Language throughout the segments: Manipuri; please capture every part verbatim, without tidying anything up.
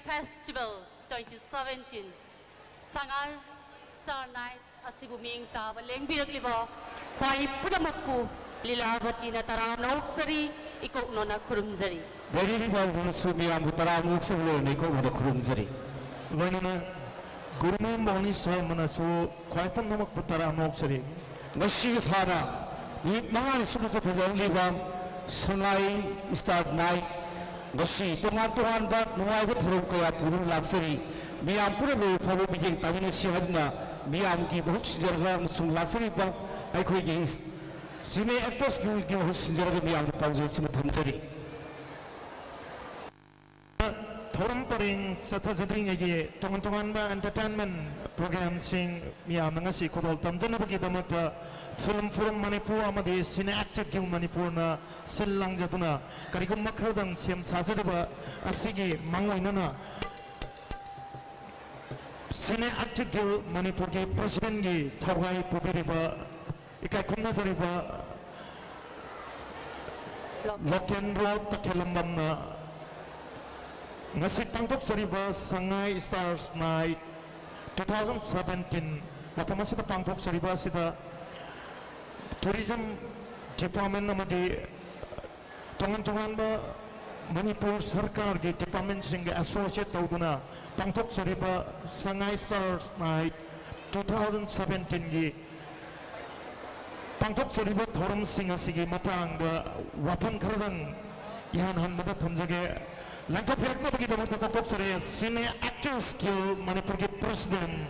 Festival twenty seventeen Sangai Star Night ꯑꯁꯤꯕꯨ ꯃꯤꯡ ꯇꯥꯕ ꯂꯦꯡꯕꯤꯔꯛꯂꯤꯕ ꯈ꯭ꯋꯥꯏ ꯄꯨꯝꯅꯃꯛꯄꯨ ꯂꯤꯂꯥꯕꯇꯤꯅ ꯇꯔꯥꯝꯅ ꯑꯣꯛꯆꯔꯤ, ꯏꯀꯣꯛꯅꯣꯅ ꯈꯨꯔꯨꯝꯖꯔꯤ꯫ ꯂꯩꯔꯤꯕ ꯑꯃꯁꯨ ꯃꯤꯌꯥꯝꯕꯨ ꯇꯔꯥꯝꯅ ꯑꯣꯛꯆꯕ ꯂꯣꯏꯅ ꯏꯀꯣꯛꯅꯣꯅ ꯈꯨꯔꯨꯝꯖꯔꯤ꯫ ꯂꯣꯏꯅꯅ ꯒꯨꯔꯨꯃꯌꯨꯝ ꯃꯣꯍꯅꯤ ꯁꯔꯃꯅꯁꯨ ꯈ꯭ꯋꯥꯏ ꯄꯨꯝꯅꯃꯛꯄꯨ ꯇꯔꯥꯝꯅ ꯑꯣꯛꯆꯔꯤ꯫ ꯉꯁꯤ ꯊꯥꯅ ꯅꯨꯃꯤꯠ ꯃꯉꯥꯅꯤ ꯁꯨꯞꯅ ꯆꯠꯊꯖꯔꯛꯂꯤꯕ ꯁꯉꯥꯏ ꯁ꯭ꯇꯥꯔ ꯅꯥꯏꯠ ꯉꯁꯤ ꯇꯣꯉꯥꯟ ꯇꯣꯉꯥꯟꯕ ꯅꯨꯡꯉꯥꯏꯕ ꯊꯧꯔꯝ ꯀꯌꯥ ꯄꯨꯗꯨꯅ ꯂꯥꯛꯆꯔꯤ꯫ ꯃꯤꯌꯥꯝ ꯄꯨꯟꯅ ꯂꯣꯏꯕ ꯐꯥꯎꯕ ꯃꯤꯠꯌꯦꯡ ꯇꯥꯃꯤꯟꯅꯁꯤ ꯍꯥꯏꯗꯨꯅ ꯃꯤꯌꯥꯝꯒꯤ ꯃꯍꯨꯠ ꯁꯤꯟꯖꯔꯒ ꯑꯃꯁꯨꯡ ꯂꯥꯛꯆꯔꯤꯕ ꯑꯩꯈꯣꯏꯒꯤ ꯁꯤꯅꯦ ꯑꯦꯛꯇꯔꯁ ꯒꯤꯜꯒꯤ ꯃꯍꯨꯠ ꯁꯤꯟꯖꯔꯒ ꯃꯤꯌꯥꯝꯗ ꯄꯥꯎꯖꯦꯜꯁꯤꯃ ꯊꯝꯖꯔꯤ꯫ ꯊꯧꯔꯝ ꯄꯔꯦꯡ ꯆꯠꯊꯖꯗ꯭ꯔꯤꯉꯩꯒꯤ ꯇꯣꯉꯥꯟ ꯇꯣꯉꯥꯟꯕ ꯑꯦꯟꯇꯔꯇꯦꯟꯃꯦꯟ ꯄ꯭ꯔꯣꯒ꯭ꯔꯥꯝꯁꯤꯡ ꯃꯤꯌꯥꯝꯅ ꯉꯁꯤ ꯈꯨꯗꯣꯜ ꯇꯝꯖꯅꯕꯒꯤꯗꯃꯛꯇ ꯐꯤꯂꯝ ꯐꯣꯔꯝ ꯃꯅꯤꯄꯨꯔ ꯑꯃꯗꯤ ꯁꯤꯅꯦ ꯑꯦꯛꯇꯔ ꯒꯤꯜ ꯃꯅꯤꯄꯨꯔꯅ ꯁꯤꯜ ꯂꯥꯡꯖꯗꯨꯅ ꯀꯔꯤꯒꯨꯝꯕ ꯈꯔꯗꯪ ꯁꯦꯝ ꯁꯥꯖꯔꯤꯕ ꯑꯁꯤꯒꯤ ꯃꯥꯡꯑꯣꯏꯅꯅ ꯁꯤꯅꯦ ꯑꯦꯛꯇꯔ ꯒꯤꯜ ꯃꯅꯤꯄꯨꯔꯒꯤ ꯄ꯭ꯔꯁꯤꯗꯦꯟꯒꯤ ꯊꯧꯒꯥꯏ ꯄꯨꯕꯤꯔꯤꯕ ꯏꯀꯥꯏ ꯈꯨꯝꯅꯖꯔꯤꯕ ꯂꯣꯀꯦꯟꯗ꯭ꯔꯣ ꯇꯈꯦꯂꯝꯕꯝꯅ ꯉꯁꯤ ꯄꯥꯡꯊꯣꯛꯆꯔꯤꯕ Sangai stars night two thousand seventeen ꯃꯐꯝ ꯑꯁꯤꯗ ꯄꯥꯡꯊꯣꯛꯆꯔꯤꯕ ꯑꯁꯤꯗ ꯇꯨꯔꯤꯖꯝ ꯗꯤꯄꯥꯔꯠꯃꯦꯟ ꯑꯃꯗꯤ ꯇꯣꯉꯥꯟ ꯇꯣꯉꯥꯟꯕ ꯃꯅꯤꯄꯨꯔ ꯁꯔꯀꯥꯔꯒꯤ ꯗꯤꯄꯥꯔꯠꯃꯦꯟꯁꯤꯡꯒ ꯑꯦꯁꯣꯁꯤꯌꯦꯠ ꯇꯧꯗꯨꯅ ꯄꯥꯡꯊꯣꯛꯆꯔꯤꯕ Sangai stars night two thousand seventeen ꯒꯤ ꯄꯥꯡꯊꯣꯛꯆꯔꯤꯕ ꯊꯧꯔꯝꯁꯤꯡ ꯑꯁꯤꯒꯤ ꯃꯇꯥꯡꯗ ꯋꯥꯐꯝ ꯈꯔꯗꯪ ꯏꯍꯥꯟ ꯍꯥꯟꯕꯗ ꯊꯝꯖꯒꯦ꯫ ꯂꯥꯡꯊꯣꯛꯄꯤꯔꯛꯅꯕꯒꯤꯗꯃꯛꯇ ꯀꯧꯊꯣꯛꯆꯔꯤ ꯁꯤꯅꯦ ꯑꯦꯛꯇꯔꯁ ꯒꯤꯜ ꯃꯅꯤꯄꯨꯔꯒꯤ ꯄ꯭ꯔꯁꯤꯗꯦꯟ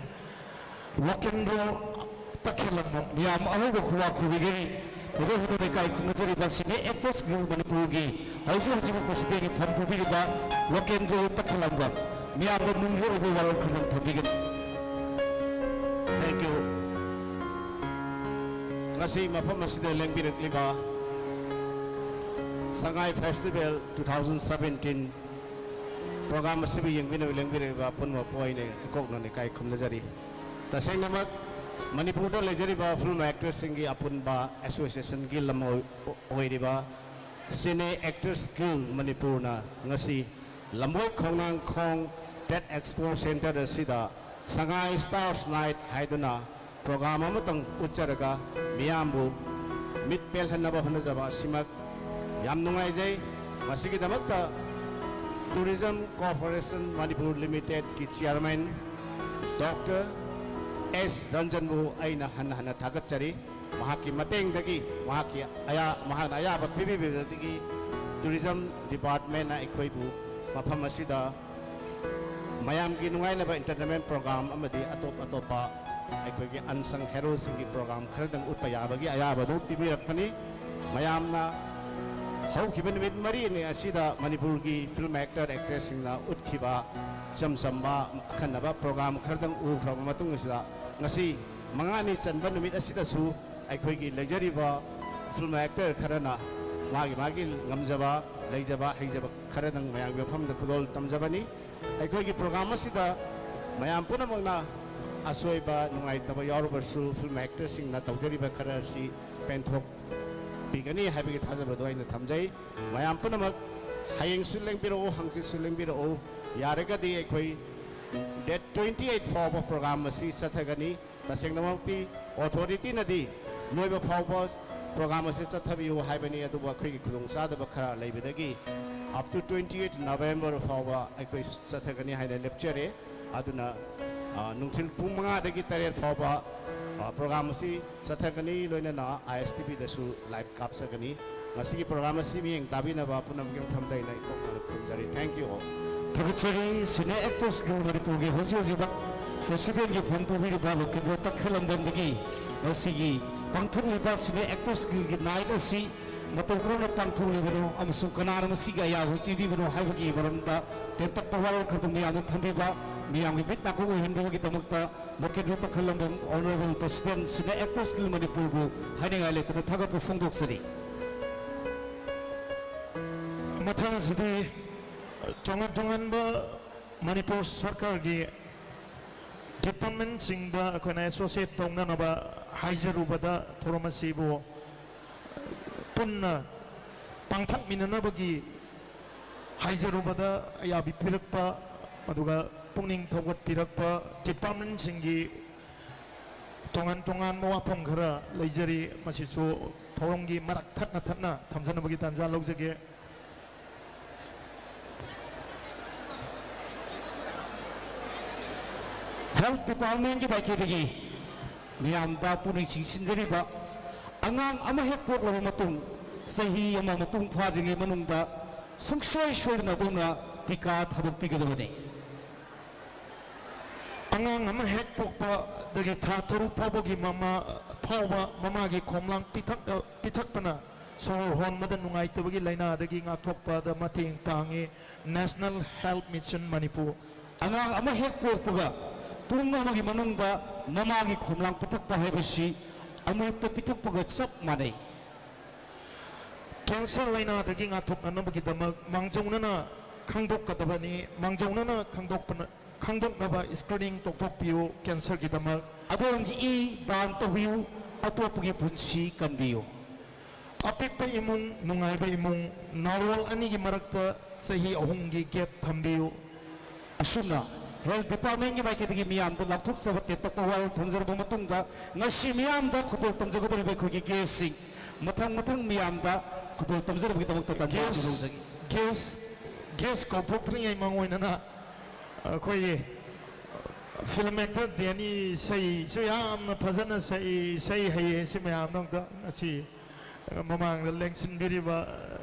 ꯂꯣꯀꯦꯟꯗ꯭ꯔꯣ ꯇꯈꯦꯂꯝꯕꯝ꯫ ꯃꯤꯌꯥꯝ ꯑꯍꯧꯕ ꯈꯨꯋꯥ ꯈꯨꯕꯤꯒꯅꯤ꯫ ꯈꯨꯗꯣꯜ ꯍꯟꯗꯨꯅ ꯏꯀꯥꯏ ꯈꯨꯝꯅꯖꯔꯤꯕ ꯁꯤꯅꯦ ꯑꯦꯛꯇꯔꯁ ꯒꯤꯜ ꯃꯅꯤꯄꯨꯔꯒꯤ ꯍꯧꯖꯤꯛ ꯍꯧꯖꯤꯛ ꯄ꯭ꯔꯁꯤꯗꯦꯟꯒꯤ ꯐꯝ ꯄꯨꯕꯤꯔꯤꯕ ꯂꯣꯀꯦꯟꯗ꯭ꯔꯣ ꯇꯈꯦꯂꯝꯕꯝ꯫ ꯃꯤꯌꯥꯝꯗ ꯅꯨꯡꯒꯤ ꯑꯣꯏꯕ ꯋꯥꯔꯣꯜ ꯈꯔꯗꯪ ꯊꯝꯕꯤꯒꯅꯤ꯫ Thank you. ꯉꯁꯤ ꯃꯐꯝ ꯑꯁꯤꯗ ꯂꯦꯡꯕꯤꯔꯛꯂꯤꯕ Sangai festival two thousand seventeen programme ꯑꯁꯤꯕꯨ ꯌꯦꯡꯕꯤꯅꯕ ꯂꯦꯡꯕꯤꯔꯛꯂꯤꯕ ꯄꯨꯝꯅꯃꯛꯄꯨ ꯑꯩꯅ ꯏꯀꯣꯛꯅꯅ ꯏꯀꯥꯏ ꯈꯨꯝꯅꯖꯔꯤ꯫ ꯇꯁꯦꯡꯅꯃꯛ ꯃꯅꯤꯄꯨꯔꯗ ꯂꯩꯖꯔꯤꯕ ꯐꯤꯂꯝ ꯑꯦꯛꯇꯔꯁꯤꯡꯒꯤ ꯑꯄꯨꯟꯕ ꯑꯦꯁꯣꯁꯤꯌꯦꯁꯟꯒꯤ ꯂꯝ ꯑꯣꯏ-, ꯑꯣꯏꯔꯤꯕ ꯁꯤꯅꯦ ꯑꯦꯛꯇꯔꯁ ꯒꯤꯜ ꯃꯅꯤꯄꯨꯔꯅ ꯉꯁꯤ ꯂꯝꯕꯣꯏ ꯈꯣꯡꯅꯥꯡꯈꯣꯡ Tet Expo Center ꯑꯁꯤꯗ Sangai Stars Night ꯍꯥꯏꯗꯨꯅ program ꯑꯃꯇꯪ ꯎꯠꯆꯔꯒ ꯃꯤꯌꯥꯝꯕꯨ ꯃꯤꯠ ꯄꯦꯜꯍꯟꯅꯕ ꯍꯣꯠꯅꯖꯕ ꯑꯁꯤꯃꯛ ꯌꯥꯝ ꯅꯨꯡꯉꯥꯏꯖꯩ꯫ ꯃꯁꯤꯒꯤꯗꯃꯛꯇ Tourism Corporation Manipur Limited ꯀꯤ chairman Doctor ꯑꯦꯁ ꯔꯟꯖꯟꯕꯨ ꯑꯩꯅ ꯍꯟꯅ ꯍꯟꯅ ꯊꯥꯒꯠꯆꯔꯤ꯫ ꯃꯍꯥꯛꯀꯤ ꯃꯇꯦꯡꯗꯒꯤ, ꯃꯍꯥꯛꯀꯤ ꯑꯌꯥ-, ꯃꯍꯥꯛꯅ ꯑꯌꯥꯕ ꯄꯤꯕꯤꯕꯗꯒꯤ tourism department ꯅ ꯑꯩꯈꯣꯏꯕꯨ ꯃꯐꯝ ꯑꯁꯤꯗ ꯃꯌꯥꯝꯒꯤ ꯅꯨꯡꯉꯥꯏꯅꯕ entertainment program ꯑꯃꯗꯤ ꯑꯇꯣꯞ ꯑꯇꯣꯞꯄ ꯑꯩꯈꯣꯏꯒꯤ unsung hero ꯁꯤꯡꯒꯤ program ꯈꯔꯗꯪ ꯎꯠꯄ ꯌꯥꯕꯒꯤ ꯑꯌꯥꯕ ꯑꯗꯨ ꯄꯤꯕꯤꯔꯛꯄꯅꯤ꯫ ꯃꯌꯥꯝꯅ ꯍꯧꯈꯤꯕ ꯅꯨꯃꯤꯠ ꯃꯔꯤꯅꯤ ꯑꯁꯤꯗ ꯃꯅꯤꯄꯨꯔꯒꯤ film actor actress ꯁꯤꯡꯅ ꯎꯠꯈꯤꯕ ꯏꯆꯝ ꯆꯝꯕ ꯑꯈꯟꯅꯕ program ꯈꯔꯗꯪ ꯎꯈ꯭ꯔꯕ ꯃꯇꯨꯡ ꯑꯁꯤꯗ, ꯉꯁꯤ ꯃꯉꯥꯅꯤ ꯆꯟꯕ ꯅꯨꯃꯤꯠ ꯑꯁꯤꯗꯁꯨ ꯑꯩꯈꯣꯏꯒꯤ ꯂꯩꯖꯔꯤꯕ film actor ꯈꯔꯅ ꯃꯥꯒꯤ ꯃꯥꯒꯤ ꯉꯝꯖꯕ, ꯂꯩꯖꯕ, ꯍꯩꯖꯕ ꯈꯔꯗꯪ ꯃꯌꯥꯝꯒꯤ ꯃꯐꯝꯗ ꯈꯨꯗꯣꯜ ꯇꯝꯖꯕꯅꯤ꯫ ꯑꯩꯈꯣꯏꯒꯤ program ꯑꯁꯤꯗ ꯃꯌꯥꯝ ꯄꯨꯝꯅꯃꯛꯅ ꯑꯁꯣꯏꯕ, ꯅꯨꯡꯉꯥꯏꯇꯕ ꯌꯥꯎꯔꯕꯁꯨ, film actor ꯁꯤꯡꯅ ꯇꯧꯖꯔꯤꯕ ꯈꯔ ꯑꯁꯤ ꯄꯦꯟꯊꯣꯛꯄꯤꯒꯅꯤ ꯍꯥꯏꯕꯒꯤ ꯊꯥꯖꯕꯗꯨ ꯑꯩꯅ ꯊꯝꯖꯩ꯫ ꯃꯌꯥꯝ ꯄꯨꯝꯅꯃꯛ ꯍꯌꯦꯡꯁꯨ ꯂꯦꯡꯕꯤꯔꯛꯎ, ꯍꯪꯆꯤꯠꯁꯨ ꯂꯦꯡꯕꯤꯔꯛꯎ꯫ ꯌꯥꯔꯒꯗꯤ ꯑꯩꯈꯣꯏ date twenty eight ꯐꯥꯎꯕ program ꯑꯁꯤ ꯆꯠꯊꯒꯅꯤ꯫ ꯇꯁꯦꯡꯅꯃꯛꯇꯤ authority ꯅꯗꯤ ꯂꯣꯏꯕ ꯐꯥꯎꯕ program ꯑꯁꯤ ꯆꯠꯊꯕꯤꯌꯨ ꯍꯥꯏꯕꯅꯤ, ꯑꯗꯨꯕꯨ ꯑꯩꯈꯣꯏꯒꯤ ꯈꯨꯗꯣꯡꯆꯥꯗꯕ ꯈꯔ ꯂꯩꯕꯗꯒꯤ up to twenty eight November ꯐꯥꯎꯕ ꯑꯩꯈꯣꯏ ꯆꯠꯊꯒꯅꯤ ꯍꯥꯏꯅ ꯂꯦꯞꯆꯔꯦ꯫ ꯑꯗꯨꯅ, ꯑ, ꯅꯨꯡꯊꯤꯜ ꯄꯨꯡ ꯃꯉꯥꯗꯒꯤ ꯇꯔꯦꯠ ꯐꯥꯎꯕ, ꯑ, program ꯑꯁꯤ ꯆꯠꯊꯒꯅꯤ, ꯂꯣꯏꯅꯅ I S T V ꯗꯁꯨ live ꯀꯥꯞꯆꯒꯅꯤ꯫ ꯉꯁꯤꯒꯤ program ꯑꯁꯤ ꯃꯤꯠꯌꯦꯡ ꯇꯥꯕꯤꯅꯕ ꯄꯨꯝꯅꯃꯛꯀꯤ ꯃꯐꯝꯗ ꯑꯩꯅ ꯏꯀꯣꯛ ꯈꯨꯝꯖꯔꯤ꯫ Thank you all. ꯊꯥꯒꯠꯆꯔꯤ꯫ Cine Actors Guild ꯃꯅꯤꯄꯨꯔꯒꯤ ꯍꯧꯖꯤꯛ ꯍꯧꯖꯤꯛꯃꯛ president ꯀꯤ ꯐꯝ ꯄꯨꯕꯤꯔꯤꯕ ꯂꯣꯀꯦꯟꯗ꯭ꯔꯣ ꯇꯈꯦꯜꯂꯝꯕꯝꯗꯒꯤ ꯉꯁꯤꯒꯤ ꯄꯥꯡꯊꯣꯛꯂꯤꯕ Cine Actors Guild ꯒꯤ night ꯑꯁꯤ ꯃꯇꯧ ꯀꯔꯝꯅ ꯄꯥꯡꯊꯣꯛꯂꯤꯕꯅꯣ ꯑꯃꯁꯨꯡ ꯀꯅꯥꯅ ꯃꯁꯤꯒꯤ ꯑꯌꯥꯕ ꯄꯤꯕꯤꯕꯅꯣ ꯍꯥꯏꯕꯒꯤ ꯃꯔꯝꯗ ꯇꯦꯟꯇꯛꯄ ꯋꯥꯔꯣꯜ ꯈꯔꯗꯪ ꯃꯌꯥꯝꯗ ꯊꯝꯕꯤꯕ, ꯃꯤꯌꯥꯝꯒꯤ ꯃꯤꯠ ꯅꯥꯀꯣꯡ ꯑꯣꯏꯍꯟꯕꯒꯤꯗꯃꯛꯇ ꯂꯣꯀꯦꯟꯗ꯭ꯔꯣ ꯇꯈꯦꯜꯂꯝꯕꯝ, Honourable President, Cine Actors Guild ꯃꯅꯤꯄꯨꯔꯕꯨ ꯍꯥꯏꯅꯤꯡꯉꯥꯏ ꯂꯩꯇꯅ ꯊꯥꯒꯠꯄ ꯐꯣꯡꯗꯣꯛꯆꯔꯤ꯫ ꯃꯊꯪꯁꯤꯗꯤ ꯇꯣꯉꯥꯟ ꯇꯣꯉꯥꯟꯕ ꯃꯅꯤꯄꯨꯔ ꯁꯔꯀꯥꯔꯒꯤ department ꯁꯤꯡꯗ ꯑꯩꯈꯣꯏꯅ associate ꯇꯧꯅꯅꯕ ꯍꯥꯏꯖꯔꯨꯕꯗ, ꯊꯧꯔꯝ ꯑꯁꯤꯕꯨ ꯄꯨꯟꯅ ꯄꯥꯡꯊꯣꯛꯃꯤꯟꯅꯅꯕꯒꯤ ꯍꯥꯏꯖꯔꯨꯕꯗ ꯑꯌꯥꯕꯤ ꯄꯤꯔꯛꯄ, ꯑꯗꯨꯒ ꯄꯨꯛꯅꯤꯡ ꯊꯧꯒꯠꯄꯤꯔꯛꯄ ꯗꯤꯄꯥꯔꯠꯃꯦꯟꯁꯤꯡꯒꯤ ꯇꯣꯉꯥꯟ ꯇꯣꯉꯥꯟꯕ ꯋꯥꯐꯝ ꯈꯔ ꯂꯩꯖꯔꯤ꯫ ꯃꯁꯤꯁꯨ ꯊꯧꯔꯝꯒꯤ ꯃꯔꯛ ꯊꯠꯅ ꯊꯠꯅ ꯊꯝꯖꯅꯕꯒꯤ ꯇꯥꯟꯖꯥ ꯂꯧꯖꯒꯦ꯫ Health Departmentꯀꯤ ꯃꯥꯏꯀꯩꯗꯒꯤ ꯃꯤꯌꯥꯝꯗ ꯄꯨꯛꯅꯤꯡ ꯆꯤꯡꯁꯤꯟꯖꯔꯤꯕ, ꯑꯉꯥꯡ ꯑꯃ ꯍꯦꯛ ꯄꯣꯛꯂꯕ ꯃꯇꯨꯡ ꯆꯍꯤ ꯑꯃ ꯃꯄꯨꯡ ꯐꯥꯗ꯭ꯔꯤꯉꯩ ꯃꯅꯨꯡꯗ ꯁꯨꯡꯁꯣꯏ ꯁꯣꯏꯗꯅ ꯑꯗꯣꯝꯅ ꯇꯤꯀꯥ ꯊꯥꯗꯣꯛꯄꯤꯒꯗꯕꯅꯤ꯫ ꯑꯉꯥꯡ ꯑꯃ ꯍꯦꯛ ꯄꯣꯛꯄꯗꯒꯤ ꯊꯥ ꯇꯔꯨꯛ ꯐꯥꯎꯕꯒꯤ ꯃꯃꯥ ꯐꯥꯎꯕ ꯃꯃꯥꯒꯤ ꯈꯣꯝꯂꯥꯡ ꯄꯤꯊꯛ-, ꯄꯤꯊꯛꯄꯅ ꯁꯣꯔ ꯍꯣꯟꯕꯗ ꯅꯨꯡꯉꯥꯏꯇꯕꯒꯤ ꯂꯥꯏꯅꯥꯗꯒꯤ ꯉꯥꯛꯊꯣꯛꯄꯗ ꯃꯇꯦꯡ ꯄꯥꯡꯏ꯫ National Health Mission Manipur. ꯑꯉꯥꯡ ꯑꯃ ꯍꯦꯛ ꯄꯣꯛꯄꯒ ꯄꯨꯡ ꯑꯃꯒꯤ ꯃꯅꯨꯡꯗ ꯃꯃꯥꯒꯤ ꯈꯣꯝꯂꯥꯡ ꯄꯤꯊꯛꯄ ꯍꯥꯏꯕꯁꯤ ꯑꯃꯨꯔꯛꯇ ꯄꯤꯊꯛꯄꯒ ꯆꯞ ꯃꯥꯟꯅꯩ꯫ ꯀꯦꯟꯁꯔ ꯂꯥꯏꯅꯥꯗꯒꯤ ꯉꯥꯛꯊꯣꯛꯅꯅꯕꯒꯤꯗꯃꯛ ꯃꯥꯡꯖꯧꯅꯅ ꯈꯪꯗꯣꯛꯀꯗꯕꯅꯤ꯫ ꯃꯥꯡꯖꯧꯅꯅ ꯈꯪꯗꯣꯛꯄꯅ, ꯈꯪꯗꯣꯛꯅꯕ screening ꯇꯧꯊꯣꯛꯄꯤꯌꯨ꯫ ꯀꯦꯟꯁꯔꯒꯤꯗꯃꯛ ꯑꯗꯣꯝꯒꯤ ꯏ ꯗꯥꯟ ꯇꯧꯕꯤꯌꯨ, ꯑꯇꯣꯞꯄꯒꯤ ꯄꯨꯟꯁꯤ ꯀꯟꯕꯤꯌꯨ꯫ ꯑꯄꯤꯛꯄ ꯏꯃꯨꯡ, ꯅꯨꯡꯉꯥꯏꯕ ꯏꯃꯨꯡ, ꯅꯥꯔꯣꯜ ꯑꯅꯤꯒꯤ ꯃꯔꯛꯇ ꯆꯍꯤ ꯑꯍꯨꯝꯒꯤ gap ꯊꯝꯕꯤꯌꯨ꯫ ꯑꯁꯨꯝꯅ Health Departmentꯀꯤ ꯃꯥꯏꯀꯩꯗꯒꯤ ꯃꯤꯌꯥꯝꯗ ꯂꯥꯎꯊꯣꯛꯆꯕ ꯇꯦꯟꯇꯛꯄ ꯋꯥꯔꯣꯜ ꯊꯝꯖꯔꯕ ꯃꯇꯨꯡꯗ, ꯉꯁꯤ ꯃꯤꯌꯥꯝꯗ ꯈꯨꯗꯣꯜ ꯇꯝꯖꯒꯗꯧꯔꯤꯕ ꯑꯩꯈꯣꯏꯒꯤ guestꯁꯤꯡ ꯃꯊꯪ ꯃꯊꯪ ꯃꯤꯌꯥꯝꯗ ꯈꯨꯗꯣꯜ ꯇꯝꯖꯅꯕꯒꯤꯗꯃꯛꯇ ꯇꯥꯟꯖꯥ ꯑꯗꯨ ꯂꯧꯖꯒꯦ꯫ Guest, guest ꯀꯧꯊꯣꯛꯇ꯭ꯔꯤꯉꯩ ꯃꯥꯡꯑꯣꯏꯅꯅ ꯑꯩꯈꯣꯏꯒꯤ film actor ꯗꯦꯅꯤ ꯏꯁꯩꯁꯨ ꯌꯥꯝꯅ ꯐꯖꯅ ꯁꯛꯏ, ꯏꯁꯩ ꯍꯩꯌꯦ꯫ ꯁꯤ ꯃꯌꯥꯝꯗꯣ ꯑꯝꯇ ꯉꯁꯤ ꯃꯃꯥꯡꯗ ꯂꯦꯡꯁꯤꯟꯕꯤꯔꯤꯕ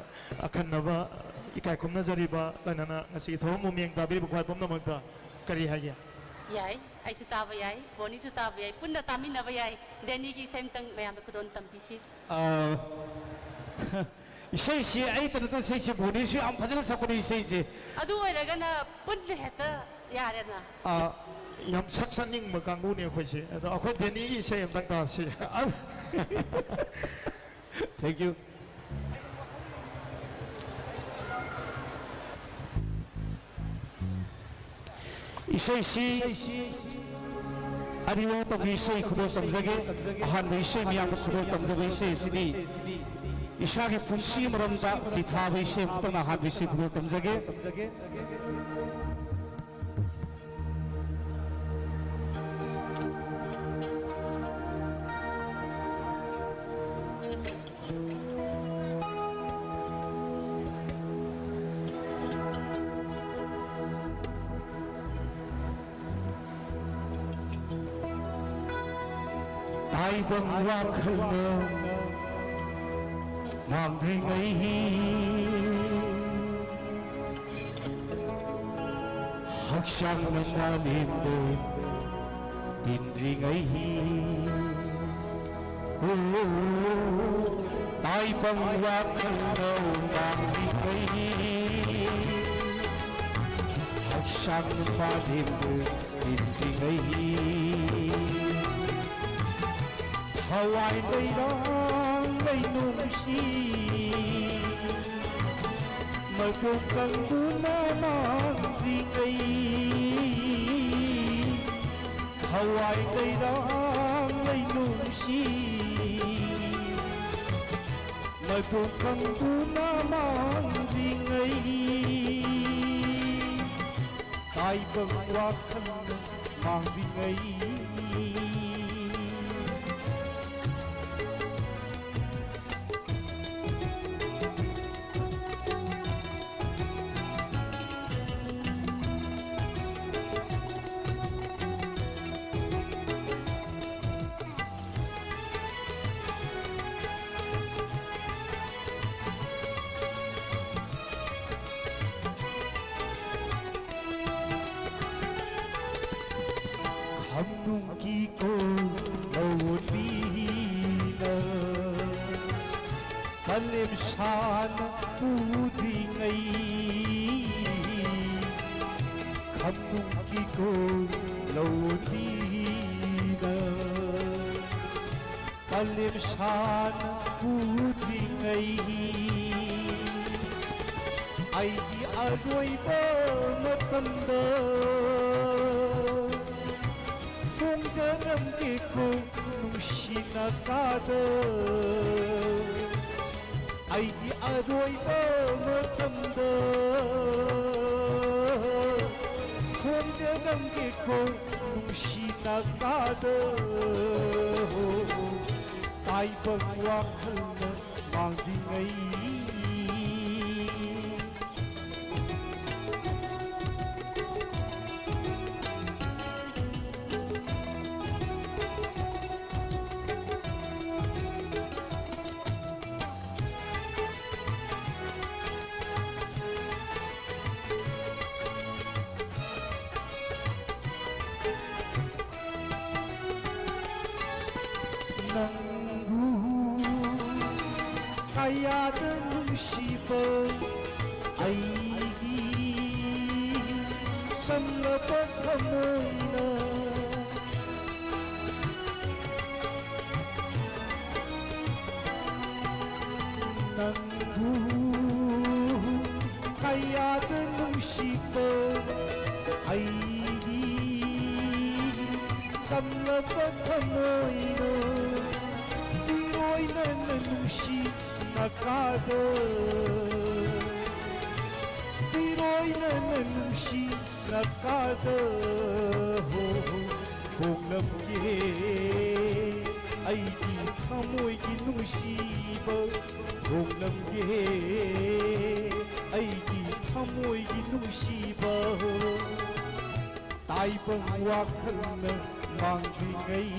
ꯑꯈꯟꯅꯕ ꯏꯀꯥꯏ ꯈꯨꯝꯅꯖꯔꯤꯕ, ꯂꯣꯏꯅꯅ ꯉꯁꯤꯒꯤ ꯊꯧꯔꯝꯕꯨ ꯃꯤꯠꯌꯦꯡ ꯇꯥꯕꯤꯔꯤꯕ ꯈ꯭ꯋꯥꯏ ꯄꯨꯝꯅꯃꯛꯇ ꯀꯔꯤ ꯍꯥꯏꯒꯦ? ꯌꯥꯏ, ꯑꯩꯁꯨ ꯇꯥꯕ ꯌꯥꯏ, ꯕꯣꯅꯤꯁꯨ ꯇꯥꯕ ꯌꯥꯏ, ꯄꯨꯟꯅ ꯇꯥꯃꯤꯟꯅꯕ ꯌꯥꯏ꯫ ꯗꯦꯅꯤꯒꯤ ꯏꯁꯩ ꯑꯝꯇꯪ ꯃꯌꯥꯝꯗ ꯈꯨꯗꯣꯜ ꯇꯝꯕꯤꯁꯤ꯫ ꯑꯥ, ꯏꯁꯩꯁꯤ ꯑꯩꯇ ꯅꯠꯇꯅ ꯏꯁꯩꯁꯤ ꯕꯣꯅꯤꯁꯨ ꯌꯥꯝ ꯐꯖꯅ ꯁꯛꯄꯅꯤ ꯏꯁꯩꯁꯦ꯫ ꯑꯗꯨ ꯑꯣꯏꯔꯒꯅ ꯄꯨꯟꯅ ꯍꯦꯛꯇ ꯌꯥꯔꯦꯅ꯫ ꯑꯥ, ꯌꯥꯝ ꯁꯛ ꯁꯛꯅꯤꯡꯕ ꯀꯥꯡꯕꯨꯅꯦ ꯑꯩꯈꯣꯏꯁꯦ꯫ ꯑꯗꯣ ꯑꯩꯈꯣꯏ ꯗꯦꯅꯤꯒꯤ ꯏꯁꯩ ꯑꯝꯇꯪ ꯇꯥꯁꯤ꯫ Thank you. ꯏꯁꯩꯁꯤ ꯑꯅꯤꯃꯛ ꯇꯧꯕꯤ ꯏꯁꯩ ꯈꯨꯗꯣꯜ ꯇꯝꯖꯒꯦ꯫ ꯑꯍꯥꯟꯕ ꯏꯁꯩ ꯃꯤꯌꯥꯝꯗ ꯈꯨꯗꯣꯜ ꯇꯝꯖꯕ ꯏꯁꯩ ꯑꯁꯤꯗꯤ ꯏꯁꯥꯒꯤ ꯄꯨꯟꯁꯤꯒꯤ ꯃꯔꯝꯗ ꯁꯩꯊꯥꯕ ꯏꯁꯩ ꯑꯃꯈꯛꯇꯪ, ꯑꯍꯥꯟꯕ ꯏꯁꯩ ꯈꯨꯗꯣꯜ ꯇꯝꯖꯒꯦ꯫ ꯇꯥꯏꯕꯪ ꯋꯥꯈꯜꯅ ꯃꯥꯡꯗ꯭ꯔꯤꯉꯩ, ꯍꯛꯆꯥꯡꯅ ꯃꯥꯂꯦꯝꯗ ꯇꯤꯟꯗ꯭ꯔꯤꯉꯩ, ꯇꯥꯏꯕꯪ ꯋꯥꯈꯜꯅ ꯃꯥꯡꯂꯤꯉꯩ, ꯍꯛꯆꯥꯡ ꯃꯥꯂꯦꯝꯗ ꯇꯤꯟꯗ꯭ꯔꯤꯉꯩ, ꯊꯋꯥꯏ ꯂꯩꯔꯥꯡ ꯂꯩꯅꯨꯡꯁꯤ ꯃꯇꯣꯝ ꯀꯪꯗꯨꯅ ꯃꯥꯡꯗ꯭ꯔꯤꯉꯩ, ꯊꯋꯥꯏ ꯂꯩꯔꯥꯡ ꯂꯩꯅꯨꯡꯁꯤ ꯃꯇꯣꯝ ꯀꯪꯗꯨꯅ ꯃꯥꯡꯗ꯭ꯔꯤꯉꯩ, ꯇꯥꯏꯕꯪ ꯋꯥꯈꯜ ꯃꯥꯡꯂꯤꯉꯩ꯫ ꯈꯝꯅꯨꯡꯒꯤ ꯀꯣꯜ ꯂꯧꯕꯤꯅ ꯄꯂꯦꯝ ꯁꯥꯟꯅ ꯄꯨꯗ꯭ꯔꯤꯉꯩ, ꯈꯝꯅꯨꯡꯒꯤ ꯀꯣꯜ ꯂꯧꯕꯤꯅ ꯄꯂꯦꯝ ꯁꯥꯟꯅ ꯄꯨꯗ꯭ꯔꯤꯉꯩ, ꯑꯩꯒꯤ ꯑꯔꯣꯏꯕ ꯃꯇꯝꯗ ꯐꯣꯡꯖꯔꯝꯒꯦꯀꯣ ꯅꯨꯡꯁꯤꯅ ꯀꯥꯗ꯫ ꯑꯩꯒꯤ ꯑꯔꯣꯏꯕ ꯃꯇꯝꯗ ꯐꯣꯡꯖꯔꯝꯒꯦꯀꯣ ꯅꯨꯡꯁꯤ ꯅꯥꯀꯥꯗ꯫ ꯇꯥꯏꯕꯪ ꯋꯥꯈꯜꯅ ꯃꯥꯡꯂꯤꯉꯩ꯫ ꯅꯪꯕꯨ ꯀꯌꯥꯗ ꯅꯨꯡꯁꯤꯕ ꯑꯩꯒꯤ ꯆꯝꯂꯕ ꯊꯃꯣꯏꯅ꯫ ꯅꯪꯕꯨ ꯀꯌꯥꯗ ꯅꯨꯡꯁꯤꯕ ꯑꯩꯒꯤ ꯆꯝꯂꯕ ꯊꯃꯣꯏꯅ꯫ ꯄꯤꯔꯣꯏꯅ ꯅꯨꯡꯁꯤ ꯅꯥꯀꯥꯗ꯫ ꯄꯤꯔꯣꯏꯅ ꯅꯨꯡꯁꯤ ꯅꯥꯀꯥꯗ꯫ ꯍꯣ, ꯍꯣ, ꯐꯣꯡꯂꯝꯒꯦ ꯑꯩꯒꯤ ꯊꯃꯣꯏꯒꯤ ꯅꯨꯡꯁꯤꯕ꯫ ꯐꯣꯡꯂꯝꯒꯦ ꯑꯩꯒꯤ ꯊꯃꯣꯏꯒꯤ ꯅꯨꯡꯁꯤꯕ꯫ ꯇꯥꯏꯕꯪ ꯋꯥꯈꯜꯅ ꯃꯥꯡꯂꯤꯉꯩ,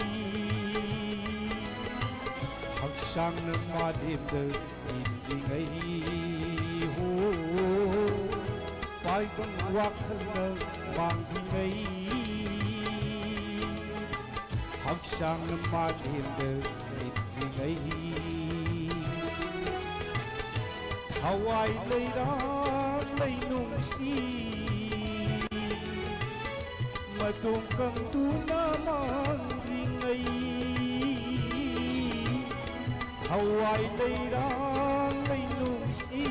ꯍꯛꯆꯥꯡꯅ ꯃꯥꯂꯦꯝꯗ ꯏꯟꯂꯤꯉꯩ꯫ ꯍꯣ, ꯇꯥꯏꯕꯪ ꯋꯥꯈꯜꯅ ꯃꯥꯡꯂꯤꯉꯩ, ꯍꯛꯆꯥꯡꯅ ꯃꯥꯂꯦꯝꯗ ꯏꯟꯂꯤꯉꯩ꯫ ꯊꯋꯥꯏ ꯂꯩꯔꯥꯡ ꯂꯩꯅꯨꯡꯁꯤ ꯃꯇꯣꯝ ꯀꯪꯗꯨꯅ ꯃꯥꯡꯂꯤꯉꯩ꯫ ꯊꯋꯥꯏ ꯂꯩꯔꯥꯡ ꯂꯩꯅꯨꯡꯁꯤ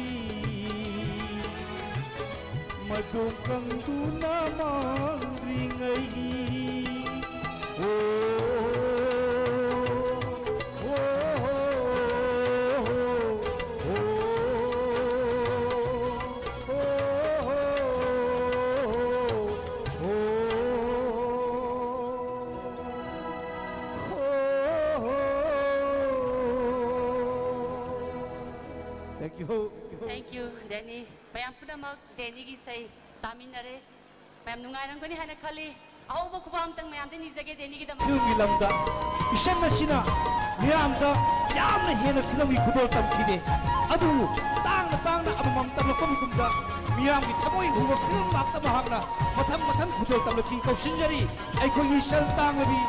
ꯃꯇꯣꯝ ꯀꯪꯗꯨꯅ ꯃꯥꯡꯂꯤꯉꯩ꯫ ꯍꯣ, ꯍꯣ, ꯍꯣ, ꯍꯣ, ꯍꯣ꯫ Thank you, Danny. ꯃꯌꯥꯝ ꯄꯨꯝꯅꯃꯛ ꯗꯦꯅꯤꯒꯤ ꯏꯁꯩ ꯇꯥꯃꯤꯟꯅꯔꯦ꯫ ꯃꯌꯥꯝ ꯅꯨꯡꯉꯥꯏꯔꯝꯒꯅꯤ ꯍꯥꯏꯅ ꯈꯜꯂꯤ꯫ ꯑꯍꯧꯕ ꯈꯨꯕꯥꯛ ꯑꯃꯇꯪ ꯃꯌꯥꯝꯗ ꯅꯤꯖꯒꯦ ꯗꯦꯅꯤꯒꯤꯗꯃꯛ꯫ ꯐꯤꯂꯝꯒꯤ ꯂꯝꯗ ꯏꯁꯟ ꯑꯁꯤꯅ ꯃꯤꯌꯥꯝꯗ ꯌꯥꯝꯅ ꯍꯦꯟꯅ ꯐꯤꯂꯝꯒꯤ ꯈꯨꯗꯣꯜ ꯇꯝꯈꯤꯗꯦ꯫ ꯑꯗꯨꯕꯨ ꯇꯥꯡꯅ ꯇꯥꯡꯅ ꯑꯃꯃꯝ ꯇꯝꯂꯛꯄ ꯃꯇꯝꯗ ꯃꯤꯌꯥꯝꯒꯤ ꯊꯃꯣꯏ ꯍꯨꯕ ꯐꯤꯂꯝ ꯉꯥꯛꯇ ꯃꯍꯥꯛꯅ ꯃꯊꯪ ꯃꯊꯪ ꯈꯨꯗꯣꯜ ꯇꯝꯂꯛꯈꯤ꯫ ꯀꯧꯁꯤꯟꯖꯔꯤ ꯑꯩꯈꯣꯏꯒꯤ ꯏꯁꯜ ꯇꯥꯡꯂꯕꯤ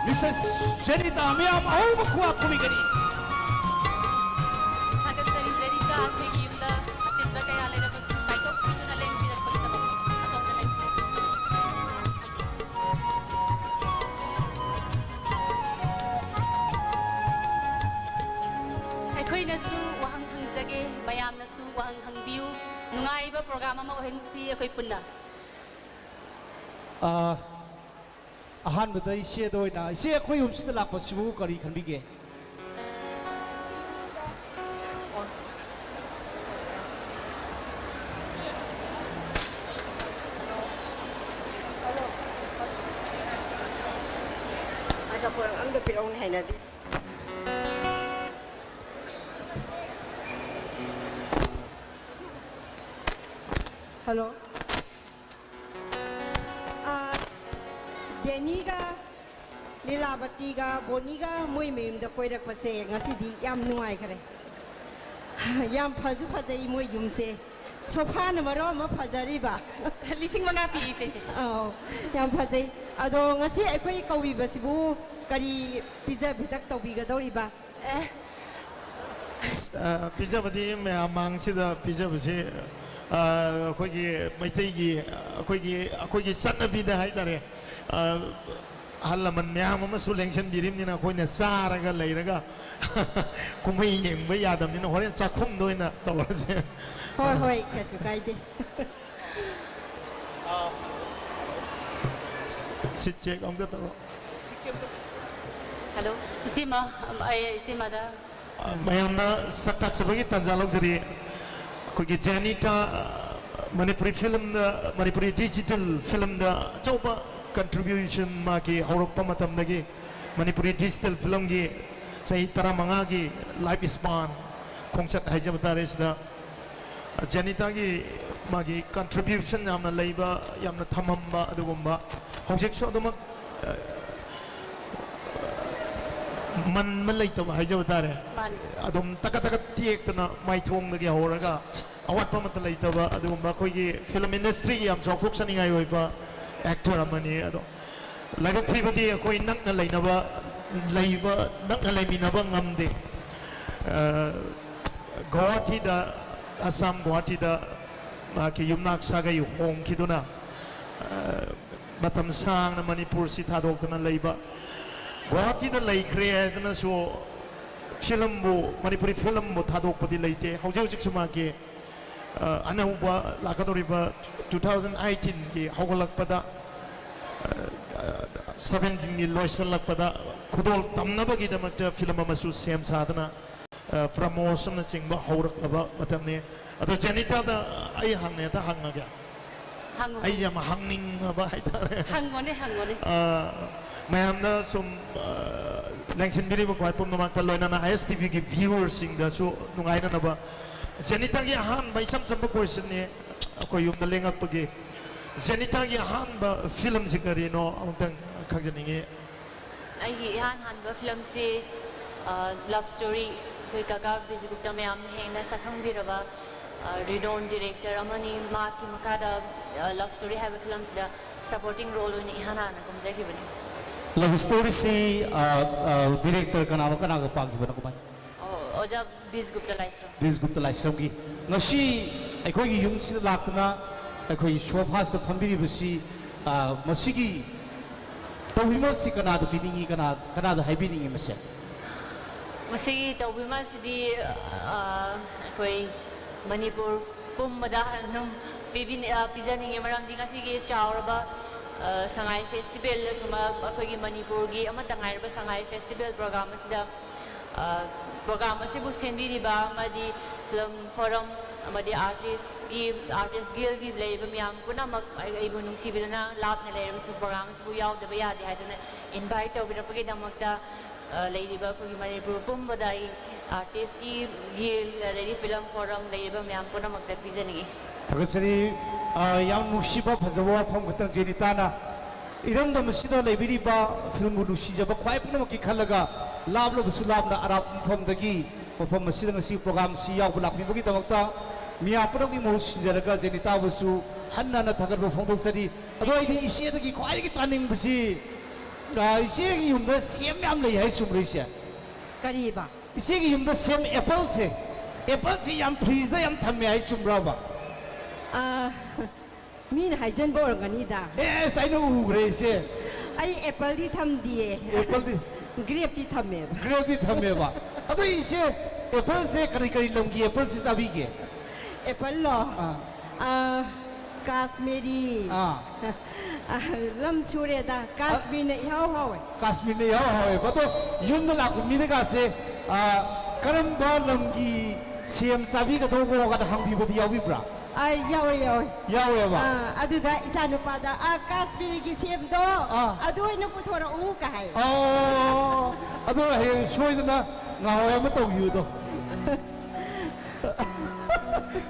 ꯃꯤꯁꯦꯁ ꯖꯦꯅꯤꯇꯥ꯫ ꯃꯤꯌꯥꯝ ꯑꯍꯧꯕ ꯈꯨꯕꯥꯛ ꯈꯨꯕꯤꯒꯅꯤ꯫ ꯊꯥꯒꯠꯆꯔꯤ ꯖꯦꯅꯤꯇꯥ, ꯑꯩꯈꯣꯏꯒꯤ ꯌꯨꯝꯗ ꯑꯆꯤꯟꯕ ꯀꯌꯥ ꯂꯩꯔꯕꯁꯨ ꯀꯥꯏꯊꯣꯛꯄꯤꯗꯨꯅ ꯂꯦꯡꯕꯤꯔꯛꯄꯒꯤꯗꯃꯛ꯫ ꯑꯗꯣꯝꯗ ꯂꯦꯡꯕꯤꯔꯛꯄꯒꯤꯗꯃꯛ꯫ ꯑꯩꯈꯣꯏꯅꯁꯨ ꯋꯥꯍꯪ ꯍꯪꯖꯒꯦ, ꯃꯌꯥꯝꯅꯁꯨ ꯋꯥꯍꯪ ꯍꯪꯕꯤꯌꯨ꯫ ꯅꯨꯡꯉꯥꯏꯕ ꯄ꯭ꯔꯣꯒ꯭ꯔꯥꯝ ꯑꯃ ꯑꯣꯏꯍꯟꯁꯤ ꯑꯩꯈꯣꯏ ꯄꯨꯟꯅ꯫ ꯑꯥ, ꯑꯍꯥꯟꯕꯗ ꯏꯆꯦꯗ ꯑꯣꯏꯅ, ꯏꯆꯦ, ꯑꯩꯈꯣꯏ ꯌꯨꯝꯁꯤꯗ ꯂꯥꯛꯄꯁꯤꯕꯨ ꯀꯔꯤ ꯈꯟꯕꯤꯒꯦ? ꯃꯥꯏꯀ꯭ꯔꯣꯐꯣꯟ ꯑꯝꯇ ꯄꯤꯔꯛꯎꯅꯦ, ꯍꯩꯅꯗꯦ꯫ ꯍꯜꯂꯣ꯫ ꯑꯥ, ꯗꯦꯅꯤꯒ ꯂꯤꯂꯥꯕꯇꯤꯒ ꯕꯣꯅꯤꯒ ꯃꯣꯏ ꯃꯌꯨꯝꯗ ꯀꯣꯏꯔꯛꯄꯁꯦ ꯉꯁꯤꯗꯤ ꯌꯥꯝ ꯅꯨꯡꯉꯥꯏꯈꯔꯦ꯫ ꯌꯥꯝ ꯐꯁꯨ ꯐꯖꯩ ꯃꯣꯏ ꯌꯨꯝꯁꯦ꯫ ꯁꯣꯐꯥꯅ ꯃꯔꯣꯟ ꯑꯃ ꯐꯖꯔꯤꯕ꯫ ꯂꯤꯁꯤꯡ ꯃꯉꯥ ꯄꯤꯔꯤꯁꯦ ꯁꯦ꯫ ꯑꯧ, ꯌꯥꯝ ꯐꯖꯩ꯫ ꯑꯗꯣ ꯉꯁꯤ ꯑꯩꯈꯣꯏ ꯀꯧꯕꯤꯕꯁꯤꯕꯨ ꯀꯔꯤ ꯄꯤꯖ ꯄꯤꯊꯛ ꯇꯧꯕꯤꯒꯗꯧꯔꯤꯕ? ꯑꯦ꯫ ꯑ, ꯄꯤꯖꯕꯗꯤ ꯃꯌꯥꯝ ꯃꯥꯡꯁꯤꯗ ꯄꯤꯖꯕꯁꯤ, ꯑ, ꯑꯩꯈꯣꯏꯒꯤ ꯃꯩꯇꯩꯒꯤ, ꯑꯩꯈꯣꯏꯒꯤ, ꯑꯩꯈꯣꯏꯒꯤ ꯆꯠꯅꯕꯤꯗ ꯍꯥꯏꯇꯥꯔꯦ꯫ ꯑ, ꯑꯍꯜ ꯂꯃꯟ ꯃꯌꯥꯝ ꯑꯃꯁꯨ ꯂꯦꯡꯁꯤꯟꯕꯤꯔꯤꯕꯅꯤꯅ ꯑꯩꯈꯣꯏꯅ ꯆꯥꯔꯒ ꯂꯩꯔꯒ ꯀꯨꯝꯍꯩ ꯌꯦꯡꯕ ꯌꯥꯗꯕꯅꯤꯅ ꯍꯣꯔꯦꯟ ꯆꯥꯛꯈꯨꯝꯗ ꯑꯣꯏꯅ ꯇꯧꯔꯁꯦ꯫ ꯍꯣꯏ, ꯍꯣꯏ, ꯀꯩꯁꯨ ꯀꯥꯏꯗꯦ꯫ ꯁꯤꯠ ꯆꯦꯛ ꯑꯃꯨꯛꯇ ꯇꯧꯔꯣ꯫ ꯍꯜꯂꯣ, ꯏꯆꯦꯃ, ꯑꯝ, ꯑꯩ ꯏꯆꯦꯃꯗ꯫ ꯃꯌꯥꯝꯅ ꯁꯛ ꯇꯥꯛꯆꯕꯒꯤ ꯇꯥꯟꯖꯥ ꯂꯧꯖꯔꯤ꯫ ꯑꯩꯈꯣꯏꯒꯤ ꯖꯦꯅꯤꯇꯥ, ꯃꯅꯤꯄꯨꯔꯤ ꯐꯤꯂꯝꯗ, ꯃꯅꯤꯄꯨꯔꯤ ꯗꯤꯖꯤꯇꯦꯜ ꯐꯤꯂꯝꯗ ꯑꯆꯧꯕ ꯀꯟꯇ꯭ꯔꯤꯕ꯭ꯌꯨꯁꯟ ꯃꯥꯒꯤ ꯍꯧꯔꯛꯄ ꯃꯇꯝꯗꯒꯤ ꯃꯅꯤꯄꯨꯔꯤ ꯗꯤꯖꯤꯇꯦꯜ ꯐꯤꯂꯝꯒꯤ ꯆꯍꯤ ꯇꯔꯥꯃꯉꯥꯒꯤ ꯂꯥꯏꯐ ꯁ꯭ꯄꯥꯟ ꯈꯣꯡꯆꯠ ꯍꯥꯏꯖꯕ ꯇꯥꯔꯦ꯫ ꯁꯤꯗ ꯖꯦꯅꯤꯇꯥꯒꯤ ꯃꯥꯒꯤ contribution ꯌꯥꯝꯅ ꯂꯩꯕ, ꯌꯥꯝꯅ ꯊꯝꯃꯝꯕ ꯑꯗꯨꯒꯨꯝꯕ, ꯍꯧꯖꯤꯛꯁꯨ ꯑꯗꯨꯃꯛ ꯃꯟꯕ ꯂꯩꯇꯕ ꯍꯥꯏꯖꯕ ꯇꯥꯔꯦ꯫ ꯃꯥꯅꯤ꯫ ꯑꯗꯨꯝ ꯇꯀꯠ ꯇꯀꯠ ꯇꯦꯛꯇꯅ, ꯃꯥꯏꯊꯣꯡꯗꯒꯤ ꯍꯧꯔꯒ ꯑꯋꯥꯠꯄ ꯑꯃꯠꯇ ꯂꯩꯇꯕ ꯑꯗꯨꯒꯨꯝꯕ ꯑꯩꯈꯣꯏꯒꯤ film industry ꯒꯤ ꯌꯥꯝ ꯆꯥꯎꯊꯣꯛꯆꯅꯤꯡꯉꯥꯏ ꯑꯣꯏꯕ actor ꯑꯃꯅꯤ꯫ ꯑꯗꯣ ꯂꯥꯏꯕꯛ ꯊꯤꯕꯗꯤ ꯑꯩꯈꯣꯏ ꯅꯛꯅ ꯂꯩꯅꯕ, ꯂꯩꯕ, ꯅꯛꯅ ꯂꯩꯃꯤꯟꯅꯕ ꯉꯝꯗꯦ꯫ ꯑ, ꯒꯨꯋꯥꯍꯥꯇꯤꯗ, ꯑꯁꯥꯝ ꯒꯨꯋꯥꯍꯥꯇꯤꯗ ꯃꯍꯥꯛꯀꯤ ꯌꯨꯝꯅꯥꯛ ꯁꯥꯒꯩ ꯍꯣꯡꯈꯤꯗꯨꯅ, ꯑ, ꯃꯇꯝ ꯁꯥꯡꯅ ꯃꯅꯤꯄꯨꯔꯁꯤ ꯊꯥꯗꯣꯛꯇꯨꯅ ꯂꯩꯕ꯫ ꯒꯨꯋꯥꯍꯥꯇꯤꯗ ꯂꯩꯈ꯭ꯔꯦ ꯍꯥꯏꯗꯅꯁꯨ film ꯕꯨ, ꯃꯅꯤꯄꯨꯔꯤ film ꯕꯨ ꯊꯥꯗꯣꯛꯄꯗꯤ ꯂꯩꯇꯦ꯫ ꯍꯧꯖꯤꯛ ꯍꯧꯖꯤꯛꯁꯨ ꯃꯍꯥꯛꯀꯤ, ꯑ, ꯑꯅꯧꯕ ꯂꯥꯛꯀꯗꯧꯔꯤꯕ two thousand eighteen ꯒꯤ ꯍꯧꯒꯠꯂꯛꯄꯗ, ꯑ, ꯑ, seventeen ꯒꯤ ꯂꯣꯏꯁꯤꯜꯂꯛꯄꯗ ꯈꯨꯗꯣꯜ ꯇꯝꯅꯕꯒꯤꯗꯃꯛꯇ film ꯑꯃꯁꯨ ꯁꯦꯝ ꯁꯥꯗꯅ, ꯑ, promotion ꯅꯆꯤꯡꯕ ꯍꯧꯔꯛꯂꯕ ꯃꯇꯝꯅꯤ꯫ ꯑꯗꯣ ꯖꯦꯅꯤꯇꯥꯗ ꯑꯩ ꯍꯪꯉꯦꯗ ꯍꯪꯉꯒꯦ꯫ ꯍꯪꯉꯨ꯫ ꯑꯩ ꯌꯥꯝ ꯍꯪꯅꯤꯡꯉꯕ ꯍꯥꯏꯇꯥꯔꯦ꯫ ꯍꯪꯉꯣꯅꯦ, ꯍꯪꯉꯣꯅꯦ꯫ ꯑ, ꯃꯌꯥꯝꯅ ꯁꯨꯝ, ꯑ, ꯂꯦꯡꯁꯤꯟꯕꯤꯔꯤꯕ ꯈ꯭ꯋꯥꯏ ꯄꯨꯝꯅꯃꯛꯇ, ꯂꯣꯏꯅꯅ ꯑꯥꯏ ꯑꯦꯁ ꯇꯤ ꯚꯤꯒꯤ viewer ꯁꯤꯡꯗꯁꯨ ꯅꯨꯡꯉꯥꯏꯅꯅꯕ, ꯖꯦꯅꯤꯇꯥꯒꯤ ꯑꯍꯥꯟꯕ ꯏꯆꯝ ꯆꯝꯕ question ꯅꯤ, ꯑꯩꯈꯣꯏ ꯌꯨꯝꯗ ꯂꯦꯡꯉꯛꯄꯒꯤ꯫ ꯖꯦꯅꯤꯇꯥꯒꯤ ꯑꯍꯥꯟꯕ film ꯁꯤ ꯀꯔꯤꯅꯣ ꯑꯃꯨꯛꯇꯪ ꯈꯪꯖꯅꯤꯡꯉꯤ꯫ ꯑꯩꯒꯤ ꯏꯍꯥꯟ ꯍꯥꯟꯕ film ꯁꯤ, ꯑ, love story, ꯑꯩꯈꯣꯏ ꯀꯀꯥ ꯕꯤꯖꯨꯒꯨꯞꯇ ꯃꯌꯥꯝꯅ ꯍꯦꯟꯅ ꯁꯛꯈꯪꯕꯤꯔꯕ, ꯑ, renowned director ꯑꯃꯅꯤ꯫ ꯃꯍꯥꯛꯀꯤ ꯃꯈꯥꯗ, ꯑ, love story ꯍꯥꯏꯕ film ꯁꯤꯗ supporting role ꯑꯣꯏꯅ ꯏꯍꯥꯟ ꯍꯥꯟꯅ ꯀꯨꯝꯖꯈꯤꯕꯅꯤ꯫ Love story ꯁꯤ, ꯑ, ꯑ, director ꯀꯅꯥꯒ ꯀꯅꯥꯒ ꯄꯥꯡꯈꯤꯕꯅꯣ, ꯀꯃꯥꯏꯅ? ꯑꯣ, ꯑꯣꯖꯥ ꯕꯤꯖꯒꯨꯞꯇ ꯂꯥꯏꯁ꯭ꯔꯝ꯫ ꯕꯤꯖꯒꯨꯞꯇ ꯂꯥꯏꯁ꯭ꯔꯝꯒꯤ꯫ ꯉꯁꯤ ꯑꯩꯈꯣꯏꯒꯤ ꯌꯨꯝꯁꯤꯗ ꯂꯥꯛꯇꯨꯅ ꯑꯩꯈꯣꯏꯒꯤ sofa ꯁꯤꯗ ꯐꯝꯕꯤꯔꯤꯕꯁꯤ, ꯑ, ꯃꯁꯤꯒꯤ ꯇꯧꯕꯤꯃꯜꯁꯤ ꯀꯅꯥꯗ ꯄꯤꯅꯤꯡꯉꯤ, ꯀꯅꯥ, ꯀꯅꯥꯗ ꯍꯥꯏꯕꯤꯅꯤꯡꯉꯤ ꯃꯁꯦ? ꯃꯁꯤꯒꯤ ꯇꯧꯕꯤꯃꯜꯁꯤꯗꯤ, ꯑ, ꯑꯩꯈꯣꯏ ꯃꯅꯤꯄꯨꯔ ꯄꯨꯝꯕꯗ ꯑꯗꯨꯝ ꯄꯤꯕꯤ-, ꯑ, ꯄꯤꯖꯅꯤꯡꯉꯤ꯫ ꯃꯔꯝꯗꯤ ꯉꯁꯤꯒꯤ ꯆꯥꯎꯔꯕ, ꯑ, ꯁꯉꯥꯏ festival, ꯑꯁꯨꯝꯕ ꯑꯩꯈꯣꯏꯒꯤ ꯃꯅꯤꯄꯨꯔꯒꯤ ꯑꯃꯠꯇ ꯉꯥꯏꯔꯕ ꯁꯉꯥꯏ festival program ꯑꯁꯤꯗ, ꯑ, program ꯑꯁꯤꯕꯨ ꯁꯤꯟꯕꯤꯔꯤꯕ ꯑꯃꯗꯤ film forum ꯑꯃꯗꯤ artist ꯀꯤ, artist guild ꯀꯤ ꯂꯩꯔꯤꯕ ꯃꯌꯥꯝ ꯄꯨꯝꯅꯃꯛ, ꯑꯩ-, ꯑꯩꯕꯨ ꯅꯨꯡꯁꯤꯕꯤꯗꯨꯅ ꯂꯥꯞꯅ ꯂꯩꯔꯕꯁꯨ program ꯑꯁꯤꯕꯨ ꯌꯥꯎꯗꯕ ꯌꯥꯗꯦ ꯍꯥꯏꯗꯨꯅ invite ꯇꯧꯕꯤꯔꯛꯄꯒꯤꯗꯃꯛꯇ ꯑ, ꯂꯩꯔꯤꯕ ꯑꯩꯈꯣꯏꯒꯤ ꯃꯅꯤꯄꯨꯔ ꯄꯨꯝꯕꯗ ꯑꯩ ꯑꯥꯔꯇꯤꯁꯀꯤ ꯒꯤꯜ, ꯑꯗꯩꯗꯤ ꯐꯤꯂꯝ ꯐꯣꯔꯝ ꯂꯩꯔꯤꯕ ꯃꯌꯥꯝ ꯄꯨꯝꯅꯃꯛꯇ ꯄꯤꯖꯅꯤꯡꯏ꯫ ꯊꯥꯒꯠꯆꯔꯤ꯫ ꯑ, ꯌꯥꯝ ꯅꯨꯡꯁꯤꯕ ꯐꯖꯕ ꯋꯥꯐꯝ ꯈꯛꯇꯪ ꯖꯦꯅꯤꯇꯥꯅ ꯏꯔꯝꯗꯝ ꯑꯁꯤꯗ ꯂꯩꯕꯤꯔꯤꯕ ꯐꯤꯂꯝꯕꯨ ꯅꯨꯡꯁꯤꯖꯕ ꯈ꯭ꯋꯥꯏ ꯄꯨꯝꯅꯃꯛꯀꯤ ꯈꯜꯂꯒ ꯂꯥꯞꯂꯕꯁꯨ ꯂꯥꯞꯅ ꯑꯔꯥꯞꯄ ꯃꯐꯝꯗꯒꯤ ꯃꯐꯝ ꯑꯁꯤꯗ ꯉꯁꯤ ꯄ꯭ꯔꯣꯒꯥꯝꯁꯤ ꯌꯥꯎꯕ ꯂꯥꯛꯄꯤꯕꯒꯤꯗꯃꯛꯇ ꯃꯤꯌꯥꯝ ꯄꯨꯝꯅꯃꯛꯀꯤ ꯃꯍꯨꯠ ꯁꯤꯟꯖꯔꯒ ꯖꯦꯅꯤꯇꯥꯕꯨꯁꯨ ꯍꯟꯅ ꯍꯟꯅ ꯊꯥꯒꯠꯄ ꯐꯣꯡꯗꯣꯛꯆꯔꯤ꯫ ꯑꯗꯣ ꯑꯩꯗꯤ ꯏꯆꯦꯗꯒꯤ ꯈ꯭ꯋꯥꯏꯗꯒꯤ ꯇꯥꯅꯤꯡꯕꯁꯤ, ꯑ, ꯏꯆꯦꯒꯤ ꯌꯨꯝꯗ ꯁꯦꯝ ꯌꯥꯝ ꯂꯩ ꯍꯥꯏ, ꯆꯨꯝꯕ꯭ꯔꯣ ꯏꯆꯦ? ꯀꯔꯤꯕ? ꯏꯆꯦꯒꯤ ꯌꯨꯝꯗ ꯁꯦꯝ ꯑꯦꯄꯜꯁꯦ, ꯑꯦꯄꯜꯁꯦ ꯌꯥꯝ ꯐ꯭ꯔꯤꯖꯇ ꯌꯥꯝ ꯊꯝꯃꯦ ꯍꯥꯏ, ꯆꯨꯝꯕ꯭ꯔꯕ? ꯑ, ꯃꯤꯅ ꯍꯥꯏꯖꯟꯕ ꯑꯣꯏꯔꯝꯒꯅꯤꯗ꯫ ꯑꯦꯁ, ꯑꯩꯅ ꯎꯈ꯭ꯔꯦ ꯏꯆꯦ꯫ ꯑꯩ ꯑꯦꯄꯜꯗꯤ ꯊꯝꯗꯤꯌꯦ꯫ ꯑꯦꯄꯜꯗꯤ? ꯒ꯭ꯔꯦꯞꯇꯤ ꯊꯝꯃꯦꯕ꯫ ꯒ꯭ꯔꯦꯞꯇꯤ ꯊꯝꯃꯦꯕ꯫ ꯑꯗꯣ ꯏꯆꯦ, ꯑꯦꯄꯜꯁꯦ ꯀꯔꯤ ꯀꯔꯤ ꯂꯝꯒꯤ ꯑꯦꯄꯜꯁꯦ ꯆꯥꯕꯤꯒꯦ? ꯑꯦꯄꯜꯂꯣ? ꯑꯥ꯫ ꯑ, ꯀꯥꯁꯃꯤꯔꯤ꯫ ꯑꯥ꯫ ꯑ, ꯂꯝ ꯁꯨꯔꯦꯗ꯫ ꯀꯥꯁꯃꯤꯔꯅ ꯏꯍꯥꯎ ꯍꯥꯎꯋꯦ꯫ ꯀꯥꯁꯃꯤꯔꯅ ꯏꯍꯥꯎ ꯍꯥꯎꯋꯦꯕ꯫ ꯑꯗꯣ ꯌꯨꯝꯗ ꯂꯥꯛꯄ ꯃꯤꯅꯒꯥꯁꯦ, ꯑ, "ꯀꯔꯝꯕ ꯂꯝꯒꯤ ꯁꯦꯝ ꯆꯥꯕꯤꯒꯗꯧꯕꯅꯣ?" ꯀꯥꯏꯅ ꯍꯪꯕꯤꯕꯗꯤ ꯌꯥꯎꯕꯤꯕ꯭ꯔꯥ? ꯑ, ꯌꯥꯎꯋꯦ, ꯌꯥꯎꯋꯦ꯫ ꯌꯥꯎꯋꯦꯕ? ꯑ, ꯑꯗꯨꯗ ꯏꯆꯥ ꯅꯨꯄꯥꯗ, "ꯑ, ꯀꯥꯁꯃꯤꯔꯒꯤ ꯁꯦꯝꯗꯣ ꯑꯥ꯫ ꯑꯗꯨ ꯑꯣꯏꯅ ꯄꯨꯊꯣꯔꯛꯎ" ꯀ ꯍꯥꯏ꯫ ꯑꯣ, ꯑꯗꯣ ꯍꯌꯦꯡ ꯁꯣꯏꯗꯅ ꯉꯍꯥꯋꯥꯏ ꯑꯃ ꯇꯧꯈꯤꯕꯗꯣ꯫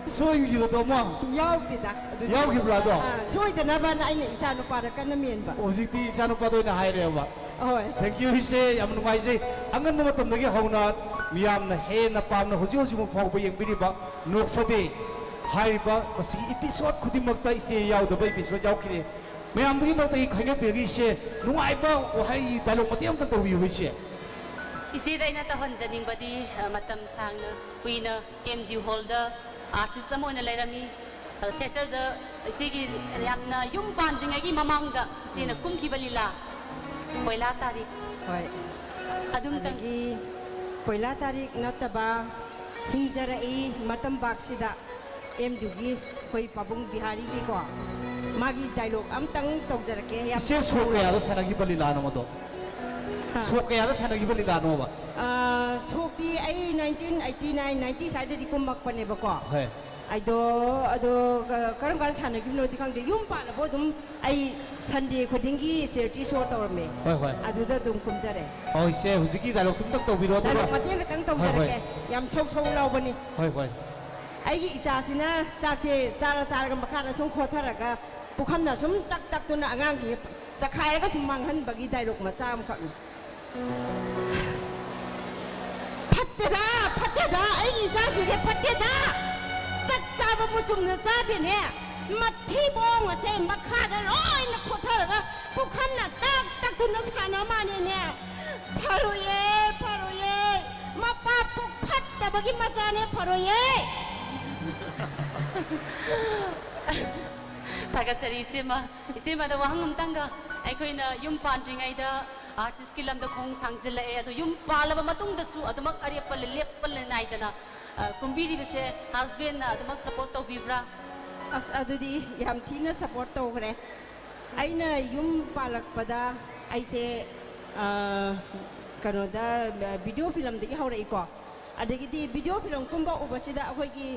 ꯁꯣꯏꯈꯤꯕꯗꯣ ꯑꯃ꯫ ꯌꯥꯎꯗꯦꯗ꯫ ꯑꯗꯨꯗꯤ꯫ ꯌꯥꯎꯈꯤꯕ꯭ꯔꯥ ꯑꯗꯣ? ꯑ, ꯁꯣꯏꯗꯅꯕꯅ ꯑꯩꯅ ꯏꯆꯥ ꯅꯨꯄꯥꯗ ꯀꯟꯅ ꯃꯦꯟꯕ꯫ ꯍꯧꯖꯤꯛꯇꯤ ꯏꯆꯥ ꯅꯨꯄꯥꯗ ꯑꯣꯏꯅ ꯍꯥꯏꯔꯦꯕ꯫ ꯍꯣꯏ꯫ Thank you ꯏꯆꯦ, ꯌꯥꯝ ꯅꯨꯡꯉꯥꯏꯖꯩ꯫ ꯑꯉꯟꯕ ꯃꯇꯝꯗꯒꯤ ꯍꯧꯅ ꯃꯤꯌꯥꯝꯅ ꯍꯦꯟꯅ ꯄꯥꯝꯅ ꯍꯧꯖꯤꯛ ꯍꯧꯖꯤꯛꯃꯛ ꯐꯥꯎꯕ ꯌꯦꯡꯕꯤꯔꯤꯕ ꯅꯣꯛꯐꯗꯦ ꯍꯥꯏꯔꯤꯕ ꯃꯁꯤꯒꯤ episode ꯈꯨꯗꯤꯡꯃꯛꯇ ꯏꯆꯦ ꯌꯥꯎꯗꯕ episode ꯌꯥꯎꯈꯤꯗꯦ꯫ ꯃꯌꯥꯝꯗꯨꯒꯤ ꯃꯔꯛꯇꯒꯤ ꯈꯥꯏꯒꯠꯄꯤꯔꯒ ꯏꯆꯦ, ꯅꯨꯡꯉꯥꯏꯕ ꯋꯥꯍꯩ dialogue ꯃꯇꯦꯛ ꯑꯃꯇ ꯇꯧꯕꯤꯌꯨ ꯏꯆꯦ꯫ ꯏꯆꯦꯗ ꯑꯩꯅ ꯇꯧꯍꯟꯖꯅꯤꯡꯕꯗꯤ, ꯑ, ꯃꯇꯝ ꯁꯥꯡꯅ ꯀꯨꯏꯅ ꯑꯦꯝ ꯗꯤ ꯍꯣꯜꯗ ꯑꯥꯔꯇꯤꯁ ꯑꯃ ꯑꯣꯏꯅ ꯂꯩꯔꯝꯃꯤ꯫ ꯑ, ꯊꯤꯌꯦꯇꯔꯗ ꯏꯆꯦꯒꯤ ꯌꯥꯝꯅ ꯌꯨꯝ ꯄꯥꯟꯗ꯭ꯔꯤꯉꯩꯒꯤ ꯃꯃꯥꯡꯗ ꯏꯆꯦꯅ ꯀꯨꯝꯈꯤꯕ ꯂꯤꯂꯥ ꯀꯣꯏꯂꯥ ꯇꯥꯔꯤ꯫ ꯍꯣꯏ꯫ ꯑꯗꯨꯝꯇꯪ꯫ ꯑꯗꯒꯤ ꯀꯣꯏꯂꯥ ꯇꯥꯔꯤꯛ ꯅꯠꯇꯕ ꯍꯤꯡꯖꯔꯛꯏ ꯃꯇꯝ ꯕꯥꯛꯁꯤꯗ ꯑꯦꯝꯗꯨꯒꯤ ꯑꯩꯈꯣꯏ ꯄꯥꯕꯨꯡ ꯕꯤꯍꯥꯔꯤꯒꯤꯀꯣ, ꯃꯥꯒꯤ dialogue ꯑꯝꯇꯪ ꯇꯧꯖꯔꯛꯀꯦ꯫ ꯌꯥꯝ ꯏꯆꯦ ꯁꯣꯛ ꯀꯌꯥꯗ ꯁꯥꯟꯅꯈꯤꯕ ꯂꯤꯂꯥꯅꯣ ꯃꯗꯣ? ꯍꯥ꯫ ꯁꯣꯛ ꯀꯌꯥꯗ ꯁꯥꯟꯅꯈꯤꯕ ꯂꯤꯂꯥꯅꯣꯕ? ꯑꯥ, ꯁꯣꯛꯇꯤ ꯑꯩ nineteen eighty nine ninety ꯁ꯭ꯋꯥꯏꯗꯗꯤ ꯀꯨꯝꯃꯛꯄꯅꯦꯕꯀꯣ꯫ ꯍꯣꯏ꯫ ꯑꯩꯗꯣ ꯑꯗꯣ ꯀ- ꯀꯔꯝ ꯀꯥꯟꯗ ꯁꯥꯟꯅꯈꯤꯕꯅꯣꯗꯤ ꯈꯪꯗꯦ꯫ ꯌꯨꯝ ꯄꯥꯜꯂꯕꯣ ꯑꯗꯨꯝ ꯑꯩ ꯁꯟꯗꯦ ꯈꯨꯗꯤꯡꯒꯤ ꯆꯦꯔꯤꯇꯤ ꯁꯣ ꯇꯧꯔꯝꯃꯦ꯫ ꯍꯣꯏ, ꯍꯣꯏ꯫ ꯑꯗꯨꯗ ꯑꯗꯨꯝ ꯀꯨꯝꯖꯔꯦ꯫ ꯑꯣ, ꯏꯆꯦ, ꯍꯧꯖꯤꯛꯀꯤ ꯗꯥꯏꯂꯣꯛꯇꯨ ꯑꯝꯇꯪ ꯇꯧꯕꯤꯔꯣ, ꯑꯗꯨꯒ ꯗꯥꯏꯂꯣꯛ ꯃꯇꯦꯛ ꯈꯛꯇꯪ ꯍꯣꯏ, ꯍꯣꯏ꯫ ꯇꯧꯖꯔꯛꯀꯦ꯫ ꯌꯥꯝ ꯁꯧ ꯁꯧ ꯂꯥꯎꯕꯅꯤ꯫ ꯍꯣꯏ, ꯍꯣꯏ꯫ ꯑꯩꯒꯤ ꯏꯆꯥꯁꯤꯅ ꯆꯥꯛꯁꯦ ꯆꯥꯔ ꯆꯥꯔꯒ ꯃꯈꯥꯗ ꯁꯨꯝ ꯈꯣꯠꯊꯔꯒ ꯄꯨꯈꯝꯅ ꯁꯨꯝ ꯇꯛ ꯇꯛꯇꯨꯅ ꯑꯉꯥꯡꯁꯤꯡꯁꯦ ꯆꯈꯥꯏꯔꯒ ꯁꯨꯝ ꯃꯥꯡꯍꯟꯕꯒꯤ ꯗꯥꯏꯂꯣꯛ ꯃꯆꯥ ꯑꯃꯈꯛꯅꯤ꯫ ꯐꯠꯇꯦꯗ, ꯐꯠꯇꯦꯗ, ꯑꯩꯒꯤ ꯏꯆꯥꯁꯤꯡꯁꯦ ꯐꯠꯇꯦꯗ꯫ ꯆꯥꯛ ꯆꯥꯕꯕꯨ ꯆꯨꯝꯅ ꯆꯥꯗꯦꯅꯦ꯫ ꯃꯊꯤꯕꯣꯡ ꯑꯁꯦ ꯃꯈꯥꯗ ꯂꯣꯏꯅ ꯈꯣꯠꯊꯔꯒ ꯄꯨꯈꯝꯅ ꯇꯛ ꯇꯛꯇꯨꯅ ꯁꯥꯟꯅ ꯃꯥꯅꯦꯅꯦ꯫ ꯐꯔꯣꯏꯌꯦ, ꯐꯔꯣꯏꯌꯦ꯫ ꯃꯄꯥ ꯄꯨꯛ ꯐꯠꯇꯕꯒꯤ ꯃꯆꯥꯅꯦ, ꯐꯔꯣꯏꯌꯦ꯫ ꯊꯥꯒꯠꯆꯔꯤ ꯏꯆꯦꯃ꯫ ꯏꯆꯦꯃꯗ ꯋꯥꯍꯪ ꯑꯃꯇꯪꯒ, ꯑꯩꯈꯣꯏꯅ ꯌꯨꯝ ꯄꯥꯟꯗ꯭ꯔꯤꯉꯩꯗ ꯑꯥꯔꯇꯤꯁꯀꯤ ꯂꯝꯗ ꯈꯣꯡ ꯊꯥꯡꯖꯤꯜꯂꯛꯑꯦ, ꯑꯗꯣ ꯌꯨꯝ ꯄꯥꯜꯂꯕ ꯃꯇꯨꯡꯗꯁꯨ ꯑꯗꯨꯃꯛ ꯑꯔꯦꯞꯄ ꯂꯦꯞꯄ ꯅꯥꯏꯗꯅ, ꯑ, ꯀꯨꯝꯕꯤꯔꯤꯕꯁꯦ ꯍꯁꯕꯦꯟꯅ ꯑꯗꯨꯃꯛ ꯁꯞꯄꯣꯔꯠ ꯇꯧꯕꯤꯕ꯭ꯔꯥ? ꯑꯁ, ꯑꯗꯨꯗꯤ ꯌꯥꯝ ꯊꯤꯅ ꯁꯞꯄꯣꯔꯠ ꯇꯧꯈ꯭ꯔꯦ꯫ ꯑꯩꯅ ꯌꯨꯝ ꯄꯥꯜꯂꯛꯄꯗ ꯑꯩꯁꯦ, ꯑ, ꯀꯩꯅꯣꯗ, ꯚꯤꯗꯤꯑꯣ ꯐꯤꯂꯝꯗꯒꯤ ꯍꯧꯔꯛꯏꯀꯣ꯫ ꯑꯗꯒꯤꯗꯤ ꯚꯤꯗꯤꯑꯣ ꯐꯤꯂꯝ ꯀꯨꯝꯕ ꯎꯕꯁꯤꯗ ꯑꯩꯈꯣꯏꯒꯤ,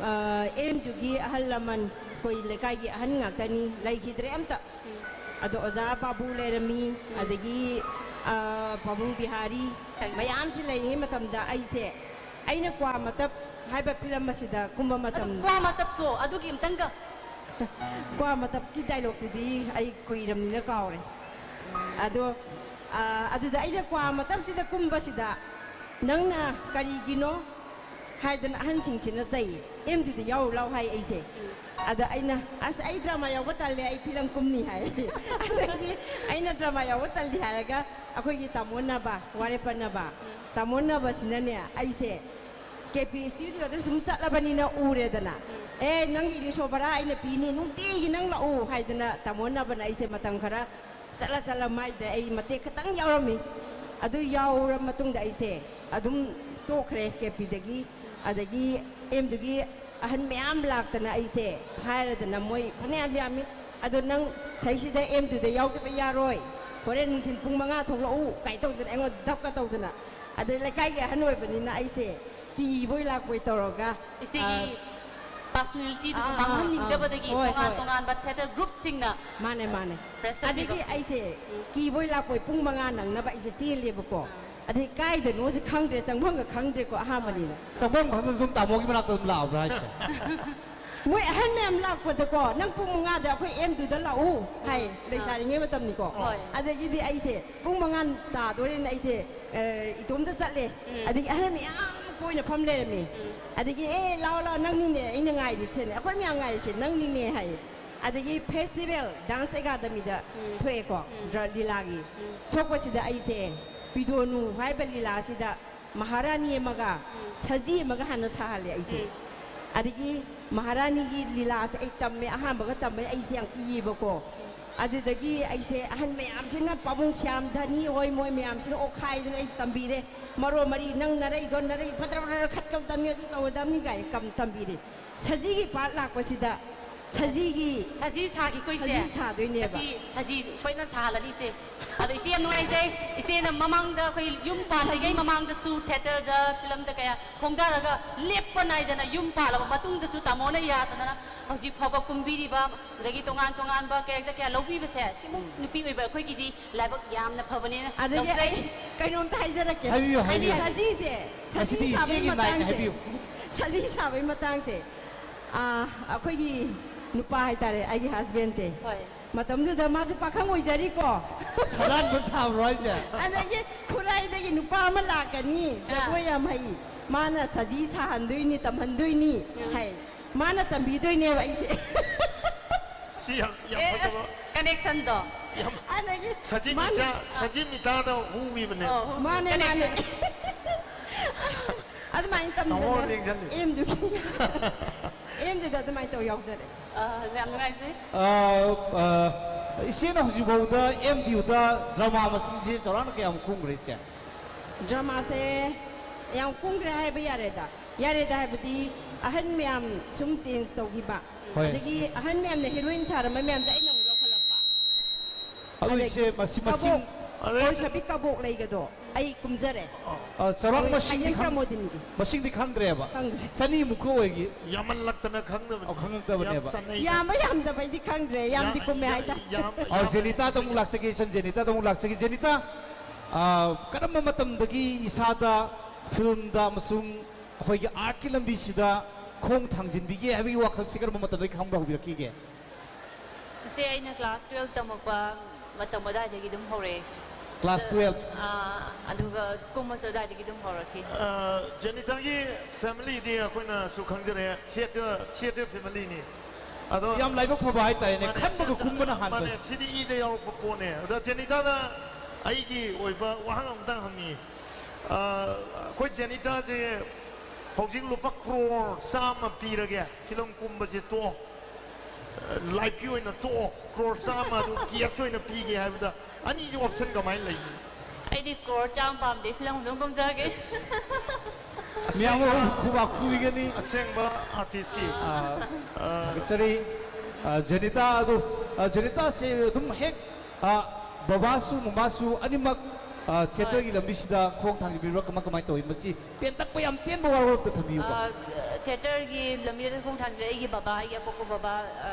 ꯑ, ꯑꯦꯝꯗꯨꯒꯤ ꯑꯍꯜ ꯂꯃꯟ, ꯑꯩꯈꯣꯏ ꯂꯩꯀꯥꯏꯒꯤ ꯑꯍꯟ ꯉꯥꯛꯇꯅꯤ, ꯂꯩꯈꯤꯗ꯭ꯔꯦ ꯑꯝꯇ꯫ ꯑꯗꯣ ꯑꯣꯖꯥ ꯕꯥꯕꯨ ꯂꯩꯔꯝꯃꯤ, ꯑꯗꯒꯤ, ꯑ, ꯄꯥꯕꯨꯡ ꯕꯤꯍꯥꯔꯤ, ꯃꯌꯥꯝꯁꯤ ꯂꯩꯔꯤꯉꯩ ꯃꯇꯝꯗ ꯑꯩꯁꯦ, ꯑꯩꯅ ꯀ꯭ꯋꯥ ꯃꯇꯞ ꯍꯥꯏꯕ ꯐꯤꯂꯝ ꯑꯁꯤꯗ ꯀꯨꯝꯕ ꯑꯗꯨ ꯃꯇꯝ ꯀ꯭ꯋꯥ ꯃꯇꯞꯇꯣ, ꯑꯗꯨꯒꯤ ꯑꯝꯇꯪꯒ꯫ ꯀ꯭ꯋꯥ ꯃꯇꯞꯀꯤ ꯗꯥꯏꯂꯣꯛꯇꯨꯗꯤ ꯑꯩ ꯀꯨꯏꯔꯝꯅꯤꯅ ꯀꯥꯎꯔꯦ꯫ ꯑꯗꯣ, ꯑ, ꯑꯗꯨꯗ ꯑꯩꯅ ꯀ꯭ꯋꯥ ꯃꯇꯞꯁꯤꯗ ꯀꯨꯝꯕꯁꯤꯗ ꯅꯪꯅ ꯀꯔꯤꯒꯤꯅꯣ ꯍꯥꯏꯗꯅ ꯑꯍꯟꯁꯤꯡꯁꯤꯅ ꯆꯩꯌꯦ꯫ "ꯑꯦꯝꯗꯨꯗ ꯌꯥꯎꯔꯨ ꯂꯥꯎ" ꯍꯥꯏ ꯑꯩꯁꯦ꯫ ꯑꯗ ꯑꯩꯅ, "ꯑꯁ, ꯑꯩ ꯗ꯭ꯔꯃꯥ ꯌꯥꯎꯕ ꯇꯜꯂꯦ, ꯑꯩ ꯐꯤꯂꯝ ꯀꯨꯝꯅꯤ" ꯍꯥꯏ꯫ ꯑꯗꯒꯤ ꯑꯩꯅ ꯗ꯭ꯔꯃꯥ ꯌꯥꯎꯕ ꯇꯜꯂꯤ ꯍꯥꯏꯔꯒ ꯑꯩꯈꯣꯏꯒꯤ ꯇꯥꯃꯣ ꯅꯕ, ꯋꯥꯔꯦꯄ ꯅꯕ, ꯇꯥꯃꯣ ꯅꯕꯁꯤꯅꯅꯦ ꯑꯩꯁꯦ ꯀꯦ ꯄꯤ ꯁ꯭ꯇꯨꯗꯤꯑꯣꯗ ꯁꯨꯝ ꯆꯠꯂꯕꯅꯤꯅ ꯎꯔꯦꯗꯅ, "ꯑꯦ, ꯅꯪꯒꯤ ꯔꯤꯁꯣ ꯚꯔꯥ ꯑꯩꯅ ꯄꯤꯅꯤ, ꯅꯨꯡꯇꯤꯒꯤ ꯅꯪ ꯂꯥꯛꯎ" ꯍꯥꯏꯗꯅ ꯇꯥꯃꯣ ꯅꯕꯅ ꯑꯩꯁꯦ ꯃꯇꯝ ꯈꯔ ꯆꯠꯂ ꯆꯠꯂ ꯃꯥꯏꯗ ꯑꯩ ꯃꯇꯦꯛ ꯈꯛꯇꯪ ꯌꯥꯎꯔꯝꯃꯤ꯫ ꯑꯗꯨ ꯌꯥꯎꯔ ꯃꯇꯨꯡꯗ ꯑꯩꯁꯦ ꯑꯗꯨꯝ ꯇꯣꯛꯈ꯭ꯔꯦ ꯀꯦ ꯄꯤꯗꯒꯤ꯫ ꯑꯗꯒꯤ ꯑꯦꯝꯗꯨꯒꯤ ꯑꯍꯟ ꯃꯌꯥꯝ ꯂꯥꯛꯇꯅ ꯑꯩꯁꯦ ꯍꯥꯏꯔꯗꯅ ꯃꯣꯏ ꯐꯅꯌꯥꯝ ꯌꯥꯝꯃꯤ꯫ "ꯑꯗꯣ ꯅꯪ ꯁꯩꯁꯤꯗ ꯑꯦꯝꯗꯨꯗ ꯌꯥꯎꯗꯕ ꯌꯥꯔꯣꯏ, ꯍꯣꯔꯦꯟ ꯅꯨꯡꯊꯤꯜ ꯄꯨꯡ ꯃꯉꯥ ꯊꯣꯛꯂꯛꯎ" ꯀꯥꯏ ꯇꯧꯗꯅ ꯑꯩꯉꯣꯟꯗ ꯙꯞꯀ ꯇꯧꯗꯅ꯫ ꯑꯗꯩ ꯂꯩꯀꯥꯏꯒꯤ ꯑꯍꯟ ꯑꯣꯏꯕꯅꯤꯅ ꯑꯩꯁꯦ ꯀꯤꯕꯣꯏ ꯂꯥꯛꯄꯣꯏ ꯇꯧꯔꯒ, ꯏꯆꯦꯒꯤ ꯑ, ꯅꯦꯁꯅꯦꯂꯤꯇꯤꯗꯨꯕꯨ ꯑꯥ, ꯑꯥ, ꯃꯥꯡꯍꯟꯅꯤꯡꯗꯕꯗꯒꯤ ꯑꯥ꯫ ꯍꯣꯏ, ꯇꯣꯉꯥꯟ ꯍꯣꯏ꯫ ꯇꯣꯉꯥꯟꯕ ꯊꯤꯌꯦꯇꯔ ꯒ꯭ꯔꯨꯞꯁꯤꯡꯅ ꯃꯥꯅꯦ, ꯃꯥꯅꯦ꯫ ꯄ꯭ꯔꯦꯁꯔ ꯑꯗꯒꯤ ꯄꯤꯕ꯫ ꯑꯩꯁꯦ ꯎꯝ꯫ ꯀꯤꯕꯣꯏ ꯂꯥꯛꯄꯣꯏ ꯄꯨꯡ ꯃꯉꯥ ꯅꯪꯅꯕ ꯑꯩꯁꯦ ꯆꯦꯜꯂꯦꯕꯀꯣ꯫ ꯑꯥ꯫ ꯑꯗꯩ ꯀꯥꯏꯗꯅꯣꯁꯦ ꯈꯪꯗ꯭ꯔꯦ, ꯆꯪꯐꯝꯒ ꯈꯪꯗ꯭ꯔꯦꯀꯣ, ꯑꯍꯥꯟꯕꯅꯤꯅ꯫ ꯆꯪꯐꯝ ꯈꯪꯗꯅ ꯑꯗꯨꯝ ꯇꯥꯃꯣꯒꯤ ꯃꯅꯥꯛꯇ ꯑꯗꯨꯝ ꯂꯥꯛꯑꯕ꯭ꯔꯥ ꯍꯥꯏꯁꯦ? ꯃꯣꯏ ꯑꯍꯟ ꯃꯌꯥꯝ ꯂꯥꯛꯄꯗꯀꯣ, "ꯅꯪ ꯄꯨꯡ ꯃꯉꯥꯗ ꯑꯩꯈꯣꯏ ꯑꯦꯝ ꯇꯨꯗ ꯂꯥꯛꯎ" ꯍꯥꯏ, ꯑꯥ꯫ ꯂꯩꯁꯥꯔꯤꯉꯩ ꯃꯇꯝꯅꯤꯀꯣ꯫ ꯍꯣꯏ꯫ ꯑꯗꯒꯤꯗꯤ ꯑꯩꯁꯦ ꯄꯨꯡ ꯃꯉꯥ ꯇꯥꯗꯣꯔꯦꯅ ꯑꯩꯁꯦ, ꯑ, ꯏꯇꯣꯝꯇ ꯆꯠꯂꯦ꯫ ꯎꯝ꯫ ꯑꯗꯒꯤ ꯑꯍꯟ ꯃꯌꯥꯝ ꯀꯣꯏꯅ ꯐꯝ ꯂꯩꯔꯝꯃꯦ꯫ ꯎꯝ꯫ ꯑꯗꯒꯤ, "ꯑꯦ, ꯂꯥꯛꯑꯣ, ꯂꯥꯛꯑꯣ, ꯅꯪꯅꯤꯅꯦ ꯑꯩꯅ ꯉꯥꯏꯔꯤꯁꯦ, ꯑꯩꯈꯣꯏ ꯃꯌꯥꯝ ꯉꯥꯏꯔꯤꯁꯦ ꯅꯪꯅꯤꯅꯦ" ꯍꯥꯏꯌꯦ꯫ ꯑꯗꯒꯤ ꯐꯦꯁꯇꯤꯚꯦꯜ ꯗꯥꯟꯁ ꯑꯦꯀꯥꯗꯃꯤꯗ ꯎꯝ꯫ ꯊꯣꯛꯑꯦꯀꯣ, ꯎꯝ꯫ ꯗ꯭ꯔ-, ꯂꯤꯂꯥꯒꯤ꯫ ꯎꯝ꯫ ꯊꯣꯛꯄꯁꯤꯗ ꯑꯩꯁꯦ ꯄꯤꯗꯣꯅꯨ ꯍꯥꯏꯕ ꯂꯤꯂꯥꯁꯤꯗ ꯃꯍꯥꯔꯥꯅꯤ ꯑꯃꯒ ꯎꯝ꯫ ꯁꯖꯤ ꯑꯃꯒ ꯍꯥꯟꯅ ꯁꯥꯍꯜꯂꯦ ꯑꯩꯁꯦ꯫ ꯎꯝ꯫ ꯑꯗꯒꯤ ꯃꯍꯥꯔꯥꯅꯤꯒꯤ ꯂꯤꯂꯥꯁꯦ ꯑꯩ ꯇꯝꯃꯦ, ꯑꯍꯥꯟꯕꯒ ꯇꯝꯕ ꯑꯩꯁꯦ ꯌꯥꯝ ꯀꯤꯌꯦꯕꯀꯣ꯫ ꯑꯗꯨꯗꯒꯤ ꯑꯩꯁꯦ ꯑꯍꯟ ꯃꯌꯥꯝꯁꯤꯅ, ꯄꯥꯕꯨꯡ ꯁ꯭ꯌꯥꯝ ꯙꯅꯤ ꯍꯣꯏ, ꯃꯣꯏ ꯃꯌꯥꯝꯁꯤꯅ ꯑꯣꯠꯈꯥꯏꯗꯅ ꯑꯩꯁꯦ ꯇꯝꯕꯤꯔꯦ꯫ ꯃꯔꯣ ꯃꯔꯤ, "ꯅꯪ ꯅꯔꯩꯗꯣ, ꯅꯔꯩ ꯐꯠꯇ꯭ꯔ ꯐꯠꯇ꯭ꯔ ꯈꯠꯀꯗꯕꯅꯤ, ꯑꯗꯨ ꯇꯧꯒꯗꯕꯅꯤ" ꯀꯥꯏꯅ ꯀꯝ-, ꯇꯝꯕꯤꯔꯦ꯫ ꯁꯖꯤꯒꯤ ꯄꯥꯔꯠ ꯂꯥꯛꯄꯁꯤꯗ ꯁꯖꯤꯒꯤ ꯁꯖꯤ ꯁꯥꯈꯤꯀꯣ, ꯏꯆꯦ꯫ ꯁꯖꯤ ꯁꯥꯗꯣꯏꯅꯦꯕ꯫ ꯁꯖꯤ, ꯁꯖꯤ ꯁꯣꯏꯗꯅ ꯁꯥꯍꯜꯂꯅꯤ, ꯏꯆꯦ꯫ ꯑꯗꯣ ꯏꯆꯦ ꯌꯥꯝ ꯅꯨꯡꯉꯥꯏꯖꯩ꯫ ꯏꯆꯦꯅ ꯃꯃꯥꯡꯗ ꯑꯩꯈꯣꯏ ꯌꯨꯝ ꯄꯥꯟꯗ꯭ꯔꯤꯉꯩ ꯁꯖꯤ꯫ ꯃꯃꯥꯡꯗꯁꯨ ꯊꯤꯌꯦꯇꯔꯗ, ꯐꯤꯂꯝꯗ ꯀꯌꯥ ꯈꯣꯡꯗꯥꯔꯒ ꯂꯦꯞꯄ ꯅꯥꯏꯗꯅ ꯌꯨꯝ ꯄꯥꯜꯂꯕ ꯃꯇꯨꯡꯗꯁꯨ ꯇꯥꯃꯣꯅ ꯌꯥꯗꯗꯅ ꯍꯧꯖꯤꯛ ꯐꯥꯎꯕ ꯀꯨꯝꯕꯤꯔꯤꯕ, ꯑꯗꯒꯤ ꯇꯣꯉꯥꯟ ꯇꯣꯉꯥꯟꯕ ꯀꯦꯔꯦꯛꯇꯔ ꯀꯌꯥ ꯂꯧꯕꯤꯕꯁꯦ, ꯁꯤꯃꯨꯛ ꯎꯝ꯫ ꯅꯨꯄꯤ ꯑꯣꯏꯕ ꯑꯩꯈꯣꯏꯒꯤꯗꯤ ꯂꯥꯏꯕꯛ ꯌꯥꯝꯅ ꯐꯕꯅꯦꯅ ꯑꯗꯒꯤ ꯂꯧꯖꯩ꯫ ꯑꯩ ꯀꯩꯅꯣꯝꯇ ꯍꯥꯏꯖꯔꯛꯀꯦ꯫ ꯍꯥꯏꯕꯤꯌꯨ, ꯍꯥꯏꯕꯤꯌꯨ꯫ ꯁꯖꯤꯁꯦ, ꯁꯖꯤ ꯉꯁꯤꯗꯤ ꯁꯥꯕꯒꯤ ꯏꯆꯦꯒꯤ ꯅꯥꯏꯠꯅꯦ, ꯃꯇꯥꯡꯁꯦ, ꯍꯥꯏꯕꯤꯌꯨ꯫ ꯁꯖꯤ ꯁꯥꯕꯒꯤ ꯃꯇꯥꯡꯁꯦ, ꯑꯥ, ꯑꯩꯈꯣꯏꯒꯤ ꯅꯨꯄꯥ ꯍꯥꯏꯇꯥꯔꯦ, ꯑꯩꯒꯤ ꯍꯁꯕꯦꯟꯁꯦ꯫ ꯍꯣꯏ꯫ ꯃꯇꯝꯗꯨꯗ ꯃꯥꯁꯨ ꯄꯥꯈꯪ ꯑꯣꯏꯖꯔꯤꯀꯣ꯫ ꯁꯗꯥꯟꯕ ꯁꯥꯕ꯭ꯔꯣ ꯍꯥꯏꯁꯦ? ꯑꯗꯒꯤ ꯈꯨꯔꯥꯏꯗꯒꯤ ꯅꯨꯄꯥ ꯑꯃ ꯂꯥꯛꯀꯅꯤ, ꯑꯥ꯫ ꯖꯒꯣꯏ ꯌꯥꯝ ꯍꯩ, ꯃꯥꯅ ꯁꯖꯤ ꯁꯥꯍꯟꯗꯣꯏꯅꯤ, ꯇꯝꯍꯟꯗꯣꯏꯅꯤ ꯎꯝ꯫ ꯍꯥꯏ꯫ ꯃꯥꯅ ꯇꯝꯕꯤꯗꯣꯏꯅꯦꯕ ꯑꯩꯁꯦ꯫ ꯁꯤ ꯌꯥꯝ, ꯌꯥꯝ ꯑꯦ, ꯐꯖꯕ꯫ ꯑꯁ, ꯀꯅꯦꯛꯁꯟꯗꯣ꯫ ꯌꯥꯝ ꯑꯗꯒꯤ ꯁꯖꯤ ꯃꯥꯅ ꯃꯤꯁꯥ-, ꯁꯖꯤ ꯃꯤꯇꯥꯗ ꯍꯨꯈꯤꯕꯅꯦ꯫ ꯑꯣ, ꯍꯨ-, ꯃꯥꯅꯦ, ꯃꯥꯅꯦ꯫ ꯀꯅꯦꯛꯁꯟ꯫ ꯑꯗꯨꯃꯥꯏꯅ ꯇꯝꯗꯅ ꯇꯥꯃꯣ ꯅꯤꯡꯁꯤꯡꯉꯤ꯫ ꯑꯦꯝꯗꯨꯒꯤ, ꯑꯦꯝꯗꯨꯗ ꯑꯗꯨꯃꯥꯏꯅ ꯇꯧ ꯌꯥꯎꯖꯔꯦ꯫ ꯑ, ꯌꯥꯝ ꯅꯨꯡꯉꯥꯏꯖꯩ꯫ ꯑ, ꯑ, ꯏꯆꯦꯅ ꯍꯧꯖꯤꯛꯐꯥꯎꯗ ꯑꯦꯝ ꯗꯤ ꯌꯨꯗ ꯗ꯭ꯔꯃꯥ ꯃꯁꯤꯡꯁꯦ ꯆꯥꯎꯔꯥꯛꯅ ꯀꯌꯥꯝ ꯀꯨꯝꯈ꯭ꯔꯦ, ꯏꯆꯦ? ꯗ꯭ꯔꯃꯥꯁꯦ ꯌꯥꯝ ꯀꯨꯝꯈ꯭ꯔꯦ ꯍꯥꯏꯕ ꯌꯥꯔꯦꯗ꯫ ꯌꯥꯔꯦꯗ ꯍꯥꯏꯕꯗꯤ ꯑꯍꯟ ꯃꯌꯥꯝ ꯁꯨꯝ ꯆꯦꯟꯖ ꯇꯧꯈꯤꯕ꯫ ꯍꯣꯏ꯫ ꯑꯗꯒꯤ ꯑꯍꯟ ꯃꯌꯥꯝꯅ ꯍꯦꯔꯣꯏꯟ ꯁꯥꯔꯝꯕ ꯃꯌꯥꯝꯗꯣ ꯑꯩꯅ ꯑꯃꯨꯛ ꯂꯧꯈꯠꯂꯛꯄ꯫ ꯑꯗꯨ ꯑꯗꯒꯤ ꯏꯆꯦ, ꯃꯁꯤ ꯃꯁꯤꯡ ꯀꯕꯣꯛ, ꯑꯗꯩ ꯑꯣꯏꯊꯕꯤ ꯀꯕꯣꯛ ꯂꯩꯒꯗꯣ꯫ ꯑꯩ ꯀꯨꯝꯖꯔꯦ꯫ ꯑ, ꯆꯥꯎꯔꯥꯛ ꯃꯁꯤꯡꯗꯤ ꯁꯥꯏꯌꯦꯟꯗ꯭ꯔ ꯈꯪ- ꯃꯣꯗꯤꯟꯒꯤ꯫ ꯃꯁꯤꯡꯗꯤ ꯈꯪꯗ꯭ꯔꯦꯕ꯫ ꯈꯪꯗ꯭ꯔꯦ꯫ ꯆꯅꯤꯃꯨꯛꯀ ꯑꯣꯏꯒꯤ꯫ ꯌꯥꯝꯃꯜꯂꯛꯇꯅ ꯈꯪꯗꯕꯅꯤ꯫ ꯑꯣ, ꯈꯪꯉꯛꯇꯕꯅꯦꯕ꯫ ꯌꯥꯝ ꯆꯥꯟꯅꯩ꯫ ꯌꯥꯝꯕ ꯌꯥꯝꯗꯕꯩꯗꯤ ꯈꯪꯗ꯭ꯔꯦ꯫ ꯌꯥꯝꯗꯤ ꯌꯥ- ꯀꯨꯝꯃꯦ ꯌꯥ- ꯍꯥꯏꯇꯥꯔꯦ꯫ ꯌꯥꯝ- ꯑ, ꯌꯥꯝ- ꯖꯦꯅꯤꯇꯥꯗ ꯑꯃꯨꯛ ꯂꯥꯛꯆꯒꯦ, ꯏꯆꯟ ꯖꯦꯅꯤꯇꯥꯗ ꯑꯃꯨꯛ ꯂꯥꯛꯆꯒꯦ꯫ ꯖꯦꯅꯤꯇꯥ, ꯑ, ꯀꯔꯝꯕ ꯃꯇꯝꯗꯒꯤ ꯏꯁꯥꯗ ꯐꯤꯂꯝꯗ ꯑꯃꯁꯨꯡ ꯑꯩꯈꯣꯏꯒꯤ ꯑꯥꯔꯠꯀꯤ ꯂꯝꯕꯤꯁꯤꯗ ꯈꯣꯡ ꯊꯥꯡꯖꯤꯟꯕꯤꯒꯦ ꯍꯥꯏꯕꯒꯤ ꯋꯥꯈꯜꯁꯤ ꯀꯔꯝꯕ ꯃꯇꯝꯗꯒꯤ ꯈꯪꯕ ꯍꯧꯕꯤꯔꯛꯈꯤꯒꯦ? ꯁꯦ ꯑꯩꯅ ꯀ꯭ꯂꯥꯁ ꯇꯨꯌꯦꯜꯞ ꯇꯝꯃꯛꯄ ꯃꯇꯝ ꯑꯗꯥꯏꯗꯒꯤ ꯑꯗꯨꯝ ꯍꯧꯔꯛꯑꯦ꯫ Class twelve. ꯑꯥ, ꯑꯗꯨꯒ ꯀꯨꯝꯕꯁꯨ ꯑꯗꯥꯏꯗꯒꯤ ꯑꯗꯨꯝ ꯍꯧꯔꯛꯈꯤ꯫ ꯑ, ꯖꯦꯅꯤꯇꯥꯒꯤ ꯐꯦꯃꯤꯂꯤꯗꯤ ꯑꯩꯈꯣꯏꯅꯁꯨ ꯈꯪꯖꯔꯦ, ꯊꯤꯌꯦꯇꯔ ꯊꯤꯌꯦꯇꯔ ꯐꯦꯃꯤꯂꯤꯅꯤ꯫ ꯑꯗꯣ ꯌꯥꯝ ꯂꯥꯏꯕꯛ ꯐꯕ ꯍꯥꯏꯇꯥꯔꯦꯅꯦ, ꯃꯥꯅꯦ, ꯈꯟꯕꯒ ꯁꯤꯗ- ꯀꯨꯝꯕꯅ ꯍꯥꯟꯕ꯫ ꯃꯥꯅꯦ, ꯁꯤꯗꯤ ꯏꯗ ꯌꯥꯎꯔꯛꯄ ꯄꯣꯠꯅꯦ꯫ ꯑꯗ ꯖꯦꯅꯤꯇꯥꯗ ꯑꯩꯒꯤ ꯑꯣꯏꯕ ꯋꯥꯍꯪ ꯑꯃꯇꯪ ꯍꯪꯅꯤꯡꯉꯤ꯫ ꯑ, ꯑꯩꯈꯣꯏ ꯖꯦꯅꯤꯇꯥꯁꯦ ꯍꯧꯖꯤꯛ ꯂꯨꯄꯥ ꯀ꯭ꯔꯣꯔ ꯆꯥꯝꯃ ꯄꯤꯔꯒꯦ, ꯐꯤꯂꯝ ꯀꯨꯝꯕꯁꯦ ꯇꯣꯛꯑꯣ, ꯂꯥꯏꯐꯀꯤ ꯑꯣꯏꯅ ꯇꯣꯛꯑꯣ, ꯀ꯭ꯔꯣꯔ ꯆꯥꯝꯃ ꯑꯗꯨ ꯀꯦꯁ ꯑꯣꯏꯅ ꯄꯤꯒꯦ ꯍꯥꯏꯕꯗ ꯑꯅꯤꯁꯤ ꯑꯣꯞꯁꯟ ꯀꯃꯥꯏꯅ ꯂꯩꯅꯤ? ꯑꯩꯗꯤ ꯀ꯭ꯔꯣꯔ ꯆꯥꯝꯃ ꯄꯥꯝꯗꯦ, ꯐꯤꯂꯝ ꯑꯗꯨꯝ ꯀꯨꯝꯖꯒꯦ꯫ ꯃꯌꯥꯝ ꯑꯃ ꯈꯨꯕꯥꯛ ꯈꯨꯕꯤꯒꯅꯤ꯫ ꯑꯁꯦꯡꯕ ꯑꯥꯔꯇꯤꯁꯀꯤ ꯑ, ꯊꯥꯒꯠꯆꯔꯤ꯫ ꯑ, ꯖꯦꯅꯤꯇꯥ ꯑꯗꯨ, ꯑ, ꯖꯦꯅꯤꯇꯥꯁꯦ ꯑꯗꯨꯝ ꯍꯦꯛ, ꯑ, ꯕꯕꯥꯁꯨ ꯃꯃꯥꯁꯨ ꯑꯅꯤꯃꯛ, ꯑ, ꯊꯤꯌꯦꯇꯔꯒꯤ ꯂꯝꯕꯤꯁꯤꯗ ꯈꯣꯡ ꯊꯥꯡꯖꯤꯟꯕꯤꯕ꯭ꯔꯥ, ꯀꯃꯥꯏ ꯀꯃꯥꯏꯅ ꯇꯧꯏ? ꯃꯁꯤ ꯇꯦꯟꯇꯛꯄ, ꯌꯥꯝ ꯇꯦꯟꯕ ꯋꯥꯔꯣꯜ ꯑꯝꯇ ꯊꯝꯕꯤꯌꯨꯕ꯫ ꯑ, ꯊꯤꯌꯦꯇꯔꯒꯤ ꯂꯝꯕꯤꯗ ꯈꯣꯡ ꯊꯥꯡꯖꯤꯜꯂꯦ ꯑꯩꯒꯤ ꯕꯕꯥ, ꯑꯩꯒꯤ ꯑꯄꯣꯛꯄ ꯕꯕꯥ, ꯑ,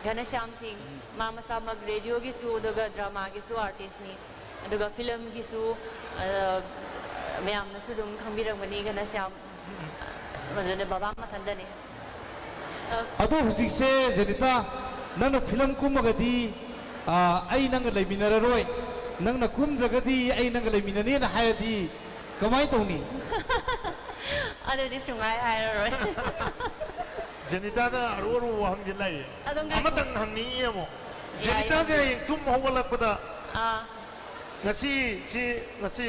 ꯘꯅꯁ꯭ꯌꯥꯝ ꯁꯤꯡ꯫ ꯃꯥ ꯃꯁꯥꯃꯛ ꯔꯦꯗꯤꯑꯣꯒꯤꯁꯨ ꯑꯗꯨꯒ ꯗ꯭ꯔꯃꯥꯒꯤꯁꯨ ꯑꯥꯔꯇꯤꯁꯅꯤ, ꯑꯗꯨꯒ ꯐꯤꯂꯝꯒꯤꯁꯨ, ꯑ, ꯃꯌꯥꯝꯅꯁꯨ ꯑꯗꯨꯝ ꯈꯪꯕꯤꯔꯝꯒꯅꯤ ꯘꯅꯁ꯭ꯌꯥꯝ꯫ ꯑꯗꯨꯅ ꯕꯕꯥ ꯃꯊꯟꯇꯅꯤ꯫ ꯑꯗꯣ ꯍꯧꯖꯤꯛꯁꯦ ꯖꯦꯅꯤꯇꯥ, ꯅꯪꯅ ꯐꯤꯂꯝ ꯀꯨꯝꯃꯒꯗꯤ, ꯑ, ꯑꯩ ꯅꯪꯒ ꯂꯩꯃꯤꯟꯅꯔꯔꯣꯏ, ꯅꯪꯅ ꯀꯨꯝꯗ꯭ꯔꯒꯗꯤ ꯑꯩ ꯅꯪꯒ ꯂꯩꯃꯤꯟꯅꯅꯦꯅ ꯍꯥꯏꯔꯗꯤ ꯀꯃꯥꯏꯅ ꯇꯧꯅꯤ? ꯑꯗꯨꯗꯤ ꯁꯨꯡꯍꯥꯏ ꯍꯥꯏꯔꯔꯣꯏ꯫ ꯖꯦꯅꯤꯇꯥꯗ ꯑꯔꯨ ꯑꯔꯨꯕ ꯋꯥꯍꯪꯁꯦ ꯂꯩꯌꯦ꯫ ꯑꯗꯣ ꯉꯥꯏꯈꯣ꯫ ꯑꯃꯇꯪ ꯍꯪꯅꯤꯡꯉꯤ ꯑꯃꯨꯛ꯫ ꯌꯥꯏ, ꯖꯦꯅꯤꯇꯥꯁꯦ ꯌꯥꯏ꯫ ꯍꯌꯦꯡ ꯇꯨꯝ ꯍꯧꯒꯠꯂꯛꯄꯗ ꯑꯥ, ꯉꯁꯤ ꯁꯤ ꯉꯁꯤ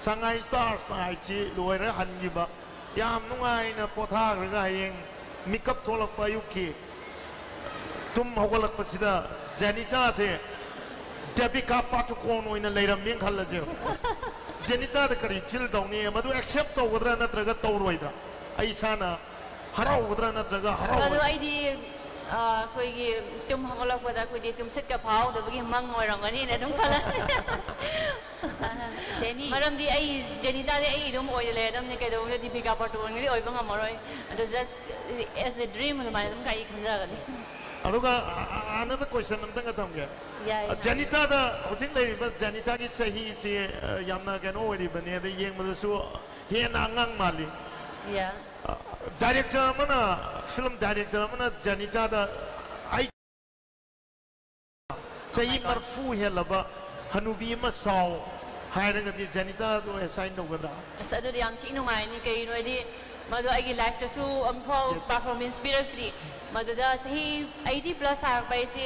ꯁꯉꯥꯏ ꯁ꯭ꯇꯥꯔꯁ ꯅꯥꯏꯠꯁꯤ ꯂꯣꯏꯔ ꯍꯟꯈꯤꯕ, ꯌꯥꯝ ꯅꯨꯡꯉꯥꯏꯅ ꯄꯣꯊꯥꯈ꯭ꯔꯒ ꯍꯌꯦꯡ ꯃꯤꯀꯞ ꯊꯣꯛꯂꯛꯄ ꯑꯌꯨꯛꯀꯤ ꯇꯨꯝ ꯍꯧꯒꯠꯂꯛꯄꯁꯤꯗ ꯖꯦꯅꯤꯇꯥꯁꯦ ꯗꯦꯕꯤꯀꯥ ꯄꯥꯇꯨꯀꯣꯟ ꯑꯣꯏꯅ ꯂꯩꯔꯝꯃꯦꯅ ꯈꯜꯂꯁꯦꯕ꯫ ꯖꯦꯅꯤꯇꯥꯗ ꯀꯔꯤ ꯐꯤꯜ ꯇꯧꯅꯤ? ꯃꯗꯨ ꯑꯦꯛꯁꯦꯞ ꯇꯧꯒꯗ꯭ꯔꯥ ꯅꯠꯇ꯭ꯔꯒ ꯇꯧꯔꯣꯏꯗ꯭ꯔꯥ? ꯑꯩ ꯏꯁꯥꯅ ꯍꯔꯥꯎꯒꯗ꯭ꯔꯥ ꯅꯠꯇ꯭ꯔꯒ ꯑꯗꯣ ꯍꯔꯥꯎꯔꯣꯏꯗ꯭ꯔꯥ? ꯑꯩꯗꯤ ꯑꯩꯈꯣꯏꯒꯤ ꯇꯨꯝ ꯍꯧꯒꯠꯂꯛꯄꯗ ꯑꯩꯈꯣꯏꯗꯤ ꯇꯨꯝꯁꯤꯠꯀ ꯐꯥꯍꯧꯗꯕꯒꯤ ꯃꯪ ꯑꯣꯏꯔꯝꯒꯅꯤꯅ ꯑꯗꯨꯝ ꯈꯜꯂꯦ꯫ ꯗꯦꯅꯤ꯫ ꯃꯔꯝꯗꯤ ꯑꯩ ꯖꯦꯅꯤꯇꯥꯗꯤ ꯑꯩ ꯑꯗꯨꯝ ꯑꯣꯏꯅ ꯂꯩꯔꯗꯝꯅꯤ, ꯀꯩꯗꯧꯕꯗ ꯗꯤꯄꯤꯀꯥ ꯄꯥꯗꯨꯀꯣꯟꯒꯗꯤ ꯑꯣꯏꯕ ꯉꯝꯃꯔꯣꯏ꯫ ꯑꯗꯣ just as a dream ꯑꯗꯨꯃꯥꯏꯅ ꯑꯗꯨꯝ ꯑꯩ ꯈꯟꯖꯒꯅꯤ꯫ ꯑꯗꯨꯒ ꯑ- ꯑ- another question ꯑꯝꯇꯪꯒ ꯊꯝꯒꯦ꯫ ꯌꯥꯏ꯫ ꯖꯦꯅꯤꯇꯥꯗ ꯍꯧꯖꯤꯛ ꯂꯩꯔꯤꯕ ꯖꯦꯅꯤꯇꯥꯒꯤ ꯆꯍꯤꯁꯤ ꯑ, ꯌꯥꯝꯅ ꯀꯩꯅꯣ ꯑꯣꯏꯔꯤꯕꯅꯤ, ꯑꯗꯩ ꯌꯦꯡꯕꯗꯁꯨ ꯍꯦꯟꯅ ꯑꯉꯥꯡ ꯃꯥꯜꯂꯤ꯫ Yeah. ꯗꯥꯏꯔꯦꯛꯇꯔ ꯑꯃꯅ, ꯐꯤꯂꯝ ꯗꯥꯏꯔꯦꯛꯇꯔ ꯑꯃꯅ ꯖꯦꯅꯤꯇꯥꯗ ꯑꯩ ꯆꯍꯤ ꯃꯔꯐꯨ ꯍꯦꯜꯂꯕ ꯍꯅꯨꯕꯤ ꯑꯃ ꯁꯥꯎ ꯍꯥꯏꯔꯒꯗꯤ ꯖꯦꯅꯤꯇꯥꯗꯣ ꯑꯦꯁꯥꯏꯟ ꯇꯧꯒꯗ꯭ꯔꯥ? ꯑꯁ, ꯑꯗꯨꯗꯤ ꯌꯥꯝ ꯊꯤ ꯅꯨꯡꯉꯥꯏꯅꯤ꯫ ꯀꯩꯒꯤꯅꯣ ꯍꯥꯏꯗꯤ ꯃꯗꯨ ꯑꯩꯒꯤ ꯂꯥꯏꯐꯇꯁꯨ ꯑꯃꯨꯛꯐꯥꯎ performance ꯄꯤꯔꯛꯇ꯭ꯔꯤ꯫ ꯃꯗꯨꯗ ꯆꯍꯤ eighty plus ꯁꯥꯔꯛꯄ ꯍꯥꯏꯁꯦ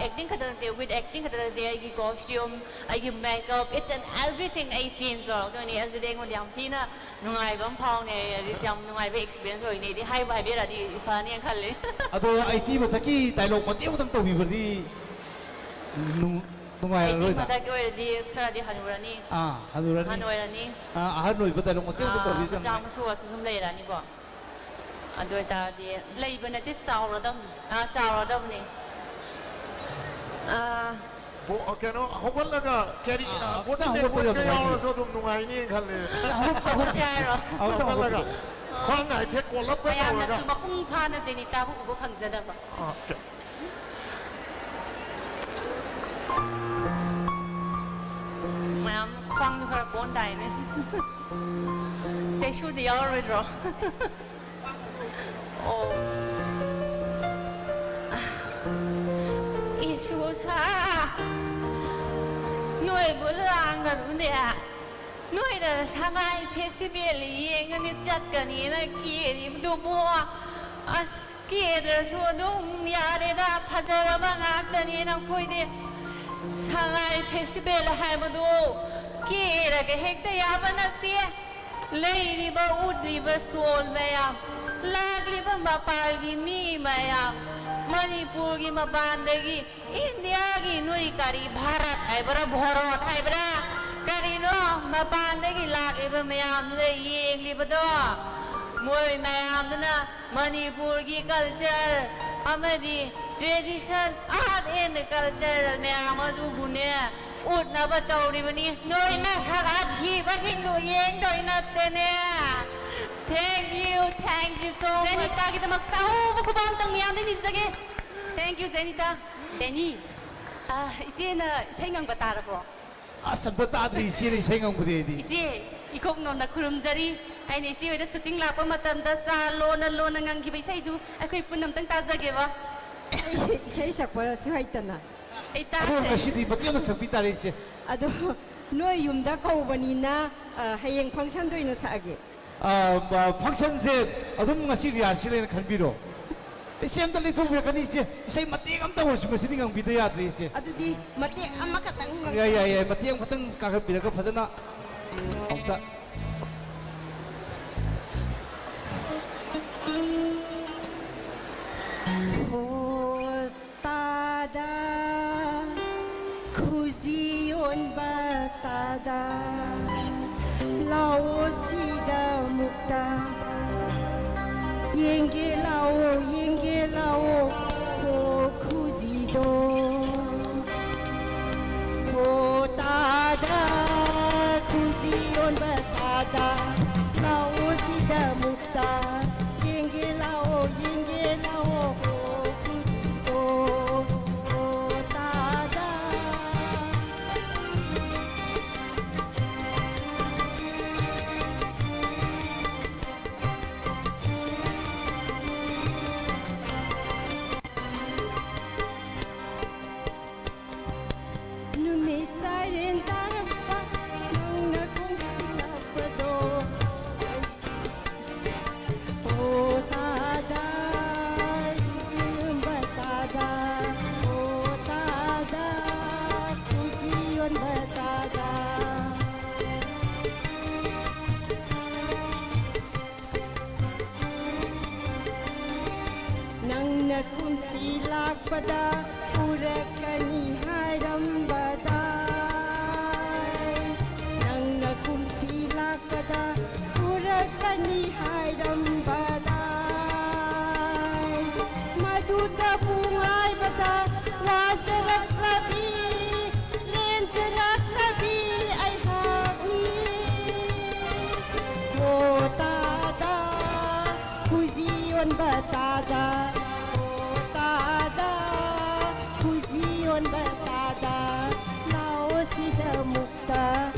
ꯑꯦꯛꯇꯤꯡ ꯈꯛꯇ ꯅꯠꯇꯦ, with acting ꯈꯛꯇ ꯅꯠꯇꯦ, ꯑꯩꯒꯤ costume, ꯑꯩꯒꯤ makeup, each and everything ꯑꯩ change ꯇꯧꯔꯛꯇꯣꯏꯅꯤ꯫ ꯑꯗꯨꯗꯤ ꯑꯩꯉꯣꯟꯗ ꯌꯥꯝ ꯊꯤꯅ ꯅꯨꯡꯉꯥꯏꯕ ꯑꯃ ꯐꯥꯎꯅꯦ꯫ ꯑꯩ ꯌꯥꯝ ꯅꯨꯡꯉꯥꯏꯕ experience ꯑꯣꯏꯅꯤ꯫ ꯑꯩꯗꯤ ꯍꯥꯏꯕꯨ ꯍꯥꯏꯕꯤꯔꯛꯑꯗꯤ ꯐꯅꯤꯅ ꯈꯜꯂꯦ꯫ ꯑꯗꯣ eighty ꯃꯊꯛꯀꯤ dialogue ꯃꯇꯦꯛ ꯑꯃꯇꯪ ꯇꯧꯕꯤꯕꯗꯤ ꯅꯨꯡ- eighty ꯅꯨꯡꯉꯥꯏꯔꯔꯣꯏꯗ꯫ ꯃꯊꯛꯀꯤ ꯑꯣꯏꯔꯗꯤ ꯑꯁ ꯈꯔꯗꯤ ꯍꯅꯨꯔꯅꯤ꯫ ꯑꯥ, ꯍꯅꯨꯔꯅꯤ꯫ ꯑꯍꯟ ꯑꯣꯏꯔꯅꯤ꯫ ꯑꯥ, ꯑꯍꯟ ꯑꯣꯏꯕ dialogue ꯃꯇꯦꯛ ꯑꯃꯇꯪ ꯑꯥ, ꯇꯧꯕꯤꯕꯗꯤ ꯌꯥꯝ ꯃꯆꯥ ꯅꯨꯡꯉꯥꯏ꯫ ꯃꯁꯨ ꯑꯁꯨ ꯑꯗꯨꯝ ꯂꯩꯔꯅꯤꯀꯣ꯫ ꯑꯗꯨ ꯑꯣꯏꯇꯥꯔꯗꯤ ꯂꯩꯕ ꯅꯠꯇꯦ, ꯆꯥꯎꯔꯗꯝꯅꯤ꯫ ꯑꯥ, ꯆꯥꯎꯔꯗꯕꯅꯤ꯫ ꯑꯥ, ꯕꯣ- ꯀꯩꯅꯣ ꯍꯧꯒꯠꯂꯒ ꯀꯦꯔꯤ ꯑꯥ, ꯕꯣꯗꯤ ꯈꯤꯇꯪ ꯍꯧꯒꯠꯄꯗ ꯂꯦꯡꯒ꯭ꯋꯦꯖꯀ ꯅꯨꯡꯉꯥꯏꯅꯤ꯫ ꯌꯥꯎꯔꯁꯨ ꯑꯗꯨꯝ ꯅꯨꯡꯉꯥꯏꯅꯤ ꯈꯜꯂꯦ꯫ ꯍꯧꯒꯠꯁꯦ ꯍꯥꯏꯔꯣ? ꯑꯃꯨꯛꯇꯪ ꯍꯧꯒꯠꯂꯒ ꯍꯧꯒꯠꯄꯗ꯫ ꯈ꯭ꯋꯥꯡ ꯍꯥꯏꯐꯦꯠ ꯀꯣꯜꯂꯞꯀ ꯇꯧꯔꯒ꯫ ꯃꯌꯥꯝꯅꯁꯨ ꯃꯄꯨꯡ ꯐꯥꯅ ꯖꯦꯅꯤꯇꯥꯕꯨ ꯎꯕ ꯐꯪꯖꯗꯕ꯫ ꯑꯣꯀꯦ꯫ ꯃꯌꯥꯝ ꯈ꯭ꯋꯥꯡꯁꯨ ꯈꯔ ꯀꯣꯟ ꯇꯥꯏꯅꯦ꯫ ꯆꯩꯁꯨꯗꯤ ꯌꯥꯎꯔꯔꯣꯏꯗ꯭ꯔꯣ? ꯑꯣ꯫ ꯏꯁꯨꯁꯥ, ꯅꯣꯏꯕꯨ ꯂꯥꯡꯒꯅꯨꯅꯦ꯫ ꯅꯣꯏꯅ ꯁꯉꯥꯏ ꯐꯦꯁꯇꯤꯚꯦꯜ ꯌꯦꯡꯒꯅꯤ ꯆꯠꯀꯅꯤꯅ ꯀꯦꯔꯤꯕꯗꯨꯕꯨ? ꯑꯁ, ꯀꯦꯗ꯭ꯔꯁꯨ ꯑꯗꯨꯝ ꯌꯥꯔꯦꯗ, ꯐꯖꯔꯕ ꯉꯥꯛꯇꯅꯤ ꯅꯈꯣꯏꯗꯤ꯫ ꯁꯉꯥꯏ ꯐꯦꯁꯇꯤꯚꯦꯜ ꯍꯥꯏꯕꯗꯨ ꯀꯦꯔꯒ ꯍꯦꯛꯇ ꯌꯥꯕ ꯅꯠꯇꯦ꯫ ꯂꯩꯔꯤꯕ ꯎꯠꯂꯤꯕ stall ꯃꯌꯥꯝ, ꯂꯥꯛꯂꯤꯕ ꯃꯄꯥꯜꯒꯤ ꯃꯤ ꯃꯌꯥꯝ, ꯃꯅꯤꯄꯨꯔꯒꯤ ꯃꯄꯥꯟꯗꯒꯤ, ꯏꯟꯗꯤꯌꯥꯒꯤ ꯅꯣꯏ ꯀꯔꯤ ꯚꯥꯔꯠ ꯍꯥꯏꯕ꯭ꯔꯥ, ꯚꯣꯔꯣꯠ ꯍꯥꯏꯕ꯭ꯔꯥ, ꯀꯔꯤꯅꯣ ꯃꯄꯥꯟꯗꯒꯤ ꯂꯥꯛꯂꯤꯕ ꯃꯌꯥꯝꯗꯨꯗ ꯌꯦꯡꯂꯤꯕꯗꯣ? ꯃꯣꯏ ꯃꯌꯥꯝꯗꯨꯅ ꯃꯅꯤꯄꯨꯔꯒꯤ culture, ꯑꯃꯗꯤ tradition, art and culture ꯃꯌꯥꯝ ꯑꯗꯨꯕꯨꯅꯦ ꯎꯠꯅꯕ ꯇꯧꯔꯤꯕꯅꯤ꯫ ꯅꯣꯏ ꯅꯁꯛ ꯑꯊꯤꯕꯁꯤꯡꯗꯨ ꯌꯦꯡꯗꯣꯏ ꯅꯠꯇꯦꯅꯦ꯫ Thank you, thank you so much. ꯖꯦꯅꯤꯇꯥꯒꯤꯗꯃꯛꯇ ꯑꯍꯧꯕ ꯈꯨꯕꯥꯛ ꯑꯝꯇꯪ ꯃꯌꯥꯝꯗ ꯅꯤꯖꯒꯦ꯫ Thank you, Jenita. ꯗꯦꯅꯤ, ꯑ, ꯏꯆꯦꯅ ꯏꯁꯩ ꯉꯪꯕ ꯇꯥꯔꯕꯣ? ꯑꯁ, ꯑꯝꯇ ꯇꯥꯗ꯭ꯔꯤ ꯏꯆꯦꯅ ꯏꯁꯩ ꯉꯪꯕꯗꯤ ꯑꯩꯗꯤ꯫ ꯏꯆꯦ, ꯏꯀꯣꯛ ꯅꯣꯝꯅ ꯈꯨꯔꯨꯝꯖꯔꯤ꯫ ꯑꯩꯅ ꯏꯆꯦ ꯍꯣꯏꯗ shooting ꯂꯥꯛꯄ ꯃꯇꯝꯗ ꯆꯥ ꯂꯣꯟꯅ ꯂꯣꯟꯅ ꯉꯪꯈꯤꯕ ꯏꯁꯩꯗꯨ ꯑꯩꯈꯣꯏ ꯄꯨꯟꯅ ꯑꯝꯇꯪ ꯇꯥꯖꯒꯦꯕ꯫ ꯑꯩ ꯏꯁꯩ ꯁꯛꯄꯁꯨ ꯍꯩꯇꯅ꯫ ꯑꯩ ꯑꯗꯣ ꯇꯥꯗ꯭ꯔꯦ꯫ ꯉꯁꯤꯗꯤ ꯃꯇꯦꯛ ꯑꯃ ꯁꯛꯄꯤ ꯇꯥꯔꯦ ꯏꯆꯦ꯫ ꯑꯗꯣ ꯅꯣꯏ ꯌꯨꯝꯗ ꯀꯧꯕꯅꯤꯅ, ꯑ, ꯍꯌꯦꯡ functionꯗ ꯑꯣꯏꯅ ꯁꯛꯑꯒꯦ꯫ ꯑ, ꯑ, functionꯁꯦ ꯑꯗꯨꯝ ꯉꯁꯤ rehearsal ꯍꯥꯏꯅ ꯈꯟꯕꯤꯔꯣ꯫ ꯏꯆꯦ ꯑꯝꯇ ꯂꯦꯡꯊꯣꯛꯄꯤꯔꯛꯀꯅꯤ ꯏꯆꯦ꯫ ꯏꯁꯩ ꯃꯇꯦꯛ ꯑꯝꯇ ꯑꯣꯏꯔꯁꯨ ꯉꯁꯤꯗꯤ ꯉꯪꯕꯤꯗ ꯌꯥꯗ꯭ꯔꯦ ꯏꯆꯦ꯫ ꯑꯗꯨꯗꯤ ꯃꯇꯦꯛ ꯑꯃꯈꯛꯇꯪ ꯉꯪ- ꯌꯥꯏ, ꯌꯥꯏ, ꯌꯥꯏ꯫ ꯃꯇꯦꯛ ꯑꯃꯈꯛꯇꯪ ꯀꯥꯈꯠꯄꯤꯔꯒ ꯐꯖꯅ ꯑꯝꯇ꯫ ꯍꯣ ꯇꯥꯗ, ꯈꯨꯖꯤ ꯌꯣꯟꯕ ꯇꯥꯗ, ꯂꯥꯛꯑꯣ ꯁꯤꯗ ꯑꯃꯨꯛꯇ꯫ ꯌꯦꯡꯒꯦ ꯂꯥꯛꯑꯣ, ꯌꯦꯡꯒꯦ ꯂꯥꯛꯑꯣ, ꯍꯣ ꯈꯨꯖꯤꯗꯣ꯫ ꯍꯣ ꯇꯥꯗ, ꯈꯨꯖꯤ ꯌꯣꯟꯕ ꯇꯥꯗ, ꯂꯥꯛꯑꯣ ꯁꯤꯗ ꯑꯃꯨꯛꯇ꯫ ꯌꯦꯡꯒꯦ ꯂꯥꯛꯑꯣ, ꯌꯦꯡꯒꯦ ꯂꯥꯛꯑꯣ, ꯍꯣ ꯈꯨꯖꯤꯗꯣ, ꯍꯣ ꯇꯥꯗ꯫ ꯅꯨꯃꯤꯠ ꯆꯥꯏꯔꯦꯟ ꯇꯥꯔꯛꯄ ꯅꯪꯅ ꯈꯣꯡꯁꯤꯜꯂꯛꯄꯗꯣ꯫ ꯑꯣ ꯇꯥꯗ, ꯌꯣꯟꯕ ꯇꯥꯗ, ꯑꯣ ꯇꯥꯗ, ꯈꯣꯡꯁꯤ ꯌꯣꯟꯕ ꯇꯥꯗ꯫ ꯅꯪꯅ ꯀꯨꯝꯁꯤ ꯂꯥꯛꯄꯗ ꯎꯔꯛꯀꯅꯤ ꯍꯥꯏꯔꯝꯕꯗꯥꯏ, ꯅꯪꯅ ꯀꯨꯝꯁꯤ ꯂꯥꯛꯄꯗ ꯎꯔꯛꯀꯅꯤ ꯍꯥꯏꯔꯝꯕꯗꯥꯏ, ꯃꯗꯨ ꯌꯣꯟꯕ ꯇꯥꯗ, ꯑꯣ ꯇꯥꯗ, ꯈꯨꯖꯤ ꯌꯣꯟꯕ ꯇꯥꯗ, ꯂꯥꯛꯑꯣ ꯁꯤꯗ ꯑꯃꯨꯛꯇ,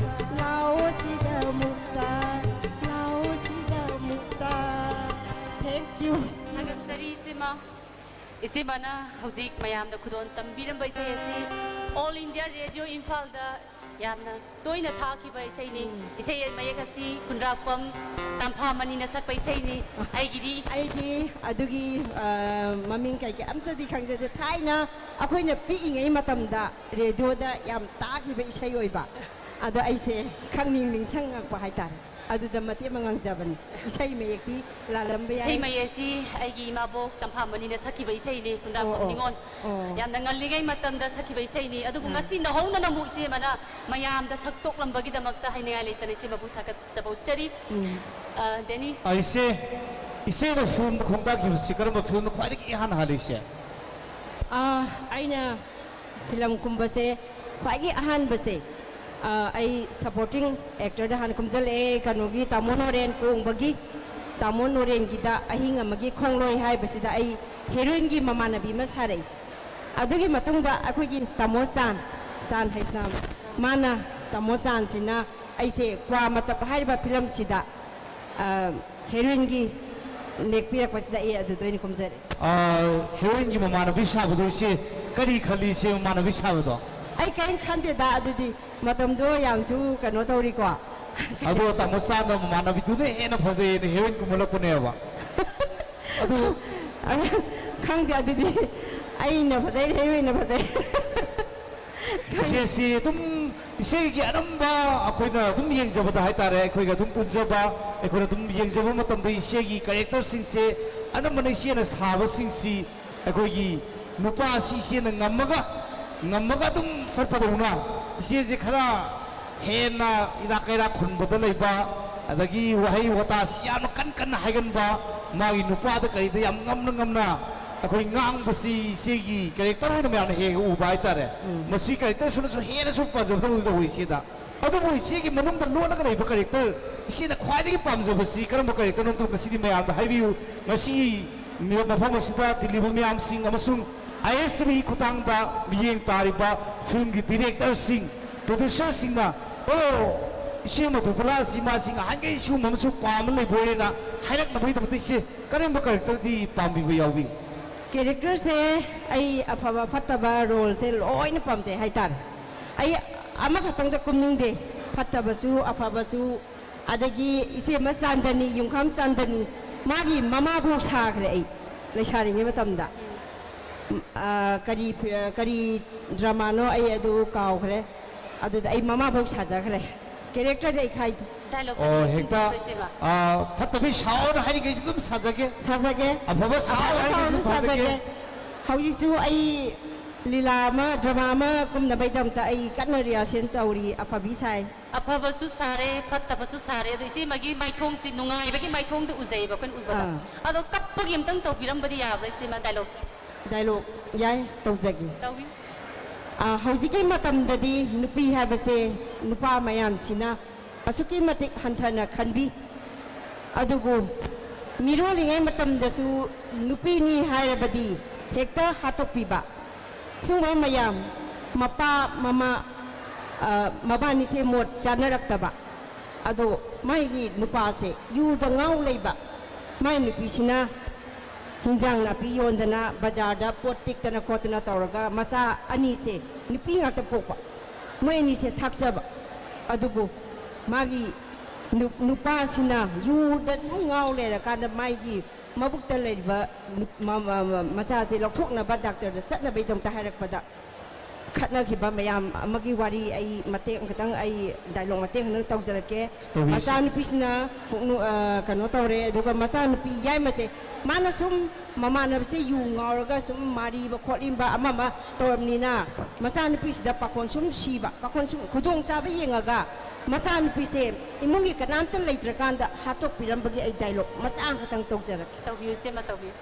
ꯂꯥꯛꯑꯣ ꯁꯤꯗ ꯑꯃꯨꯛꯇ, ꯂꯥꯛꯑꯣ ꯁꯤꯗ ꯑꯃꯨꯛꯇ꯫ Thank you. ꯊꯥꯒꯠꯆꯔꯤ ꯏꯆꯦꯃ꯫ ꯏꯆꯦꯃꯅ ꯍꯧꯖꯤꯛ ꯃꯌꯥꯝꯗ ꯈꯨꯗꯣꯜ ꯇꯝꯕꯤꯔꯝꯕ ꯏꯁꯩ ꯑꯁꯤ All India Radio ꯏꯝꯐꯥꯜꯗ ꯌꯥꯝꯅ ꯇꯣꯏꯅ ꯊꯥꯈꯤꯕ ꯏꯁꯩꯅꯤ꯫ ꯎꯝ꯫ ꯏꯁꯩ ꯃꯌꯦꯛ ꯑꯁꯤ ꯈꯨꯟꯗ꯭ꯔꯥꯛꯄꯝ ꯇꯝꯐꯥꯃꯅꯤꯅ ꯁꯛꯄ ꯏꯁꯩꯅꯤ꯫ ꯑ, ꯑꯩꯒꯤꯗꯤ ꯑꯩꯗꯤ ꯑꯗꯨꯒꯤ, ꯑ, ꯃꯃꯤꯡ ꯀꯩꯀꯩ ꯑꯝꯇꯗꯤ ꯈꯪꯖꯗꯦ꯫ ꯊꯥꯏꯅ ꯑꯩꯈꯣꯏꯅ ꯄꯤꯛꯏꯉꯩ ꯃꯇꯝꯗ ꯔꯦꯗꯤꯑꯣꯗ ꯌꯥꯝ ꯇꯥꯈꯤꯕ ꯏꯁꯩ ꯑꯣꯏꯕ꯫ ꯑꯗꯣ ꯑꯩꯁꯦ ꯈꯪꯅꯤꯡ ꯅꯤꯡꯁꯤꯡꯉꯛꯄ ꯍꯥꯏꯇꯥꯔꯦ꯫ ꯑꯗꯨꯗ ꯃꯇꯦꯛ ꯑꯃ ꯉꯪꯖꯕꯅꯤ꯫ ꯏꯁꯩ ꯃꯌꯦꯛꯇꯤ ꯂꯥꯜꯂꯝꯕ ꯌꯥꯏ꯫ ꯏꯁꯩ ꯃꯌꯦꯛꯁꯤ ꯑꯩꯒꯤ ꯏꯃꯥꯕꯣꯛ ꯇꯝꯐꯥꯃꯅꯤꯅ ꯁꯛꯈꯤꯕ ꯏꯁꯩꯅꯤ, ꯈꯨꯟꯗ꯭ꯔꯥꯛꯄꯝ ꯑꯣ, ꯑꯣ, ꯅꯤꯉꯣꯜ꯫ ꯑꯣ꯫ ꯌꯥꯝꯅ ꯉꯜꯂꯤꯉꯩ ꯃꯇꯝꯗ ꯁꯛꯈꯤꯕ ꯏꯁꯩꯅꯤ꯫ ꯑꯗꯨꯕꯨ ꯑꯥ꯫ ꯉꯁꯤ ꯅꯧꯍꯧꯅꯅ ꯑꯃꯨꯛ ꯏꯆꯦ ꯑꯃꯅ ꯃꯌꯥꯝꯗ ꯁꯛꯇꯣꯛꯂꯝꯕꯒꯤꯗꯃꯛꯇ ꯍꯥꯏꯅꯤꯡꯉꯥꯏ ꯂꯩꯇꯅ ꯏꯆꯦ ꯃꯕꯨ ꯊꯥꯒꯠꯆꯕ ꯎꯠꯆꯔꯤ꯫ ꯎꯝ꯫ ꯑ, ꯗꯦꯅꯤ꯫ ꯑ, ꯏꯆꯦ, ꯏꯆꯦꯅ ꯐꯤꯂꯝꯗ ꯈꯣꯡꯗꯥꯈꯤꯕꯁꯤ ꯀꯔꯝꯕ ꯐꯤꯂꯝꯗ ꯈ꯭ꯋꯥꯏꯗꯒꯤ ꯏꯍꯥꯟ ꯍꯥꯜꯂꯤ ꯏꯆꯦ? ꯑ, ꯑꯩꯅ ꯐꯤꯂꯝ ꯀꯨꯝꯕꯁꯦ ꯈ꯭ꯋꯥꯏꯒꯤ ꯑꯍꯥꯟꯕꯁꯦ, ꯑ, ꯑꯩ supporting actorꯗ ꯍꯥꯟꯅ ꯀꯨꯝꯖꯜꯂꯛꯑꯦ꯫ ꯀꯩꯅꯣꯒꯤ ꯇꯥꯃꯣ ꯅꯣꯔꯦꯟ ꯀꯣꯡꯕꯒꯤ, ꯇꯥꯃꯣ ꯅꯣꯔꯦꯟꯒꯤꯗ ꯑꯍꯤꯡ ꯑꯃꯒꯤ ꯈꯣꯡꯂꯣꯏ ꯍꯥꯏꯕꯁꯤꯗ ꯑꯩ heroineꯒꯤ ꯃꯃꯥꯟꯅꯕꯤ ꯑꯃ ꯁꯥꯔꯛꯏ꯫ ꯑꯗꯨꯒꯤ ꯃꯇꯨꯡꯗ ꯑꯩꯈꯣꯏꯒꯤ ꯇꯥꯃꯣ ꯆꯥꯟ, ꯆꯥꯟ ꯍꯩꯁꯅꯥꯝ, ꯃꯥꯅ, ꯇꯥꯃꯣ ꯆꯥꯟꯁꯤꯅ ꯑꯩꯁꯦ ꯀ꯭ꯋꯥ ꯃꯇꯞ ꯍꯥꯏꯔꯤꯕ ꯐꯤꯂꯝꯁꯤꯗ ꯑ, heroineꯒꯤ ꯅꯦꯛꯄꯤꯔꯛꯄꯁꯤꯗ ꯑꯩ ꯑꯗꯨꯗ ꯑꯣꯏꯅ ꯀꯨꯝꯖꯔꯦ꯫ ꯑ, heroineꯒꯤ ꯃꯃꯥꯟꯅꯕꯤ ꯁꯥꯕꯗꯣ ꯏꯆꯦ ꯀꯔꯤ ꯈꯜꯂꯤ ꯏꯆꯦ ꯃꯃꯥꯟꯅꯕꯤ ꯁꯥꯕꯗꯣ? ꯑꯩ ꯀꯔꯤꯝ ꯈꯟꯗꯦꯗ, ꯑꯗꯨꯗꯤ ꯃꯇꯝꯗꯣ ꯌꯥꯝꯁꯨ ꯀꯩꯅꯣ ꯇꯧꯔꯤꯀꯣ꯫ ꯑꯗꯣ ꯇꯥꯃꯣ ꯆꯥꯟꯅ ꯃꯃꯥꯟꯅꯕꯤꯗꯨꯅ ꯍꯦꯟꯅ ꯐꯖꯩꯌꯦꯅ heroine ꯀꯨꯝꯍꯜꯂꯛꯄꯅꯦꯕ꯫ ꯑꯗꯨ ꯑꯗꯨ ꯈꯪꯗꯦ, ꯑꯗꯨꯗꯤ ꯑꯩꯅ ꯐꯖꯩ, heroineꯅ ꯐꯖꯩ꯫ ꯏꯆꯦꯁꯤ ꯑꯗꯨꯝ ꯏꯆꯦꯒꯤ ꯑꯅꯝꯕ ꯑꯩꯈꯣꯏꯅ ꯑꯗꯨꯝ ꯌꯦꯡꯖꯕꯗ ꯍꯥꯏꯇꯥꯔꯦ, ꯑꯩꯈꯣꯏꯒ ꯑꯗꯨꯝ ꯄꯨꯟꯖꯕ, ꯑꯩꯈꯣꯏꯅ ꯑꯗꯨꯝ ꯌꯦꯡꯖꯕ ꯃꯇꯝꯗ ꯏꯆꯦꯒꯤ characterꯁꯤꯡꯁꯦ ꯑꯅꯝꯕꯅ ꯏꯆꯦꯅ ꯁꯥꯕꯁꯤꯡꯁꯤ ꯑꯩꯈꯣꯏꯒꯤ ꯅꯨꯄꯥꯁꯤ ꯏꯆꯦꯅ ꯉꯝꯃꯒ, ꯉꯝꯃꯒ ꯑꯗꯨꯝ ꯆꯠꯄꯗꯧꯅ ꯏꯆꯦꯁꯦ ꯈꯔ ꯍꯦꯟꯅ ꯏꯔꯥꯛ ꯀꯩꯔꯥꯛ ꯈꯨꯟꯕꯗ ꯂꯩꯕ, ꯑꯗꯒꯤ ꯋꯥꯍꯩ ꯋꯥꯇꯥꯁꯤ ꯌꯥꯝꯅ ꯀꯟ ꯀꯟꯅ ꯍꯥꯏꯒꯟꯕ, ꯃꯥꯒꯤ ꯅꯨꯄꯥꯗ ꯀꯔꯤꯗ ꯌꯥꯝ ꯉꯝꯅ ꯉꯝꯅ ꯑꯩꯈꯣꯏ ꯉꯥꯡꯕꯁꯤ ꯏꯆꯦꯒꯤ character ꯑꯣꯏꯅ ꯃꯌꯥꯝꯅ ꯍꯦꯛ ꯍꯦꯛ ꯎꯕ ꯍꯥꯏꯇꯥꯔꯦ꯫ ꯎꯝ꯫ ꯃꯁꯤ characterꯁꯤꯅꯁꯨ ꯍꯦꯟꯅꯁꯨ ꯐꯖꯕꯗꯧꯅ ꯇꯧꯏ ꯏꯆꯦꯗ꯫ ꯑꯗꯨꯕꯨ ꯏꯆꯦꯒꯤ ꯃꯅꯨꯡꯗ ꯂꯣꯠꯂꯒ ꯂꯩꯕ ꯀꯦꯔꯦꯛꯇꯔ, ꯏꯆꯦꯅ ꯈ꯭ꯋꯥꯏꯗꯒꯤ ꯄꯥꯝꯖꯕꯁꯤ ꯀꯔꯝꯕ ꯀꯦꯔꯦꯛꯇꯔꯅꯣ ꯑꯝꯇ ꯉꯁꯤꯗꯤ ꯃꯌꯥꯝꯗ ꯍꯥꯏꯕꯤꯌꯨ꯫ ꯉꯁꯤꯒꯤ ꯃꯐꯝ ꯑꯁꯤꯗ ꯇꯤꯜꯂꯤꯕ ꯃꯌꯥꯝꯁꯤꯡ ꯑꯃꯁꯨꯡ ꯑꯥꯏ ꯑꯦꯁ ꯇꯤ ꯚꯤꯒꯤ ꯈꯨꯠꯊꯥꯡꯗ ꯃꯤꯠꯌꯦꯡ ꯇꯥꯔꯤꯕ ꯐꯤꯂꯝꯒꯤ ꯗꯤꯔꯦꯛꯇꯔꯁꯤꯡ, ꯄ꯭ꯔꯣꯗ꯭ꯌꯨꯁꯔꯁꯤꯡꯅ, "ꯑꯣ, ꯏꯆꯦ ꯃꯙꯨꯕꯂꯥ ꯑꯁꯤ ꯃꯥꯁꯤ ꯉꯍꯥꯟꯈꯩ ꯁꯤꯒꯨꯝꯕ ꯑꯃꯁꯨ ꯄꯥꯝꯕ ꯂꯩꯕꯣꯏꯔꯦꯅ" ꯍꯥꯏꯔꯛꯅꯕꯒꯤꯗꯃꯛꯇ ꯏꯆꯦ ꯀꯔꯝꯕ ꯀꯦꯔꯦꯛꯇꯔꯗꯤ ꯄꯥꯝꯕꯤꯕ ꯌꯥꯎꯕꯤ? ꯀꯦꯔꯦꯛꯇꯔꯁꯦ ꯑꯩ ꯑꯐꯕ ꯐꯠꯇꯕ ꯔꯣꯜꯁꯦ ꯂꯣꯏꯅ ꯄꯥꯝꯖꯩ ꯍꯥꯏꯇꯥꯔꯦ꯫ ꯑꯩ ꯑꯃꯈꯛꯇꯪꯗ ꯀꯨꯝꯅꯤꯡꯗꯦ, ꯐꯠꯇꯕꯁꯨ ꯑꯐꯕꯁꯨ꯫ ꯑꯗꯒꯤ ꯏꯆꯦ ꯑꯃ ꯆꯥꯟꯗꯅꯤ, ꯌꯨꯝꯈꯥꯝ ꯆꯥꯟꯗꯅꯤ, ꯃꯥꯒꯤ ꯃꯃꯥꯕꯨ ꯁꯥꯈ꯭ꯔꯦ ꯑꯩ ꯂꯩꯁꯥꯔꯤꯉꯩ ꯃꯇꯝꯗ꯫ ꯎꯝ, ꯑ, ꯀꯔꯤ ꯐꯤ-, ꯀꯔꯤ ꯗ꯭ꯔꯃꯥꯅꯣ ꯑꯩ ꯑꯗꯨ ꯀꯥꯎꯈ꯭ꯔꯦ꯫ ꯑꯗꯨꯗ ꯑꯩ ꯃꯃꯥꯕꯨ ꯁꯥꯖꯈ꯭ꯔꯦ꯫ ꯀꯦꯔꯦꯛꯇꯔꯗꯤ ꯑꯩ ꯈꯥꯏꯗꯦ꯫ ꯗꯥꯏꯂꯣꯛ ꯑꯣ, ꯑꯅꯤ ꯍꯦꯛꯇ, ꯁꯤꯟꯕꯤꯔꯣ, ꯏꯆꯦꯃ꯫ ꯑ, ꯐꯠꯇꯕꯤ ꯁꯥꯎꯅ ꯍꯥꯏꯔꯤꯈꯩꯁꯨ ꯑꯗꯨꯝ ꯁꯥꯖꯒꯦ꯫ ꯁꯥꯖꯒꯦ꯫ ꯑꯐꯕ ꯁꯥꯎ ꯑꯐꯕ ꯍꯥꯏꯔꯤꯈꯩꯁꯨ ꯁꯥꯎꯅ ꯁꯥꯖꯒꯦ꯫ ꯁꯥꯖꯒꯦ꯫ ꯍꯧꯖꯤꯛꯁꯨ ꯑꯩ ꯂꯤꯂꯥ ꯑꯃ, ꯗ꯭ꯔꯃꯥ ꯑꯃ ꯀꯨꯝꯅꯕꯒꯤꯗꯃꯛꯇ ꯑꯩ ꯀꯟꯅ ꯔꯤꯍꯥꯔꯁꯦꯜ ꯇꯧꯔꯤ, ꯑꯐꯕꯤ ꯁꯥꯏ꯫ ꯑꯐꯕꯁꯨ ꯁꯥꯔꯦ, ꯐꯠꯇꯕꯁꯨ ꯁꯥꯔꯦ, ꯑꯗꯣ ꯏꯆꯦꯃꯒꯤ ꯃꯥꯏꯊꯣꯡꯁꯤ ꯅꯨꯡꯉꯥꯏꯕꯒꯤ ꯃꯥꯏꯊꯣꯡꯗ ꯎꯖꯩꯌꯦꯕ ꯑꯩꯈꯣꯏꯅ ꯎꯕꯗ꯫ ꯑꯥ꯫ ꯑꯗꯣ ꯀꯞꯄꯒꯤ ꯑꯝꯇꯪ ꯇꯧꯕꯤꯔꯝꯕꯗꯤ ꯌꯥꯕ꯭ꯔꯥ ꯏꯆꯦꯃ ꯗꯥꯏꯂꯣꯛꯁꯦ? ꯗꯥꯏꯂꯣꯛ ꯌꯥꯏ, ꯇꯧꯖꯒꯦ꯫ ꯇꯧꯕꯤꯌꯨ꯫ ꯑꯥ, ꯍꯧꯖꯤꯛꯀꯤ ꯃꯇꯝꯗꯗꯤ ꯅꯨꯄꯤ ꯍꯥꯏꯕꯁꯦ ꯅꯨꯄꯥ ꯃꯌꯥꯝꯁꯤꯅ ꯑꯁꯨꯛꯀꯤ ꯃꯇꯤꯛ ꯍꯟꯊꯅ ꯈꯟꯕꯤ꯫ ꯑꯗꯨꯕꯨ ꯃꯤꯔꯣꯜꯂꯤꯉꯩ ꯃꯇꯝꯗꯁꯨ ꯅꯨꯄꯤꯅꯤ ꯍꯥꯏꯔꯕꯗꯤ ꯍꯦꯛꯇ ꯍꯥꯠꯇꯣꯛꯄꯤꯕ꯫ ꯁꯨꯝꯕ ꯃꯌꯥꯝ, ꯃꯄꯥ ꯃꯃꯥ, ꯑ, ꯃꯕꯥꯅꯤꯁꯦ ꯃꯣꯠ ꯆꯥꯅꯔꯛꯇꯕ꯫ ꯑꯗꯣ ꯃꯥꯒꯤ ꯅꯨꯄꯥꯁꯦ ꯌꯨꯗ ꯉꯥꯎ ꯂꯩꯕ꯫ ꯃꯥꯏ ꯅꯨꯄꯤꯁꯤꯅ ꯍꯤꯟꯖꯥꯡ ꯅꯥꯄꯤ ꯌꯣꯟꯗꯅ, ꯕꯖꯥꯔꯗ ꯄꯣꯠ ꯇꯦꯛꯇꯅ ꯈꯣꯠꯇꯅ ꯇꯧꯔꯒ ꯃꯆꯥ ꯑꯅꯤꯁꯦ, ꯅꯨꯄꯤ ꯉꯥꯛꯇ ꯄꯣꯛꯄ, ꯃꯣꯏ ꯑꯅꯤꯁꯦ ꯊꯥꯛꯆꯕ꯫ ꯑꯗꯨꯕꯨ ꯃꯥꯒꯤ ꯅꯨ-, ꯅꯨꯄꯥꯁꯤꯅ ꯌꯨꯗ ꯁꯨꯝ ꯉꯥꯎ ꯂꯩꯔꯀꯥꯟꯗ ꯃꯥꯒꯤ ꯃꯕꯨꯛꯇ ꯂꯩꯔꯤꯕ ꯅꯨ-, ꯃ-, ꯃ-, ꯃ-, ꯃꯆꯥꯁꯦ ꯂꯧꯊꯣꯛꯅꯕ ꯗꯥꯛꯇꯔꯗ ꯆꯠꯅꯕꯒꯤꯗꯃꯛꯇ ꯍꯥꯏꯔꯛꯄꯗ, ꯈꯠꯅꯈꯤꯕ ꯃꯌꯥꯝ ꯑꯃꯒꯤ ꯋꯥꯔꯤ ꯑꯩ ꯃꯇꯦꯛ ꯑꯃꯈꯛꯇꯪ, ꯑꯩ ꯗꯥꯏꯂꯣꯛ ꯃꯇꯦꯛ ꯑꯃꯈꯛꯇꯪ ꯇꯧꯖꯔꯛꯀꯦ꯫ ꯇꯧꯕꯤꯌꯨ, ꯁꯦ꯫ ꯃꯆꯥꯅꯨꯄꯤꯁꯤꯅ ꯄꯨꯛꯅꯨ-, ꯑ, ꯀꯩꯅꯣ ꯇꯧꯔꯦ, ꯑꯗꯨꯒ ꯃꯆꯥꯅꯨꯄꯤ ꯌꯥꯏꯃꯁꯦ, ꯃꯥꯅ ꯁꯨꯝ ꯃꯃꯥꯟꯅꯕꯁꯦ ꯌꯨ ꯉꯥꯎꯔꯒ ꯁꯨꯝ ꯃꯥꯔꯤꯕ ꯈꯣꯠꯂꯤꯕ ꯑꯃ ꯑꯃ ꯇꯧꯔꯕꯅꯤꯅ, ꯃꯆꯥꯅꯨꯄꯤꯁꯤꯗ ꯄꯥꯈꯣꯟ ꯁꯨꯝ ꯁꯤꯕ, ꯄꯥꯈꯣꯟ ꯁꯨꯝ ꯈꯨꯗꯣꯡꯆꯥꯕ ꯌꯦꯡꯉꯒ ꯃꯆꯥꯅꯨꯄꯤꯁꯦ ꯏꯃꯨꯡꯒꯤ ꯀꯅꯥꯝꯇ ꯂꯩꯇ꯭ꯔꯀꯥꯟꯗ ꯍꯥꯠꯇꯣꯛꯄꯤꯔꯝꯕꯒꯤ ꯑꯩ ꯗꯥꯏꯂꯣꯛ ꯃꯆꯥ ꯑꯃꯈꯛꯇꯪ ꯇꯧꯖꯔꯛꯀꯦ꯫ ꯇꯧꯕꯤꯌꯨ, ꯏꯆꯦꯃ, ꯇꯧꯕꯤꯌꯨ꯫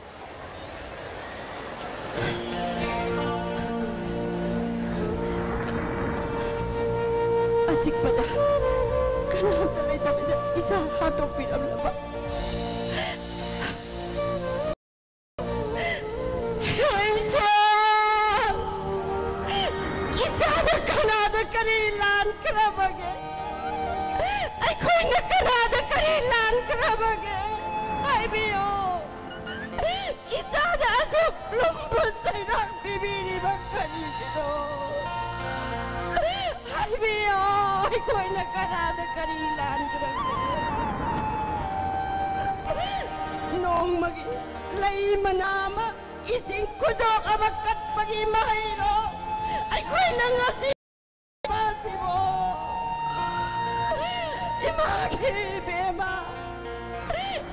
ꯆꯤꯛꯄꯗ ꯀꯅꯥꯝꯇ ꯂꯩꯇꯕꯗ ꯏꯁꯥ ꯍꯥꯠꯇꯣꯛꯄꯤꯔꯝꯂꯕ꯫ ꯏꯁꯣꯔ! ꯏꯁꯥꯗ ꯀꯅꯥꯗ ꯀꯔꯤ ꯂꯥꯟꯈ꯭ꯔꯕꯒꯦ? ꯑꯩꯈꯣꯏꯅ ꯀꯅꯥꯗ ꯀꯔꯤ ꯂꯥꯟꯈ꯭ꯔꯕꯒꯦ? ꯍꯥꯏꯕꯤꯌꯨ꯫ ꯏꯁꯥꯗ ꯑꯁꯨꯛ ꯂꯨꯝꯕ ꯆꯩꯔꯥꯛ ꯄꯤꯕꯤꯔꯤꯕ ꯀꯔꯤꯒꯤꯅꯣ? ꯍꯥꯏꯕꯤꯌꯣ, ꯑꯩꯈꯣꯏꯅ ꯀꯅꯥꯗ ꯀꯔꯤ ꯂꯥꯟꯈ꯭ꯔꯒꯦ? ꯅꯣꯡꯃꯒꯤ ꯂꯩ ꯃꯅꯥ ꯑꯃ, ꯏꯁꯤꯡ ꯈꯨꯖꯣꯞ ꯑꯃ ꯀꯠꯄꯒꯤ ꯃꯍꯩꯔꯣ ꯑꯩꯈꯣꯏꯅ ꯉꯁꯤ ꯁꯤꯕꯣ? ꯏꯃꯥꯒꯤ ꯏꯕꯦꯝꯃ,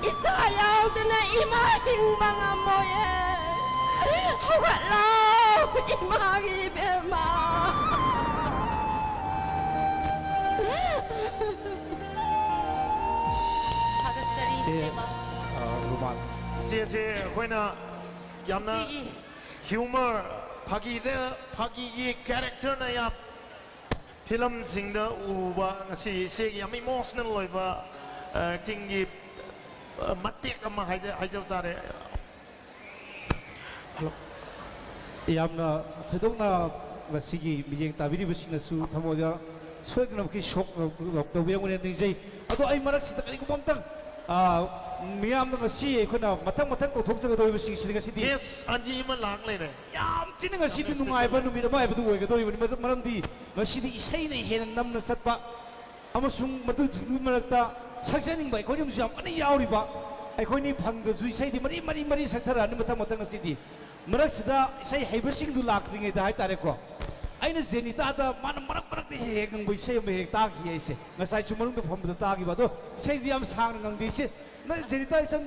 ꯏꯆꯥ ꯌꯥꯎꯗꯅ ꯏꯃꯥ ꯍꯤꯡꯕ ꯉꯝꯃꯣꯏꯌꯦ꯫ ꯍꯧꯒꯠꯂꯣ, ꯏꯃꯥꯒꯤ ꯏꯕꯦꯝꯃ꯫ ꯊꯥꯒꯠꯆꯔꯤ, ꯁꯦ, ꯏꯕꯦꯝꯃ꯫ ꯑ, ꯔꯨꯃꯥꯜ꯫ ꯁꯤꯁꯦ ꯑꯩꯈꯣꯏꯅ ꯌꯥꯝꯅ ꯁꯤꯒꯤ ꯍ꯭ꯌꯨꯃꯔ, ꯐꯥꯒꯤꯗ, ꯐꯥꯒꯤꯒꯤ ꯀꯦꯔꯦꯛꯇꯔꯅ ꯌꯥꯝ ꯐꯤꯂꯝꯁꯤꯡꯗ ꯎꯕ, ꯉꯁꯤ ꯏꯆꯦꯒꯤ ꯌꯥꯝ ꯏꯃꯣꯁꯅꯦꯜ ꯑꯣꯏꯕ, ꯑ, ꯑꯦꯛꯇꯤꯡꯒꯤ, ꯑ, ꯃꯇꯦꯛ ꯑꯃ ꯍꯥꯏꯖ-, ꯍꯥꯏꯖꯕ ꯇꯥꯔꯦ꯫ ꯍꯜꯂꯣ꯫ ꯌꯥꯝꯅ ꯊꯣꯏꯗꯣꯛꯅ ꯉꯁꯤꯒꯤ ꯃꯤꯠꯌꯦꯡ ꯇꯥꯕꯤꯔꯤꯕꯁꯤꯡꯅꯁꯨ ꯊꯃꯣꯏꯗ ꯁꯣꯏꯗꯅꯃꯛꯀꯤ ꯁꯣꯛ ꯇꯧꯕꯤꯔꯝꯒꯅꯤ ꯅꯤꯡꯖꯩ꯫ ꯑꯗꯣ ꯑꯩ ꯃꯔꯛꯁꯤꯗ ꯀꯔꯤꯒꯨꯝꯕ ꯑꯝꯇꯪ, ꯑ, ꯃꯤꯌꯥꯝꯅ ꯉꯁꯤ ꯑꯩꯈꯣꯏꯅ ꯃꯊꯪ ꯃꯊꯪ ꯀꯧꯊꯣꯛꯆꯒꯗꯧꯔꯤꯕꯁꯤꯡꯁꯤꯗꯤ ꯉꯁꯤꯗꯤ ꯒꯦꯁ ꯑꯅꯤ ꯑꯃ ꯂꯥꯛ ꯂꯩꯔꯦ꯫ ꯌꯥꯝ ꯊꯤꯅ ꯉꯁꯤꯗꯤ ꯌꯥꯝꯅ ꯅꯨꯡꯉꯥꯏꯕ special ꯅꯨꯃꯤꯠ ꯑꯃ ꯍꯥꯏꯕꯗꯨ ꯑꯣꯏꯒꯗꯧꯔꯤꯕꯅꯤ꯫ ꯃꯔꯝ-, ꯃꯔꯝꯗꯤ ꯉꯁꯤꯗꯤ ꯏꯁꯩꯅ ꯍꯦꯟꯅ ꯅꯝꯅ ꯆꯠꯄ ꯑꯃꯁꯨꯡ ꯃꯗꯨꯒꯤ ꯃꯔꯛꯇ ꯁꯛꯆꯅꯤꯡꯕ ꯑꯩꯈꯣꯏꯅ ꯑꯃꯁꯨ ꯌꯥꯝ ꯀꯟꯅ ꯌꯥꯎꯔꯤꯕ꯫ ꯑꯩꯈꯣꯏꯅꯤ ꯐꯪꯗ꯭ꯔꯁꯨ ꯏꯁꯩꯗꯤ ꯃꯔꯤ, ꯃꯔꯤ, ꯃꯔꯤ ꯁꯛꯊꯔꯛꯑꯅꯤ ꯃꯊꯪ ꯃꯊꯪ꯫ ꯉꯁꯤꯗꯤ ꯃꯔꯛꯁꯤꯗ ꯏꯁꯩ ꯍꯩꯕꯁꯤꯡꯗꯨ ꯂꯥꯛꯇ꯭ꯔꯤꯉꯩꯗ ꯍꯥꯏꯇꯥꯔꯦꯀꯣ, ꯑꯩꯅ ꯖꯦꯅꯤꯇꯥꯗ ꯃꯥꯅ ꯃꯔꯛ ꯃꯔꯛꯇ ꯍꯦꯛ ꯍꯦꯛ ꯉꯪꯕ ꯏꯁꯩ ꯑꯃ ꯍꯦꯛ ꯇꯥꯈꯤ ꯑꯩꯁꯦ꯫ ꯉꯁꯥꯏꯁꯨ ꯃꯅꯨꯡꯗ ꯐꯝꯕꯗ ꯇꯥꯈꯤꯕ꯫ ꯑꯗꯣ ꯏꯁꯩꯁꯤ ꯌꯥꯝ ꯁꯥꯡꯅ ꯉꯪꯗꯦ ꯏꯆꯦ꯫ ꯅꯪ ꯖꯦꯅꯤꯇꯥ, ꯏꯆꯟ,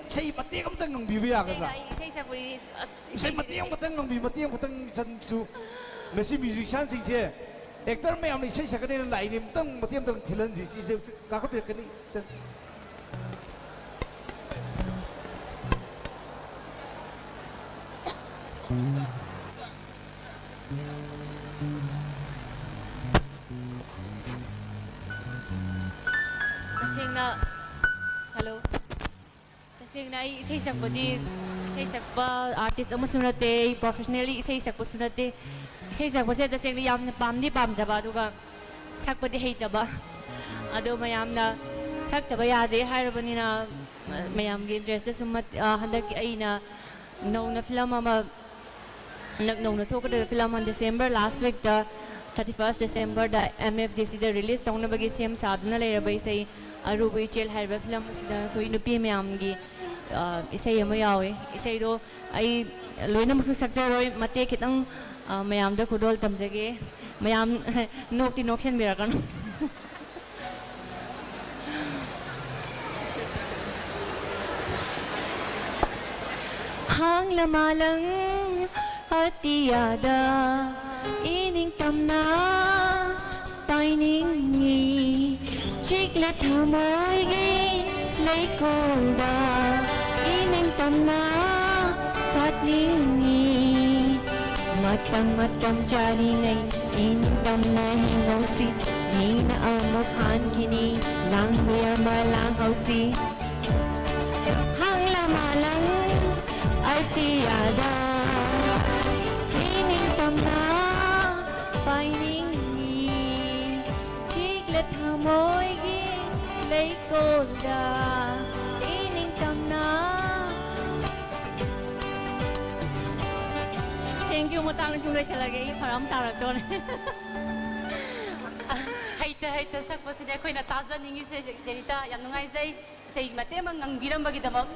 ꯏꯁꯩ ꯃꯇꯦꯛ ꯑꯝꯇꯪ ꯉꯪꯕꯤꯕ ꯌꯥꯒꯗ꯭ꯔꯥ? ꯏꯁꯩꯗ ꯑꯩ ꯏꯁꯩ ꯁꯛꯄꯗꯤ ꯑꯁ, ꯏꯁꯩ ꯏꯁꯩ ꯃꯇꯦꯛ ꯁꯛꯄꯗꯤ ꯑꯃꯈꯛꯇꯪ ꯉꯪꯕꯤ, ꯃꯇꯦꯛ ꯑꯃꯈꯛꯇꯪ ꯏꯆꯟꯁꯨ꯫ ꯉꯁꯤ ꯃ꯭ꯌꯨꯖꯤꯁꯤꯌꯥꯟꯁꯤꯡꯁꯦ ꯑꯦꯛꯇꯔ ꯃꯌꯥꯝꯅ ꯏꯁꯩ ꯁꯛꯀꯅꯦꯅ ꯂꯥꯛꯏꯅꯦ꯫ ꯑꯃꯨꯛꯇꯪ ꯃꯇꯦꯛ ꯑꯃꯇꯪ ꯊꯤꯜꯍꯟꯁꯤ꯫ ꯁꯤꯁꯦ ꯀꯥꯈꯠꯄꯤꯔꯛꯀꯅꯤ ꯏꯆꯟ꯫ ꯇꯁꯦꯡꯅ, ꯍꯜꯂꯣ꯫ ꯇꯁꯦꯡꯅ ꯑꯩ ꯏꯁꯩ ꯁꯛꯄꯗꯤ, ꯏꯁꯩ ꯁꯛꯄ ꯑꯥꯔꯇꯤꯁ ꯑꯃꯁꯨ ꯅꯠꯇꯦ, ꯑꯩ ꯄ꯭ꯔꯣꯐꯦꯁꯅꯦꯜꯂꯤ ꯏꯁꯩ ꯁꯛꯄꯁꯨ ꯅꯠꯇꯦ꯫ ꯏꯁꯩ ꯁꯛꯄꯁꯦ ꯇꯁꯦꯡꯅ ꯌꯥꯝꯅ ꯄꯥꯝꯗꯤ ꯄꯥꯝꯖꯕ, ꯑꯗꯨꯒ ꯁꯛꯄꯗꯤ ꯍꯩꯇꯕ꯫ ꯑꯗꯣ ꯃꯌꯥꯝꯅ ꯁꯛꯇꯕ ꯌꯥꯗꯦ ꯍꯥꯏꯔꯕꯅꯤꯅ, ꯃꯌꯥꯝꯒꯤ ꯏꯟꯇꯔꯦꯁꯇꯁꯨ ꯃꯠ-, ꯑ, ꯍꯟꯗꯛꯀꯤ ꯑꯩꯅ ꯅꯧꯅ ꯐꯤꯂꯝ ꯑꯃ, ꯍꯟꯗꯛ ꯅꯧꯅ ꯊꯣꯛꯀꯗꯧꯔꯤꯕ ꯐꯤꯂꯝ ꯑꯃ ꯗꯤꯁꯦꯝꯕꯔ ꯂꯥꯁ ꯋꯤꯛꯇ, ꯊꯥꯔꯇꯤ ꯐꯥꯔꯁ ꯗꯤꯁꯦꯝꯕꯔꯗ ꯑꯦꯝ ꯑꯦꯐ ꯗꯤ ꯁꯤꯗ ꯔꯤꯂꯤꯁ ꯇꯧꯅꯕꯒꯤ ꯁꯦꯝ ꯁꯥꯗꯨꯅ ꯂꯩꯔꯕ ꯏꯁꯩ ꯑꯔꯨꯕ ꯏꯆꯦꯜ ꯍꯥꯏꯔꯤꯕ ꯐꯤꯂꯝ ꯑꯁꯤꯗ ꯑꯩꯈꯣꯏ ꯅꯨꯄꯤ ꯃꯌꯥꯝꯒꯤ, ꯑ, ꯏꯁꯩ ꯑꯃ ꯌꯥꯎꯋꯤ꯫ ꯏꯁꯩꯗꯣ ꯑꯩ ꯂꯣꯏꯅꯃꯛꯁꯨ ꯁꯛꯆꯔꯣꯏ, ꯃꯇꯦꯛ ꯈꯤꯇꯪ, ꯑ, ꯃꯌꯥꯝꯗ ꯈꯨꯗꯣꯜ ꯇꯝꯖꯒꯦ꯫ ꯃꯌꯥꯝ ꯅꯣꯛꯇꯤ ꯅꯣꯛꯁꯟꯕꯤꯔꯛꯀꯅꯨ꯫ ꯍꯥꯡꯂ ꯃꯥꯂꯪ ꯑꯇꯤꯌꯥꯗ ꯏꯅꯤꯡꯇꯝꯅ ꯄꯥꯏꯅꯤꯡꯏ꯫ ꯆꯤꯛꯂ ꯊꯃꯣꯏꯒꯤ ꯂꯩꯀꯣꯜꯗ ꯏꯅꯤꯡꯇꯝꯅ ꯁꯥꯠꯅꯤꯡꯏ꯫ ꯃꯇꯝ ꯃꯇꯝ ꯆꯥꯔꯤꯉꯩ ꯏꯅꯤꯡꯇꯝꯅ ꯍꯤꯡꯍꯧꯁꯤ꯫ ꯃꯤꯅ ꯑꯃꯨꯛ ꯍꯟꯈꯤꯅꯤ, ꯂꯥꯡꯕ ꯌꯥꯕ ꯂꯥꯡꯍꯧꯁꯤ꯫ ꯍꯥꯡꯂ ꯃꯥꯂꯪ ꯑꯇꯤꯌꯥꯗ ꯏꯅꯤꯡꯇꯝꯅ ꯄꯥꯏꯅꯤꯡꯏ꯫ ꯆꯤꯛꯂ ꯊꯃꯣꯏꯒꯤ ꯂꯩꯀꯣꯜꯗ ꯏꯅꯤꯡꯇꯝꯅ꯫ Thank you꯫ ꯃꯇꯥꯡꯗ ꯁꯨꯝ ꯂꯣꯏꯁꯤꯜꯂꯒꯦ, ꯑꯩ ꯐꯔꯛ ꯑꯃ ꯇꯥꯔꯛꯇꯣꯔꯦ꯫ ꯍꯩꯇ ꯍꯩꯇ ꯁꯛꯄꯁꯤꯅꯦ ꯑꯩꯈꯣꯏꯅ ꯇꯥꯖꯅꯤꯡꯉꯤꯁꯦ꯫ ꯖꯦꯅꯤꯇꯥ, ꯌꯥꯝ ꯅꯨꯡꯉꯥꯏꯖꯩ ꯏꯁꯩ ꯃꯇꯦꯛ ꯑꯃ ꯉꯪꯕꯤꯔꯝꯕꯒꯤꯗꯃꯛ꯫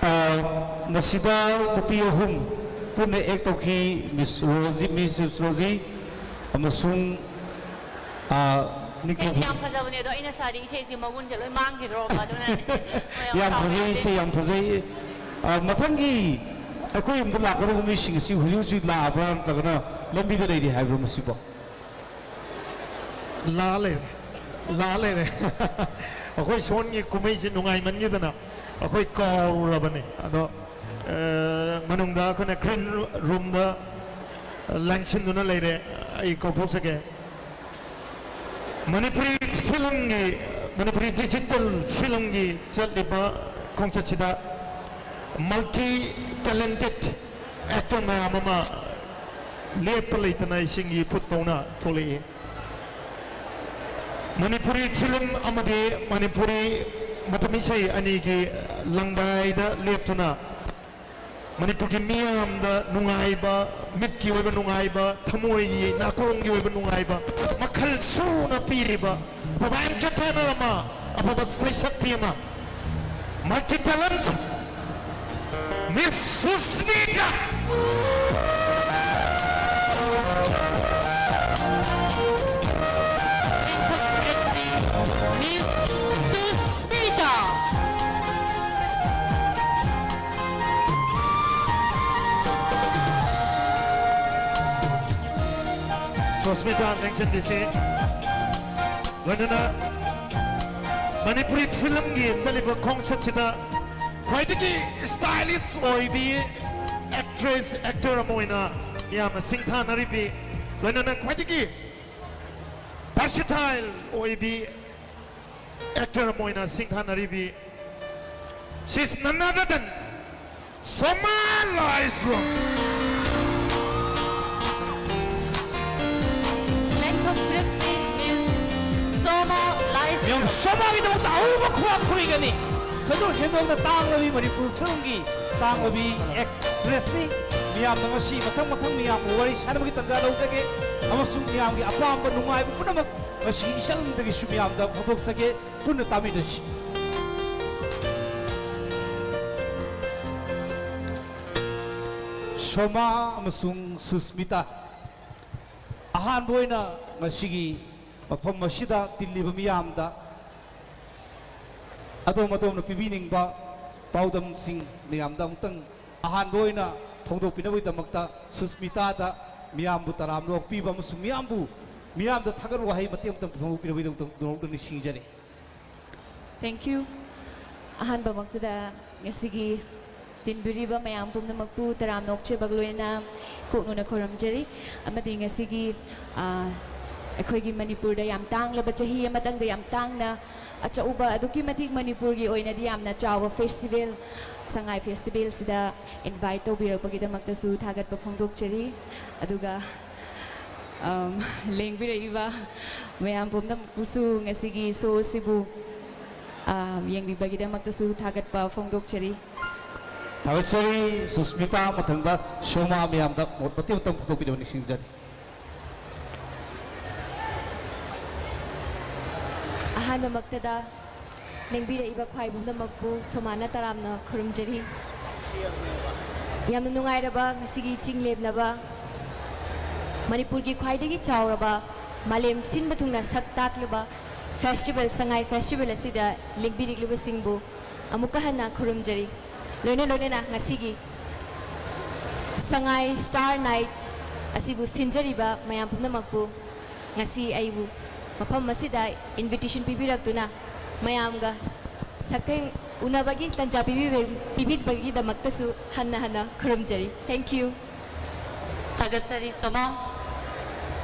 ꯑ, ꯃꯁꯤꯗ ꯅꯨꯄꯤ ꯑꯍꯨꯝ ꯄꯨꯟꯅ ꯑꯦꯛ ꯇꯧꯈꯤ, ꯃꯤꯁ ꯔꯣꯖꯤ, ꯃꯤꯁꯦꯁ ꯔꯣꯖꯤ ꯑꯃꯁꯨꯡ, ꯑ, ꯅꯤꯀꯤ꯫ ꯏꯁꯩꯗꯤ ꯌꯥꯝ ꯐꯖꯕꯅꯦ, ꯑꯗꯣ ꯑꯩꯅ ꯁꯥꯔꯤ ꯏꯁꯩꯁꯦ ꯃꯒꯨꯟꯁꯦ ꯂꯣꯏ ꯃꯥꯡꯈꯤꯗ꯭ꯔꯣꯕ? ꯑꯗꯨꯅ ꯃꯌꯥꯝ ꯌꯥꯝ ꯐꯖꯩ, ꯇꯥꯎꯕꯤꯔꯗꯤ꯫ ꯏꯁꯩ ꯌꯥꯝ ꯐꯖꯩ꯫ ꯑ, ꯃꯊꯪꯒꯤ ꯑꯩꯈꯣꯏ ꯌꯨꯝꯗ ꯂꯥꯛꯀꯗꯕ ꯃꯤꯁꯤꯡ ꯑꯁꯤ ꯍꯧꯖꯤꯛ ꯍꯧꯖꯤꯛ ꯂꯥꯛꯑꯕ꯭ꯔꯥ, ꯅꯠꯇ꯭ꯔꯒꯅ ꯂꯝꯕꯤꯗ ꯂꯩꯔꯤ ꯍꯥꯏꯕ꯭ꯔꯣ ꯃꯁꯤꯕꯣ? ꯂꯥ ꯂꯩꯔꯦ, ꯂꯥ ꯂꯩꯔꯦ꯫ ꯑꯩꯈꯣꯏ ꯁꯣꯟꯒꯤ ꯀꯨꯝꯍꯩꯁꯦ ꯅꯨꯡꯉꯥꯏꯃꯟꯈꯤꯗꯅ ꯑꯩꯈꯣꯏ ꯀꯥꯎꯔꯕꯅꯦ꯫ ꯑꯗꯣ, ꯑ, ꯃꯅꯨꯡꯗ ꯑꯩꯈꯣꯏꯅ ꯒ꯭ꯔꯤꯟ ꯔꯨꯝꯗ ꯂꯦꯡꯁꯤꯟꯗꯨꯅ ꯂꯩꯔꯦ꯫ ꯑꯩ ꯀꯧꯊꯣꯛꯆꯒꯦ꯫ ꯃꯅꯤꯄꯨꯔꯤ ꯐꯤꯂꯝꯒꯤ ꯃꯅꯤꯄꯨꯔꯤ ꯗꯤꯖꯤꯇꯦꯜ ꯐꯤꯂꯝꯒꯤ ꯆꯠꯂꯤꯕ ꯈꯣꯡꯆꯠꯁꯤꯗ ꯃꯜꯇꯤ ꯇꯦꯂꯦꯟꯇꯦꯠ ꯑꯦꯛꯇꯔ ꯃꯌꯥꯝ ꯑꯃ ꯂꯦꯞꯄ ꯂꯩꯇꯅ ꯏꯁꯤꯡꯒꯤ ꯏꯐꯨꯠ ꯇꯧꯅ ꯊꯣꯛꯂꯛꯏ꯫ ꯃꯅꯤꯄꯨꯔꯤ ꯐꯤꯂꯝ ꯑꯃꯗꯤ ꯃꯅꯤꯄꯨꯔꯤ ꯃꯇꯝ ꯏꯁꯩ ꯑꯅꯤꯒꯤ ꯂꯪꯗꯥꯏꯗ ꯂꯦꯞꯇꯨꯅ ꯃꯅꯤꯄꯨꯔꯒꯤ ꯃꯤꯌꯥꯝꯗ ꯅꯨꯡꯉꯥꯏꯕ, ꯃꯤꯠꯀꯤ ꯑꯣꯏꯕ ꯅꯨꯡꯉꯥꯏꯕ, ꯊꯃꯣꯏꯒꯤ ꯅꯥꯀꯣꯡꯒꯤ ꯑꯣꯏꯕ ꯅꯨꯡꯉꯥꯏꯕ ꯃꯈꯜ ꯁꯨꯅ ꯄꯤꯔꯤꯕ ꯑꯐꯕ ꯑꯦꯟꯇꯔꯇꯦꯅꯔ ꯑꯃ, ꯑꯐꯕ ꯁꯩꯁꯛꯄꯤ ꯑꯃ, ꯃꯜꯇꯤ ꯇꯦꯂꯦꯟꯠ, ꯃꯤꯁ ꯁꯨꯁꯃꯤꯇꯥ꯫ ꯃꯤꯁ ꯁꯨꯁꯃꯤꯇꯥ꯫ ꯁꯨꯁꯃꯤꯇꯥ ꯂꯦꯡꯁꯤꯟꯕꯤꯁꯤ꯫ ꯂꯣꯏꯅꯅ ꯃꯅꯤꯄꯨꯔꯤ ꯐꯤꯂꯝꯒꯤ ꯆꯠꯂꯤꯕ ꯈꯣꯡꯆꯠꯁꯤꯗ ꯈ꯭ꯋꯥꯏꯗꯒꯤ ꯁ꯭ꯇꯥꯏꯂꯤꯁ ꯑꯣꯏꯕꯤ ꯑꯦꯛꯇ꯭ꯔꯦꯁ, ꯑꯦꯛꯇꯔ ꯑꯃ ꯑꯣꯏꯅ ꯃꯤꯌꯥꯝꯅ ꯁꯤꯡꯊꯥꯅꯔꯤꯕꯤ, ꯂꯣꯏꯅꯅ ꯈ꯭ꯋꯥꯏꯗꯒꯤ ꯚꯔꯁꯤꯇꯥꯏꯜ ꯑꯣꯏꯕꯤ ꯑꯦꯛꯇꯔ ꯑꯃ ꯑꯣꯏꯅ ꯁꯤꯡꯊꯥꯅꯔꯤꯕꯤ, she's none other than Soma Laishram. Let's welcome Miss ꯁꯣꯃꯥ ꯂꯥꯏꯁ꯭ꯔꯝ꯫ ꯃꯤꯌꯥꯝ ꯁꯣꯃꯥꯒꯤꯗꯃꯛꯇ ꯑꯍꯧꯕ ꯈꯨꯕꯥꯛ ꯈꯨꯔꯤꯒꯅꯤ꯫ ꯊꯣꯏꯗꯣꯛ ꯍꯦꯟꯗꯣꯛꯅ ꯇꯥꯡꯂꯕꯤ ꯃꯅꯤꯄꯨꯔ ꯐꯤꯂꯝꯒꯤ ꯇꯥꯡꯂꯕꯤ ꯑꯦꯛꯇ꯭ꯔꯦꯁꯅꯤ꯫ ꯃꯤꯌꯥꯝꯅ ꯉꯁꯤ ꯃꯊꯪ ꯃꯊꯪ ꯃꯤꯌꯥꯝꯒ ꯋꯥꯔꯤ ꯁꯥꯟꯅꯕꯒꯤ ꯇꯥꯟꯖꯥ ꯂꯧꯖꯒꯦ ꯑꯃꯁꯨꯡ ꯃꯤꯌꯥꯝꯒꯤ ꯑꯄꯥꯝꯕ ꯅꯨꯡꯉꯥꯏꯕ ꯄꯨꯝꯅꯃꯛ ꯉꯁꯤ ꯏꯆꯪꯗꯒꯤꯁꯨ ꯃꯤꯌꯥꯝꯗ ꯐꯣꯡꯗꯣꯛꯆꯒꯦ꯫ ꯄꯨꯟꯅ ꯇꯥꯃꯤꯟꯅꯁꯤ꯫ ꯁꯣꯃꯥ ꯑꯃꯁꯨꯡ ꯁꯨꯁꯃꯤꯇꯥ, ꯑꯍꯥꯟꯕ ꯑꯣꯏꯅ ꯉꯁꯤꯒꯤ ꯃꯐꯝ ꯑꯁꯤꯗ ꯇꯤꯜꯂꯤꯕ ꯃꯤꯌꯥꯝꯗ ꯑꯗꯣꯝ ꯑꯗꯣꯝꯅ ꯄꯤꯕꯤꯅꯤꯡꯕ ꯄꯥꯎꯗꯝꯁꯤꯡ ꯃꯌꯥꯝꯗ ꯑꯃꯨꯛꯇꯪ ꯑꯍꯥꯟꯕ ꯑꯣꯏꯅ ꯐꯣꯡꯗꯣꯛꯄꯤꯅꯕꯒꯤꯗꯃꯛꯇ ꯁꯨꯁꯃꯤꯇꯥꯗ ꯃꯤꯌꯥꯝꯕꯨ ꯇꯔꯥꯝꯅ ꯑꯣꯛꯄꯤꯕ ꯑꯃꯁꯨꯡ ꯃꯤꯌꯥꯝꯕꯨ, ꯃꯤꯌꯥꯝꯗ ꯊꯥꯒꯠ ꯋꯥꯍꯩ ꯃꯇꯦꯛ ꯑꯃꯇꯪ ꯐꯣꯡꯗꯣꯛꯄꯤꯅꯕꯒꯤꯗꯃꯛꯇ ꯅꯤꯡꯁꯤꯡꯖꯔꯤ꯫ Thank you꯫ ꯑꯍꯥꯟꯕꯃꯛꯇꯗ ꯉꯁꯤꯒꯤ ꯇꯤꯟꯕꯤꯔꯤꯕ ꯃꯌꯥꯝ ꯄꯨꯝꯅꯃꯛꯄꯨ ꯇꯔꯥꯝꯅ ꯑꯣꯛꯆꯕꯒ ꯂꯣꯏꯅꯅ ꯀꯣꯛꯅꯨꯅ ꯈꯨꯔꯨꯝꯖꯔꯤ꯫ ꯑꯃꯗꯤ ꯉꯁꯤꯒꯤ, ꯑ, ꯑꯩꯈꯣꯏꯒꯤ ꯃꯅꯤꯄꯨꯔꯗ ꯌꯥꯝ ꯇꯥꯡꯂꯕ, ꯆꯍꯤ ꯑꯃꯇꯪꯗ ꯌꯥꯝ ꯇꯥꯡꯅ ꯑꯆꯧꯕ, ꯑꯗꯨꯛꯀꯤ ꯃꯇꯤꯛ ꯃꯅꯤꯄꯨꯔꯒꯤ ꯑꯣꯏꯅꯗꯤ ꯌꯥꯝꯅ ꯆꯥꯎꯕ ꯐꯦꯁꯇꯤꯚꯦꯜ, ꯁꯉꯥꯏ ꯐꯦꯁꯇꯤꯚꯦꯜꯁꯤꯗ ꯏꯟꯚꯥꯏꯠ ꯇꯧꯕꯤꯔꯛꯄꯒꯤꯗꯃꯛꯇꯁꯨ ꯊꯥꯒꯠꯄ ꯐꯣꯡꯗꯣꯛꯆꯔꯤ꯫ ꯑꯗꯨꯒ, ꯑꯝ, ꯂꯦꯡꯕꯤꯔꯛꯏꯕ ꯃꯌꯥꯝ ꯄꯨꯝꯅꯃꯛꯄꯨꯁꯨ ꯉꯁꯤꯒꯤ ꯁꯣ ꯑꯁꯤꯕꯨ, ꯑ, ꯌꯦꯡꯕꯤꯕꯒꯤꯗꯃꯛꯇꯁꯨ ꯊꯥꯒꯠꯄ ꯐꯣꯡꯗꯣꯛꯆꯔꯤ꯫ ꯊꯥꯒꯠꯆꯔꯤ ꯁꯨꯁꯃꯤꯇꯥ꯫ ꯃꯊꯪꯗ ꯁꯣꯃꯥ ꯃꯌꯥꯝꯗ ꯃꯣꯠ ꯃꯇꯦꯛ ꯑꯃꯇꯪ ꯐꯣꯡꯗꯣꯛꯄꯤꯅꯕ ꯅꯤꯡꯁꯤꯡꯖꯔꯤ꯫ ꯑꯍꯥꯟꯕꯃꯛꯇꯗ ꯂꯦꯡꯕꯤꯔꯛꯏꯕ ꯈ꯭ꯋꯥꯏ ꯄꯨꯝꯅꯃꯛꯄꯨ ꯁꯣꯃꯥꯅ ꯇꯔꯥꯝꯅ ꯈꯨꯔꯨꯝꯖꯔꯤ꯫ ꯌꯥꯝꯅ ꯅꯨꯡꯉꯥꯏꯔꯕ ꯉꯁꯤꯒꯤ ꯆꯤꯡ ꯂꯦꯝꯂꯕ ꯃꯅꯤꯄꯨꯔꯒꯤ ꯈ꯭ꯋꯥꯏꯗꯒꯤ ꯆꯥꯎꯔꯕ ꯃꯥꯂꯦꯝ ꯁꯤꯟꯕ ꯊꯨꯡꯅ ꯁꯛ ꯇꯥꯛꯂꯤꯕ ꯐꯦꯁꯇꯤꯚꯦꯜ, ꯁꯉꯥꯏ ꯐꯦꯁꯇꯤꯚꯦꯜ ꯑꯁꯤꯗ ꯂꯦꯡꯕꯤꯔꯛꯂꯤꯕꯁꯤꯡꯕꯨ ꯑꯃꯨꯛꯀ ꯍꯟꯅ ꯈꯨꯔꯨꯝꯖꯔꯤ꯫ ꯂꯣꯏꯅ ꯂꯣꯏꯅꯅ ꯉꯁꯤꯒꯤ ꯁꯉꯥꯏ ꯁ꯭ꯇꯥꯔ ꯅꯥꯏꯠ ꯑꯁꯤꯕꯨ ꯁꯤꯟꯖꯔꯤꯕ ꯃꯌꯥꯝ ꯄꯨꯝꯅꯃꯛꯄꯨ, ꯉꯁꯤ ꯑꯩꯕꯨ ꯃꯐꯝ ꯑꯁꯤꯗ ꯏꯟꯚꯤꯇꯦꯁꯟ ꯄꯤꯕꯤꯔꯛꯇꯨꯅ ꯃꯌꯥꯝꯒ ꯁꯛꯊꯦꯡ ꯎꯅꯕꯒꯤ ꯇꯟꯖꯥ ꯄꯤꯕꯤꯕ-, ꯄꯤꯕꯤꯕꯒꯤꯗꯃꯛꯇꯁꯨ ꯍꯟꯅ ꯍꯟꯅ ꯈꯨꯔꯨꯝꯖꯔꯤ꯫ Thank you꯫ ꯊꯥꯒꯠꯆꯔꯤ ꯁꯣꯃꯥ꯫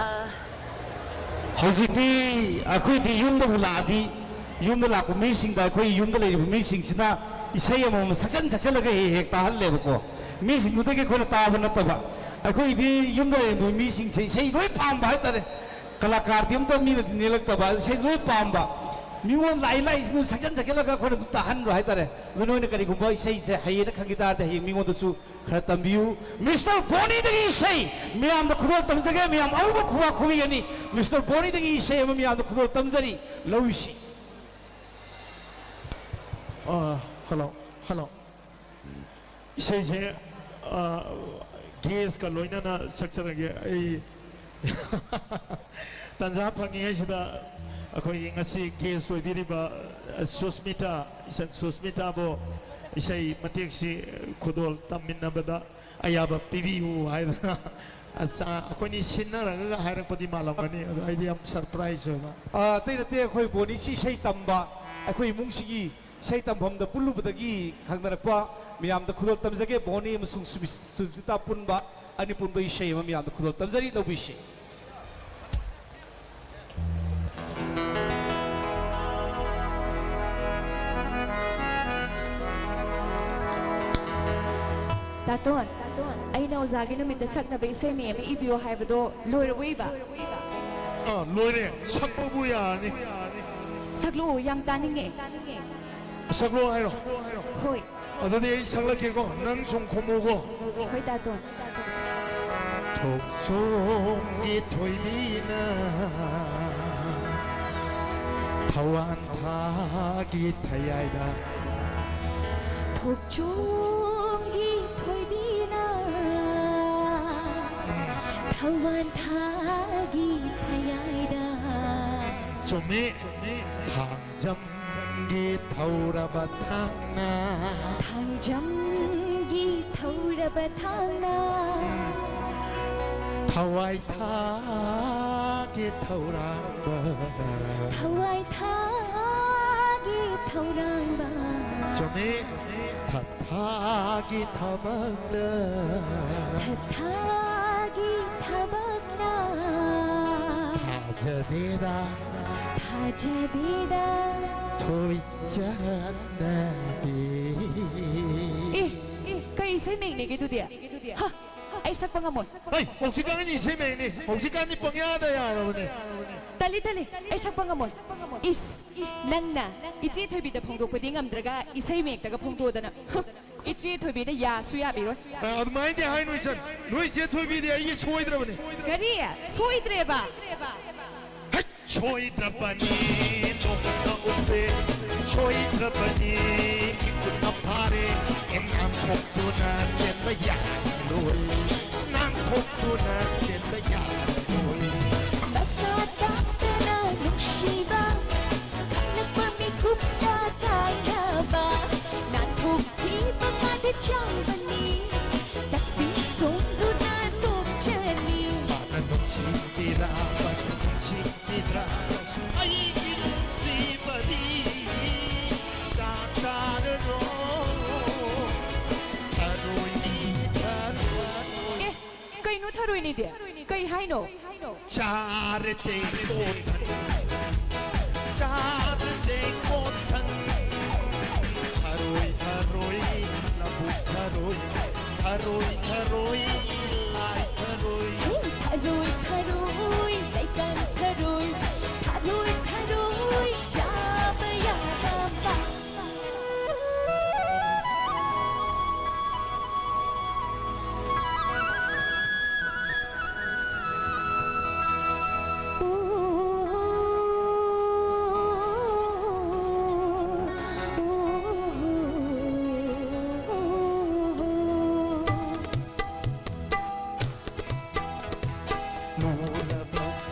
ꯑ, ꯍꯧꯖꯤꯛꯇꯤ ꯑꯩꯈꯣꯏꯗꯤ ꯌꯨꯝꯗꯕꯨ ꯂꯥꯛꯑꯗꯤ, ꯌꯨꯝꯗ ꯂꯥꯛꯄ ꯃꯤꯁꯤꯡꯗ, ꯑꯩꯈꯣꯏ ꯌꯨꯝꯗ ꯂꯩꯔꯤꯕ ꯃꯤꯁꯤꯡꯁꯤꯅ ꯏꯁꯩ ꯑꯃꯃꯝ ꯁꯛꯆꯟ ꯁꯛꯆꯜꯂꯒ ꯍꯦꯛ ꯍꯦꯛ ꯇꯥꯍꯜꯂꯦꯕꯀꯣ꯫ ꯃꯤꯁꯤꯡꯗꯨꯗꯒꯤ ꯑꯩꯈꯣꯏꯅ ꯇꯥꯕ ꯅꯠꯇꯕ, ꯑꯩꯈꯣꯏꯗꯤ ꯌꯨꯝꯗ ꯂꯩꯔꯤꯕ ꯃꯤꯁꯤꯡꯁꯦ ꯏꯁꯩ ꯂꯣꯏ ꯄꯥꯝꯕ ꯍꯥꯏꯇꯥꯔꯦ꯫ ꯀꯂꯥꯀꯥꯔꯗꯤ ꯑꯝꯇ ꯃꯤꯅꯗꯤ ꯅꯦꯛꯂꯛꯇꯕ, ꯏꯁꯩ ꯂꯣꯏ ꯄꯥꯝꯕ꯫ ꯃꯤꯉꯣꯟ ꯂꯥꯛꯏ ꯂꯥꯛꯏꯁꯤꯡꯗꯨ ꯁꯛꯆꯟ ꯁꯛꯆꯜꯂꯒ ꯑꯩꯈꯣꯏꯅ ꯑꯗꯨꯝ ꯇꯥꯍꯟꯕ ꯍꯥꯏꯇꯥꯔꯦ꯫ ꯑꯗꯨ ꯅꯣꯏꯅ ꯀꯔꯤꯒꯨꯝꯕ ꯏꯁꯩꯁꯦ ꯍꯩꯌꯦꯅ ꯈꯪꯈꯤ ꯇꯥꯔꯗꯤ, ꯍꯌꯦꯡ ꯃꯤꯉꯣꯟꯗꯁꯨ ꯈꯔ ꯇꯝꯕꯤꯌꯨ꯫ ꯃꯤꯁꯇꯔ ꯕꯣꯅꯤꯗꯒꯤ ꯏꯁꯩ ꯃꯌꯥꯝꯗ ꯈꯨꯗꯣꯜ ꯇꯝꯖꯒꯦ꯫ ꯃꯌꯥꯝ ꯑꯎꯕ ꯈꯨꯕꯥꯛ ꯈꯨꯕꯤꯒꯅꯤ꯫ ꯃꯤꯁꯇꯔ ꯕꯣꯅꯤꯗꯒꯤ ꯏꯁꯩ ꯑꯃ ꯃꯌꯥꯝꯗ ꯈꯨꯗꯣꯜ ꯇꯝꯖꯔꯤ꯫ ꯂꯧꯏꯁꯤ꯫ ꯑ, ꯍꯜꯂꯣ, ꯍꯜꯂꯣ꯫ ꯏꯁꯩꯁꯦ, ꯑ, ꯒꯦꯁꯀ ꯂꯣꯏꯅꯅ ꯁꯛꯆꯔꯒꯦ꯫ ꯑꯩ ꯇꯟꯖꯥ ꯐꯪꯉꯤꯉꯩꯁꯤꯗ ꯑꯩꯈꯣꯏꯒꯤ ꯉꯁꯤ ꯒꯦꯁ ꯑꯣꯏꯕꯤꯔꯤꯕ, ꯑ, ꯁꯨꯁꯃꯤꯇꯥ, ꯏꯆꯟ ꯁꯨꯁꯃꯤꯇꯥꯕꯨ ꯏꯁꯩ ꯃꯇꯦꯛꯁꯤ ꯈꯨꯗꯣꯜ ꯇꯝꯃꯤꯟꯅꯕꯗ ꯑꯌꯥꯕ ꯄꯤꯕꯤꯌꯨ ꯍꯥꯏꯗꯅ, ꯑꯁ, ꯑꯩꯈꯣꯏꯅꯤ ꯁꯤꯟꯅꯔꯒ ꯍꯥꯏꯔꯛꯄꯗꯤ ꯃꯥꯜꯂꯝꯒꯅꯤ, ꯑꯗꯣ ꯑꯩꯗꯤ ꯌꯥꯝ ꯁꯔꯄ꯭ꯔꯥꯏꯖ ꯑꯣꯏꯕ꯫ ꯑ, ꯑꯇꯩ ꯅꯠꯇꯦ, ꯑꯩꯈꯣꯏ ꯕꯣꯅꯤꯁꯤ ꯏꯁꯩ ꯇꯝꯕ, ꯑꯩꯈꯣꯏ ꯏꯃꯨꯡꯁꯤꯒꯤ ꯏꯁꯩ ꯇꯝꯐꯝꯗ ꯄꯨꯜꯂꯨꯕꯗꯒꯤ ꯈꯪꯅꯔꯛꯄ꯫ ꯃꯌꯥꯝꯗ ꯈꯨꯗꯣꯜ ꯇꯝꯖꯒꯦ, ꯕꯣꯅꯤ ꯑꯃꯁꯨꯡ ꯁꯨꯃꯤꯁ-, ꯁꯨꯁꯃꯤꯇꯥ ꯄꯨꯟꯕ ꯑꯅꯤ ꯄꯨꯟꯕ ꯏꯁꯩ ꯑꯃ ꯃꯌꯥꯝꯗ ꯈꯨꯗꯣꯜ ꯇꯝꯖꯔꯤ, ꯂꯧꯕꯤꯁꯤ꯫ ꯇꯥꯇꯣꯟ, ꯑꯩꯅ ꯑꯣꯖꯥꯒꯤ ꯅꯨꯃꯤꯠꯇ ꯁꯛꯅꯕ ꯏꯁꯩ ꯃꯌꯥꯝ ꯏꯕꯤꯌꯣ ꯍꯥꯏꯕꯗꯣ ꯂꯣꯏꯔꯕꯣ ꯏꯕ? ꯑꯥ, ꯂꯣꯏꯔꯦ꯫ ꯁꯛꯄꯕꯨ ꯌꯥꯔꯅꯤ꯫ ꯁꯛꯂꯛꯑꯣ, ꯌꯥꯝ ꯇꯥꯅꯤꯡꯉꯦ꯫ ꯁꯛꯂꯣ ꯍꯥꯏꯔꯣ? ꯍꯣꯏ꯫ ꯑꯗꯨꯗꯤ ꯑꯩ ꯁꯛꯂꯛꯀꯦꯀꯣ, ꯅꯪ ꯁꯨꯝ ꯈꯨꯝꯃꯨꯀꯣ꯫ ꯍꯣꯏ ꯇꯥꯇꯣꯟ꯫ ꯊꯣꯛꯆꯣꯝꯒꯤ ꯊꯣꯏꯕꯤꯅ ꯊꯋꯥꯟ ꯊꯥꯒꯤ ꯊꯌꯥꯏꯗ꯫ ꯊꯣꯛꯆꯣꯝꯒꯤ ꯊꯣꯏꯕꯤꯅ ꯊꯋꯥꯟ ꯊꯥꯒꯤ ꯊꯌꯥꯏꯗ꯫ ꯆꯨꯝꯃꯤ꯫ ꯊꯥꯡꯖꯝꯒꯤ ꯊꯧꯔꯕ ꯊꯥꯡꯅ꯫ ꯊꯥꯡꯖꯝꯒꯤ ꯊꯧꯔꯕ ꯊꯥꯡꯅ꯫ ꯊꯋꯥꯏ ꯊꯥꯒꯤ ꯊꯧꯔꯥꯡꯕ꯫ ꯊꯋꯥꯏ ꯊꯥꯒꯤ ꯊꯧꯔꯥꯡꯕ꯫ ꯆꯨꯝꯃꯤ꯫ ꯊꯥꯒꯤ ꯊꯕꯛꯅ꯫ ꯊꯥꯒꯤ ꯊꯕꯛꯅ꯫ ꯊꯥꯖꯗꯦꯗ꯫ ꯊꯥꯖꯗꯦꯗ꯫ ꯊꯣꯏꯆꯠꯅꯕꯤ꯫ ꯑꯦ, ꯑꯦ, ꯀꯩ ꯏꯁꯩ ꯃꯌꯦꯛꯅꯦꯒꯦ ꯑꯗꯨꯗꯤ? ꯍ, ꯑꯩ ꯁꯛꯄ ꯉꯝꯃꯣꯏ꯫ ꯍꯩ, ꯍꯧꯖꯤꯛꯀꯥꯟꯒꯤ ꯏꯁꯩ ꯃꯌꯦꯛꯅꯤ꯫ ꯍꯧꯖꯤꯛꯀꯥꯟꯗꯤ ꯄꯪꯌꯥꯗ ꯌꯥꯔꯕꯅꯦ꯫ ꯇꯜꯂꯤ, ꯇꯜꯂꯤ, ꯑꯩ ꯁꯛꯄ ꯉꯝꯃꯣꯏ꯫ ꯏꯁ, ꯅꯪꯅ ꯏꯆꯦ ꯊꯣꯏꯕꯤꯗ ꯐꯣꯡꯗꯣꯛꯄꯗꯤ ꯉꯝꯗ꯭ꯔꯒ ꯏꯁꯩ ꯃꯌꯦꯛꯇꯒ ꯐꯣꯡꯗꯣꯛꯑꯗꯅ꯫ ꯍ, ꯏꯆꯦ ꯊꯣꯏꯕꯤꯅ ꯌꯥꯁꯨ ꯌꯥꯕꯤꯔꯣꯏ꯫ ꯑ, ꯑꯗꯨꯃꯥꯏꯅꯗꯤ ꯍꯥꯏꯅꯨ ꯏꯆꯟ꯫ ꯅꯣꯏ ꯏꯆꯦ ꯊꯣꯏꯕꯤꯗꯤ ꯑꯩꯒꯤ ꯁꯣꯏꯗ꯭ꯔꯕꯅꯤ꯫ ꯀꯔꯤ? ꯁꯣꯏꯗ꯭ꯔꯦꯕ? ꯍꯩ! ꯁꯣꯏꯗ꯭ꯔꯕꯅꯤ ꯅꯣꯡꯃ ꯎꯞꯄꯦ꯫ ꯁꯣꯏꯗ꯭ꯔꯕꯅꯤ ꯏꯈꯨꯠꯅ ꯐꯥꯔꯦ꯫ ꯅꯥꯟꯊꯣꯛꯇꯨꯅ ꯆꯦꯟꯕ ꯌꯥꯔꯣꯏ꯫ ꯅꯥꯟꯊꯣꯛꯇꯨꯅ ꯆꯦꯟꯕ ꯌꯥꯔꯣꯏ꯫ ꯃꯁꯥ ꯇꯥꯛꯇꯅ ꯅꯨꯡꯁꯤꯕ, ꯈꯪꯂꯛꯄ ꯃꯤꯀꯨꯞꯇ ꯀꯥꯏꯅꯕ, ꯅꯥꯟꯊꯣꯛꯈꯤꯕ ꯀꯥꯟꯗ ꯆꯪꯕꯅꯤ, ꯇꯛꯁꯤ ꯁꯣꯝꯗꯨꯅ ꯇꯣꯛꯆꯅꯤ꯫ ꯃꯥꯅ ꯅꯨꯡꯁꯤꯕꯤꯔꯕꯁꯨ ꯅꯨꯡꯁꯤꯕꯤꯗ꯭ꯔꯕꯁꯨ ꯑꯩꯒꯤ ꯅꯨꯡꯁꯤꯕꯗꯤ ꯆꯥ ꯇꯥꯔꯔꯣꯏ꯫ ꯊꯔꯣꯏ, ꯊꯔꯣꯏ꯫ ꯑꯦ, ꯀꯩꯅꯣ ꯊꯔꯣꯏꯅꯤꯗꯤ? ꯀꯩ ꯍꯥꯏꯅꯣ? ꯆꯥꯔꯦ ꯇꯦꯡꯀꯣꯠ ꯊꯟ, ꯆꯥꯔꯦ ꯇꯦꯡꯀꯣꯠ ꯊꯟ꯫ ꯊꯔꯣꯏ, ꯊꯔꯣꯏ, ꯂꯧꯕꯨꯛ ꯊꯔꯣꯏ꯫ ꯊꯔꯣꯏ, ꯂꯥꯏ ꯊꯔꯣꯏ꯫ ꯊꯔꯣꯏ, ꯊꯔꯣꯏ, ꯂꯩꯀꯪ ꯊꯔꯣꯏ, ꯊꯔꯣꯏ, ꯊꯔꯣꯏ, ꯆꯥꯕ ꯌꯥꯕ꯫ ꯂꯨꯔꯕ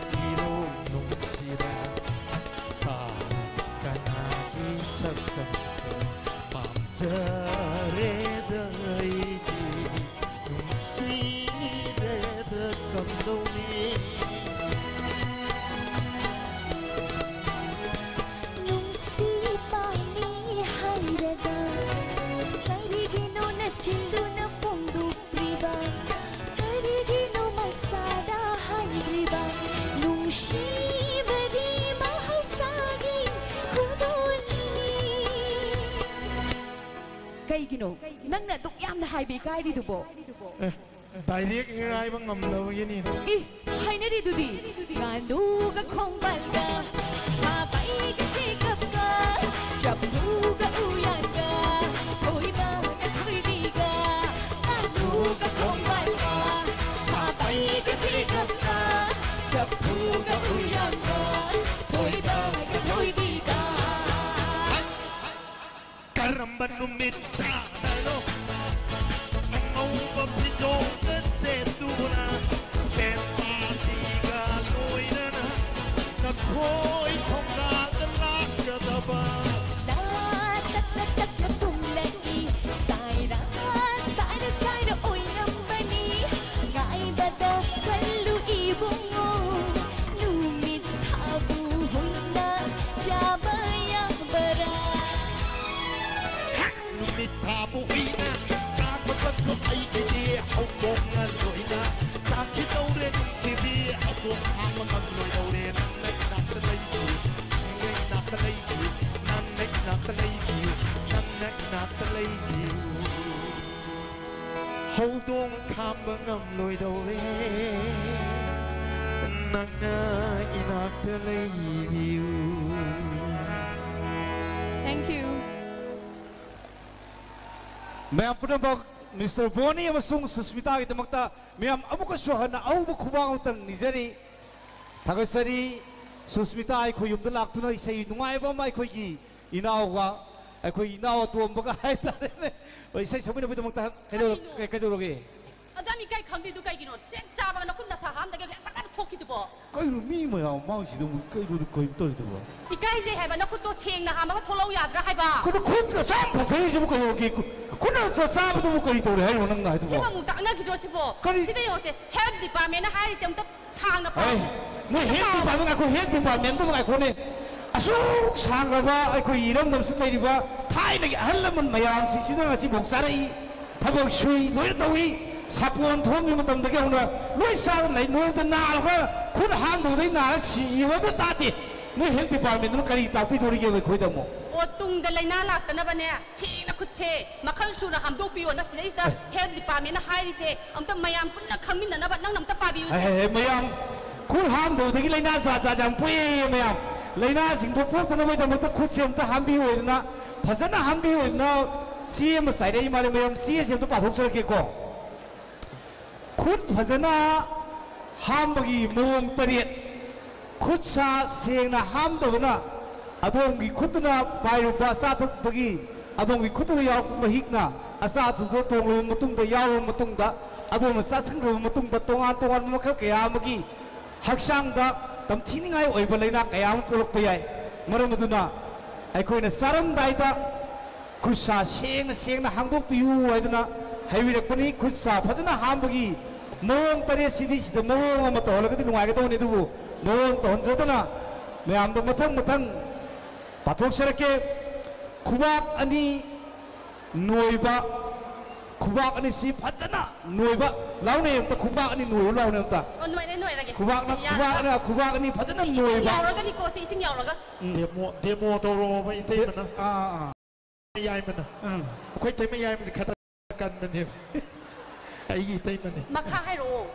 ꯏꯔꯣꯏ ꯅꯨꯡꯁꯤꯔ, ꯀꯅꯥꯒꯤ ꯁꯛꯇꯝꯁꯦ ꯄꯥꯝꯖꯔꯦꯗ ꯑꯩꯗꯤ, ꯅꯨꯡꯁꯤꯔꯦꯗ ꯀꯝꯗꯧꯅꯤ? ꯅꯨꯡꯁꯤ ꯄꯥꯝꯃꯤ ꯍꯥꯏꯔꯒ ꯀꯔꯤꯒꯤꯅꯣ ꯅꯆꯤꯟꯗꯨꯅ ꯐꯣꯡꯗꯣꯛꯇ꯭ꯔꯤꯕ? ꯀꯔꯤꯒꯤꯅꯣ ꯃꯁꯥꯗ ꯍꯥꯏꯗ꯭ꯔꯤꯕ? ꯅꯨꯡꯁꯤꯕꯗꯤ ꯃꯍꯧꯁꯥꯒꯤ ꯈꯨꯗꯣꯜꯅꯤ꯫ ꯀꯩꯒꯤꯅꯣ ꯅꯪꯅ ꯑꯗꯨꯛ ꯌꯥꯝꯅ ꯍꯥꯏꯕ ꯏꯀꯥꯏꯔꯤꯗꯨꯕꯣ? ꯑꯦ, ꯗꯥꯏꯔꯦꯛ ꯍꯥꯏꯕ ꯉꯝꯗꯕꯒꯤꯅꯤ꯫ ꯏ, ꯍꯥꯏꯅꯔꯤꯗꯨꯗꯤ꯫ ꯉꯥꯅꯨꯒ ꯈꯣꯡꯕꯥꯜꯒ, ꯃꯥꯄꯩꯒ ꯆꯦꯒꯞꯀ, ꯆꯐꯨꯒ ꯎꯌꯥꯟꯒ, ꯊꯣꯏꯕꯒ ꯊꯣꯏꯕꯤꯒ꯫ ꯉꯥꯅꯨꯒ ꯈꯣꯡꯕꯥꯜꯒ, ꯃꯥꯄꯩꯒ ꯆꯦꯒꯞꯀ, ꯆꯐꯨꯒ ꯎꯌꯥꯟꯒ, ꯊꯣꯏꯕꯒ ꯊꯣꯏꯕꯤꯒ꯫ ꯀꯔꯝꯕ ꯅꯨꯃꯤꯠꯇꯅꯣ ꯑꯉꯧꯕ ꯐꯤꯖꯣꯜꯒ ꯁꯦꯠꯇꯨꯅ ꯄꯦꯟ ꯄꯥꯔꯇꯤꯒ ꯂꯣꯏꯅꯅ ꯅꯈꯣꯏ ꯊꯣꯡꯒꯥꯜꯗ ꯂꯥꯛꯀꯗꯕ? ꯇꯛꯅ ꯇꯛꯅ ꯇꯨꯝꯂꯛꯏ ꯁꯥꯏꯔ, ꯁꯥꯏꯔ, ꯁꯥꯏꯔ ꯑꯣꯏꯔꯝꯕꯅꯤ꯫ ꯉꯥꯏꯕꯗ ꯈꯜꯂꯨ ꯏꯕꯨꯡꯉꯣ, ꯅꯨꯃꯤꯠ ꯊꯥꯕꯨ ꯍꯨꯏꯅ ꯆꯥꯕ ꯌꯥꯕꯔꯥ? ꯅꯨꯃꯤꯠ ꯊꯥꯕꯨ ꯍꯨꯏꯅ ꯆꯥꯕꯗꯁꯨ ꯑꯩꯒꯤꯗꯤ ꯍꯧꯗꯣꯡꯅ ꯂꯣꯏꯅ ꯆꯥꯈꯤꯗꯧꯔꯦ ꯅꯨꯡꯁꯤꯕꯤ꯫ ꯍꯧꯗꯣꯡ ꯐꯥꯕ ꯉꯝꯂꯣꯏꯗꯧꯔꯦ ꯅꯪꯅ ꯏꯅꯥꯛꯇ ꯂꯩꯕꯤꯌꯨ, ꯅꯪꯅ ꯏꯅꯥꯛꯇ ꯂꯩꯕꯤꯌꯨ, ꯅꯪꯅ ꯏꯅꯥꯛꯇ ꯂꯩꯕꯤꯌꯨ, ꯅꯪꯅ ꯏꯅꯥꯛꯇ ꯂꯩꯕꯤꯌꯨ꯫ ꯍꯧꯗꯣꯡ ꯈꯥꯝꯕ ꯉꯝꯂꯣꯏꯗꯧꯔꯦ, ꯅꯪꯅ ꯏꯅꯥꯛꯇ ꯂꯩꯕꯤꯌꯨ꯫ Thank you. ꯃꯌꯥꯝ ꯄꯨꯝꯅꯃꯛ, ꯃꯤꯁꯇꯔ ꯕꯣꯅꯤ ꯑꯃꯁꯨꯡ ꯁꯨꯁꯃꯤꯇꯥꯒꯤꯗꯃꯛꯇ ꯃꯌꯥꯝ ꯑꯃꯨꯛꯀꯁꯨ ꯍꯟꯅ ꯑꯍꯧꯕ ꯈꯨꯕꯥꯛ ꯑꯃꯇꯪ ꯅꯤꯖꯔꯤ꯫ ꯊꯥꯒꯠꯆꯔꯤ꯫ ꯁꯨꯁꯃꯤꯇꯥ ꯑꯩꯈꯣꯏ ꯌꯨꯝꯗ ꯂꯥꯛꯇꯨꯅ ꯏꯁꯩ ꯅꯨꯡꯉꯥꯏꯕ ꯑꯃ ꯑꯩꯈꯣꯏꯒꯤ ꯏꯅꯥꯎꯒ, ꯑꯩꯈꯣꯏ ꯏꯅꯥꯎ ꯑꯇꯣꯝꯕꯒ ꯍꯥꯏꯇꯥꯔꯦꯅꯦ, ꯍꯣꯏ, ꯏꯁꯩ ꯁꯛꯃꯤꯟꯅꯕꯒꯤꯗꯃꯛꯇ ꯀꯩꯗꯧ-, ꯀꯩꯅꯣ꯫ ꯀꯩ-, ꯀꯩꯗꯧꯔꯒꯦ? ꯑꯗꯨ ꯌꯥꯝ ꯏꯀꯥꯏ ꯈꯪꯗꯦ꯫ ꯑꯗꯨ ꯀꯩꯒꯤꯅꯣ? ꯆꯦꯛ ꯆꯥꯕꯒ ꯅꯈꯨꯠ ꯅꯁꯥ ꯍꯥꯝꯗꯒ ꯍꯦꯛ ꯄꯪꯊꯣꯛꯈꯤꯗꯨꯕꯣ? ꯀꯩꯅꯣ ꯃꯤ ꯃꯌꯥꯝ ꯃꯥꯡꯁꯤꯗ ꯑꯃꯨꯛ ꯀꯩꯅꯣꯗ ꯀꯩꯅꯣ ꯇꯧꯔꯤꯗꯨꯕꯣ? ꯏꯀꯥꯏꯖꯩ ꯍꯥꯏꯕ, ꯅꯈꯨꯠꯇꯣ ꯁꯦꯡꯅ ꯍꯥꯝꯃꯒ ꯊꯣꯛꯂꯛꯎ ꯌꯥꯗ꯭ꯔꯥ ꯍꯥꯏꯕ? ꯀꯩꯅꯣ ꯈꯨꯠ ꯑꯁꯥꯝ ꯐꯖꯔꯤꯁꯤꯕꯨ ꯀꯩꯗꯧꯔꯒꯦ? ꯈꯨ-, ꯈꯨꯠ ꯑꯁꯥ ꯆꯥꯕꯗꯨꯕꯨ ꯀꯔꯤ ꯇꯧꯔꯦ ꯍꯥꯏꯅꯣ ꯅꯪꯅ ꯍꯥꯏꯗꯨꯕꯣ? ꯁꯤꯕꯨ ꯑꯃꯨꯛ ꯇꯥꯛꯅꯈꯤꯗ꯭ꯔꯣ ꯁꯤꯕꯣ? ꯀꯔꯤ? ꯁꯤꯗ ꯌꯦꯡꯉꯨꯁꯦ, health department ꯅ ꯍꯥꯏꯔꯤꯁꯦ ꯑꯝꯇ ꯁꯥꯡꯅ ꯄꯥꯎ꯫ ꯑꯩ, ꯅꯣꯏ health department ꯉꯥꯏꯈꯣ, health department ꯗꯨ ꯉꯥꯏꯈꯣꯅꯦ꯫ ꯑꯁꯨꯛ ꯁꯥꯡꯂꯕ ꯑꯩꯈꯣꯏꯒꯤ ꯏꯔꯝꯗꯝꯁꯤꯗ ꯂꯩꯔꯤꯕ ꯊꯥꯏꯅꯒꯤ ꯑꯍꯜ ꯂꯃꯟ ꯃꯌꯥꯝꯁꯤꯡꯁꯤꯅ ꯉꯁꯤꯐꯥꯎ ꯆꯥꯔꯛꯏ, ꯊꯕꯛ ꯁꯨꯏ, ꯂꯣꯏꯅ ꯇꯧꯏ꯫ ꯁꯥꯄꯣꯟ ꯊꯣꯛꯑꯝꯃꯤ ꯃꯇꯝꯗꯒꯤ ꯍꯧꯅ ꯂꯣꯏ ꯆꯥꯗꯅ ꯂꯩ꯫ ꯅꯣꯡꯃꯇ ꯅꯥꯔꯒ, ꯈꯨꯠ ꯍꯥꯝꯗꯕꯗꯩ ꯅꯥꯔ ꯁꯤꯈꯤꯕ ꯑꯝꯇ ꯇꯥꯗꯦ꯫ ꯅꯣꯏ health department ꯗꯨꯅ ꯀꯔꯤ ꯇꯥꯛꯄꯤꯗꯧꯔꯤꯒꯦꯕ ꯑꯩꯈꯣꯏꯗ ꯑꯃꯨꯛ? ꯑꯣ, ꯇꯨꯡꯗ ꯂꯥꯏꯅꯥ ꯂꯥꯛꯇꯅꯕꯅꯦ꯫ ꯁꯦꯡꯅ ꯈꯨꯠꯁꯦ ꯃꯈꯜ ꯁꯨꯅ ꯍꯥꯝꯗꯣꯛꯄꯤꯌꯣꯅ ꯁꯤꯗꯩꯁꯤꯗ ꯑꯦ꯫ Health department ꯅ ꯍꯥꯏꯔꯤꯁꯦ ꯑꯝꯇ ꯃꯌꯥꯝ ꯄꯨꯟꯅ ꯈꯪꯃꯤꯟꯅꯅꯕ ꯅꯪꯅ ꯑꯝꯇ ꯄꯥꯕꯤꯌꯨꯁꯦ꯫ ꯍꯦ, ꯍꯦ, ꯍꯦ, ꯃꯌꯥꯝ ꯈꯨꯠ ꯍꯥꯝꯗꯕꯗꯒꯤ ꯂꯥꯏꯅꯥ ꯖꯥꯠ ꯖꯥꯠ ꯌꯥꯝ ꯄꯣꯛꯑꯦ ꯃꯌꯥꯝ꯫ ꯂꯥꯏꯅꯥꯁꯤꯡꯗꯣ ꯄꯣꯛꯇꯅꯕꯒꯤꯗꯃꯛꯇ ꯈꯨꯠꯁꯦ ꯑꯝꯇ ꯍꯥꯝꯕꯤꯌꯨ ꯍꯥꯏꯗꯅ, ꯐꯖꯅ ꯍꯥꯝꯕꯤꯌꯨ ꯍꯥꯏꯗꯅ ꯆꯦ ꯑꯃ ꯆꯥꯏꯔꯛꯏ ꯃꯥꯜꯂꯦ ꯃꯌꯥꯝ꯫ ꯆꯦꯁꯦ ꯑꯝꯇ ꯄꯥꯊꯣꯛꯆꯔꯛꯀꯦꯀꯣ꯫ ꯈꯨꯠ ꯐꯖꯅ ꯍꯥꯝꯕꯒꯤ ꯃꯑꯣꯡ ꯇꯔꯦꯠ꯫ ꯈꯨꯠ ꯁꯥ ꯁꯦꯡꯅ ꯍꯥꯝꯗꯕꯅ ꯑꯗꯣꯝꯒꯤ ꯈꯨꯠꯇꯨꯅ ꯄꯥꯏꯔꯨꯕ ꯑꯆꯥ ꯑꯊꯛꯇꯒꯤ ꯑꯗꯣꯝꯒꯤ ꯈꯨꯠꯇꯨꯗ ꯌꯥꯎꯔꯛꯄ ꯃꯍꯤꯛꯅ ꯑꯆꯥ ꯑꯊꯛꯇ ꯇꯣꯡꯂꯕ ꯃꯇꯨꯡꯗ, ꯌꯥꯎꯔꯕ ꯃꯇꯨꯡꯗ, ꯑꯗꯣꯝꯅ ꯆꯥꯁꯤꯟꯈ꯭ꯔꯕ ꯃꯇꯨꯡꯗ ꯇꯣꯉꯥꯟ ꯇꯣꯉꯥꯟꯕ ꯃꯈꯜ ꯀꯌꯥ ꯑꯃꯒꯤ ꯍꯛꯆꯥꯡꯗ ꯇꯝꯊꯤꯅꯤꯡꯉꯥꯏ ꯑꯣꯏꯕ ꯂꯥꯏꯅꯥ ꯀꯌꯥ ꯑꯃ ꯄꯣꯛꯂꯛꯄ ꯌꯥꯏ꯫ ꯃꯔꯝ ꯑꯗꯨꯅ ꯑꯩꯈꯣꯏꯅ ꯆꯥꯔꯝꯗꯥꯏꯗ ꯈꯨꯠ ꯁꯥ ꯁꯦꯡꯅ ꯁꯦꯡꯅ ꯍꯥꯝꯗꯣꯛꯄꯤꯌꯨ ꯍꯥꯏꯗꯨꯅ ꯍꯥꯏꯕꯤꯔꯛꯄꯅꯤ꯫ ꯈꯨꯠ ꯁꯥ ꯐꯖꯅ ꯍꯥꯝꯕꯒꯤ ꯃꯑꯣꯡ ꯇꯔꯦꯠꯁꯤꯗꯤ ꯁꯤꯗ ꯃꯑꯣꯡ ꯑꯃ ꯇꯧꯍꯜꯂꯒꯗꯤ ꯅꯨꯡꯉꯥꯏꯒꯗꯧꯕꯅꯤ, ꯑꯗꯨꯕꯨ ꯃꯑꯣꯡ ꯇꯧꯍꯟꯖꯗꯅ ꯃꯌꯥꯝꯗ ꯃꯊꯪ ꯃꯊꯪ ꯄꯥꯊꯣꯛꯆꯔꯛꯀꯦ꯫ ꯈꯨꯕꯥꯛ ꯑꯅꯤ ꯅꯣꯏꯕ, ꯈꯨꯕꯥꯛ ꯑꯅꯤꯁꯤ ꯐꯖꯅ ꯅꯣꯏꯕ꯫ ꯂꯥꯎꯅꯦ ꯑꯝꯇ, ꯈꯨꯕꯥꯛ ꯑꯅꯤ ꯅꯣꯏꯌꯨ ꯂꯥꯎꯅꯦ ꯑꯝꯇ꯫ ꯑꯣ, ꯅꯣꯏꯔꯦ, ꯅꯣꯏꯔꯒꯦ꯫ ꯈꯨꯕꯥꯛꯅ, ꯌꯥꯔꯕ? ꯈꯨꯕꯥꯛꯅ, ꯈꯨꯕꯥꯛ ꯑꯅꯤ ꯐꯖꯅ ꯏꯁꯤꯡ ꯅꯣꯏꯕ꯫ ꯌꯥꯎꯔꯒꯅꯤꯀꯣ, ꯁꯤ ꯏꯁꯤꯡ ꯌꯥꯎꯔꯒ꯫ ꯎꯝ꯫ Demo, demo ꯇꯧꯔꯣꯕ ꯏꯇꯩꯃꯅ꯫ ꯑꯥ, ꯑꯥ꯫ ꯌꯥꯏꯃꯅ꯫ ꯎꯝ꯫ ꯑꯩꯈꯣꯏ ꯏꯇꯩꯃ ꯌꯥꯏꯃꯁꯦ ꯈꯔ ꯀꯟꯕꯅꯦꯕ꯫ ꯑꯩꯒꯤ ꯏꯇꯩꯃꯅꯦ꯫ ꯃꯈꯥ ꯍꯥꯏꯔꯛꯑꯣ꯫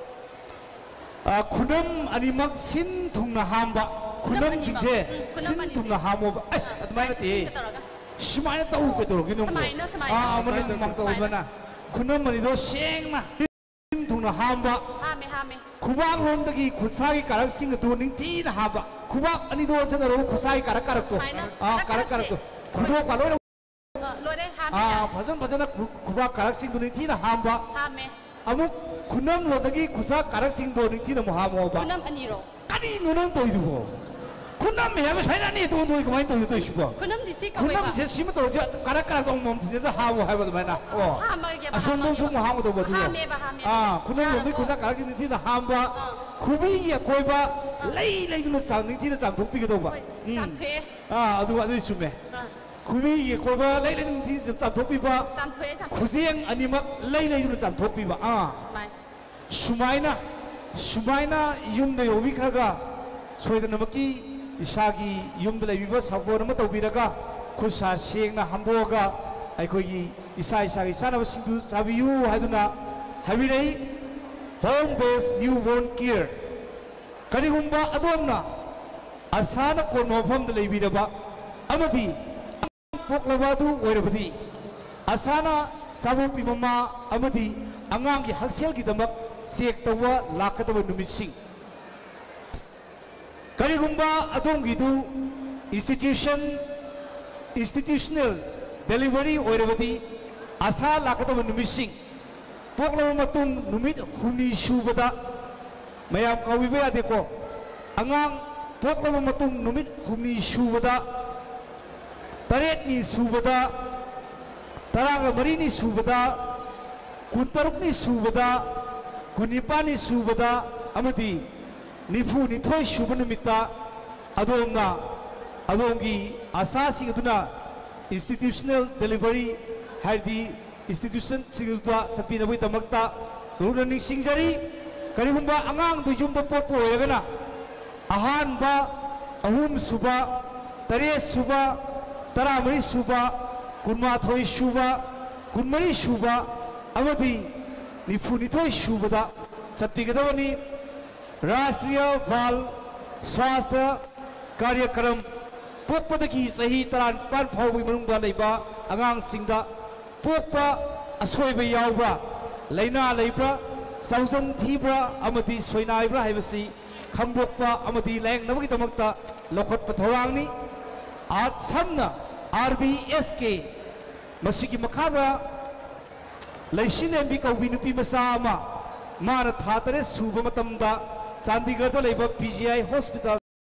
ꯑ, ꯈꯨꯅꯝ ꯑꯅꯤꯃꯛ ꯁꯤꯟ ꯊꯨꯡꯅ ꯍꯥꯝꯕ꯫ ꯈꯨꯅꯝ ꯈꯨꯅꯝꯁꯤꯡꯁꯦ ꯑꯅꯤꯃꯛ꯫ ꯎꯝ, ꯈꯨꯅꯝ ꯁꯤꯟ ꯑꯅꯤꯁꯦ꯫ ꯊꯨꯡꯅ ꯍꯥꯝꯃꯣꯕ꯫ ꯑꯁ, ꯑꯗꯨꯃꯥꯏꯅ ꯅꯠꯇꯦ꯫ ꯁꯤꯟꯒ ꯇꯧꯔꯒ꯫ ꯁꯨꯃꯥꯏꯅ ꯇꯧ ꯀꯩꯗꯧꯔꯒꯦ ꯅꯪꯕꯨ? ꯁꯨꯃꯥꯏꯅ, ꯁꯨꯃꯥꯏꯅ꯫ ꯑꯥ, ꯑꯃꯅ ꯁꯨꯃꯥꯏꯅ꯫ ꯃꯃꯥꯡ ꯇꯧꯕꯅ꯫ ꯈꯨꯅꯝ ꯑꯅꯤꯗꯣ ꯁꯦꯡꯅ ꯁꯤꯟ ꯊꯨꯡꯅ ꯍꯥꯝꯕ꯫ ꯍꯥꯝꯃꯦ, ꯍꯥꯝꯃꯦ꯫ ꯈꯨꯕꯥꯛꯂꯣꯝꯗꯒꯤ ꯈꯨꯠꯁꯥꯒꯤ ꯀꯥꯔꯛꯁꯤꯡ ꯑꯗꯨ ꯅꯤꯡꯊꯤꯅ ꯍꯥꯝꯕ꯫ ꯈꯨꯕꯥꯛ ꯑꯅꯤꯗꯣ ꯑꯣꯟꯁꯤꯟꯅꯔꯣ, ꯈꯨꯠꯁꯥꯒꯤ ꯀꯥꯔꯛ ꯀꯥꯔꯛꯇꯣ꯫ ꯁꯨꯃꯥꯏꯅ꯫ ꯑꯥ, ꯀꯥꯔꯛ ꯀꯥꯔꯛ ꯀꯥꯔꯛꯇꯣ꯫ ꯀꯥꯔꯛꯁꯦ꯫ ꯈꯨꯗꯣꯞꯀ ꯂꯣꯏꯅ꯫ ꯑ, ꯂꯣꯏꯔꯦ, ꯍꯥꯝꯃꯦ, ꯑꯥ, ꯌꯥꯔꯦ꯫ ꯐꯖꯅ ꯐꯖꯅ ꯈꯨ-, ꯈꯨꯕꯥꯛ ꯀꯥꯔꯛꯁꯤꯡꯗꯨ ꯅꯤꯡꯊꯤꯅ ꯍꯥꯝꯕ꯫ ꯍꯥꯝꯃꯦ꯫ ꯑꯃꯨꯛ ꯈꯨꯅꯝꯂꯣꯝꯗꯒꯤ ꯈꯨꯠꯁꯥ ꯀꯥꯔꯛꯁꯤꯡꯗꯣ ꯅꯤꯡꯊꯤꯅ ꯑꯃꯨꯛ ꯍꯥꯝꯃꯣꯕ꯫ ꯈꯨꯅꯝ ꯑꯅꯤꯔꯣ? ꯀꯔꯤꯅꯣ ꯅꯪ ꯇꯧꯔꯤꯗꯨꯕꯣ? ꯈꯨꯅꯝ ꯍꯥꯏꯕ ꯁꯨꯃꯥꯏꯅ ꯑꯅꯤ ꯊꯣꯛ ꯊꯣꯛꯏ ꯀꯃꯥꯏꯅ ꯇꯧꯔꯤꯅꯣ ꯇꯧꯔꯤꯁꯤꯕꯣ? ꯈꯨꯅꯝꯗꯤ ꯁꯤ ꯀꯧꯋꯦꯕ꯫ ꯈꯨꯅꯝꯁꯦ ꯁꯤꯃ ꯇꯧꯔꯁꯤ, ꯀꯥꯔꯛ ꯀꯥꯔꯛ ꯑꯃꯃꯝ ꯊꯤꯖꯤꯜꯂꯒ ꯍꯥꯝꯃꯣ ꯍꯥꯏꯕ ꯑꯗꯨꯃꯥꯏꯅ꯫ ꯑꯣ꯫ ꯍꯥꯝꯃꯒꯦꯕ, ꯑꯁꯣꯝꯗ ꯍꯥꯝꯃꯒꯦꯕ꯫ ꯁꯨꯝ ꯍꯥꯝꯒꯗꯧꯕ ꯑꯗꯨꯗꯣ꯫ ꯍꯥꯝꯃꯦꯕ, ꯍꯥꯝꯃꯦꯕ꯫ ꯑꯥ, ꯈꯨꯅꯝꯂꯣꯝꯗꯒꯤ ꯌꯥꯔꯕꯣ? ꯈꯨꯠꯁꯥ ꯀꯥꯔꯛꯁꯤꯡ ꯅꯤꯡꯊꯤꯅ ꯍꯥꯝꯕ, ꯑꯥ꯫ ꯈꯨꯕꯤꯒꯤ ꯑꯀꯣꯏꯕ ꯂꯩ ꯂꯩꯗꯨꯅ ꯆꯥꯝ-, ꯅꯤꯡꯊꯤꯅ ꯆꯥꯝꯊꯣꯛꯄꯤꯒꯗꯧꯕ꯫ ꯍꯣꯏ, ꯎꯝ꯫ ꯆꯥꯝꯊꯣꯛꯑꯦ꯫ ꯑꯥ, ꯑꯗꯨ, ꯑꯗꯨꯗꯤ ꯆꯨꯝꯃꯦ꯫ ꯑꯥ꯫ ꯈꯨꯕꯤꯒꯤ ꯑꯀꯣꯏꯕ ꯂꯩ ꯂꯩꯗꯨꯅ ꯅꯤꯡꯊꯤꯅ ꯆꯥꯝꯊꯣꯛꯄꯤꯕ꯫ ꯆꯥꯝꯊꯣꯛꯑꯦ, ꯆꯥꯝꯊꯣꯛꯑꯦ꯫ ꯈꯨꯖꯦꯡ ꯑꯅꯤꯃꯛ ꯂꯩ ꯂꯩꯗꯨꯅ ꯆꯥꯝꯊꯣꯛꯄꯤꯕ꯫ ꯑꯥ꯫ ꯁꯨꯃꯥꯏꯅ꯫ ꯁꯨꯃꯥꯏꯅ, ꯁꯨꯃꯥꯏꯅ ꯌꯨꯝꯗ ꯌꯧꯕꯤꯈ꯭ꯔꯒ ꯁꯣꯏꯗꯅꯃꯛꯀꯤ ꯏꯁꯥꯒꯤ ꯌꯨꯝꯗ ꯂꯩꯕꯤꯕ ꯁꯥꯄꯣꯟ ꯑꯃ ꯇꯧꯕꯤꯔꯒ ꯈꯨꯠ ꯁꯥ ꯁꯦꯡꯅ ꯍꯥꯝꯗꯣꯛꯑꯒ ꯑꯩꯈꯣꯏꯒꯤ ꯏꯁꯥ ꯏꯁꯥꯒꯤ ꯆꯥꯅꯕꯁꯤꯡꯗꯨ ꯆꯥꯕꯤꯌꯨ ꯍꯥꯏꯗꯨꯅ ꯍꯥꯏꯕꯤꯔꯛꯏ꯫ Home Based Newborn Care꯫ ꯀꯔꯤꯒꯨꯝꯕ ꯑꯗꯣꯝꯅ ꯑꯁꯥꯅ ꯀꯣꯟꯕ ꯃꯐꯝꯗ ꯂꯩꯕꯤꯔꯕ ꯑꯃꯗꯤ ꯄꯣꯛꯂꯕ ꯑꯗꯨ ꯑꯣꯏꯔꯕꯗꯤ, ꯑꯁꯥꯅ ꯆꯥꯕꯣꯛꯄꯤ ꯃꯃꯥ ꯑꯃꯗꯤ ꯑꯉꯥꯡꯒꯤ ꯍꯛꯁꯦꯜꯒꯤꯗꯃꯛ ꯆꯦꯛ ꯇꯧꯕ ꯂꯥꯛꯀꯗꯕ ꯅꯨꯃꯤꯠꯁꯤꯡ꯫ ꯀꯔꯤꯒꯨꯝꯕ ꯑꯗꯣꯝꯒꯤꯗꯨ institution, institutional delivery ꯑꯣꯏꯔꯕꯗꯤ, ꯑꯁꯥ ꯂꯥꯛꯀꯗꯕ ꯅꯨꯃꯤꯠꯁꯤꯡ꯫ ꯄꯣꯛꯂꯕ ꯃꯇꯨꯡ ꯅꯨꯃꯤꯠ ꯍꯨꯝꯅꯤ ꯁꯨꯕꯗ, ꯃꯌꯥꯝ ꯀꯥꯎꯕꯤꯕ ꯌꯥꯗꯦꯀꯣ, ꯑꯉꯥꯡ ꯄꯣꯛꯂꯕ ꯃꯇꯨꯡ ꯅꯨꯃꯤꯠ ꯍꯨꯝꯅꯤ ꯁꯨꯕꯗ, ꯇꯔꯦꯠꯅꯤ ꯁꯨꯕꯗ, ꯇꯔꯥꯒ ꯃꯔꯤꯅꯤ ꯁꯨꯕꯗ, ꯀꯨꯟꯇꯔꯨꯛꯅꯤ ꯁꯨꯕꯗ, ꯀꯨꯟꯅꯤꯄꯥꯟꯅꯤ ꯁꯨꯕꯗ ꯑꯃꯗꯤ ꯅꯤꯐꯨꯅꯤꯊꯣꯏ ꯁꯨꯕ ꯅꯨꯃꯤꯠꯇ ꯑꯗꯣꯝꯅ ꯑꯗꯣꯝꯒꯤ ꯑꯁꯥꯁꯤꯡ ꯑꯗꯨꯅ institutional delivery, ꯍꯥꯏꯗꯤ institutionꯁꯤꯡꯗꯨꯗ ꯆꯠꯄꯤꯅꯕꯒꯤꯗꯃꯛꯇ ꯂꯨꯅ ꯅꯤꯡꯁꯤꯡꯖꯔꯤ꯫ ꯀꯔꯤꯒꯨꯝꯕ ꯑꯉꯥꯡꯗꯨ ꯌꯨꯝꯗ ꯄꯣꯛꯄ ꯑꯣꯏꯔꯒꯅ, ꯑꯍꯥꯟꯕ, ꯑꯍꯨꯝꯁꯨꯕ, ꯇꯔꯦꯠꯁꯨꯕ, ꯇꯔꯥꯃꯔꯤꯁꯨꯕ, ꯀꯨꯟꯃꯥꯊꯣꯏꯁꯨꯕ, ꯀꯨꯟꯃꯔꯤꯁꯨꯕ ꯑꯃꯗꯤ ꯅꯤꯐꯨꯅꯤꯊꯣꯏ ꯁꯨꯕꯗ ꯆꯠꯄꯤꯒꯗꯕꯅꯤ꯫ ꯔꯥꯁꯇ꯭ꯔꯤꯌ ꯕꯥꯜ ꯁ꯭ꯋꯥꯁꯊ ꯀꯥꯔꯌꯀ꯭ꯔꯝ, ꯄꯣꯛꯄꯗꯒꯤ ꯆꯍꯤ ꯇꯔꯥꯅꯤꯄꯥꯟ ꯐꯥꯎꯕꯒꯤ ꯃꯅꯨꯡꯗ ꯂꯩꯕ ꯑꯉꯥꯡꯁꯤꯡꯗ ꯄꯣꯛꯄ ꯑꯁꯣꯏꯕ ꯌꯥꯎꯕ꯭ꯔꯥ, ꯂꯥꯏꯅꯥ ꯂꯩꯕ꯭ꯔꯥ, ꯆꯥꯎꯖꯟ ꯊꯤꯕ꯭ꯔꯥ ꯑꯃꯗꯤ ꯁꯣꯏꯅꯥꯏꯕ꯭ꯔꯥ ꯍꯥꯏꯕꯁꯤ ꯈꯪꯗꯣꯛꯄ ꯑꯃꯗꯤ ꯂꯥꯌꯦꯡꯅꯕꯒꯤꯗꯃꯛꯇ ꯂꯧꯈꯠꯄ ꯊꯧꯔꯥꯡꯅꯤ꯫ ꯑꯥꯔꯠ ꯁꯝꯅ ꯑꯥꯔ ꯕꯤ ꯑꯦꯁ ꯀꯦ, ꯃꯁꯤꯒꯤ ꯃꯈꯥꯗ ꯂꯩꯁꯤꯂꯦꯝꯕꯤ ꯀꯧꯕꯤ ꯅꯨꯄꯤ ꯃꯆꯥ ꯑꯃ, ꯃꯥꯅ ꯊꯥ ꯇꯔꯦꯠ ꯁꯨꯕ ꯃꯇꯝꯗ ꯆꯥꯟꯗꯤꯒꯔꯗ ꯂꯩꯕ ꯄꯤ ꯖꯤ ꯑꯥꯏ ꯍꯣꯁꯄꯤꯇꯥꯜ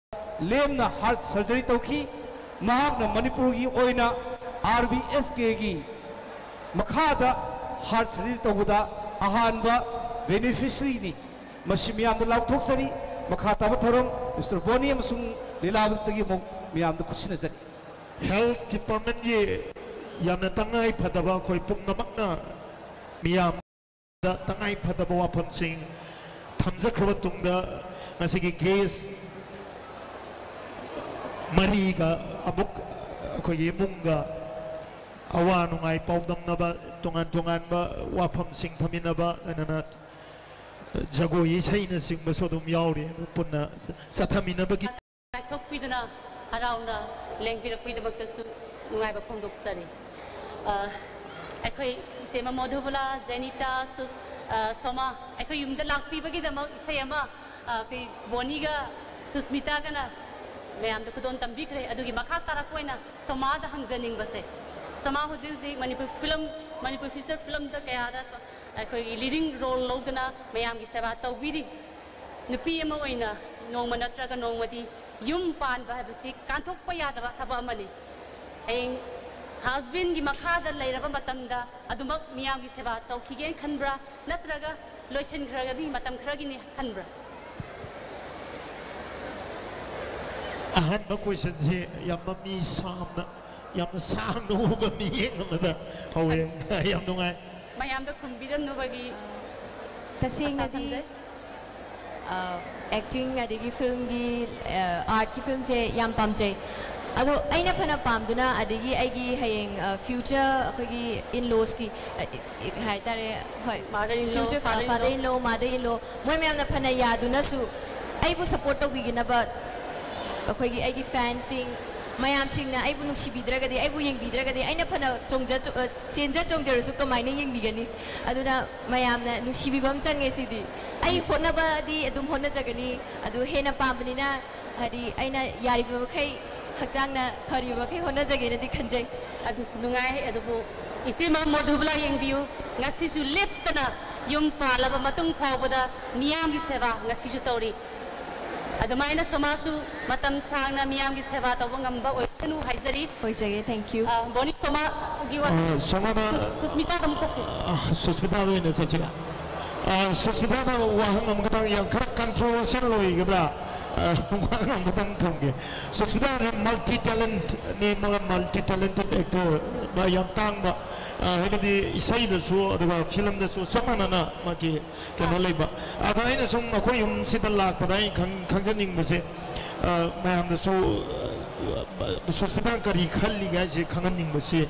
ꯂꯦꯝꯅ ꯍꯥꯔꯠ ꯁꯔꯖꯔꯤ ꯇꯧꯈꯤ꯫ ꯃꯍꯥꯛꯅ ꯃꯅꯤꯄꯨꯔꯒꯤ ꯑꯣꯏꯅ ꯑꯥꯔ ꯕꯤ ꯑꯦꯁ ꯀꯦꯒꯤ ꯃꯈꯥꯗ ꯍꯥꯔꯠ ꯁꯔꯖꯔꯤ ꯇꯧꯕꯗ ꯑꯍꯥꯟꯕ ꯕꯦꯅꯤꯐꯤꯁꯔꯤꯅꯤ꯫ ꯃꯁꯤ ꯃꯤꯌꯥꯝꯗ ꯂꯥꯎꯊꯣꯛꯆꯔꯤ꯫ ꯃꯈꯥ ꯇꯥꯕ ꯊꯧꯔꯝ ꯃꯤꯁꯇꯔ ꯕꯣꯅꯤ ꯑꯃꯁꯨꯡ ꯂꯤꯂꯥꯕꯇꯒꯤ ꯑꯃꯨꯛ ꯃꯤꯌꯥꯝꯗ ꯈꯨꯠꯁꯤꯟꯅꯖꯔꯤ꯫ ꯍꯦꯜꯊ ꯗꯤꯄꯥꯔꯠꯃꯦꯟꯒꯤ ꯌꯥꯝꯅ ꯇꯉꯥꯏ ꯐꯗꯕ, ꯑꯩꯈꯣꯏ ꯄꯨꯝꯅꯃꯛꯅ ꯃꯤꯌꯥꯝꯗ ꯇꯉꯥꯏ ꯐꯗꯕ ꯋꯥꯐꯝꯁꯤꯡ ꯊꯝꯖꯈ꯭ꯔꯕ ꯇꯨꯡꯗ, ꯉꯁꯤꯒꯤ ꯒꯦꯁ ꯃꯔꯤꯒ ꯑꯃꯨꯛ ꯑꯩꯈꯣꯏꯒꯤ ꯏꯃꯨꯡꯒ ꯑꯋꯥ ꯅꯨꯡꯉꯥꯏ ꯄꯥꯎꯗꯝꯅꯕ, ꯇꯣꯉꯥꯟ ꯇꯣꯉꯥꯟꯕ ꯋꯥꯐꯝꯁꯤꯡ ꯊꯝꯃꯤꯟꯅꯕ, ꯂꯣꯏꯅꯅ ꯖꯒꯣꯏ ꯏꯁꯩꯅꯆꯤꯡꯕꯁꯨ ꯑꯗꯨꯝ ꯌꯥꯎꯔꯤ꯫ ꯑꯗꯨ ꯄꯨꯟꯅ ꯆꯠꯊꯃꯤꯟꯅꯕꯒꯤ ꯀꯥꯏꯊꯣꯛꯄꯤꯗꯨꯅ ꯍꯔꯥꯎꯅ ꯂꯦꯡꯕꯤꯔꯛꯄꯒꯤꯗꯃꯛꯇꯁꯨ ꯅꯨꯡꯉꯥꯏꯕ ꯐꯣꯡꯗꯣꯛꯆꯔꯤ꯫ ꯑ, ꯑꯩꯈꯣꯏ ꯏꯆꯦꯃ ꯃꯣꯙꯨꯕꯂꯥ, ꯖꯦꯅꯤꯇꯥ, ꯁꯨꯁ-, ꯑ, ꯁꯣꯃꯥ, ꯑꯩꯈꯣꯏ ꯌꯨꯝꯗ ꯂꯥꯛꯄꯤꯕꯒꯤꯗꯃꯛ ꯏꯁꯩ ꯑꯃ, ꯑ, ꯑꯩꯈꯣꯏ ꯕꯣꯅꯤꯒ ꯁꯨꯁꯃꯤꯇꯥꯒꯅ ꯃꯌꯥꯝꯗ ꯈꯨꯗꯣꯜ ꯇꯝꯕꯤꯈ꯭ꯔꯦ꯫ ꯑꯗꯨꯒꯤ ꯃꯈꯥ ꯇꯥꯔꯛꯄ ꯑꯣꯏꯅ ꯁꯣꯃꯥꯗ ꯍꯪꯖꯅꯤꯡꯕꯁꯦ, ꯁꯣꯃꯥ ꯍꯧꯖꯤꯛ ꯍꯧꯖꯤꯛ ꯃꯅꯤꯄꯨꯔ ꯐꯤꯂꯝ, ꯃꯅꯤꯄꯨꯔ ꯐꯤꯆꯔ ꯐꯤꯂꯝꯗ ꯀꯌꯥꯗ ꯑꯩꯈꯣꯏꯒꯤ ꯂꯤꯗꯤꯡ ꯔꯣꯜ ꯂꯧꯗꯨꯅ ꯃꯌꯥꯝꯒꯤ ꯁꯦꯕꯥ ꯇꯧꯕꯤꯔꯤ꯫ ꯅꯨꯄꯤ ꯑꯃ ꯑꯣꯏꯅ ꯅꯣꯡꯃ ꯅꯠꯇ꯭ꯔꯒ ꯅꯣꯡꯃꯗꯤ ꯌꯨꯝ ꯄꯥꯟꯕ ꯍꯥꯏꯕꯁꯤ ꯀꯥꯟꯊꯣꯛꯄ ꯌꯥꯗꯕ ꯊꯕꯛ ꯑꯃꯅꯤ꯫ ꯍꯌꯦꯡ ꯍꯁꯕꯦꯟꯒꯤ ꯃꯈꯥꯗ ꯂꯩꯔꯕ ꯃꯇꯝꯗ ꯑꯗꯨꯃꯛ ꯃꯤꯌꯥꯝꯒꯤ ꯁꯦꯕꯥ ꯇꯧꯈꯤꯒꯦꯅ ꯈꯟꯕ꯭ꯔꯥ, ꯅꯠꯇ꯭ꯔꯒ ꯂꯣꯏꯁꯤꯟꯈ꯭ꯔꯒꯗꯤ ꯃꯇꯝ ꯈꯔꯒꯤꯅꯤ ꯈꯟꯕ꯭ꯔꯥ? ꯑꯍꯥꯟꯕ ꯀꯣꯏꯁꯟꯁꯤ ꯌꯥꯝꯅ ꯃꯤ ꯁꯥꯡꯅ, ꯌꯥꯝꯅ ꯁꯥꯡꯅ ꯎꯕ ꯃꯤꯠꯌꯦꯡ ꯑꯃꯗ ꯍꯧꯋꯦ꯫ ꯌꯥꯝ ꯅꯨꯡꯉꯥꯏ꯫ ꯃꯌꯥꯝꯗ ꯈꯨꯝꯕꯤꯔꯝꯅꯕꯒꯤ ꯇꯁꯦꯡꯅꯗꯤ ꯈꯟꯖꯩ꯫ ꯑꯦꯛꯇꯤꯡ ꯑꯗꯒꯤ ꯐꯤꯂꯝꯒꯤ, ꯑꯥꯔꯠꯀꯤ ꯐꯤꯂꯝꯁꯦ ꯌꯥꯝ ꯄꯥꯝꯖꯩ꯫ ꯑꯗꯣ ꯑꯩꯅ ꯐꯅ ꯄꯥꯝꯗꯨꯅ, ꯑꯗꯒꯤ ꯑꯩꯒꯤ ꯍꯌꯦꯡ ꯐ꯭ꯌꯨꯆꯔ ꯑꯩꯈꯣꯏꯒꯤ ꯏꯟ ꯂꯣꯁꯀꯤ ꯍꯥꯏꯇꯥꯔꯦ, ꯍꯣꯏ, Mother in law, future father in law. Father in law, mother in law, ꯃꯣꯏ ꯃꯌꯥꯝꯅ ꯐꯅ ꯌꯥꯗꯨꯅꯁꯨ ꯑꯩꯕꯨ ꯁꯞꯄꯣꯔꯠ ꯇꯧꯕꯤꯒꯅꯕ ꯑꯩꯈꯣꯏꯒꯤ ꯑꯩꯒꯤ ꯐꯦꯟꯁꯤꯡ ꯃꯌꯥꯝꯁꯤꯡꯅ ꯑꯩꯕꯨ ꯅꯨꯡꯁꯤꯕꯤꯗ꯭ꯔꯒꯗꯤ, ꯑꯩꯕꯨ ꯌꯦꯡꯕꯤꯗ꯭ꯔꯒꯗꯤ, ꯑꯩꯅ ꯐꯅ ꯆꯣꯡꯖ ꯆꯣ- ꯑ, ꯆꯦꯟꯖ ꯆꯣꯡꯖꯔꯁꯨ ꯀꯃꯥꯏꯅ ꯌꯦꯡꯕꯤꯒꯅꯤ? ꯑꯗꯨꯅ ꯃꯌꯥꯝꯅ ꯅꯨꯡꯁꯤꯕꯤꯕ ꯑꯃ ꯆꯪꯉꯦ ꯁꯤꯗꯤ꯫ ꯑꯩ ꯍꯣꯠꯅꯕꯗꯤ ꯑꯗꯨꯝ ꯍꯣꯠꯅꯖꯒꯅꯤ, ꯑꯗꯨ ꯍꯦꯟꯅ ꯄꯥꯝꯕꯅꯤꯅ, ꯍꯥꯏꯗꯤ ꯑꯩꯅ ꯌꯥꯔꯤꯕ ꯃꯈꯩ ꯍꯛꯆꯥꯡꯅ ꯐꯔꯤꯕ ꯃꯈꯩ ꯍꯣꯠꯅꯖꯒꯦꯅꯗꯤ ꯈꯟꯖꯩ꯫ ꯑꯗꯨꯁꯨ ꯅꯨꯡꯉꯥꯏ꯫ ꯑꯗꯨꯕꯨ ꯏꯆꯦꯃ ꯃꯣꯙꯨꯕꯂꯥ ꯌꯦꯡꯕꯤꯌꯨ, ꯉꯁꯤꯁꯨ ꯂꯦꯞꯇꯅ ꯌꯨꯝ ꯄꯥꯜꯂꯕ ꯃꯇꯨꯡ ꯐꯥꯎꯕꯗ ꯃꯤꯌꯥꯝꯒꯤ ꯁꯦꯕꯥ ꯉꯁꯤꯁꯨ ꯇꯧꯔꯤ꯫ ꯑꯗꯨꯃꯥꯏꯅ ꯁꯣꯃꯥꯁꯨ ꯃꯇꯝ ꯁꯥꯡꯅ ꯃꯤꯌꯥꯝꯒꯤ ꯁꯦꯕꯥ ꯇꯧꯕ ꯉꯝꯕ ꯑꯣꯏꯁꯅꯨ ꯍꯥꯏꯖꯔꯤ꯫ ꯑꯣꯏꯖꯒꯦ, thank you꯫ ꯑ, ꯕꯣꯅꯤ, ꯁꯣꯃꯥꯒꯤ ꯋꯥ- ꯑ, ꯁꯣꯃꯥꯗ ꯁꯨ- ꯁꯨꯁꯃꯤꯇꯥꯗ ꯑꯃꯨꯛ ꯆꯠꯁꯤ꯫ ꯑ, ꯁꯨꯁꯃꯤꯇꯥꯗ ꯑꯣꯏꯅ ꯆꯠꯁꯤꯔꯥ? ꯑ, ꯁꯨꯁꯃꯤꯇꯥꯗ ꯋꯥꯍꯪ ꯑꯃꯈꯛꯇꯪ, ꯌꯥꯝ ꯈꯔ ꯀꯟꯇ꯭ꯔꯣꯚꯔꯁꯤꯌꯦꯜ ꯑꯣꯏꯒꯗ꯭ꯔꯥ? ꯑ, ꯋꯥꯍꯪ ꯑꯃꯈꯛꯇꯪ ꯊꯝꯒꯦ꯫ ꯁꯨꯁꯃꯤꯇꯥꯁꯦ ꯃꯜꯇꯤ ꯇꯦꯂꯦꯟꯠꯅꯤ, ꯃꯜꯇꯤ ꯇꯦꯂꯦꯟꯇꯦꯗ ꯑꯦꯛꯇꯔ, ꯌꯥꯝ ꯇꯥꯡꯕ, ꯑ, ꯍꯥꯏꯕꯗꯤ ꯏꯁꯩꯗꯁꯨ ꯑꯗꯨꯒ ꯐꯤꯂꯝꯗꯁꯨ ꯆꯞ ꯃꯥꯟꯅꯅ ꯃꯥꯒꯤ ꯀꯩꯅꯣ ꯂꯩꯕ꯫ ꯑꯗ ꯑꯩꯅ ꯁꯨꯝ ꯑꯩꯈꯣꯏ ꯌꯨꯝꯁꯤꯗ ꯂꯥꯛꯄꯗ ꯑꯩ ꯈꯪ- ꯈꯪꯖꯅꯤꯡꯕꯁꯦ, ꯑ, ꯃꯌꯥꯝꯗꯁꯨ, ꯑ, ꯁꯨꯁꯃꯤꯇꯥ ꯀꯔꯤ ꯈꯜꯂꯤꯒꯦ ꯍꯥꯏꯁꯦ ꯈꯪꯍꯟꯅꯤꯡꯕꯁꯤ,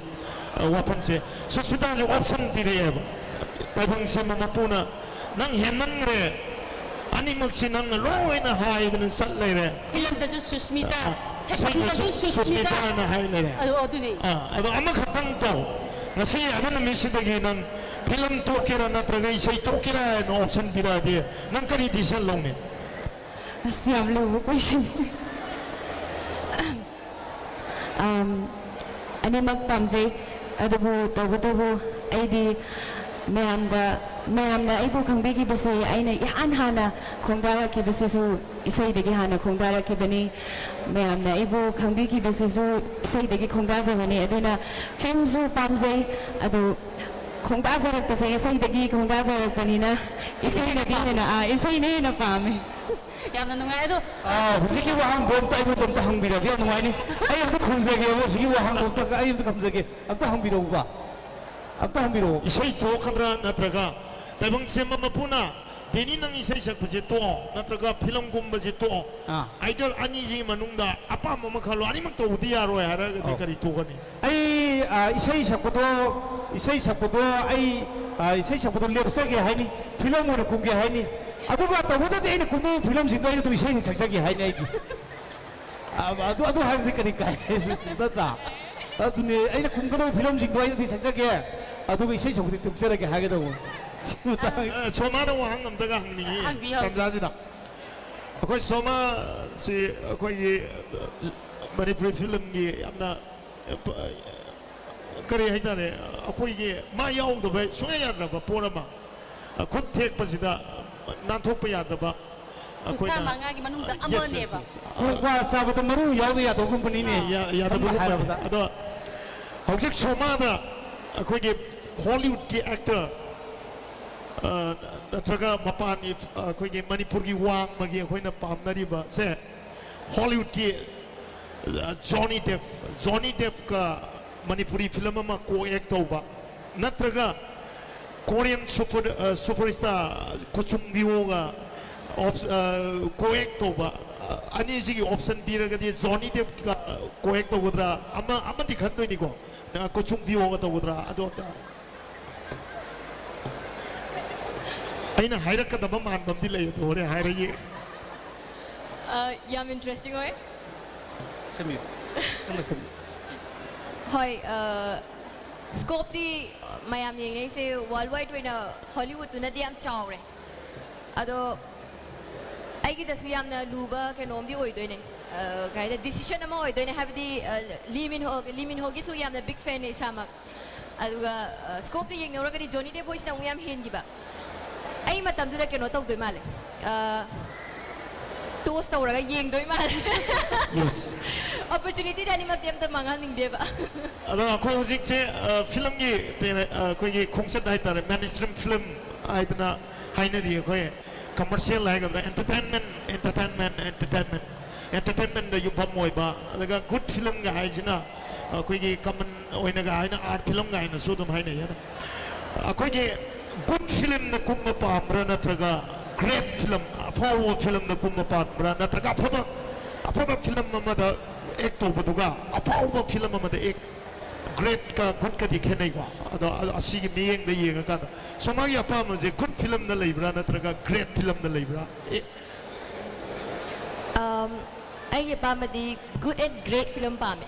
ꯑ, ꯋꯥꯐꯝꯁꯦ, ꯁꯨꯁꯃꯤꯇꯥꯁꯦ ꯑꯣꯞꯁꯟ ꯄꯤꯔꯛꯑꯦꯕ ꯇꯥꯏꯕꯪ ꯁꯦꯝꯕ ꯃꯄꯨꯅ, "ꯅꯪ ꯍꯦꯟꯃꯟꯈ꯭ꯔꯦ, ꯑꯅꯤꯃꯛꯁꯤ ꯅꯪꯅ ꯂꯣꯏꯅ ꯍꯥꯏꯗꯅ ꯆꯠ ꯂꯩꯔꯦ꯫ ꯐꯤꯂꯝꯗꯁꯨ ꯁꯨꯁꯃꯤꯇꯥ, ꯑ, ꯁꯩꯁꯛꯄꯗꯁꯨ ꯁꯨꯁꯃꯤꯇꯥ꯫ ꯁꯨꯁꯃꯤꯇꯥꯅ ꯍꯥꯏ ꯂꯩꯔꯦ꯫ ꯑꯗꯨ ꯑꯗꯨꯅꯤ꯫ ꯑ, ꯑꯗꯣ ꯑꯃꯈꯛꯇꯪ ꯇꯧ꯫ ꯉꯁꯤ ꯑꯗꯨ ꯅꯨꯃꯤꯠꯁꯤꯗꯒꯤ ꯅꯪ ꯐꯤꯂꯝ ꯊꯣꯛꯀꯦꯔꯥ ꯅꯠꯇ꯭ꯔꯒ ꯏꯁꯩ ꯊꯣꯛꯀꯦꯔꯥ ꯍꯥꯏꯅ ꯑꯣꯞꯁꯟ ꯄꯤꯔꯛꯑꯗꯤ ꯅꯪ ꯀꯔꯤ ꯗꯤꯁꯤꯖꯟ ꯂꯧꯅꯤ?" ꯑꯁ, ꯌꯥꯝ ꯂꯨꯕ ꯀꯣꯏꯁꯟ꯫ ꯑꯝ, ꯑꯅꯤꯃꯛ ꯄꯥꯝꯖꯩ, ꯑꯗꯨꯕꯨ ꯇꯧꯕꯇꯕꯨ ꯑꯩꯗꯤ ꯃꯌꯥꯝꯗ, ꯃꯌꯥꯝꯅ ꯑꯩꯕꯨ ꯈꯪꯕꯤꯈꯤꯕꯁꯦ, ꯑꯩꯅ ꯏꯍꯥꯟ ꯍꯥꯟꯅ ꯈꯣꯡꯗꯥꯔꯛꯈꯤꯕꯁꯤꯁꯨ ꯏꯁꯩꯗꯒꯤ ꯍꯥꯟꯅ ꯈꯣꯡꯗꯥꯔꯛꯈꯤꯕꯅꯤ꯫ ꯃꯌꯥꯝꯅ ꯑꯩꯕꯨ ꯈꯪꯕꯤꯈꯤꯕꯁꯤꯁꯨ ꯏꯁꯩꯗꯒꯤ ꯈꯣꯡꯗꯥꯖꯕꯅꯤ꯫ ꯑꯗꯨꯅ ꯐꯤꯂꯝꯁꯨ ꯄꯥꯝꯖꯩ, ꯑꯗꯨ ꯈꯣꯡꯗꯥꯖꯔꯛꯄꯁꯦ ꯏꯁꯩꯗꯒꯤ ꯈꯣꯡꯗꯥꯖꯔꯛꯄꯅꯤꯅ ꯏꯁꯩꯅꯗꯤ ꯍꯦꯟꯅ, ꯑꯥ, ꯏꯁꯩꯅ ꯍꯦꯟꯅ ꯄꯥꯝꯃꯦ꯫ ꯌꯥꯝꯅ ꯅꯨꯡꯉꯥꯏ꯫ ꯑꯗꯣ ꯑꯥ, ꯍꯧꯖꯤꯛꯀꯤ ꯋꯥꯍꯪꯗꯣ ꯑꯝꯇ ꯑꯩꯉꯣꯟꯗ ꯑꯝꯇ ꯍꯪꯕꯤꯔꯗꯤ ꯌꯥꯝ ꯅꯨꯡꯉꯥꯏꯅꯤ꯫ ꯑꯩ ꯑꯝꯇ ꯈꯨꯝꯖꯒꯦꯕ, ꯍꯧꯖꯤꯛꯀꯤ ꯋꯥꯍꯪꯗꯣ ꯑꯝꯇ ꯑꯩ ꯑꯝꯇ ꯈꯨꯝꯖꯒꯦ꯫ ꯑꯝꯇ ꯍꯪꯕꯤꯔꯛꯎꯕ, ꯑꯝꯇ ꯍꯪꯕꯤꯔꯛꯑꯣ꯫ ꯏꯁꯩ ꯊꯣꯛꯀꯗ꯭ꯔꯥ ꯅꯠꯇ꯭ꯔꯒ ꯇꯥꯏꯕꯪ ꯁꯦꯝꯕ ꯃꯄꯨꯅ ꯗꯦꯅꯤ, ꯅꯪ ꯏꯁꯩ ꯁꯛꯄꯁꯦ ꯇꯣꯛꯑꯣ, ꯅꯠꯇ꯭ꯔꯒ ꯐꯤꯂꯝ ꯀꯨꯝꯕꯁꯦ ꯇꯣꯛꯑꯣ꯫ ꯑꯥ꯫ ꯑꯥꯏꯗꯜ ꯑꯅꯤꯁꯤꯒꯤ ꯃꯅꯨꯡꯗ ꯑꯄꯥꯝꯕ ꯑꯃ ꯈꯜꯂꯣ, ꯑꯅꯤꯃꯛ ꯇꯧꯕꯗꯤ ꯌꯥꯔꯣꯏ ꯍꯥꯏꯔꯒꯗꯤ ꯑꯧ꯫ ꯀꯔꯤ ꯇꯧꯒꯅꯤ? ꯑꯩ ꯑ, ꯏꯁꯩ ꯁꯛꯄꯗꯣ ꯏꯁꯩ ꯁꯛꯄꯗꯣ ꯑꯩ ꯑ, ꯏꯁꯩ ꯁꯛꯄꯗꯣ ꯂꯦꯞꯆꯒꯦ ꯍꯥꯏꯅꯤ, ꯐꯤꯂꯝ ꯑꯣꯏꯅ ꯀꯨꯝꯒꯦ ꯍꯥꯏꯅꯤ꯫ ꯑꯗꯨꯒ ꯇꯧꯕꯗꯗꯤ ꯑꯩꯅ ꯀꯨꯝꯗꯧꯕ ꯐꯤꯂꯝꯁꯤꯡꯗꯣ ꯑꯩꯅ ꯑꯗꯨꯝ ꯏꯁꯩ ꯁꯛꯆꯒꯦ ꯍꯥꯏꯅꯤ ꯑꯩꯗꯤ꯫ ꯑ, ꯑꯗꯨ ꯑꯗꯨ ꯍꯥꯏꯕꯗꯤ ꯀꯔꯤ ꯀꯥꯏ? ꯅꯠꯇ꯭ꯔꯥ? ꯑꯗꯨꯅꯦ ꯑꯩꯅ ꯀꯨꯝꯒꯗꯧꯕ ꯐꯤꯂꯝꯁꯤꯡꯗꯣ ꯑꯩꯅꯗꯤ ꯁꯛꯆꯒꯦ, ꯑꯗꯨꯒ ꯏꯁꯩ ꯁꯛꯄꯗꯤ ꯇꯨꯝꯖꯔꯒꯦ ꯍꯥꯏꯒꯗꯧꯕ꯫ ꯁꯤ ꯃꯇꯥꯡ ꯑ, ꯁꯣꯃꯥꯗ ꯋꯥꯍꯪ ꯑꯝꯇꯒ ꯍꯪꯅꯤꯡꯉꯤ ꯍꯪꯕꯤꯌꯨ, ꯍꯪꯕꯤꯌꯨ꯫ ꯇꯥꯟꯖꯥꯁꯤꯗ꯫ ꯑꯩꯈꯣꯏ ꯁꯣꯃꯥꯁꯤ ꯑꯩꯈꯣꯏꯒꯤ, ꯑ, ꯃꯅꯤꯄꯨꯔꯤ ꯐꯤꯂꯝꯒꯤ ꯌꯥꯝꯅ, ꯑ, ꯄ-, ꯀꯔꯤ ꯍꯥꯏꯇꯥꯔꯦ, ꯑꯩꯈꯣꯏꯒꯤ ꯃꯥ ꯌꯥꯎꯗꯕ ꯁꯨꯡꯌꯥ ꯌꯥꯗ꯭ꯔꯕ ꯄꯣꯠ ꯑꯃ, ꯑ, ꯈꯨꯠ ꯊꯦꯛꯄꯁꯤꯗ ꯅꯥꯟꯊꯣꯛꯄ ꯌꯥꯗꯕ ꯑꯩꯈꯣꯏꯅ ꯃꯉꯥꯒꯤ ꯃꯅꯨꯡꯗ ꯑ, yes, yes, ꯑꯃꯅꯦꯕ꯫ yes. ꯀ꯭ꯋꯥ ꯆꯥꯕꯗ ꯃꯔꯨ ꯌꯥꯎꯗ ꯌꯥꯗꯕꯒꯨꯝꯕꯅꯤꯅꯦ꯫ ꯌꯥ-, ꯌꯥꯗꯕꯒꯨꯝꯕꯅꯦ꯫ ꯁꯝꯅ ꯍꯥꯏꯔꯕꯗ꯫ ꯑꯗꯣ ꯍꯧꯖꯤꯛ ꯁꯣꯃꯥꯗ ꯑꯩꯈꯣꯏꯒꯤ ꯍꯣꯂꯤꯋꯨꯗꯀꯤ ꯑꯦꯛꯇꯔ, ꯑ, ꯅꯠꯇ꯭ꯔꯒ ꯃꯄꯥꯟꯒꯤ, ꯑ, ꯑꯩꯈꯣꯏꯒꯤ ꯃꯅꯤꯄꯨꯔꯒꯤ ꯋꯥꯡꯃꯒꯤ ꯑꯩꯈꯣꯏꯅ ꯄꯥꯝꯅꯔꯤꯕꯁꯦ ꯍꯣꯂꯤꯋꯨꯗꯀꯤ, ꯑ, ꯖꯣꯅꯤ ꯗꯦꯞ, ꯖꯣꯅꯤ ꯗꯦꯞꯀ ꯃꯅꯤꯄꯨꯔꯤ ꯐꯤꯂꯝ ꯑꯃ ꯀꯣ ꯑꯦꯛ ꯇꯧꯕ, ꯅꯠꯇ꯭ꯔꯒ ꯀꯣꯔꯤꯌꯟ ꯁꯨꯄꯔ, ꯑ, ꯁꯨꯄꯔ ꯁ꯭ꯇꯥꯔ ꯀꯨꯆꯨꯡ ꯕꯤꯌꯣꯒ ꯑꯣꯞ-, ꯑ, ꯀꯣ ꯑꯦꯛ ꯇꯧꯕ, ꯑ, ꯑꯅꯤꯁꯤꯒꯤ ꯑꯣꯞꯁꯟ ꯄꯤꯔꯒꯗꯤ ꯖꯣꯅꯤ ꯗꯦꯞꯀ ꯀꯣ ꯑꯦꯛ ꯇꯧꯒꯗ꯭ꯔꯥ? ꯑꯃ, ꯑꯃꯗꯤ ꯈꯟꯗꯣꯏꯅꯤꯀꯣ꯫ ꯑ, ꯀꯨꯆꯨꯡ ꯕꯤꯌꯣꯒ ꯇꯧꯒꯗ꯭ꯔꯥ? ꯑꯗꯣ ꯑꯝꯇ ꯑꯩꯅ ꯍꯥꯏꯔꯛꯀꯗꯕ ꯃꯥꯟꯕ ꯑꯃꯗꯤ ꯂꯩ, ꯑꯗꯣ ꯍꯣꯔꯦꯟ ꯍꯥꯏꯔꯒꯦ꯫ ꯑ, ꯌꯥꯝ ꯏꯟꯇꯔꯦꯁꯇꯤꯡ ꯑꯣꯏ꯫ ꯁꯦꯝꯕꯤꯌꯨ꯫ ꯁꯦꯝꯕ, ꯁꯦꯝꯕ꯫ ꯍꯣꯏ, ꯑ, ꯁ꯭ꯀꯣꯞꯇꯤ ꯃꯌꯥꯝꯅ ꯌꯦꯡꯅꯩꯁꯦ ꯋꯥꯔꯜ ꯋꯥꯏꯗ ꯑꯣꯏꯅ ꯍꯣꯂꯤꯋꯨꯗꯇꯨꯅꯗꯤ ꯌꯥꯝ ꯆꯥꯎꯔꯦ꯫ ꯑꯗꯣ ꯑꯩꯒꯤꯗꯁꯨ ꯌꯥꯝꯅ ꯂꯨꯕ ꯀꯩꯅꯣꯝꯗꯤ ꯑꯣꯏꯗꯣꯏꯅꯦ꯫ ꯑ, ꯀꯩ ꯍꯥꯏꯇꯥꯔꯦ, ꯗꯤꯁꯤꯖꯟ ꯑꯃ ꯑꯣꯏꯗꯣꯏꯅꯦ꯫ ꯍꯥꯏꯕꯗꯤ, ꯑ, ꯂꯤ ꯃꯤꯟ ꯍꯣ, ꯂꯤ ꯃꯤꯟ ꯍꯣꯒꯤꯁꯨ ꯌꯥꯝꯅ ꯕꯤꯛ ꯐꯦꯟꯅꯦ ꯏꯁꯥꯃꯛ꯫ ꯑꯗꯨꯒ, ꯑ, ꯁ꯭ꯀꯣꯞꯇ ꯌꯦꯡꯅꯧꯔꯒꯗꯤ ꯖꯣꯅꯤ ꯗꯦꯞ ꯍꯣꯏꯁꯤꯅ ꯑꯃꯨꯛ ꯌꯥꯝ ꯍꯦꯟꯈꯤꯕ꯫ ꯑꯩ ꯃꯇꯝꯗꯨꯗ ꯀꯩꯅꯣ ꯇꯧꯗꯣꯏ ꯃꯥꯜꯂꯦ꯫ ꯑ, ꯇꯣꯁ ꯇꯧꯔꯒ ꯌꯦꯡꯗꯣꯏ ꯃꯥꯜꯂꯦ꯫ Yes. ꯑꯣꯄꯣꯔꯆꯨꯅꯤꯇꯤꯗꯤ ꯑꯅꯤꯃꯛꯇꯤ ꯑꯝꯇ ꯃꯥꯡꯍꯟꯅꯤꯡꯗꯦꯕ꯫ ꯑꯗꯣ ꯑꯩꯈꯣꯏ ꯍꯧꯖꯤꯛꯁꯦ, ꯑ, ꯐꯤꯂꯝꯒꯤ ꯇꯦ-, ꯑ, ꯑꯩꯈꯣꯏꯒꯤ ꯈꯣꯡꯆꯠ ꯍꯥꯏꯇꯥꯔꯦ, ꯃꯦꯟ ꯁ꯭ꯇ꯭ꯔꯤꯝ ꯐꯤꯂꯝ ꯍꯥꯏꯗꯅ ꯍꯥꯏꯅꯔꯤ꯫ ꯑꯩꯈꯣꯏ ꯀꯃꯔꯁꯤꯌꯦꯜ ꯍꯥꯏꯒꯗ꯭ꯔꯥ, ꯑꯦꯟꯇꯔꯇꯦꯟꯃꯦꯟ, ꯑꯦꯟꯇꯔꯇꯦꯟꯃꯦꯟ, ꯑꯦꯟꯇꯔꯇꯦꯟꯃꯦꯟ, ꯑꯦꯟꯇꯔꯇꯦꯟꯃꯦꯟꯗ ꯌꯨꯝꯐꯝ ꯑꯣꯏꯕ, ꯑꯗꯨꯒ ꯒꯨꯗ ꯐꯤꯂꯝꯒ ꯍꯥꯏꯁꯤꯅ ꯑꯩꯈꯣꯏꯒꯤ ꯀꯃꯟ ꯑꯣꯏꯅꯒ ꯍꯥꯏꯅ ꯑꯥꯔꯠ ꯐꯤꯂꯝꯒ ꯍꯥꯏꯅꯁꯨ ꯑꯗꯨꯝ ꯍꯥꯏꯅꯩ꯫ ꯑꯗꯣ ꯑꯩꯈꯣꯏꯒꯤ Good film ꯅ ꯀꯨꯝꯕ ꯄꯥꯝꯕ꯭ꯔꯥ, ꯅꯠꯇ꯭ꯔꯒ great film, ꯑꯐꯥꯎꯕ film ꯅ ꯀꯨꯝꯕ ꯄꯥꯝꯕ꯭ꯔꯥ, ꯅꯠꯇ꯭ꯔꯒ ꯑꯐꯕ ꯑꯐꯕ film ꯑꯃꯗ act ꯇꯧꯕꯗꯨꯒ ꯑꯐꯥꯎꯕ film ꯑꯃꯗ act, great ꯀ good ꯀꯗꯤ ꯈꯦꯠꯅꯩꯀꯣ? ꯑꯗꯣ ꯑ- ꯑꯁꯤꯒꯤ ꯃꯤꯠꯌꯦꯡꯗ ꯌꯦꯡꯉꯀꯥꯟꯗ ꯁꯣꯃꯥꯒꯤ ꯑꯄꯥꯝꯕꯁꯦ good film ꯗ ꯂꯩꯕ꯭ꯔꯥ, ꯅꯠꯇ꯭ꯔꯒ great film ꯗ ꯂꯩꯕ꯭ꯔꯥ? ꯑꯦ, ꯑꯩꯒꯤ ꯑꯄꯥꯝꯕꯗꯤ good and great film ꯄꯥꯝꯃꯦ,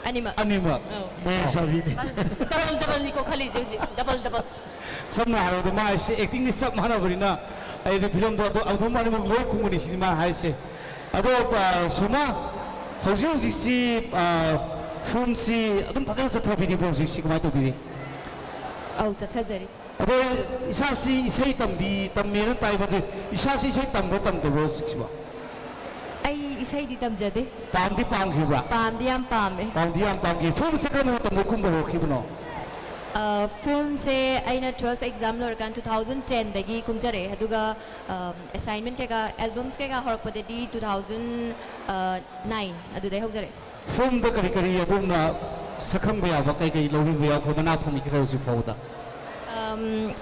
ꯑꯅꯤꯃꯛ꯫ ꯑꯅꯤꯃꯛ꯫ ꯃꯌꯥꯏ ꯆꯥꯕꯤꯅꯤ꯫ Double double ꯅꯤꯀꯣ ꯈꯜꯂꯤꯁꯦ ꯍꯧꯖꯤꯛ, double double꯫ ꯁꯝꯅ ꯍꯥꯏꯔꯕꯗ ꯃꯥ ꯑꯩꯁꯦ acting ꯗꯤ ꯆꯞ ꯃꯥꯟꯅꯕꯅꯤꯅ ꯑꯩꯗꯤ film ꯗꯣ ꯑꯗꯨ ꯑꯗꯨꯝ ꯑꯅꯤꯃꯛ ꯂꯣꯏ ꯀꯨꯝꯒꯅꯤ ꯁꯤꯅꯤ ꯃꯥ ꯍꯥꯏꯁꯦ꯫ ꯑꯗꯣ ꯑ, ꯁꯣꯃꯥ, ꯍꯧꯖꯤꯛ ꯍꯧꯖꯤꯛꯁꯤ ꯑ, film ꯁꯤ ꯑꯗꯨꯝ ꯐꯖꯅ ꯆꯠꯊꯕꯤꯔꯤꯕ꯭ꯔꯣ? ꯍꯧꯖꯤꯛꯁꯤ ꯀꯃꯥꯏꯅ ꯇꯧꯕꯤꯔꯤ? ꯑꯧ, ꯆꯠꯊꯖꯔꯤ꯫ ꯑꯗꯣ ꯏꯁꯥꯁꯤ ꯏꯁꯩ ꯇꯝꯕꯤ ꯇꯝꯃꯦꯅ ꯇꯥꯏ, ꯃꯗꯨ ꯏꯁꯥꯁꯤ ꯏꯁꯩ ꯇꯝꯕ꯭ꯔꯥ ꯇꯝꯗꯕ꯭ꯔꯣ ꯍꯧꯖꯤꯛꯁꯤꯕꯣ? ꯑꯩ ꯏꯁꯩꯗꯤ ꯇꯝꯖꯗꯦ꯫ ꯄꯥꯝꯗꯤ ꯄꯥꯝꯈꯤꯕ꯭ꯔꯥ? ꯄꯥꯝꯗꯤ ꯌꯥꯝ ꯄꯥꯝꯃꯦ꯫ ꯄꯥꯝꯗꯤ ꯌꯥꯝ ꯄꯥꯝꯈꯤ꯫ Film ꯁꯦ ꯀꯔꯝꯕ ꯃꯇꯝꯗ ꯀꯨꯝꯕ ꯍꯧꯔꯛꯈꯤꯕꯅꯣ? ꯑ, film ꯁꯦ ꯑꯩꯅ twelve exam ꯂꯣꯏꯔꯀꯥꯟ two thousand ten ꯗꯒꯤ ꯀꯨꯝꯖꯔꯛꯑꯦ, ꯑꯗꯨꯒ ꯑ, assignment ꯀꯩꯀꯥ, albums ꯀꯩꯀꯥ ꯍꯧꯔꯛꯄꯗꯗꯤ two thousand nine ꯑꯗꯨꯗꯩ ꯍꯧꯖꯔꯛꯑꯦ꯫ Film ꯗ ꯀꯔꯤ ꯀꯔꯤ ꯑꯗꯣꯝꯅ ꯁꯛꯈꯪꯕ ꯌꯥꯕ ꯀꯩ ꯀꯩ ꯂꯧꯕꯤꯕ ꯌꯥꯎꯈ꯭ꯔꯦ ꯃꯅꯥ ꯊꯣꯡꯕꯤꯈ꯭ꯔꯦ ꯍꯧꯖꯤꯛ ꯐꯥꯎꯕꯗ? ꯑꯝ,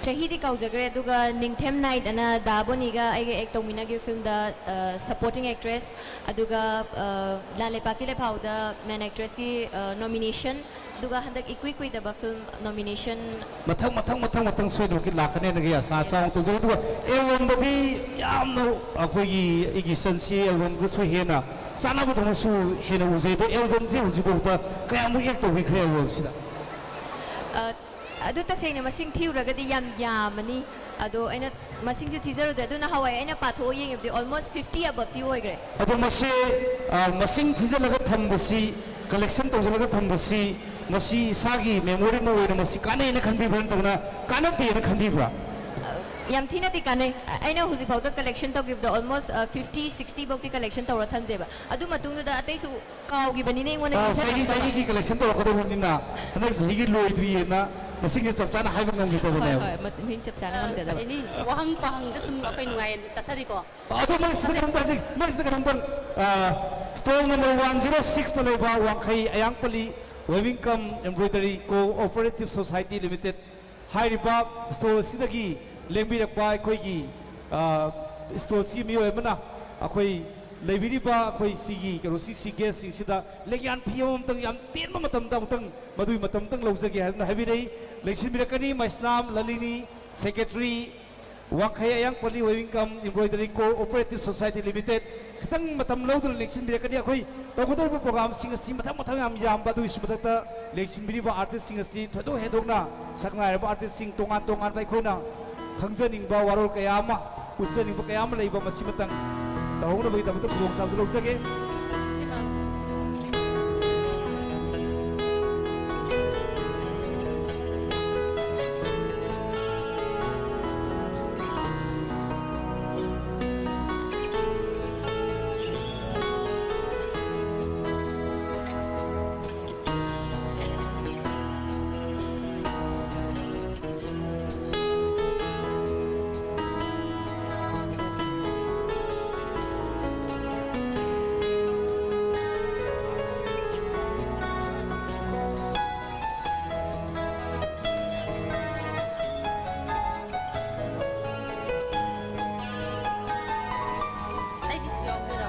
ꯆꯍꯤꯗꯤ ꯀꯥꯎꯖꯈ꯭ꯔꯦ, ꯑꯗꯨꯒ ꯅꯤꯡꯊꯦꯝ night ꯑꯅ ꯗꯥ ꯕꯣꯅꯤꯒ ꯑꯩꯒ act ꯇꯧꯃꯤꯟꯅꯈꯤꯕ film ꯗ ꯑ, supporting actress, ꯑꯗꯨꯒ ꯑ, ꯂꯥꯟ ꯂꯩꯄꯥꯛꯀꯤ ꯂꯩꯐꯥꯎꯗ main actress ꯀꯤ ꯑ, nomination, ꯑꯗꯨꯒ ꯍꯟꯗꯛ ꯏꯀꯨꯏ ꯀꯨꯏꯗꯕ film nomination꯫ ꯃꯊꯪ ꯃꯊꯪ ꯃꯊꯪ ꯃꯊꯪ ꯁꯣꯏꯗꯅꯃꯛꯀꯤ ꯂꯥꯛꯀꯅꯤ ꯍꯥꯏꯅ ꯑꯩ ꯑꯁꯥ ꯆꯥꯎꯅ ꯇꯧꯖꯩ꯫ ꯑꯗꯨꯒ album ꯗꯗꯤ ꯌꯥꯝꯅ ꯑꯩꯈꯣꯏꯒꯤ ꯑꯩꯒꯤ ꯏꯆꯟꯁꯤ album ꯒꯁꯨ ꯍꯦꯟꯅ ꯆꯥꯟꯅꯕꯗꯧꯅꯁꯨ ꯍꯦꯟꯅ ꯎꯖꯩ꯫ ꯑꯗꯣ album ꯁꯦ ꯍꯧꯖꯤꯛꯐꯥꯎꯗ ꯀꯌꯥꯃꯨꯛ act ꯇꯧꯕꯤꯈ꯭ꯔꯦ album ꯁꯤꯗ? ꯑ, ꯑꯗꯨ ꯇꯁꯦꯡꯅ ꯃꯁꯤꯡ ꯊꯤꯔꯨꯔꯒꯗꯤ ꯌꯥꯝ ꯌꯥꯝꯃꯅꯤ, ꯑꯗꯣ ꯑꯩꯅ ꯃꯁꯤꯡꯁꯨ ꯊꯤꯖꯔꯨꯗꯦ꯫ ꯑꯗꯨ ꯅꯍꯥꯟꯋꯥꯏ ꯑꯩꯅ ꯄꯥꯊꯣꯛꯑ ꯌꯦꯡꯉꯕꯗꯤ almost fifty above ꯇꯤ ꯑꯣꯏꯈ꯭ꯔꯦ꯫ ꯑꯗꯣ ꯃꯁꯤ ꯑ, ꯃꯁꯤꯡ ꯊꯤꯖꯤꯜꯂꯒ ꯊꯝꯕꯁꯤ, collection ꯇꯧꯁꯤꯜꯂꯒ ꯊꯝꯕꯁꯤ, ꯃꯁꯤ ꯏꯁꯥꯒꯤ memory ꯑꯃ ꯑꯣꯏꯅ ꯃꯁꯤ ꯀꯥꯟꯅꯩꯅ ꯈꯟꯕꯤꯕ꯭ꯔꯥ, ꯅꯠꯇ꯭ꯔꯒꯅ ꯀꯥꯟꯅꯗꯦꯅ ꯈꯟꯕꯤꯕ꯭ꯔꯥ? ꯌꯥꯝ ꯊꯤꯅꯗꯤ ꯀꯥꯟꯅꯩ꯫ ꯑ- ꯑꯩꯅ ꯍꯧꯖꯤꯛꯐꯥꯎꯗ collection ꯇꯧꯈꯤꯕꯗꯣ almost fifty sixty ꯐꯥꯎꯗꯤ collection ꯇꯧꯔ ꯊꯝꯖꯩꯕ꯫ ꯑꯗꯨ ꯃꯇꯨꯡꯗꯨꯗ ꯑꯇꯩꯁꯨ ꯀꯥꯎꯈꯤꯕꯅꯤꯅ ꯑꯩꯉꯣꯟꯗ ꯑ, ꯆꯍꯤ ꯅꯤꯡꯁꯤꯡꯉꯛꯇꯕ꯫ ꯆꯍꯤꯒꯤ collection ꯇꯧꯔꯛꯀꯗꯧꯕꯅꯤꯅ ꯍꯟꯗꯛ ꯆꯍꯤꯒꯤ ꯂꯣꯏꯗ꯭ꯔꯤꯑꯅ ꯃꯁꯤꯡꯁꯦ ꯆꯞ ꯆꯥꯅ ꯍꯥꯏꯕ ꯍꯣꯏ ꯉꯝꯈꯤꯗꯕꯅꯦꯕ꯫ ꯍꯣꯏ, ꯃ- ꯃꯤꯡ ꯆꯞ ꯆꯥꯅ ꯉꯝꯖꯗꯕ꯫ ꯑꯦꯅꯤ ꯋꯥꯍꯪ ꯄꯥꯍꯪꯗ ꯁꯨꯝ ꯑꯩꯈꯣꯏ ꯅꯨꯡꯉꯥꯏ ꯆꯠꯊꯔꯤꯀꯣ꯫ ꯑꯗꯣ ꯃꯣꯏꯁꯤꯗ ꯀꯩꯅꯣꯝꯇ ꯍꯥꯏꯖꯒꯦ, ꯃꯣꯏꯁꯤꯗ ꯀꯩꯅꯣꯝꯇꯪ, ꯑ, stall number one zero six ꯇ ꯂꯩꯕ ꯋꯥꯡꯈꯩ ꯑꯌꯥꯡꯄꯜꯂꯤ Weaving cum Embroidery Cooperative Society Limited ꯍꯥꯏꯔꯤꯕ ꯁ꯭ꯇꯣꯜ ꯑꯁꯤꯗꯒꯤ ꯂꯦꯡꯕꯤꯔꯛꯄ ꯑꯩꯈꯣꯏꯒꯤ, ꯑ, ꯁ꯭ꯇꯣꯜꯁꯤꯒꯤ ꯃꯤꯑꯣꯏ ꯑꯃꯅ ꯑꯩꯈꯣꯏ ꯂꯩꯕꯤꯔꯤꯕ ꯑꯩꯈꯣꯏ ꯁꯤꯒꯤ ꯀꯩꯅꯣꯁꯤ, ꯁꯤ ꯒꯦꯁꯁꯤꯡꯁꯤꯗ ꯂꯦꯡꯌꯥꯟ ꯐꯤ ꯑꯃꯃꯝꯇꯪ ꯌꯥꯝ ꯇꯦꯟꯕ ꯃꯇꯝꯗ ꯑꯃꯨꯛꯇꯪ ꯃꯗꯨꯒꯤ ꯃꯇꯝ ꯑꯃꯇꯪ ꯂꯧꯖꯒꯦ ꯍꯥꯏꯗꯨꯅ ꯍꯥꯏꯕꯤꯔꯛꯏ꯫ ꯂꯦꯡꯁꯤꯟꯕꯤꯔꯛꯀꯅꯤ ꯃꯩꯁꯅꯥꯝ ꯂꯂꯤꯅꯤ, ꯁꯦꯀ꯭ꯔꯦꯇꯔꯤ, ꯋꯥꯡꯈꯩ ꯑꯌꯥꯡ ꯄꯣꯂꯤ ꯋꯦꯕꯤꯡ ꯀꯝ ꯏꯝꯕ꯭ꯔꯣꯏꯗꯔꯤ ꯀꯣ ꯑꯣꯄꯔꯦꯇꯤꯚ ꯁꯣꯁꯥꯏꯇꯤ ꯂꯤꯃꯤꯇꯦꯗ꯫ ꯈꯤꯇꯪ ꯃꯇꯝ ꯂꯧꯗꯨꯅ ꯂꯦꯡꯁꯤꯟꯕꯤꯔꯛꯀꯅꯤ꯫ ꯑꯩꯈꯣꯏ ꯇꯧꯒꯗꯧꯔꯤꯕ ꯄ꯭ꯔꯣꯒ꯭ꯔꯥꯝꯁꯤꯡ ꯑꯁꯤ ꯃꯊꯪ ꯃꯊꯪ ꯌꯥꯝ ꯌꯥꯝꯕ, ꯑꯗꯨꯒꯤꯁꯨ ꯃꯊꯛꯇ ꯂꯦꯡꯁꯤꯟꯕꯤꯔꯤꯕ ꯑꯥꯔꯇꯤꯁꯁꯤꯡ ꯑꯁꯤ ꯊꯣꯏꯗꯣꯛ ꯍꯦꯟꯗꯣꯛꯅ ꯁꯛꯅꯥꯏꯔꯕ ꯑꯥꯔꯇꯤꯁꯁꯤꯡ ꯇꯣꯉꯥꯟ ꯇꯣꯉꯥꯟꯕ ꯑꯩꯈꯣꯏꯅ ꯈꯪꯖꯅꯤꯡꯕ ꯋꯥꯔꯣꯜ ꯀꯌꯥ ꯑꯃ, ꯎꯠꯆꯅꯤꯡꯕ ꯀꯌꯥ ꯑꯃ ꯂꯩꯕ ꯃꯁꯤꯃꯇꯪ ꯇꯧꯍꯧꯅꯕꯒꯤꯗꯃꯛꯇ ꯈꯨꯗꯣꯡꯆꯥꯕꯗꯨ ꯂꯧꯖꯒꯦ꯫ ꯑꯩꯒꯤꯁꯨ ꯌꯥꯎꯗꯣꯏꯔꯣ?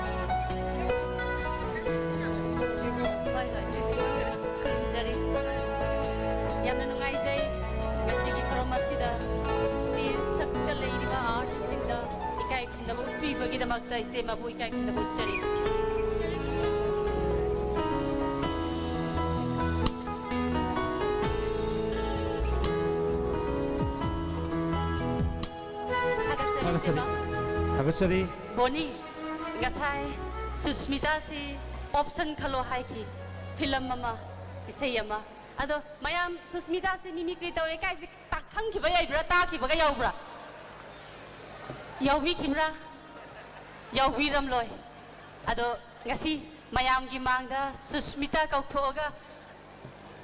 ꯍꯣꯏ, ꯍꯣꯏ꯫ ꯈꯨꯔꯨꯝꯖꯔꯤ꯫ ꯌꯥꯝꯅ ꯅꯨꯡꯉꯥꯏꯖꯩ꯫ ꯉꯁꯤꯒꯤ ꯊꯧꯔꯝ ꯑꯁꯤꯗ stage ꯊꯛꯇ ꯂꯩꯔꯤꯕ ꯑꯥꯔꯇꯤꯁꯁꯤꯡꯗ ꯏꯀꯥꯏ ꯈꯨꯝꯅꯕ ꯎꯠꯄꯤꯕꯒꯤꯗꯃꯛꯇ ꯏꯆꯦꯃꯕꯨ ꯏꯀꯥꯏ ꯈꯨꯝꯅꯕ ꯎꯠꯆꯔꯤ꯫ ꯊꯥꯒꯠꯆꯔꯤ, ꯊꯥꯒꯠꯆꯔꯤ꯫ ꯏꯆꯦꯃ꯫ ꯊꯥꯒꯠꯆꯔꯤ꯫ ꯕꯣꯅꯤ, ꯉꯁꯥꯏ ꯁꯨꯁꯃꯤꯇꯥꯁꯤ option ꯈꯜꯂꯣ ꯍꯥꯏꯈꯤ꯫ ꯐꯤꯂꯝ ꯑꯃ, ꯏꯁꯩ ꯑꯃ꯫ ꯑꯗꯣ ꯃꯌꯥꯝ ꯁꯨꯁꯃꯤꯇꯥꯁꯤ mimicry ꯇꯧꯋꯦ ꯀꯥꯏꯁꯦ ꯇꯥ-, ꯈꯪꯈꯤꯕ ꯌꯥꯏꯕ꯭ꯔꯥ? ꯇꯥꯈꯤꯕꯒ ꯌꯥꯎꯕ꯭ꯔꯥ? ꯌꯥꯎꯕꯤꯈꯤꯕ꯭ꯔꯥ? ꯌꯥꯎꯕꯤꯔꯝꯂꯣꯏ꯫ ꯑꯗꯣ ꯉꯁꯤ ꯃꯌꯥꯝꯒꯤ ꯃꯥꯡꯗ ꯁꯨꯁꯃꯤꯇꯥ ꯀꯧꯊꯣꯛꯑꯒ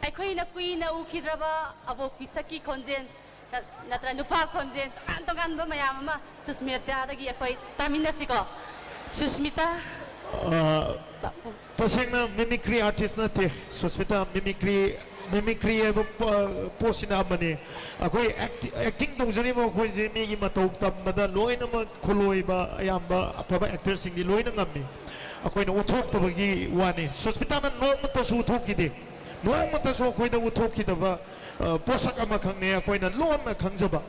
ꯑꯩꯈꯣꯏꯅ ꯀꯨꯏꯅ ꯎꯈꯤꯗ꯭ꯔꯕ ꯑꯕꯣꯛꯄꯤ ꯁꯛꯀꯤ ꯈꯣꯟꯖꯦꯜ, ꯅ-, ꯅꯠꯇ꯭ꯔ ꯅꯨꯄꯥ ꯈꯣꯟꯖꯦꯜ ꯇꯣꯉꯥꯟ ꯇꯣꯉꯥꯟꯕ ꯃꯌꯥꯝ ꯑꯃ ꯁꯨꯁꯃꯤꯇꯥꯗꯒꯤ ꯑꯩꯈꯣꯏ ꯇꯥꯃꯤꯟꯅꯁꯤꯀꯣ꯫ ꯁꯨꯁꯃꯤꯇꯥ, ꯑ, ꯇꯁꯦꯡꯅ mimicry artist ꯅꯠꯇꯦ ꯁꯨꯁꯃꯤꯇꯥ꯫ Mimicry, mimicry ꯍꯥꯏꯕ ꯄ-, ꯄꯣꯠꯁꯤꯅ ꯑꯃꯅꯤ꯫ ꯑꯩꯈꯣꯏ ꯑꯦꯛꯇꯤ-, acting ꯇꯧꯖꯔꯤꯕ ꯑꯩꯈꯣꯏꯁꯦ ꯃꯤꯒꯤ ꯃꯇꯧ ꯇꯝꯕꯗ ꯂꯣꯏꯅꯃꯛ ꯈꯨꯂꯣꯏꯕ ꯑꯌꯥꯝꯕ ꯑꯐꯕ actor ꯁꯤꯡꯗꯤ ꯂꯣꯏꯅ ꯉꯝꯃꯤ꯫ ꯑꯩꯈꯣꯏꯅ ꯎꯠꯊꯣꯛꯇꯕꯒꯤ ꯋꯥꯅꯤ꯫ ꯁꯨꯁꯃꯤꯇꯥꯅ ꯅꯣꯡꯃꯇꯁꯨ ꯎꯠꯊꯣꯛꯈꯤꯗꯦ꯫ ꯅꯣꯡꯃꯇꯁꯨ ꯑꯩꯈꯣꯏꯗ ꯎꯠꯊꯣꯛꯈꯤꯗꯕ, ꯑ, ꯄꯣꯠꯁꯛ ꯑꯃꯈꯛꯅꯦ ꯑꯩꯈꯣꯏꯅ ꯂꯣꯟꯅ ꯈꯪꯖꯕ꯫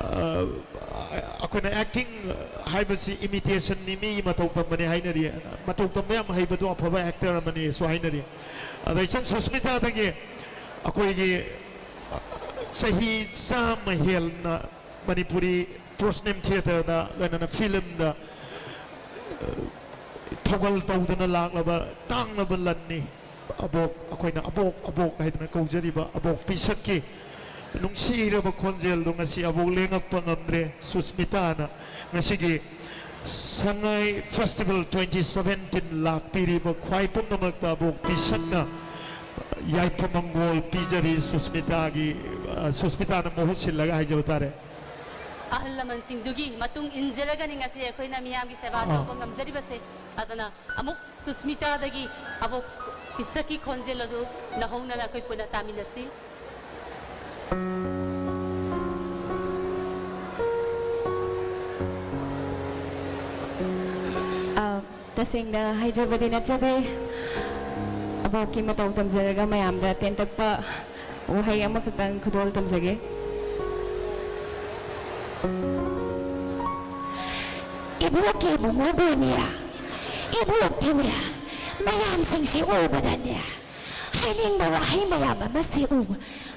ꯑ, ꯑꯩꯈꯣꯏꯅ acting ꯍꯥꯏꯕꯁꯤ imitation ꯅꯤ, ꯃꯤꯒꯤ ꯃꯇꯧ ꯇꯝꯕꯅꯤ ꯍꯥꯏꯅꯔꯤ꯫ ꯃꯇꯧ ꯇꯝꯕ ꯌꯥꯝ ꯍꯩꯕꯗꯣ ꯑꯐꯕ actor ꯑꯃꯅꯤꯁꯨ ꯍꯥꯏꯅꯔꯤ꯫ ꯑꯗ ꯏꯆꯟ ꯁꯨꯁꯃꯤꯇꯥꯗꯒꯤ ꯑꯩꯈꯣꯏꯒꯤ ꯆꯍꯤ ꯆꯥꯝꯃ ꯍꯦꯟꯅ ꯃꯅꯤꯄꯨꯔꯤ ꯄ꯭ꯔꯣꯁꯅꯦꯝ ꯊꯤꯌꯦꯇꯔꯗ ꯂꯣꯏꯅꯅ ꯐꯤꯂꯝꯗ, ꯑ, ꯊꯧꯒꯜ ꯇꯧꯗꯅ ꯂꯥꯛꯂꯕ ꯇꯥꯡꯂꯕ ꯂꯟꯅꯤ꯫ ꯑꯕꯣꯛ, ꯑꯩꯈꯣꯏꯅ ꯑꯕꯣꯛ, ꯑꯕꯣꯛ ꯍꯥꯏꯗꯅ ꯀꯧꯖꯔꯤꯕ ꯑꯕꯣꯛ ꯄꯤꯁꯛꯀꯤ ꯅꯨꯡꯁꯤꯔꯕ ꯈꯣꯟꯖꯦꯜꯗꯣ ꯉꯁꯤ ꯑꯕꯣꯛ ꯂꯦꯡꯉꯛꯄ ꯉꯝꯗ꯭ꯔꯦ꯫ ꯁꯨꯁꯃꯤꯇꯥꯅ ꯉꯁꯤꯒꯤ ꯁꯉꯥꯏ ꯐꯦꯁꯇꯤꯚꯦꯜ ꯇ꯭ꯋꯦꯟꯇꯤ ꯁꯚꯦꯟꯇꯤꯟ ꯂꯥꯛꯄꯤꯔꯤꯕ ꯈ꯭ꯋꯥꯏ ꯄꯨꯝꯅꯃꯛꯇ ꯑꯕꯣꯛ ꯄꯤꯁꯛꯅ ꯌꯥꯏꯐ ꯃꯪꯒꯣꯜ ꯄꯤꯖꯔꯤ꯫ ꯁꯨꯁꯃꯤꯇꯥꯒꯤ, ꯑ, ꯁꯨꯁꯃꯤꯇꯥꯅ ꯃꯍꯨꯠ ꯁꯤꯜꯂꯒ ꯍꯥꯏꯖꯕ ꯇꯥꯔꯦ꯫ ꯑꯍꯜ ꯂꯃꯟꯁꯤꯡꯗꯨꯒꯤ ꯃꯇꯨꯡ ꯏꯟꯖꯔꯒꯅꯤ ꯉꯁꯤ ꯑꯩꯈꯣꯏꯅ ꯃꯤꯌꯥꯝꯒꯤ ꯁꯦꯕꯥ ꯑꯥ꯫ ꯇꯧꯕ ꯉꯝꯖꯔꯤꯕꯁꯦ꯫ ꯑꯗꯨꯅ ꯑꯃꯨꯛ ꯁꯨꯁꯃꯤꯇꯥꯗꯒꯤ ꯑꯕꯣꯛ ꯄꯤꯁꯛꯀꯤ ꯈꯣꯟꯖꯦꯜ ꯑꯗꯨ ꯅꯧꯍꯧꯅꯅ ꯑꯩꯈꯣꯏ ꯄꯨꯟꯅ ꯇꯥꯃꯤꯟꯅꯁꯤ꯫ ꯑ, ꯇꯁꯦꯡꯅ ꯍꯥꯏꯖꯕꯗꯤ ꯅꯠꯆꯗꯦ꯫ ꯑꯕꯣꯛꯀꯤ ꯃꯇꯧ ꯇꯝꯖꯔꯒ ꯃꯌꯥꯝꯗ ꯇꯦꯟꯇꯛꯄ ꯋꯥꯍꯩ ꯑꯃꯈꯛꯇꯪ ꯈꯨꯗꯣꯜ ꯇꯝꯖꯒꯦ꯫ ꯏꯕꯣꯛꯀꯤ ꯏꯕꯨꯡꯉꯣꯕꯨꯅꯦ, ꯏꯕꯣꯛꯇꯤꯅꯦ, ꯃꯌꯥꯝꯁꯤꯡꯁꯤ ꯎꯕꯗꯅꯦ, ꯍꯥꯏꯅꯤꯡꯕ ꯋꯥꯍꯩ ꯃꯌꯥꯝ ꯑꯃꯁꯤ ꯎ-,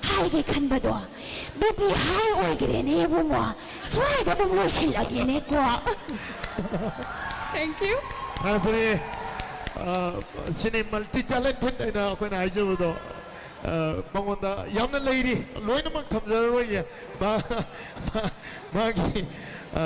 ꯍꯥꯏꯒꯦ ꯈꯟꯕꯗꯣ, ꯕꯤ ꯄꯤ high ꯑꯣꯏꯈ꯭ꯔꯦꯅꯦ ꯏꯕꯨꯡꯉꯣ꯫ ꯁ꯭ꯋꯥꯏꯗ ꯑꯗꯨꯝ ꯂꯣꯏꯁꯤꯜꯂꯒꯦꯅꯦꯀꯣ꯫ Thank you꯫ ꯊꯥꯖꯔꯦ꯫ ꯑ, ꯁꯤꯅꯤ multi talented ꯍꯥꯏꯅ ꯑꯩꯈꯣꯏꯅ ꯍꯥꯏꯖꯕꯗꯣ꯫ ꯑ, ꯃꯉꯣꯟꯗ ꯌꯥꯝꯅ ꯂꯩꯔꯤ, ꯂꯣꯏꯅꯃꯛ ꯊꯝꯖꯔꯔꯣꯏꯒꯦ꯫ ꯃꯥ-, ꯃꯥ-, ꯃꯥꯒꯤ, ꯑ,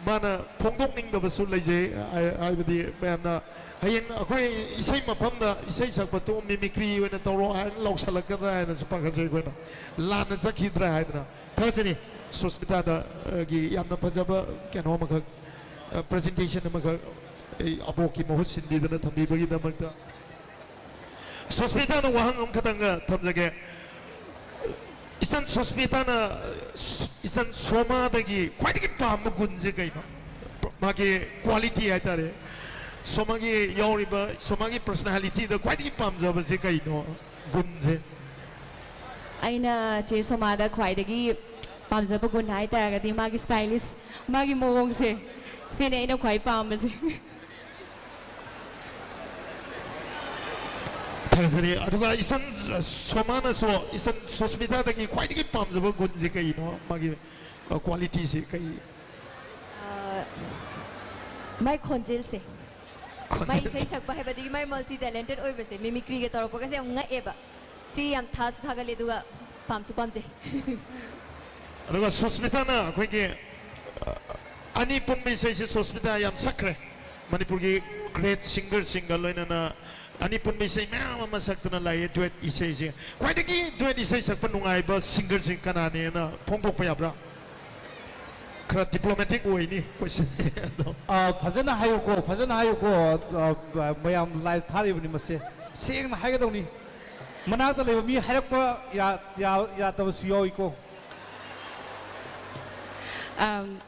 ꯃꯥꯅ ꯐꯣꯡꯗꯣꯛꯅꯤꯡꯗꯕꯁꯨ ꯂꯩꯖꯩ꯫ ꯍꯥꯏ-, ꯍꯥꯏꯕꯗꯤ ꯃꯌꯥꯝꯅ ꯍꯌꯦꯡ ꯑꯩꯈꯣꯏ ꯏꯁꯩ ꯃꯐꯝꯗ ꯏꯁꯩ ꯁꯛꯄ ꯇꯣꯛꯑꯣ, mimicry ꯑꯣꯏꯅ ꯇꯧꯔꯣ ꯍꯥꯏꯅ ꯂꯥꯎꯁꯜꯂꯛꯀꯗ꯭ꯔꯥ ꯍꯥꯏꯅꯁꯨ ꯄꯥꯈꯠꯆꯩ ꯑꯩꯈꯣꯏꯅ꯫ ꯂꯥꯟꯅ ꯆꯠꯈꯤꯗ꯭ꯔꯥ ꯍꯥꯏꯗꯅ꯫ ꯊꯥꯒꯠꯆꯔꯤ ꯁꯨꯁꯃꯤꯇꯥꯗ, ꯑ, ꯒꯤ ꯌꯥꯝꯅ ꯐꯖꯕ ꯀꯩꯅꯣ ꯑꯃꯈꯛ, ꯑ, presentation ꯑꯃꯈꯛ ꯑꯩ ꯑꯕꯣꯛꯀꯤ ꯃꯍꯨꯠ ꯁꯤꯟꯕꯤꯗꯅ ꯊꯝꯕꯤꯕꯒꯤꯗꯃꯛꯇ꯫ ꯁꯨꯁꯃꯤꯇꯥꯅ ꯋꯥꯍꯪ ꯑꯃꯈꯛꯇꯪꯒ ꯊꯝꯖꯒꯦ꯫ ꯏꯆꯟ ꯁꯨꯁꯃꯤꯇꯥꯅ, ꯏꯆꯟ ꯁꯣꯃꯥꯗꯒꯤ ꯈ꯭ꯋꯥꯏꯗꯒꯤ ꯄꯥꯝꯕ ꯒꯨꯟꯁꯦ ꯀꯩꯅꯣ? ꯃꯥꯒꯤ quality ꯍꯥꯏꯇꯥꯔꯦ꯫ ꯁꯣꯃꯥꯒꯤ ꯌꯥꯎꯔꯤꯕ, ꯁꯣꯃꯥꯒꯤ personalityꯗ ꯈ꯭ꯋꯥꯏꯗꯒꯤ ꯄꯥꯝꯖꯕꯁꯦ ꯀꯩꯅꯣ? ꯒꯨꯟꯁꯦ꯫ ꯑꯩꯅ ꯆꯦ ꯁꯣꯃꯥꯗ ꯈ꯭ꯋꯥꯏꯗꯒꯤ ꯄꯥꯝꯖꯕ ꯒꯨꯟ ꯍꯥꯏꯇꯥꯔꯒꯗꯤ ꯃꯥꯒꯤ stylish, ꯃꯥꯒꯤ ꯃꯑꯣꯡꯁꯦ, ꯁꯤꯅꯦ ꯑꯩꯅ ꯈ꯭ꯋꯥꯏ ꯄꯥꯝꯕꯁꯦ꯫ ꯊꯥꯒꯠꯆꯔꯤ꯫ ꯑꯗꯨꯒ ꯏꯆꯟ ꯁꯣꯃꯥꯅꯁꯨ ꯏꯆꯟ ꯁꯨꯁꯃꯤꯇꯥꯗꯒꯤ ꯈ꯭ꯋꯥꯏꯗꯒꯤ ꯄꯥꯝꯖꯕ ꯒꯨꯟꯁꯦ ꯀꯩꯅꯣ? ꯃꯥꯒꯤ, ꯑ, qualityꯁꯦ ꯀꯩ? ꯑ, ꯃꯥꯏ ꯈꯣꯟꯖꯦꯜꯁꯦ꯫ ꯈꯣꯟꯖꯦꯜꯁꯦ꯫ ꯃꯥꯏ ꯏꯁꯩ ꯁꯛꯄ ꯍꯥꯏꯕꯗꯤ ꯃꯥꯏ multi talented ꯑꯣꯏꯕꯁꯦ, mimicryꯒ ꯇꯧꯔꯛꯄꯒꯁꯦ ꯌꯥꯝ ꯉꯛꯑꯦꯕ꯫ ꯁꯤ ꯌꯥꯝ ꯊꯥꯁꯨ ꯊꯥꯒꯠꯂꯦ, ꯑꯗꯨꯒ ꯄꯥꯝꯁꯨ ꯄꯥꯝꯖꯩ꯫ ꯑꯗꯨꯒ ꯁꯨꯁꯃꯤꯇꯥꯅ ꯑꯩꯈꯣꯏꯒꯤ, ꯑ, ꯑꯅꯤ ꯄꯨꯟꯕ ꯏꯁꯩꯁꯦ ꯁꯨꯁꯃꯤꯇꯥ ꯌꯥꯝ ꯁꯛꯈ꯭ꯔꯦ꯫ ꯃꯅꯤꯄꯨꯔꯒꯤ great singerꯁꯤꯡꯒ ꯂꯣꯏꯅꯅ ꯑꯅꯤ ꯄꯨꯟꯕ ꯏꯁꯩ ꯃꯌꯥꯝ ꯑꯃ ꯁꯛꯇꯨꯅ ꯂꯥꯛꯑꯦ, duet ꯏꯁꯩꯁꯦ꯫ ꯈ꯭ꯋꯥꯏꯗꯒꯤ duet ꯏꯁꯩ ꯁꯛꯄ ꯅꯨꯡꯉꯥꯏꯕ singerꯁꯤ ꯀꯅꯥꯅꯦꯅ ꯐꯣꯡꯗꯣꯛꯄ ꯌꯥꯕ꯭ꯔꯥ? ꯈꯔ diplomatic ꯑꯣꯏꯅꯤ questionꯁꯦ ꯑꯗꯣ꯫ ꯑ, ꯐꯖꯅ ꯍꯥꯏꯌꯨꯀꯣ, ꯐꯖꯅ ꯍꯥꯏꯌꯨꯀꯣ꯫ ꯑ, ꯃꯌꯥꯝ live ꯊꯥꯔꯤꯕꯅꯤ ꯃꯁꯦ꯫ ꯁꯦꯡꯅ ꯍꯥꯏꯒꯗꯧꯅꯤ꯫ ꯃꯅꯥꯛꯇ ꯂꯩꯕ ꯃꯤ ꯍꯥꯏꯔꯛꯄ ꯌꯥ-, ꯌꯥ-, ꯌꯥꯗꯕꯁꯨ ꯌꯥꯎꯏꯀꯣ꯫ ꯑꯝ,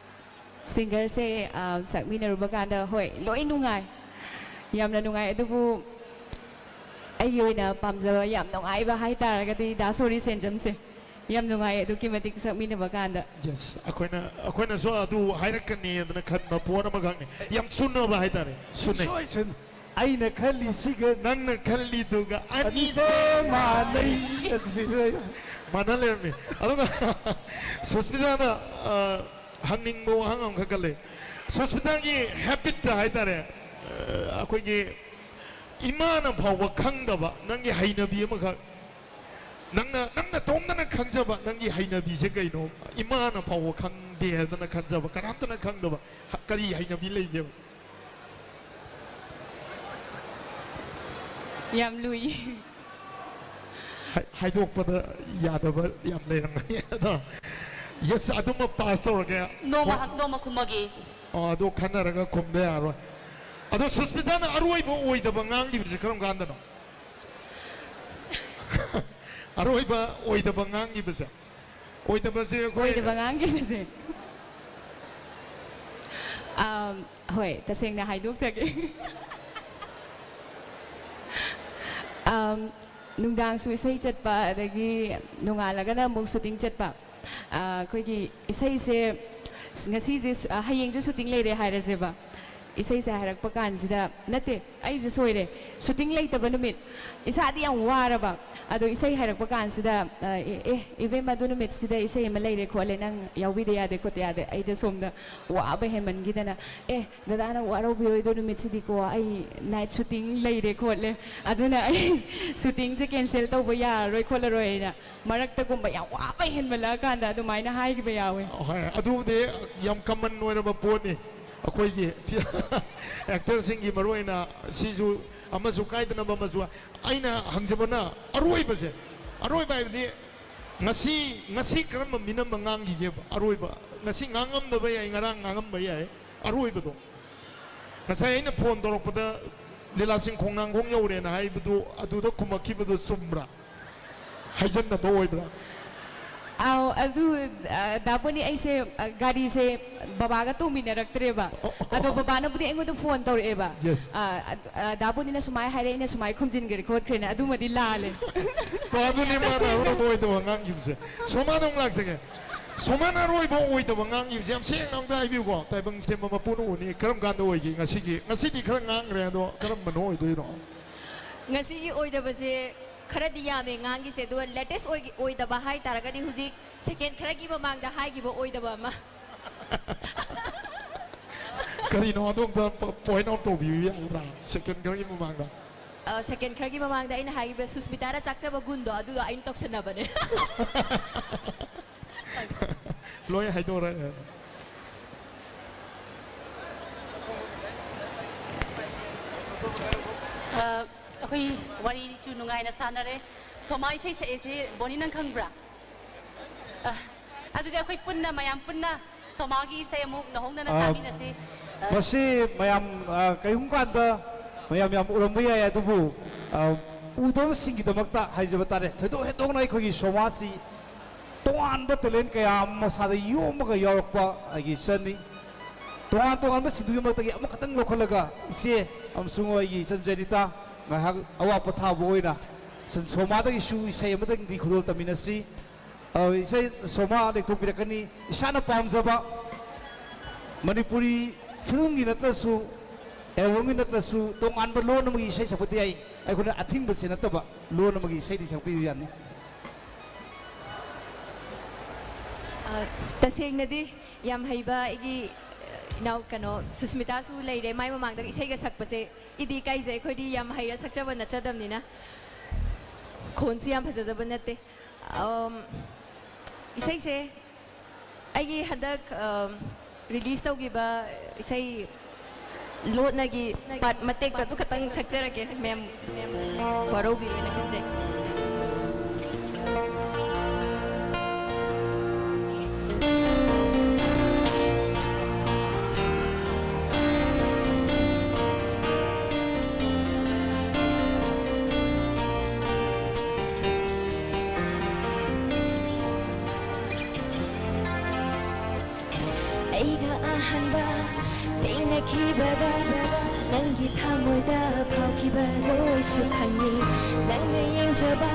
singerꯁꯦ, ꯑꯝ, ꯁꯛꯃꯤꯟꯅꯔꯨꯕ ꯀꯥꯟꯗ, ꯍꯣꯏ, ꯂꯣꯏ ꯅꯨꯡꯉꯥꯏ꯫ ꯌꯥꯝꯅ ꯅꯨꯡꯉꯥꯏ꯫ ꯑꯗꯨꯕꯨ ꯑꯩꯒꯤ ꯑꯣꯏꯅ ꯄꯥꯝꯖꯕ, ꯌꯥꯝ ꯅꯨꯡꯉꯥꯏꯕ ꯍꯥꯏꯇꯥꯔꯒꯗꯤ ꯗꯥ ꯁꯣꯔꯤ ꯁꯦꯟꯖꯝꯁꯦ꯫ ꯌꯥꯝ ꯅꯨꯡꯉꯥꯏ ꯑꯗꯨꯛꯀꯤ ꯃꯇꯤꯛ ꯁꯛꯃꯤꯟꯅꯕ ꯀꯥꯟꯗ꯫ Yes, ꯑꯩꯈꯣꯏꯅ, ꯑꯩꯈꯣꯏꯅꯁꯨ ꯑꯗꯨ ꯍꯥꯏꯔꯛꯀꯅꯤ ꯑꯗꯨꯅ ꯈꯟꯕ ꯄꯣꯠ ꯑꯃꯈꯛꯅꯤ꯫ ꯌꯥꯝ ꯆꯨꯅꯕ ꯍꯥꯏꯇꯥꯔꯦ꯫ ꯆꯨꯅꯩ꯫ ꯁꯨꯡꯁꯣꯏ ꯁꯣꯏ-, ꯑꯩꯅ ꯈꯜꯂꯤꯁꯤꯒ ꯅꯪꯅ ꯈꯜꯂꯤꯗꯨꯒ ꯑꯅꯤꯁꯦ ꯑꯅꯤꯁꯦ ꯃꯥꯟꯅꯩ꯫ ꯃꯥꯟꯅ ꯂꯩꯔꯝꯃꯤ꯫ ꯑꯗꯨꯒ ꯁꯨꯁꯃꯤꯇꯥꯅ, ꯑ, ꯍꯪꯅꯤꯡꯕ ꯋꯥꯍꯪ ꯑꯃꯈꯛꯀ ꯂꯩ꯫ ꯁꯨꯁꯃꯤꯇꯥꯒꯤ habitꯇ ꯍꯥꯏꯇꯥꯔꯦ, ꯑ, ꯑꯩꯈꯣꯏꯒꯤ ꯏꯃꯥꯅ ꯐꯥꯎꯕ ꯈꯪꯗꯕ ꯅꯪꯒꯤ ꯍꯩꯅꯕꯤ ꯑꯃꯈꯛ, ꯅꯪꯅ, ꯅꯪ ꯅꯇꯣꯝꯇꯅ ꯈꯪꯖꯕ ꯅꯪꯒꯤ ꯍꯩꯅꯕꯤꯁꯦ ꯀꯩꯅꯣ? ꯏꯃꯥꯅ ꯐꯥꯎꯕ ꯈꯪꯗꯦ ꯍꯥꯏꯗꯅ ꯈꯟꯖꯕ, ꯀꯅꯥꯝꯇꯅ ꯈꯪꯗꯕ ꯍ-, ꯀꯔꯤ ꯍꯩꯅꯕꯤ ꯂꯩꯒꯦꯕ? ꯌꯥꯝ ꯂꯨꯏ꯫ ꯍꯥꯏ-, ꯍꯥꯏꯗꯣꯛꯄꯗ ꯌꯥꯗꯕ ꯌꯥꯝ ꯂꯩꯔꯝꯒꯅꯤ꯫ ꯑꯗꯣ, yes, ꯑꯗꯨꯃ pass ꯇꯧꯔꯒꯦ꯫ ꯅꯣꯡꯃ ꯍꯣ-, ꯍꯪ-, ꯅꯣꯡꯃ ꯈꯨꯝꯃꯒꯦ꯫ ꯑꯣ, ꯑꯗꯨ ꯈꯟꯅꯔꯒ ꯈꯨꯝꯗ ꯌꯥꯔꯣꯏ꯫ ꯑꯗꯣ ꯁꯨꯁꯃꯤꯇꯥꯅ ꯑꯔꯣꯏꯕ ꯑꯣꯏꯗꯕ ꯉꯥꯡꯈꯤꯕꯁꯦ ꯀꯔꯝ ꯀꯥꯟꯗꯅꯣ? ꯑꯔꯣꯏꯕ ꯑꯣꯏꯗꯕ ꯉꯥꯡꯈꯤꯕꯁꯦ, ꯑꯣꯏꯗꯕꯁꯦ ꯑꯩꯈꯣꯏ ꯑꯣꯏꯗꯕ ꯉꯥꯡꯈꯤꯕꯁꯦ꯫ ꯑꯝ, ꯍꯣꯏ, ꯇꯁꯦꯡꯅ ꯍꯥꯏꯗꯣꯛꯆꯒꯦ꯫ ꯑꯝ, ꯅꯨꯡꯗꯥꯡꯁꯨ ꯏꯁꯩ ꯆꯠꯄ, ꯑꯗꯒꯤ ꯅꯣꯡꯉꯥꯜꯂꯒꯅ ꯑꯃꯨꯛ ꯁꯨꯇꯤꯡ ꯆꯠꯄ꯫ ꯑ, ꯑꯩꯈꯣꯏꯒꯤ ꯏꯁꯩꯁꯦ ꯉꯁꯤꯁꯦ ꯁꯨ-, ꯑ, ꯍꯌꯦꯡꯁꯦ ꯁꯨꯇꯤꯡ ꯂꯩꯔꯦ ꯍꯥꯏꯔꯁꯦꯕ꯫ ꯏꯁꯩꯁꯦ ꯍꯥꯏꯔꯛꯄ ꯀꯥꯟꯁꯤꯗ, ꯅꯠꯇꯦ, ꯑꯩꯁꯦ ꯁꯣꯏꯔꯦ, ꯁꯨꯇꯤꯡ ꯂꯩꯇꯕ ꯅꯨꯃꯤꯠ, ꯏꯁꯥꯗꯤ ꯌꯥꯝ ꯋꯥꯔꯕ, ꯑꯗꯣ ꯏꯁꯩ ꯍꯥꯏꯔꯛꯄ ꯀꯥꯟꯁꯤꯗ, ꯑ, "ꯑꯦ, ꯑꯦ, ꯏꯕꯦꯝꯃ, ꯑꯗꯨ ꯅꯨꯃꯤꯠꯁꯤꯗ ꯏꯁꯩ ꯑꯃ ꯂꯩꯔꯦ ꯈꯣꯠꯂꯦ, ꯅꯪ ꯌꯥꯎꯕꯤꯗ ꯌꯥꯗꯦ ꯈꯣꯠꯇ ꯌꯥꯗꯦ", ꯑꯩꯗꯣ ꯁꯣꯝꯗ ꯋꯥꯕ ꯍꯦꯟꯃꯟꯈꯤꯗꯅ, "ꯑꯦ, ꯗꯗꯥꯅ ꯋꯥꯔꯧꯕꯤꯔꯣꯏꯗꯣ, ꯅꯨꯃꯤꯠꯁꯤꯗꯤꯀꯣ ꯑꯩ ꯅꯥꯏꯠ ꯁꯨꯇꯤꯡ ꯂꯩꯔꯦ ꯈꯣꯠꯂꯦ, ꯑꯗꯨꯅ ꯑꯩ ꯁꯨꯇꯤꯡꯁꯦ ꯀꯦꯟꯁꯦꯜ ꯇꯧꯕ ꯌꯥꯔꯔꯣꯏ ꯈꯣꯠꯂꯔꯣꯏ" ꯍꯥꯏꯅ ꯃꯔꯛꯇꯒꯨꯝꯕ ꯌꯥꯝ ꯋꯥꯕ ꯍꯦꯟꯃꯜꯂꯛꯑꯀꯥꯟꯗ ꯑꯗꯨꯃꯥꯏꯅ ꯍꯥꯏꯈꯤꯕ ꯌꯥꯎꯋꯦ꯫ ꯍꯣꯏ, ꯑꯗꯨꯕꯨꯗꯤ ꯌꯥꯝ ꯀꯃꯟ ꯑꯣꯏꯔꯕ ꯄꯣꯠꯅꯤ꯫ ꯑꯩꯈꯣꯏꯒꯤ ꯑꯦꯛꯇꯔꯁꯤꯡꯒꯤ ꯃꯔꯨꯑꯣꯏꯅ ꯁꯤꯁꯨ ꯑꯃꯁꯨ ꯀꯥꯏꯗꯅꯕ ꯑꯃꯁꯨ꯫ ꯑꯩꯅ ꯍꯪꯖꯕꯅ ꯑꯔꯣꯏꯕꯁꯦ, ꯑꯔꯣꯏꯕ ꯍꯥꯏꯕꯗꯤ ꯉꯁꯤ, ꯉꯁꯤ ꯀꯔꯝꯕ ꯃꯤꯅꯝꯕ ꯉꯥꯡꯈꯤꯒꯦꯕ? ꯑꯔꯣꯏꯕ, ꯉꯁꯤ ꯉꯥꯡꯉꯝꯗꯕ ꯌꯥꯏ, ꯉꯔꯥꯡ ꯉꯥꯡꯉꯝꯕ ꯌꯥꯏ, ꯑꯔꯣꯏꯕꯗꯣ꯫ ꯉꯁꯥꯏ ꯑꯩꯅ ꯐꯣꯟ ꯇꯧꯔꯛꯄꯗ ꯂꯤꯂꯥꯁꯤꯡ ꯈꯣꯡꯅꯥꯡꯈꯣꯡ ꯌꯧꯔꯦꯅ ꯍꯥꯏꯕꯗꯨ, ꯑꯗꯨꯗ ꯈꯨꯝꯃꯛꯈꯤꯕꯗꯨ ꯆꯨꯝꯕ꯭ꯔꯥ? ꯍꯥꯏꯖꯟꯅꯕ ꯑꯣꯏꯕ꯭ꯔꯥ? ꯑꯥꯎ, ꯑꯗꯨ, ꯑ, ꯗꯥ ꯕꯣꯅꯤ, ꯑꯩꯁꯦ, ꯑ, ꯒꯥꯔꯤꯁꯦ ꯕꯕꯥꯒ ꯇꯣꯡꯃꯤꯟꯅꯔꯛꯇ꯭ꯔꯦꯕ꯫ ꯑꯣ, ꯑꯣ, ꯑꯗꯣ ꯑꯣ꯫ ꯕꯕꯥꯅꯕꯨꯗꯤ ꯑꯩꯉꯣꯟꯗ ꯐꯣꯟ ꯇꯧꯔꯛꯑꯦꯕ꯫ Yes꯫ ꯑ, ꯑ, ꯑ, ꯗꯥ ꯕꯣꯅꯤꯅ ꯁꯨꯃꯥꯏ ꯍꯥꯏꯔꯦ, ꯑꯩꯅ ꯁꯨꯃꯥꯏ ꯈꯨꯝꯖꯤꯟꯈ꯭ꯔꯦ ꯈꯣꯠꯈ꯭ꯔꯦꯅ, ꯑꯗꯨꯃꯗꯤ ꯂꯥꯜꯂꯦ꯫ ꯇꯣ, ꯑꯗꯨꯅꯦ ꯃꯥꯅ ꯇꯁꯦꯡꯅ꯫ ꯑꯔꯣꯏꯕ ꯑꯣꯏꯗꯕ ꯉꯥꯡꯈꯤꯕꯁꯦ꯫ ꯁꯣꯃꯥꯗ ꯑꯃꯨꯛ ꯂꯥꯛꯆꯒꯦ꯫ ꯁꯣꯃꯥꯅ ꯑꯔꯣꯏꯕ ꯑꯣꯏꯗꯕ ꯉꯥꯡꯈꯤꯕꯁꯦ ꯌꯥꯝ ꯁꯦꯡꯅ ꯑꯝꯇ ꯍꯥꯏꯕꯤꯌꯨꯀꯣ꯫ ꯇꯥꯏꯕꯪ ꯁꯦꯝꯕ ꯃꯄꯨꯅ ꯎꯅꯤ꯫ ꯀꯔꯝ ꯀꯥꯟꯗ ꯑꯣꯏꯒꯦ? ꯉꯁꯤꯒꯤ, ꯉꯁꯤꯗꯤ ꯈꯔ ꯉꯥꯡꯈ꯭ꯔꯦ, ꯑꯗꯣ ꯀꯔꯝꯕꯅꯣ ꯑꯣꯏꯗꯣꯏꯅꯣ? ꯉꯁꯤꯒꯤ ꯑꯣꯏꯗꯕꯁꯦ ꯈꯔꯗꯤ ꯌꯥꯝꯃꯦ ꯉꯥꯡꯒꯤꯁꯦ, ꯑꯗꯨꯒ latest ꯑꯣꯏꯒꯤ-, ꯑꯣꯏꯗꯕ ꯍꯥꯏꯇꯥꯔꯒꯗꯤ ꯍꯧꯖꯤꯛ second ꯈꯔꯒꯤ ꯃꯃꯥꯡꯗ ꯍꯥꯏꯈꯤꯕ ꯑꯣꯏꯗꯕ ꯑꯃ꯫ ꯀꯔꯤꯅꯣ ꯑꯗꯣꯝꯗ ꯄ-, point out ꯇꯧꯕꯤꯕ ꯌꯥꯒꯗ꯭ꯔꯥ? Second ꯈꯔꯒꯤ ꯃꯃꯥꯡꯗ꯫ ꯑ, second ꯈꯔꯒꯤ ꯃꯃꯥꯡꯗ ꯑꯩꯅ ꯍꯥꯏꯈꯤꯕ ꯁꯨꯁꯃꯤꯇꯥꯅ ꯆꯥꯛꯆꯕ ꯒꯨꯟꯗꯣ ꯑꯗꯨꯗꯣ ꯑꯩꯅ ꯇꯧꯁꯟꯅꯕꯅꯦ꯫ ꯂꯣꯏ ꯍꯥꯏꯗꯣꯔꯛꯑꯦ꯫ ꯑ, ꯑꯩꯈꯣꯏ ꯋꯥꯔꯤꯁꯨ ꯅꯨꯡꯉꯥꯏꯅ ꯁꯥꯟꯅꯔꯦ꯫ ꯁꯣꯃꯥ ꯏꯁꯩ ꯁꯛꯑꯦꯁꯦ ꯕꯣꯅꯤ ꯅꯪ ꯈꯪꯕ꯭ꯔꯥ? ꯑ, ꯑꯗꯨꯗꯤ ꯑꯩꯈꯣꯏ ꯄꯨꯟꯅ, ꯃꯌꯥꯝ ꯄꯨꯟꯅ ꯁꯣꯃꯥꯒꯤ ꯏꯁꯩ ꯑꯃꯨꯛ ꯅꯧꯍꯧꯅꯅ ꯑ, ꯇꯥꯃꯤꯟꯅꯁꯤ꯫ ꯃꯁꯤ ꯃꯌꯥꯝ, ꯑ, ꯀꯔꯤꯒꯨꯝꯕ ꯀꯥꯟꯗ ꯃꯌꯥꯝ ꯌꯥꯝ ꯎꯔꯝꯕ ꯌꯥꯏ, ꯑꯗꯨꯕꯨ, ꯑ, ꯎꯗꯕꯁꯤꯡꯒꯤꯗꯃꯛꯇ ꯍꯥꯏꯖꯕ ꯇꯥꯔꯦ, ꯊꯣꯏꯗꯣꯛ ꯍꯦꯟꯗꯣꯛꯅ ꯑꯩꯈꯣꯏꯒꯤ ꯁꯣꯃꯥꯁꯤ ꯇꯣꯉꯥꯟꯕ talent ꯀꯌꯥ ꯑꯃ ꯃꯁꯥꯗ ꯌꯣꯝꯃꯒ ꯌꯥꯎꯔꯛꯄ ꯑꯩꯒꯤ ꯏꯆꯟꯅꯤ꯫ ꯇꯣꯉꯥꯟ ꯇꯣꯉꯥꯟꯕ ꯁꯤꯡꯗꯨꯒꯤ ꯃꯔꯛꯇꯒꯤ ꯑꯃꯈꯛꯇꯪ ꯂꯧꯈꯠꯂꯒ ꯏꯆꯦ ꯑꯃꯁꯨꯡ ꯑꯩꯒꯤ ꯏꯆꯟ ꯖꯦꯅꯤꯇꯥ ꯉꯥꯏꯍꯥꯛ ꯑꯋꯥ ꯄꯣꯊꯥꯕ ꯑꯣꯏꯅ ꯏꯆꯟ ꯁꯣꯃꯥꯗꯒꯤꯁꯨ ꯏꯁꯩ ꯑꯃꯇꯪꯗꯤ ꯈꯨꯗꯣꯜ ꯇꯝꯃꯤꯟꯅꯁꯤ꯫ ꯑ, ꯏꯁꯩ ꯁꯣꯃꯥ ꯂꯦꯡꯊꯣꯛꯄꯤꯔꯛꯀꯅꯤ꯫ ꯏꯁꯥꯅ ꯄꯥꯝꯖꯕ ꯃꯅꯤꯄꯨꯔꯤ filmꯒꯤ ꯅꯠꯇ꯭ꯔꯁꯨ, albumꯒꯤ ꯅꯠꯇ꯭ꯔꯁꯨ, ꯇꯣꯉꯥꯟꯕ ꯂꯣꯟ ꯑꯃꯒꯤ ꯏꯁꯩ ꯁꯛꯄꯗꯤ ꯌꯥꯏ꯫ ꯑꯩꯈꯣꯏꯅ ꯑꯊꯤꯡꯕꯁꯦ ꯅꯠꯇꯕ ꯂꯣꯟ ꯑꯃꯒꯤ ꯏꯁꯩꯗꯤ ꯁꯛꯄꯤꯕ ꯌꯥꯅꯤ꯫ ꯑ, ꯇꯁꯦꯡꯅꯗꯤ ꯌꯥꯝ ꯍꯩꯕ ꯑꯩꯒꯤ, ꯑ, ꯏꯅꯥꯎ ꯀꯩꯅꯣ ꯁꯨꯁꯃꯤꯇꯥꯁꯨ ꯂꯩꯔꯦ꯫ ꯃꯥꯏ ꯃꯃꯥꯡꯗ ꯏꯁꯩꯒ ꯁꯛꯄꯁꯦ ꯏꯗꯤ ꯏꯀꯥꯏꯖꯩ꯫ ꯑꯩꯈꯣꯏꯗꯤ ꯌꯥꯝ ꯍꯩꯔ ꯁꯛꯆꯕ ꯅꯠꯆꯗꯕꯅꯤꯅ꯫ ꯈꯣꯟꯁꯨ ꯌꯥꯝ ꯐꯖꯖꯕ ꯅꯠꯇꯦ꯫ ꯑꯝ, ꯏꯁꯩꯁꯦ ꯑꯩꯒꯤ ꯍꯟꯗꯛ, ꯑꯝ, release ꯇꯧꯈꯤꯕ ꯏꯁꯩ ꯂꯣꯠꯅꯒꯤ part ꯃꯇꯦꯛꯇꯣ ꯑꯗꯨ ꯈꯛꯇꯪ ꯁꯛꯆꯔꯛꯀꯦ, ꯃꯦꯝ, ꯃꯦꯝ ꯋꯥꯔꯧꯕꯤꯔꯣꯏꯅ ꯈꯟꯖꯩ꯫ ꯑꯩꯒ ꯑꯍꯥꯟꯕ ꯊꯦꯡꯅꯈꯤꯕꯗ ꯅꯪꯒꯤ ꯊꯃꯣꯏꯗ ꯐꯥꯎꯈꯤꯕ ꯂꯣꯏꯁꯨ ꯈꯪꯉꯤ꯫ ꯅꯪꯅ ꯌꯦꯡꯖꯕ,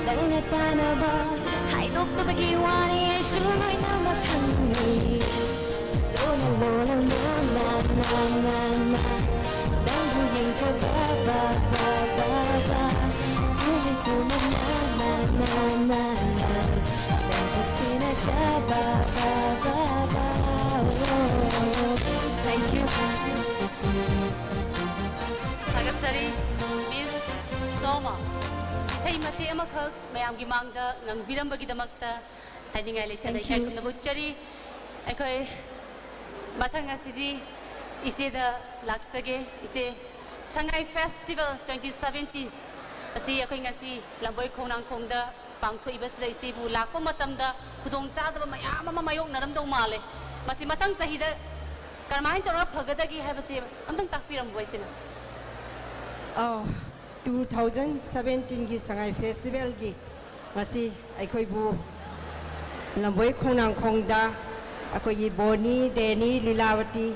ꯅꯪꯅ ꯇꯥꯅꯕ ꯍꯥꯏꯗꯣꯛꯇꯕꯒꯤ ꯋꯥꯅꯤ, ꯑꯩꯁꯨ ꯂꯣꯏꯅꯃꯛ ꯈꯪꯉꯤ꯫ ꯂꯣꯅ ꯂꯣꯅ ꯂꯣꯅ ꯅ ꯅ ꯅ ꯅꯪꯕꯨ ꯌꯦꯡꯖꯕ ꯕ ꯕ ꯕ ꯕ ꯊꯨꯅ ꯊꯨꯅ ꯅ ꯅ ꯅ ꯅ ꯅꯪꯕꯨ ꯁꯦꯟꯅꯖꯕ ꯕ ꯕ ꯕ꯫ Thank you. ꯊꯥꯒꯠꯆꯔꯤ, Miss ꯁꯣꯃꯥ꯫ ꯏꯁꯩ ꯃꯇꯦꯛ ꯑꯃꯈꯛ ꯃꯌꯥꯝꯒꯤ ꯃꯥꯡꯗ ꯉꯪꯕꯤꯔꯝꯕꯒꯤꯗꯃꯛꯇ ꯍꯥꯏꯅꯤꯡꯉꯥꯏ ꯂꯩꯇꯅ Thank you. ꯏꯀꯥꯏ ꯈꯨꯝꯅꯕ ꯎꯠꯆꯔꯤ꯫ ꯑꯩꯈꯣꯏ ꯃꯊꯪ ꯑꯁꯤꯗꯤ ꯏꯆꯦꯗ ꯂꯥꯛꯆꯒꯦ꯫ ꯏꯆꯦ, ꯁꯉꯥꯏ Festival twenty seventeen ꯑꯁꯤ ꯑꯩꯈꯣꯏ ꯉꯁꯤ ꯂꯝꯕꯣꯏ ꯈꯣꯡꯅꯥꯡꯈꯣꯡꯗ ꯄꯥꯡꯊꯣꯛꯏꯕꯁꯤꯗ ꯏꯆꯦꯕꯨ ꯂꯥꯛꯄ ꯃꯇꯝꯗ ꯈꯨꯗꯣꯡꯆꯥꯗꯕ ꯃꯌꯥꯝ ꯑꯃ ꯃꯥꯌꯣꯛꯅꯔꯝꯗꯧ ꯃꯥꯜꯂꯦ꯫ ꯃꯁꯤ ꯃꯊꯪ ꯆꯍꯤꯗ ꯀꯔꯝꯍꯥꯏꯅ ꯇꯧꯔꯒ ꯐꯒꯗꯒꯦ ꯍꯥꯏꯕꯁꯦ ꯑꯝꯇꯪ ꯇꯥꯛꯄꯤꯔꯝꯃꯣ ꯏꯆꯦꯅ꯫ ꯑꯧ, ꯇꯨ ꯊꯥꯎꯖꯟ ꯁꯕꯦꯟꯇꯤꯟꯒꯤ ꯁꯉꯥꯏ ꯐꯦꯁꯇꯤꯚꯦꯜꯒꯤ ꯉꯁꯤ ꯑꯩꯈꯣꯏꯕꯨ ꯂꯝꯕꯣꯏ ꯈꯣꯡꯅꯥꯡꯈꯣꯡꯗ ꯑꯩꯈꯣꯏꯒꯤ ꯕꯣꯅꯤ, ꯗꯦꯅꯤ, ꯂꯤꯂꯥꯋꯇꯤ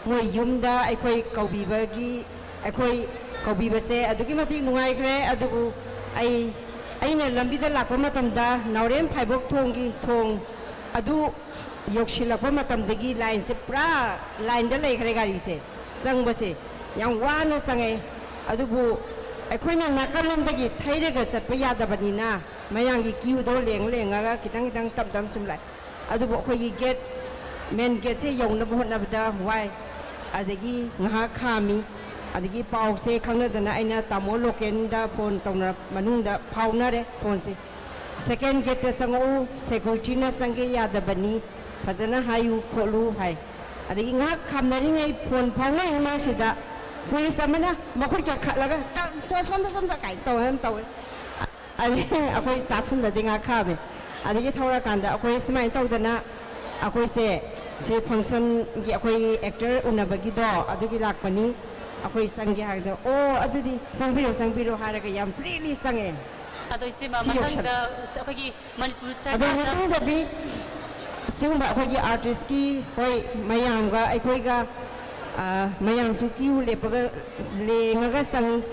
ꯃꯣꯏ ꯌꯨꯝꯗ ꯑꯩꯈꯣꯏ ꯀꯧꯕꯤꯕꯒꯤ, ꯑꯩꯈꯣꯏ ꯀꯧꯕꯤꯕꯁꯦ ꯑꯗꯨꯛꯀꯤ ꯃꯇꯤꯛ ꯅꯨꯡꯉꯥꯏꯈ꯭ꯔꯦ꯫ ꯑꯗꯨꯕꯨ ꯑꯩ, ꯑꯩꯅ ꯂꯝꯕꯤꯗ ꯂꯥꯛꯄ ꯃꯇꯝꯗ ꯅꯥꯎꯔꯦꯝ ꯐꯥꯏꯕꯣꯛ ꯊꯣꯡꯒꯤ ꯊꯣꯡ ꯑꯗꯨ ꯌꯧꯁꯤꯜꯂꯛꯄ ꯃꯇꯝꯗꯒꯤ ꯂꯥꯏꯟꯁꯦ ꯄꯨꯔꯥ ꯂꯥꯏꯟꯗ ꯂꯩꯈ꯭ꯔꯦ ꯒꯥꯔꯤꯁꯦ꯫ ꯆꯪꯕꯁꯦ ꯌꯥꯝ ꯋꯥꯅ ꯆꯪꯉꯦ꯫ ꯑꯗꯨꯕꯨ ꯑꯩꯈꯣꯏꯅ ꯅꯥꯀꯜꯂꯣꯝꯗꯒꯤ ꯊꯩꯔꯒ ꯆꯠꯄ ꯌꯥꯗꯕꯅꯤꯅ ꯃꯌꯥꯝꯒꯤ ꯀ꯭ꯌꯨꯗꯣ ꯂꯦꯡ ꯂꯦꯡꯉꯒ ꯈꯤꯇꯪ ꯈꯤꯇꯪ ꯇꯞ ꯇꯞ ꯁꯨꯝ ꯂꯥꯛꯑꯦ꯫ ꯑꯗꯨꯕꯨ ꯑꯩꯈꯣꯏꯒꯤ ꯒꯦꯠ, ꯃꯦꯟ ꯒꯦꯠꯁꯦ ꯌꯧꯅꯕ ꯍꯣꯠꯅꯕꯗ ꯋꯥꯏ꯫ ꯑꯗꯒꯤ ꯉꯥꯏꯍꯥꯛ ꯈꯥꯝꯃꯤ꯫ ꯑꯗꯒꯤ ꯄꯥꯎꯁꯦ ꯈꯪꯅꯗꯅ ꯑꯩꯅ ꯇꯥꯃꯣ ꯂꯣꯀꯦꯟꯗ ꯐꯣꯟ ꯇꯧꯅꯔ ꯃꯅꯨꯡꯗ ꯐꯥꯎꯅꯔꯦ ꯐꯣꯟꯁꯦ꯫ ꯁꯦꯀꯦꯟ ꯒꯦꯠꯇ ꯆꯪꯉꯛꯎ, ꯁꯦꯀ꯭ꯌꯨꯔꯤꯇꯤꯅ ꯆꯪꯒꯦ ꯌꯥꯗꯕꯅꯤ, ꯐꯖꯅ ꯍꯥꯏꯌꯨ ꯈꯣꯠꯂꯨ ꯍꯥꯏ꯫ ꯑꯗꯒꯤ ꯉꯥꯏꯍꯥꯛ ꯈꯥꯝꯅꯔꯤꯉꯩ ꯐꯣꯟ ꯐꯥꯎꯅꯔꯤꯉꯩꯁꯤꯗ ꯄꯨꯂꯤꯁ ꯑꯃꯅ ꯃꯈꯨꯠ ꯀꯈꯠꯂꯒ "ꯇ-, ꯁꯣ-, ꯁꯣꯝꯗ, ꯁꯣꯝꯗ" ꯀꯥꯏꯅ ꯇꯧꯔ ꯑꯗꯨꯝ ꯇꯧꯋꯦ꯫ ꯑꯗꯒꯤ ꯑꯩꯈꯣꯏ ꯇꯥꯁꯟꯗꯗꯤ ꯉꯥꯏꯍꯥꯛ ꯈꯥꯝꯃꯦ꯫ ꯑꯗꯒꯤ ꯊꯧꯔꯀꯥꯟꯗ ꯑꯩꯈꯣꯏ ꯁꯨꯃꯥꯏꯅ ꯇꯧꯗꯅ ꯑꯩꯈꯣꯏꯁꯦ ꯁꯤ ꯐꯪꯁꯟꯒꯤ ꯑꯩꯈꯣꯏ ꯑꯦꯛꯇꯔ ꯎꯅꯕꯒꯤꯗꯣ ꯑꯗꯨꯒꯤ ꯂꯥꯛꯄꯅꯤ, ꯑꯩꯈꯣꯏ ꯆꯪꯒꯦ ꯍꯥꯏꯕꯗ "ꯑꯣ, ꯑꯗꯨꯗꯤ ꯆꯪꯕꯤꯔꯣ, ꯆꯪꯕꯤꯔꯣ" ꯍꯥꯏꯔꯒ ꯌꯥꯝ ꯐ꯭ꯔꯤꯂꯤ ꯆꯪꯉꯛꯑꯦ꯫ ꯑꯗꯣ ꯏꯆꯦꯃ, ꯁꯤ ꯌꯧꯁꯜ- ꯃꯊꯪꯗ ꯑꯩꯈꯣꯏꯒꯤ ꯃꯅꯤꯄꯨꯔ ꯑꯗꯨ ꯁꯔꯀꯥꯔꯗ ꯃꯇꯨꯡꯗꯗꯤ ꯁꯤꯒꯨꯝꯕ ꯑꯩꯈꯣꯏꯒꯤ ꯑꯥꯔꯇꯤꯁꯀꯤ, ꯍꯣꯏ, ꯃꯌꯥꯝꯒ ꯑꯩꯈꯣꯏꯒ, ꯑ, ꯃꯌꯥꯝꯁꯨ ꯀ꯭ꯌꯨ ꯂꯦꯞꯄꯒ, ꯂꯦꯡꯉꯒ ꯆꯪꯉꯤ꯫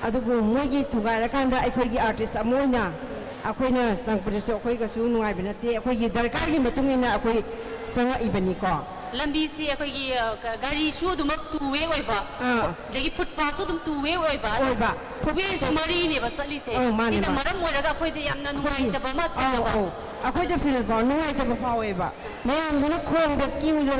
ꯑꯗꯨꯕꯨ ꯃꯣꯏꯒꯤ ꯊꯨꯒꯥꯏꯔꯀꯥꯟꯗ ꯑꯩꯈꯣꯏꯒꯤ ꯑꯥꯔꯇꯤꯁ ꯑꯃ ꯑꯣꯏꯅ ꯑꯩꯈꯣꯏꯅ ꯆꯪꯉꯛꯄꯗꯁꯨ ꯑꯩꯈꯣꯏꯒꯁꯨ ꯅꯨꯡꯉꯥꯏꯕ ꯅꯠꯇꯦ꯫ ꯑꯩꯈꯣꯏꯒꯤ ꯗꯔꯀꯥꯔꯒꯤ ꯃꯇꯨꯡ ꯏꯟꯅ ꯑꯩꯈꯣꯏ ꯆꯪꯉꯛꯏꯕꯅꯤꯀꯣ꯫ ꯂꯝꯕꯤꯁꯤ ꯑꯩꯈꯣꯏꯒꯤ, ꯑ, ꯒ-, ꯒꯥꯔꯤꯁꯨ ꯑꯗꯨꯃꯛ ꯇꯨ ꯋꯦ ꯑꯣꯏꯕ, ꯑꯥ꯫ ꯑꯗꯒꯤ ꯐꯨꯠꯄꯥꯠꯁꯨ ꯑꯗꯨꯝ ꯇꯨ ꯋꯦ ꯑꯣꯏꯕ, ꯑꯗꯨ ꯑꯣꯏꯕ꯫ ꯐꯨꯠ- ꯋꯦꯁꯨ ꯃꯔꯤꯅꯦꯕ ꯆꯠꯂꯤꯁꯦ꯫ ꯑꯧ, ꯃꯥꯅꯦ, ꯁꯤꯅ ꯃꯥꯅꯦ꯫ ꯃꯔꯝ ꯑꯣꯏꯔꯒ ꯑꯩꯈꯣꯏꯗ ꯌꯥꯝꯅ ꯅꯨꯡꯉꯥꯏꯇꯕ ꯑꯃ ꯑꯧ, ꯊꯦꯡꯅꯕ꯫ ꯑꯧ꯫ ꯑꯩꯈꯣꯏꯗ ꯐꯤꯜ ꯐꯥꯎ ꯅꯨꯡꯉꯥꯏꯇꯕ ꯐꯥꯎꯋꯦꯕ꯫ ꯃꯌꯥꯝꯗꯨꯅ ꯈꯣꯡꯗ ꯀ꯭ꯌꯨꯗ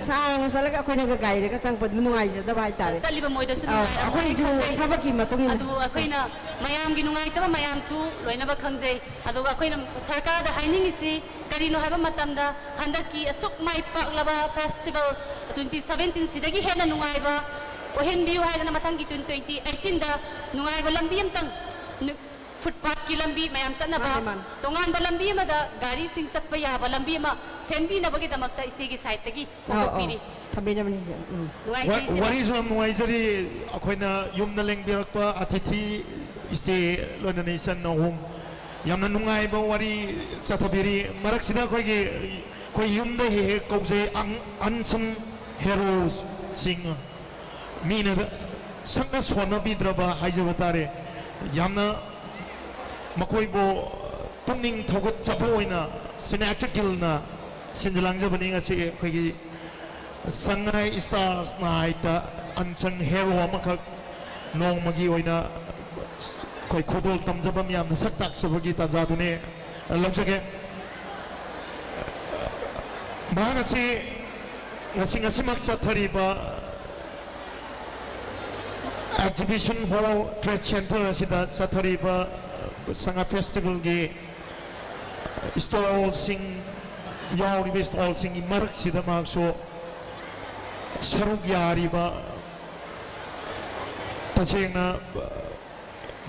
ꯁꯥꯡꯅ ꯆꯠꯂꯒ ꯑꯩꯈꯣꯏꯅꯒ ꯒꯥꯔꯤꯗꯒ ꯆꯪꯉꯛꯄꯗ ꯅꯨꯡꯉꯥꯏꯖꯗꯕ ꯍꯥꯏꯇꯥꯔꯦ꯫ ꯆꯠꯂꯤꯕ ꯃꯣꯏꯗꯁꯨ ꯑꯧ, ꯅꯨꯡꯉꯥꯏꯔꯝꯃꯣꯏ ꯑꯩꯈꯣꯏꯁꯨ ꯈꯟꯖꯩ꯫ ꯊꯕꯛꯀꯤ ꯃꯇꯨꯡ ꯏꯟꯅ꯫ ꯑꯗꯨꯕꯨ ꯑꯩꯈꯣꯏꯅ ꯃꯌꯥꯝꯒꯤ ꯅꯨꯡꯉꯥꯏꯇꯕ ꯃꯌꯥꯝꯁꯨ ꯂꯣꯏꯅꯃꯛ ꯈꯪꯖꯩ꯫ ꯑꯗꯨꯒ ꯑꯩꯈꯣꯏꯅ ꯁꯔꯀꯥꯔꯗ ꯍꯥꯏꯅꯤꯡꯉꯤꯁꯤ ꯀꯔꯤꯅꯣ ꯍꯥꯏꯕ ꯃꯇꯝꯗ, ꯍꯟꯗꯛꯀꯤ ꯑꯁꯨꯛ ꯃꯥꯏ ꯄꯥꯛꯂꯕ ꯐꯦꯁꯇꯤꯚꯦꯜ ꯇ꯭ꯋꯦꯟꯇꯤ ꯁꯕꯦꯟꯇꯤꯟ ꯁꯤꯗꯒꯤ ꯍꯦꯟꯅ ꯅꯨꯡꯉꯥꯏꯕ ꯑꯣꯏꯍꯟꯕꯤꯌꯨ ꯍꯥꯏꯗꯅ ꯃꯊꯪꯒꯤ ꯇ꯭ꯋꯦꯟꯇꯤ ꯑꯩꯠꯇꯤꯟꯗ ꯅꯨꯡꯉꯥꯏꯕ ꯂꯝꯕꯤ ꯑꯃꯇꯪ ꯅꯨ-, ꯐꯨꯠꯄꯥꯠꯀꯤ ꯂꯝꯕꯤ ꯃꯌꯥꯝ ꯆꯠꯅꯕ, ꯃꯥꯅꯦ, ꯃꯥꯅꯦ꯫ ꯇꯣꯉꯥꯟꯕ ꯂꯝꯕꯤ ꯑꯃꯗ ꯒꯥꯔꯤꯁꯤꯡ ꯆꯠꯄ ꯌꯥꯕ ꯂꯝꯕꯤ ꯑꯃ ꯁꯦꯝꯕꯤꯅꯕꯒꯤꯗꯃꯛꯇ ꯏꯆꯦꯒꯤ ꯁꯥꯏꯠꯇꯒꯤ ꯑꯧ, ꯐꯣꯡꯗꯣꯛꯄꯤꯔꯤ꯫ ꯑꯧ꯫ ꯊꯝꯕꯤꯔꯝꯕꯅꯤ ꯏꯆꯦ꯫ ꯎꯝ꯫ ꯅꯨꯡꯉꯥꯏꯖꯩ ꯏꯆꯦ꯫ ꯋꯥꯔꯤꯁꯨ ꯌꯥꯝ ꯅꯨꯡꯉꯥꯏꯖꯔꯤ꯫ ꯑꯩꯈꯣꯏꯅ ꯌꯨꯝꯗ ꯂꯦꯡꯕꯤꯔꯛꯄ ꯑꯇꯤꯊꯤ ꯏꯆꯦ, ꯂꯣꯏꯅꯅ ꯏꯆꯟ ꯑꯍꯨꯝ, ꯌꯥꯝꯅ ꯅꯨꯡꯉꯥꯏꯕ ꯋꯥꯔꯤ ꯆꯠꯊꯕꯤꯔꯤ꯫ ꯃꯔꯛꯁꯤꯗ ꯑꯩꯈꯣꯏꯒꯤ ꯑꯩꯈꯣꯏ ꯌꯨꯝꯗ ꯍꯦꯛ ꯍꯦꯛ ꯀꯧꯖꯩ, ꯑꯪ-, unsung heroes ꯁꯤꯡ, ꯃꯤꯅ ꯁꯛꯅ ꯁꯣꯟꯅꯕꯤꯗ꯭ꯔꯕ ꯍꯥꯏꯖꯕ ꯇꯥꯔꯦ꯫ ꯌꯥꯝꯅ ꯃꯈꯣꯏꯕꯨ ꯄꯨꯛꯅꯤꯡ ꯊꯧꯒꯠꯆꯕ ꯑꯣꯏꯅ ꯁꯤꯅꯦ ꯑꯦꯛꯇꯔ ꯒꯤꯜꯅ ꯁꯤꯟꯖ ꯂꯥꯡꯖꯕꯅꯤ꯫ ꯉꯁꯤ ꯑꯩꯈꯣꯏꯒꯤ ꯁꯉꯥꯏ ꯁ꯭ꯇꯥꯔꯁ ꯅꯥꯏꯠꯇ ꯑꯟꯁꯪ ꯍꯦꯔꯣ ꯑꯃꯈꯛ ꯅꯣꯡꯃꯒꯤ ꯑꯣꯏꯅ ꯑꯩꯈꯣꯏ ꯈꯨꯗꯣꯜ ꯇꯝꯖꯕ ꯃꯌꯥꯝꯅ ꯁꯛ ꯇꯥꯛꯆꯕꯒꯤ ꯇꯥꯟꯖꯥꯗꯨꯅꯦ ꯂꯧꯖꯒꯦ꯫ ꯃꯍꯥꯛ ꯑꯁꯤ ꯉꯁꯤ, ꯉꯁꯤꯃꯛ ꯆꯠꯊꯔꯤꯕ ꯑꯦꯛꯖꯤꯕꯤꯁꯟ ꯍꯣꯜ ꯇ꯭ꯔꯦꯗ ꯁꯦꯟꯇꯔ ꯑꯁꯤꯗ ꯆꯠꯊꯔꯤꯕ ꯁꯉꯥꯏ ꯐꯦꯁꯇꯤꯚꯦꯜꯒꯤ ꯁ꯭ꯇꯣꯜꯁꯤꯡ, ꯌꯥꯎꯔꯤꯕ ꯁ꯭ꯇꯣꯜꯁꯤꯡꯒꯤ ꯃꯔꯛꯁꯤꯗ ꯃꯍꯥꯛꯁꯨ ꯁꯔꯨꯛ ꯌꯥꯔꯤꯕ, ꯇꯁꯦꯡꯅ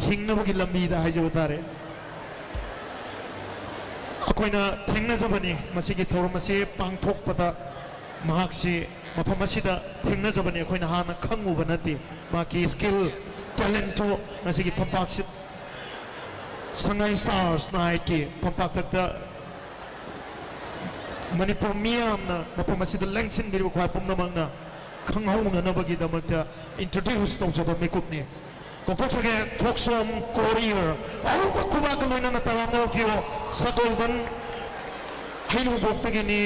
ꯍꯤꯡꯅꯕꯒꯤ ꯂꯝꯕꯤꯗ ꯍꯥꯏꯖꯕ ꯇꯥꯔꯦ, ꯑꯩꯈꯣꯏꯅ ꯊꯦꯡꯅꯖꯕꯅꯤ꯫ ꯃꯁꯤꯒꯤ ꯊꯧꯔꯝ ꯑꯁꯤ ꯄꯥꯡꯊꯣꯛꯄꯗ ꯃꯍꯥꯛꯁꯤ ꯃꯐꯝ ꯑꯁꯤꯗ ꯊꯦꯡꯅꯖꯕꯅꯤ꯫ ꯑꯩꯈꯣꯏꯅ ꯍꯥꯟꯅ ꯈꯪꯉꯨꯕ ꯅꯠꯇꯦ꯫ ꯃꯍꯥꯛꯀꯤ ꯁ꯭ꯀꯤꯜ, ꯇꯦꯂꯦꯟꯠꯇꯨ ꯉꯁꯤꯒꯤ ꯐꯝꯄꯥꯛꯁꯤ, ꯁꯉꯥꯏ ꯁ꯭ꯇꯥꯔꯁ ꯅꯥꯏꯠꯀꯤ ꯐꯝꯄꯥꯛꯇꯛꯇ ꯃꯅꯤꯄꯨꯔ ꯃꯤꯌꯥꯝꯅ ꯃꯐꯝ ꯑꯁꯤꯗ ꯂꯦꯡꯁꯤꯟꯕꯤꯔꯤꯕ ꯈ꯭ꯋꯥꯏ ꯄꯨꯝꯅꯃꯛꯅ ꯈꯪꯍꯧꯅꯅꯕꯒꯤꯗꯃꯛꯇ ꯏꯟꯇ꯭ꯔꯣꯗ꯭ꯌꯨꯁ ꯇꯧꯖꯕ ꯃꯤꯀꯨꯞꯅꯤ꯫ ꯀꯧꯊꯣꯛꯆꯒꯦ, ꯊꯣꯛꯁꯣꯝ ꯀꯣꯔꯤꯌꯔ꯫ ꯑꯔꯨꯕ ꯈꯨꯕꯥꯛꯀ ꯂꯣꯏꯅꯅ ꯇꯔꯥꯝꯅ ꯑꯣꯛꯄꯤꯌꯨ꯫ ꯁꯒꯣꯜꯕꯟ ꯍꯩꯅꯧꯕꯣꯛꯇꯒꯤꯅꯤ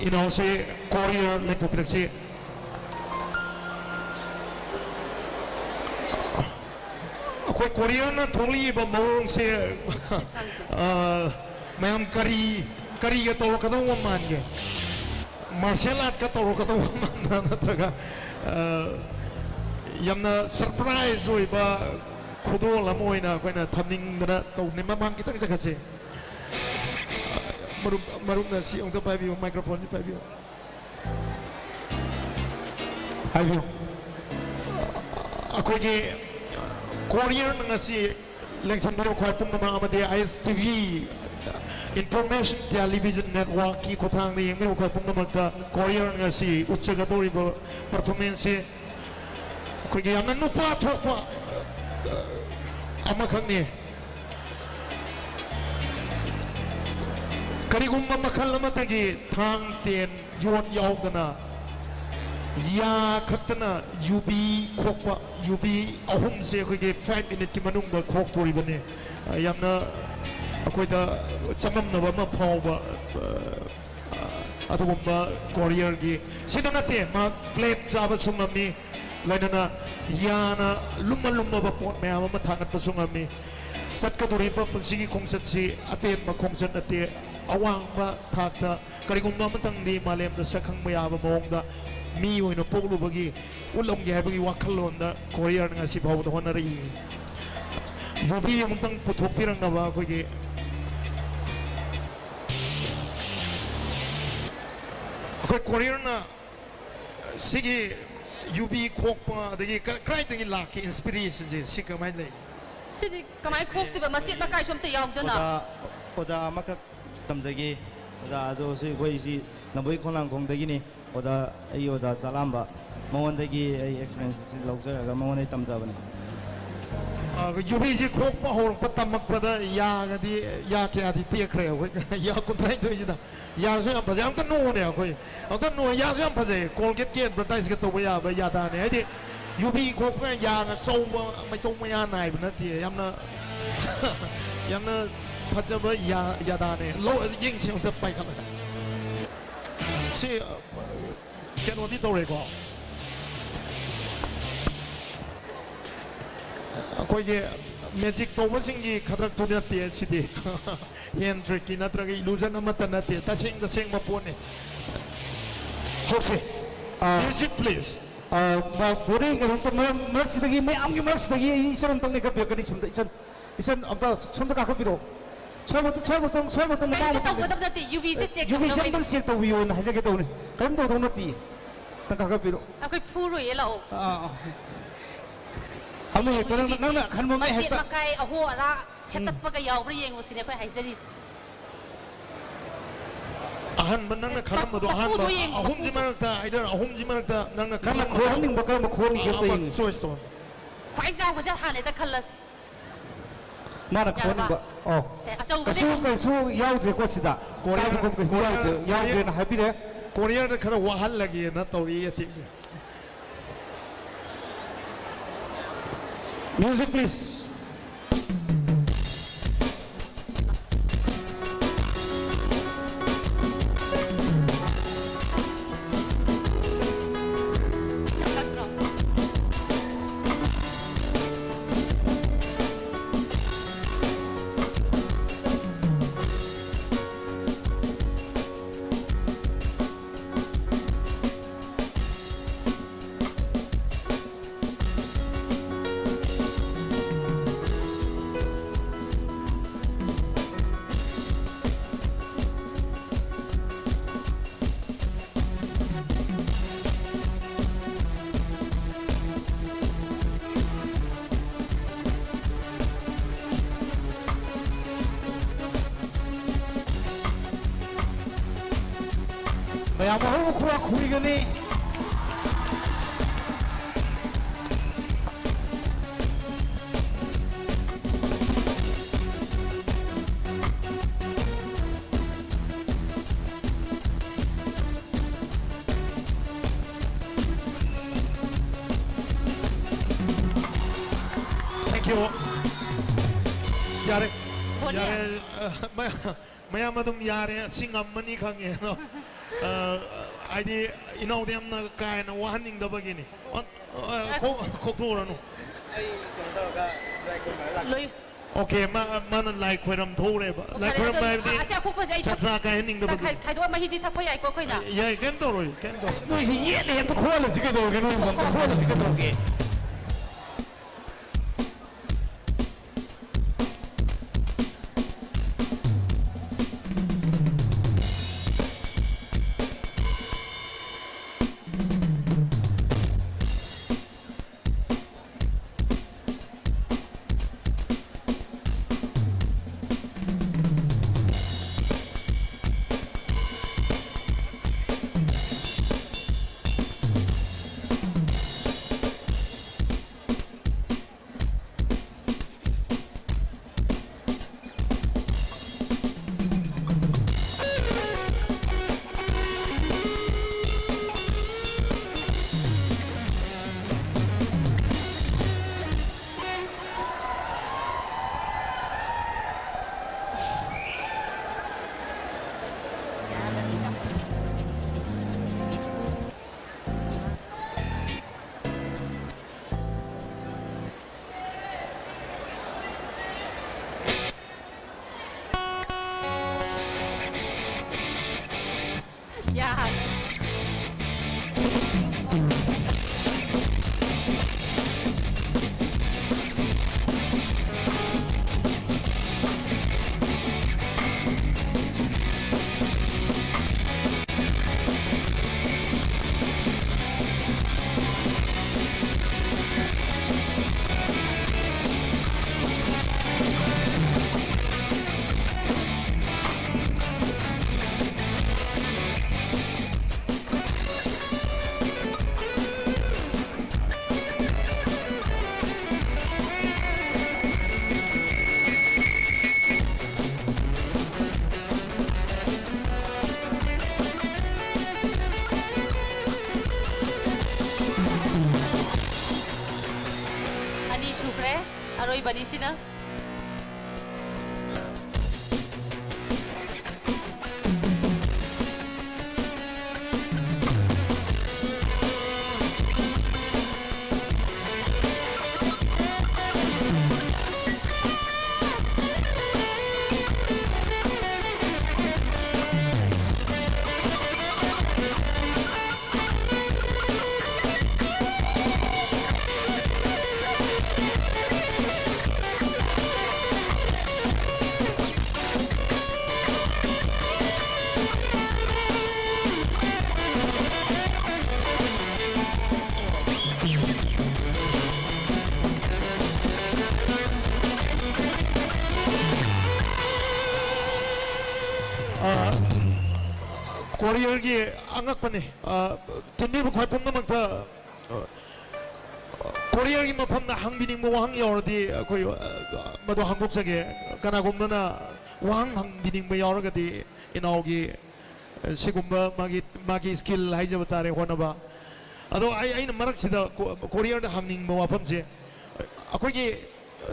ꯏꯅꯥꯎꯁꯦ ꯀꯣꯔꯤꯌꯔ ꯂꯦꯡꯊꯣꯛꯄꯤꯔꯛꯁꯤ꯫ ꯑꯩꯈꯣꯏ ꯀꯣꯔꯤꯌꯔꯅ ꯊꯣꯛꯂꯛꯏꯕ ꯃꯑꯣꯡꯁꯦ, ꯑ, ꯃꯌꯥꯝ ꯀꯔꯤ, ꯀꯔꯤꯒ ꯇꯧꯔꯛꯀꯗꯧꯕ ꯃꯥꯟꯒꯦ? ꯃꯥꯔꯁꯦꯜ ꯑꯥꯔꯠꯀ ꯇꯧꯔꯛꯀꯗꯧꯕ ꯃꯥꯟꯕ꯭ꯔꯥ? ꯅꯠꯇ꯭ꯔꯒ, ꯑ, ꯌꯥꯝꯅ ꯁꯔꯄ꯭ꯔꯥꯏꯖ ꯑꯣꯏꯕ ꯈꯨꯗꯣꯜ ꯑꯃ ꯑꯣꯏꯅ ꯑꯩꯈꯣꯏꯅ ꯊꯝꯅꯤꯡꯗꯅ ꯇꯧꯕꯅꯤ꯫ ꯃꯃꯥꯡ ꯈꯤꯇꯪ ꯆꯠꯈꯠꯁꯦ꯫ ꯃꯔꯨꯞ, ꯃꯔꯨꯞꯅ ꯁꯤ ꯑꯃꯨꯛꯇ ꯄꯥꯏꯕꯤꯌꯨ, ꯃꯥꯏꯀ꯭ꯔꯣꯐꯣꯟꯁꯤ ꯄꯥꯏꯕꯤꯌꯨ꯫ ꯍꯥꯏꯕꯤꯌꯨ꯫ ꯑꯩꯈꯣꯏꯒꯤ ꯀꯣꯔꯤꯌꯔꯅ ꯉꯁꯤ ꯂꯦꯡꯁꯤꯟꯕꯤꯔꯤꯕ ꯈ꯭ꯋꯥꯏ ꯄꯨꯝꯅꯃꯛ ꯑꯃꯗꯤ ꯑꯥꯏ ꯑꯦꯁ ꯇꯤ ꯚꯤ Information Television Networkꯀꯤ ꯈꯨꯠꯊꯥꯡꯗ ꯌꯦꯡꯕꯤꯔꯤꯕ ꯈ꯭ꯋꯥꯏ ꯄꯨꯝꯅꯃꯛꯇ ꯀꯣꯔꯤꯌꯔ ꯉꯁꯤ ꯎꯠꯆꯒꯗꯧꯔꯤꯕ performanceꯁꯦ ꯑꯩꯈꯣꯏꯒꯤ ꯌꯥꯝꯅ ꯅꯨꯄꯥ ꯊꯣꯛꯄ ꯑꯃꯈꯛꯅꯤ꯫ ꯀꯔꯤꯒꯨꯝꯕ ꯃꯈꯜ ꯑꯃꯠꯇꯒꯤ ꯊꯥꯡ, ꯇꯦꯟ, ꯌꯣꯠ ꯌꯥꯎꯗꯅ ꯌꯥ ꯈꯛꯇꯅ ꯌꯨꯕꯤ ꯈꯣꯛꯄ, ꯌꯨꯕꯤ ꯑꯍꯨꯝꯁꯦ ꯑꯩꯈꯣꯏꯒꯤ five minuteꯀꯤ ꯃꯅꯨꯡꯗ ꯈꯣꯛꯇꯣꯔꯤꯕꯅꯤ꯫ ꯑ, ꯌꯥꯝꯅ ꯑꯩꯈꯣꯏꯗ ꯆꯃꯝꯅꯕ ꯑꯃ ꯐꯥꯎꯕ, ꯑ, ꯑ, ꯑꯗꯨꯒꯨꯝꯕ ꯀꯣꯔꯤꯌꯔꯒꯤ, ꯁꯤꯗ ꯅꯠꯇꯦ, ꯃꯍꯥꯛ plate ꯆꯥꯕꯁꯨ ꯉꯝꯃꯤ, ꯂꯣꯏꯅꯅ ꯌꯥꯅ ꯂꯨꯝꯃ ꯂꯨꯝꯃꯕ ꯄꯣꯠ ꯃꯌꯥꯝ ꯑꯃ ꯊꯥꯡꯒꯠꯄꯁꯨ ꯉꯝꯃꯤ꯫ ꯆꯠꯀꯗꯧꯔꯤꯕ ꯄꯨꯟꯁꯤꯒꯤ ꯈꯣꯡꯆꯠꯁꯤ ꯑꯇꯦꯟꯕ ꯈꯣꯡꯆꯠ ꯅꯠꯇꯦ, ꯑꯋꯥꯡꯕ ꯊꯥꯛꯇ ꯀꯔꯤꯒꯨꯝꯕ ꯑꯃꯇꯪꯗꯤ ꯃꯥꯂꯦꯝꯗ ꯁꯛ ꯈꯪꯕ ꯌꯥꯕ ꯃꯑꯣꯡꯗ ꯃꯤ ꯑꯣꯏꯅ ꯄꯣꯛꯂꯨꯕꯒꯤ ꯎꯠꯂꯝꯒꯦ ꯍꯥꯏꯕꯒꯤ ꯋꯥꯈꯜꯂꯣꯟꯗ ꯀꯣꯔꯤꯌꯔꯅ ꯉꯁꯤ ꯐꯥꯎꯕꯗ ꯍꯣꯠꯅꯔꯛꯏ꯫ ꯌꯨꯕꯤ ꯑꯃꯨꯛꯇꯪ ꯄꯨꯊꯣꯛꯄꯤꯔꯛꯅꯕ ꯑꯩꯈꯣꯏꯒꯤ, ꯑꯩꯈꯣꯏ ꯀꯣꯔꯤꯌꯔꯅ ꯁꯤꯒꯤ ꯌꯨꯕꯤ ꯈꯣꯛꯄ ꯑꯗꯒꯤ ꯀ-, ꯀꯗꯥꯏꯗꯒꯤ ꯂꯥꯛꯀꯦ inspirationꯁꯦ? ꯁꯤ ꯀꯃꯥꯏꯅ ꯂꯩ? ꯁꯤꯗꯤ ꯀꯃꯥꯏꯅ ꯈꯣꯛꯇꯣꯏꯕ? ꯃꯆꯦꯠ ꯃꯀꯥꯏꯁꯨ ꯑꯝꯇ ꯌꯥꯎꯗꯅ꯫ ꯑꯣꯖꯥ ꯑꯣꯖꯥ ꯑꯃꯈꯛ ꯇꯝꯖꯒꯦ꯫ ꯑꯣꯖꯥ ꯑꯖꯣꯁꯤ ꯑꯩꯈꯣꯏꯁꯤ ꯂꯝꯕꯣꯏ ꯈꯣꯡꯅꯥꯡꯈꯣꯡꯗꯒꯤꯅꯤ꯫ ꯑꯣꯖꯥ ꯑꯩꯒꯤ ꯑꯣꯖꯥ ꯆꯥꯂꯥꯝꯕ, ꯃꯉꯣꯟꯗꯒꯤ ꯑꯩ experience ꯂꯧꯖꯔꯒ ꯃꯉꯣꯟꯗꯒꯤ ꯇꯝꯖꯕꯅꯤ꯫ ꯑ, ꯌꯨꯕꯤꯁꯤ ꯈꯣꯛꯄ ꯍꯧꯔꯛꯄ ꯇꯝꯃꯛꯄꯗ ꯌꯥꯒꯗꯤ, ꯌꯥ ꯀꯌꯥꯗꯤ ꯇꯦꯛꯈ꯭ꯔꯦ ꯑꯩꯈꯣꯏ꯫ ꯌꯥ ꯀꯨꯟꯊ꯭ꯔꯥꯅꯤꯊꯣꯏꯁꯤꯗ꯫ ꯌꯥꯁꯨ ꯌꯥꯝ ꯐꯖꯩ꯫ ꯑꯝꯇ ꯅꯣꯛꯑꯣꯅꯦ ꯑꯩꯈꯣꯏ꯫ ꯑꯝꯇ ꯅꯣꯛꯑꯣ꯫ ꯌꯥꯁꯨ ꯌꯥꯝ ꯐꯖꯩ꯫ Colgateꯀꯤ advertiseꯀ ꯇꯧꯕ ꯌꯥꯕ ꯌꯥꯗꯥꯅꯦ꯫ ꯍꯥꯏꯗꯤ ꯌꯨꯕꯤ ꯈꯣꯛꯄ ꯌꯥꯒ ꯆꯧꯕ, ꯃꯩꯆꯧ ꯃꯌꯥ ꯅꯥꯏꯕ ꯅꯠꯇꯦ꯫ ꯌꯥꯝꯅ, ꯌꯥꯝꯅ ꯐꯖꯕ ꯌꯥ-, ꯌꯥꯗꯥꯅꯦ꯫ ꯂꯧ-, ꯌꯦꯡꯁꯤ ꯑꯝꯇ ꯄꯥꯏꯈꯠꯂꯒ꯫ ꯁꯤ, ꯑ, ꯀꯩꯅꯣꯗꯤ ꯇꯧꯔꯦꯀꯣ꯫ ꯑꯩꯈꯣꯏꯒꯤ magic ꯇꯧꯕꯁꯤꯡꯒꯤ ꯈꯗ꯭ꯔꯛꯇꯨ ꯅꯠꯇꯦ ꯁꯤꯗꯤ꯫ Hand trickꯀꯤ ꯅꯠꯇ꯭ꯔꯒ illusion ꯑꯃꯠꯇ ꯅꯠꯇꯦ, ꯇꯁꯦꯡ ꯇꯁꯦꯡꯕ ꯄꯣꯠꯅꯤ꯫ ꯍꯧꯁꯦ꯫ Music please꯫ ꯕꯣꯔꯗꯤꯡ ꯀꯩꯅꯣꯝꯇ ꯃꯔꯛ- ꯃꯔꯛꯁꯤꯗꯒꯤ, ꯃꯌꯥꯝꯒꯤ ꯃꯔꯛꯁꯤꯗꯒꯤ ꯑꯩ ꯏꯆꯟ ꯑꯝꯇꯪ ꯅꯦꯛꯈꯠꯄꯤꯔꯛꯀꯅꯤ꯫ ꯁꯣꯝꯗ ꯏꯆꯟ, ꯏꯆꯟ ꯑꯝꯇ ꯁꯣꯝꯗ ꯀꯥꯈꯠꯄꯤꯔꯛꯑꯣ꯫ ꯁ꯭ꯋꯥꯏꯃꯛꯇ, ꯁ꯭ꯋꯥꯏꯃꯛꯇꯪ, ꯁ꯭ꯋꯥꯏꯃꯛꯇꯪ ꯃꯃꯥ ꯀꯔꯤꯝꯇ ꯑꯃꯇꯪ ꯇꯧꯒꯗꯕ ꯅꯠꯇꯦ, ꯌꯨꯕꯤꯁꯦ check ꯌꯨꯕꯤꯁꯦ ꯇꯧꯅꯕ꯫ ꯑꯝꯇꯪ check ꯇꯧꯕꯤꯌꯣꯅ ꯍꯥꯏꯖꯒꯦ ꯇꯧꯅꯤ꯫ ꯀꯔꯤꯝ ꯇꯧꯗꯧ ꯅꯠꯇꯦ꯫ ꯑꯝꯇꯪ ꯀꯥꯈꯠꯄꯤꯔꯛꯑꯣ꯫ ꯑꯩꯈꯣꯏ ꯐꯨꯔꯣꯏꯌꯦ, ꯂꯥꯛꯑꯣ꯫ ꯑꯥ, ꯑꯥ꯫ ꯑꯃ ꯍꯦꯛꯇ ꯅꯪꯅ, ꯅꯪꯅ ꯑꯈꯟꯕ ꯑꯃ ꯃꯆꯦꯠ ꯍꯦꯛꯇ꯫ ꯃꯀꯥꯏ ꯑꯍꯣ ꯑꯔꯥ ꯁꯦꯠꯇꯠꯄꯒ ꯌꯥꯎꯕ꯭ꯔꯥ ꯌꯦꯡꯉꯨ ꯁꯤꯅꯦ ꯑꯩꯈꯣꯏ ꯍꯥꯏꯖꯔꯤꯁꯦ꯫ ꯑꯍꯥꯟꯕ ꯅꯪꯅ ꯈꯜꯂꯝꯕꯗꯣ, ꯃꯀꯨꯗꯣ ꯑꯍꯥꯟꯕ ꯌꯦꯡꯉꯨ, ꯑꯍꯨꯝꯁꯤ ꯃꯀꯨꯗꯣ꯫ ꯃꯔꯛꯇ, ꯑꯥꯏꯗꯔ ꯑꯍꯨꯝꯁꯤ ꯃꯔꯛꯇ ꯅꯪꯅ ꯅꯪꯅ ꯈꯜꯂꯝꯕ ꯈꯣꯍꯟꯅꯤꯡꯕ ꯀꯔꯝꯕ ꯈꯣꯍꯟꯒꯦ ꯑꯝꯇ ꯑꯃ ꯌꯦꯡꯉꯨ꯫ ꯆꯣꯏꯁ ꯇꯧ꯫ ꯈ꯭ꯋꯥꯏ ꯆꯥꯎꯕꯁꯦ ꯍꯥꯟꯅ ꯍꯦꯛꯇ ꯈꯜꯂꯁꯤ꯫ ꯃꯥꯅ ꯌꯥꯔꯕ? ꯈꯣꯍꯟꯅꯤꯡꯕ꯫ ꯑꯣ꯫ ꯁꯦ, ꯑꯆꯧꯕꯗꯤ ꯀꯩꯁꯨ, ꯀꯩꯁꯨ ꯌꯥꯎꯗ꯭ꯔꯦꯀꯣ ꯁꯤꯗ꯫ ꯀꯣꯔꯤꯌꯔ, ꯆꯥꯕ ꯈꯣꯠꯄ ꯀꯩꯁꯨ ꯀꯣꯔꯤꯌꯔ, ꯌꯥꯎꯗ꯭ꯔꯦ, ꯀꯣꯔꯤꯌꯔ, ꯌꯥꯎꯗ꯭ꯔꯦꯅ ꯍꯥꯏꯕꯤꯔꯦ꯫ ꯀꯣꯔꯤꯌꯔꯗ ꯈꯔ ꯋꯥꯍꯜꯂꯒꯦꯅ ꯇꯧꯔꯤ ꯑꯇꯦꯛꯁꯦ꯫ Music, please. ꯃꯌꯥꯝ ꯑꯍꯧꯕ ꯈꯨꯕꯥꯛ ꯈꯨꯕꯤꯒꯅꯤ꯫ Thank you. ꯌꯥꯔꯦ꯫ ꯍꯣꯅꯦ꯫ ꯌꯥꯔꯦ꯫ ꯑ, ꯃꯌꯥꯝ, ꯃꯌꯥꯝ ꯑꯗꯨꯝ ꯌꯥꯔꯦ꯫ ꯑꯁꯤ ꯉꯝꯃꯅꯤ ꯈꯪꯉꯦ꯫ ꯑꯗꯣ, ꯑ, ꯍꯥꯏꯗꯤ ꯏꯅꯥꯎꯗ ꯌꯥꯝꯅ ꯀꯥ ꯍꯦꯟꯅ ꯋꯥꯍꯟꯅꯤꯡꯗꯕꯒꯤꯅꯤ꯫ ꯑ, ꯑ, ꯈꯣꯛ-, ꯈꯣꯛꯇꯣꯛꯎꯔꯅꯨ꯫ ꯑꯩ ꯀꯩꯅꯣ ꯇꯧꯔꯒ ꯂꯥꯏ ꯈꯨꯔꯨꯝꯕ ꯂꯥꯛꯀꯦ꯫ ꯂꯣꯏ꯫ ꯑꯣꯀꯦ, ꯃꯥ, ꯃꯥꯅ ꯂꯥꯏ ꯈꯣꯏꯔꯝ ꯊꯣꯛꯎꯔꯦꯕ꯫ ꯑꯣ, ꯂꯥꯏ ꯐꯔꯦ, ꯈꯣꯏꯔꯝꯕ ꯑꯗꯣ ꯍꯥꯏꯕꯗꯤ ꯑꯁꯤ ꯑꯀꯨꯞꯄꯁꯦ ꯑꯩ ꯊꯛ-, ꯖꯇ꯭ꯔꯥ ꯀꯥꯏꯍꯟꯅꯤꯡꯗꯕꯗꯨ꯫ ꯈꯥꯏ-, ꯈꯥꯏꯗꯣꯛꯑ ꯃꯍꯤꯗꯤ ꯊꯛꯄ ꯌꯥꯏꯀꯣ ꯑꯩꯈꯣꯏꯅ? ꯌꯥꯏ, ꯀꯩꯝ ꯇꯧꯔꯣꯏ, ꯀꯩꯝ ꯇꯧꯔꯣꯏ꯫ ꯑꯁ, ꯅꯣꯏꯁꯦ ꯌꯦꯠꯂꯦ, ꯍꯦꯛꯇ ꯈꯣꯍꯜꯂꯁꯤ ꯀꯩꯗꯧꯔꯒꯦ? ꯅꯣꯏ ꯑꯝꯇ ꯈꯣꯍꯜꯂꯁꯤ ꯀꯩꯗꯧꯔꯒꯦ? ꯕꯅꯤꯁꯤꯅ꯫ ꯑ, ꯀꯣꯔꯤꯌꯔꯒꯤ ꯑꯉꯛꯄꯅꯤ꯫ ꯑ, ꯇꯤꯟꯕꯤꯕ ꯈ꯭ꯋꯥꯏ ꯄꯨꯝꯅꯃꯛꯇ, ꯑ, ꯀꯣꯔꯤꯌꯔꯒꯤ ꯃꯐꯝꯗ ꯍꯪꯕꯤꯅꯤꯡꯕ ꯋꯥꯍꯪ ꯌꯥꯎꯔꯗꯤ ꯑꯩꯈꯣꯏ, ꯑ, ꯃꯗꯨ ꯍꯪꯗꯣꯛꯆꯒꯦ꯫ ꯀꯅꯥꯒꯨꯝꯕꯅ ꯋꯥꯍꯪ ꯍꯪꯕꯤꯅꯤꯡꯕ ꯌꯥꯎꯔꯒꯗꯤ ꯏꯅꯥꯎꯒꯤ, ꯑ, ꯁꯤꯒꯨꯝꯕ ꯃꯥꯒꯤ, ꯃꯥꯒꯤ ꯁ꯭ꯀꯤꯜ ꯍꯥꯏꯖꯕ ꯇꯥꯔꯦ, ꯍꯣꯠꯅꯕ꯫ ꯑꯗꯣ ꯑꯩ, ꯑꯩꯅ ꯃꯔꯛꯁꯤꯗ ꯀꯣ-, ꯀꯣꯔꯤꯌꯔꯗ ꯍꯪꯅꯤꯡꯕ ꯋꯥꯐꯝꯁꯦ, ꯑꯩꯈꯣꯏꯒꯤ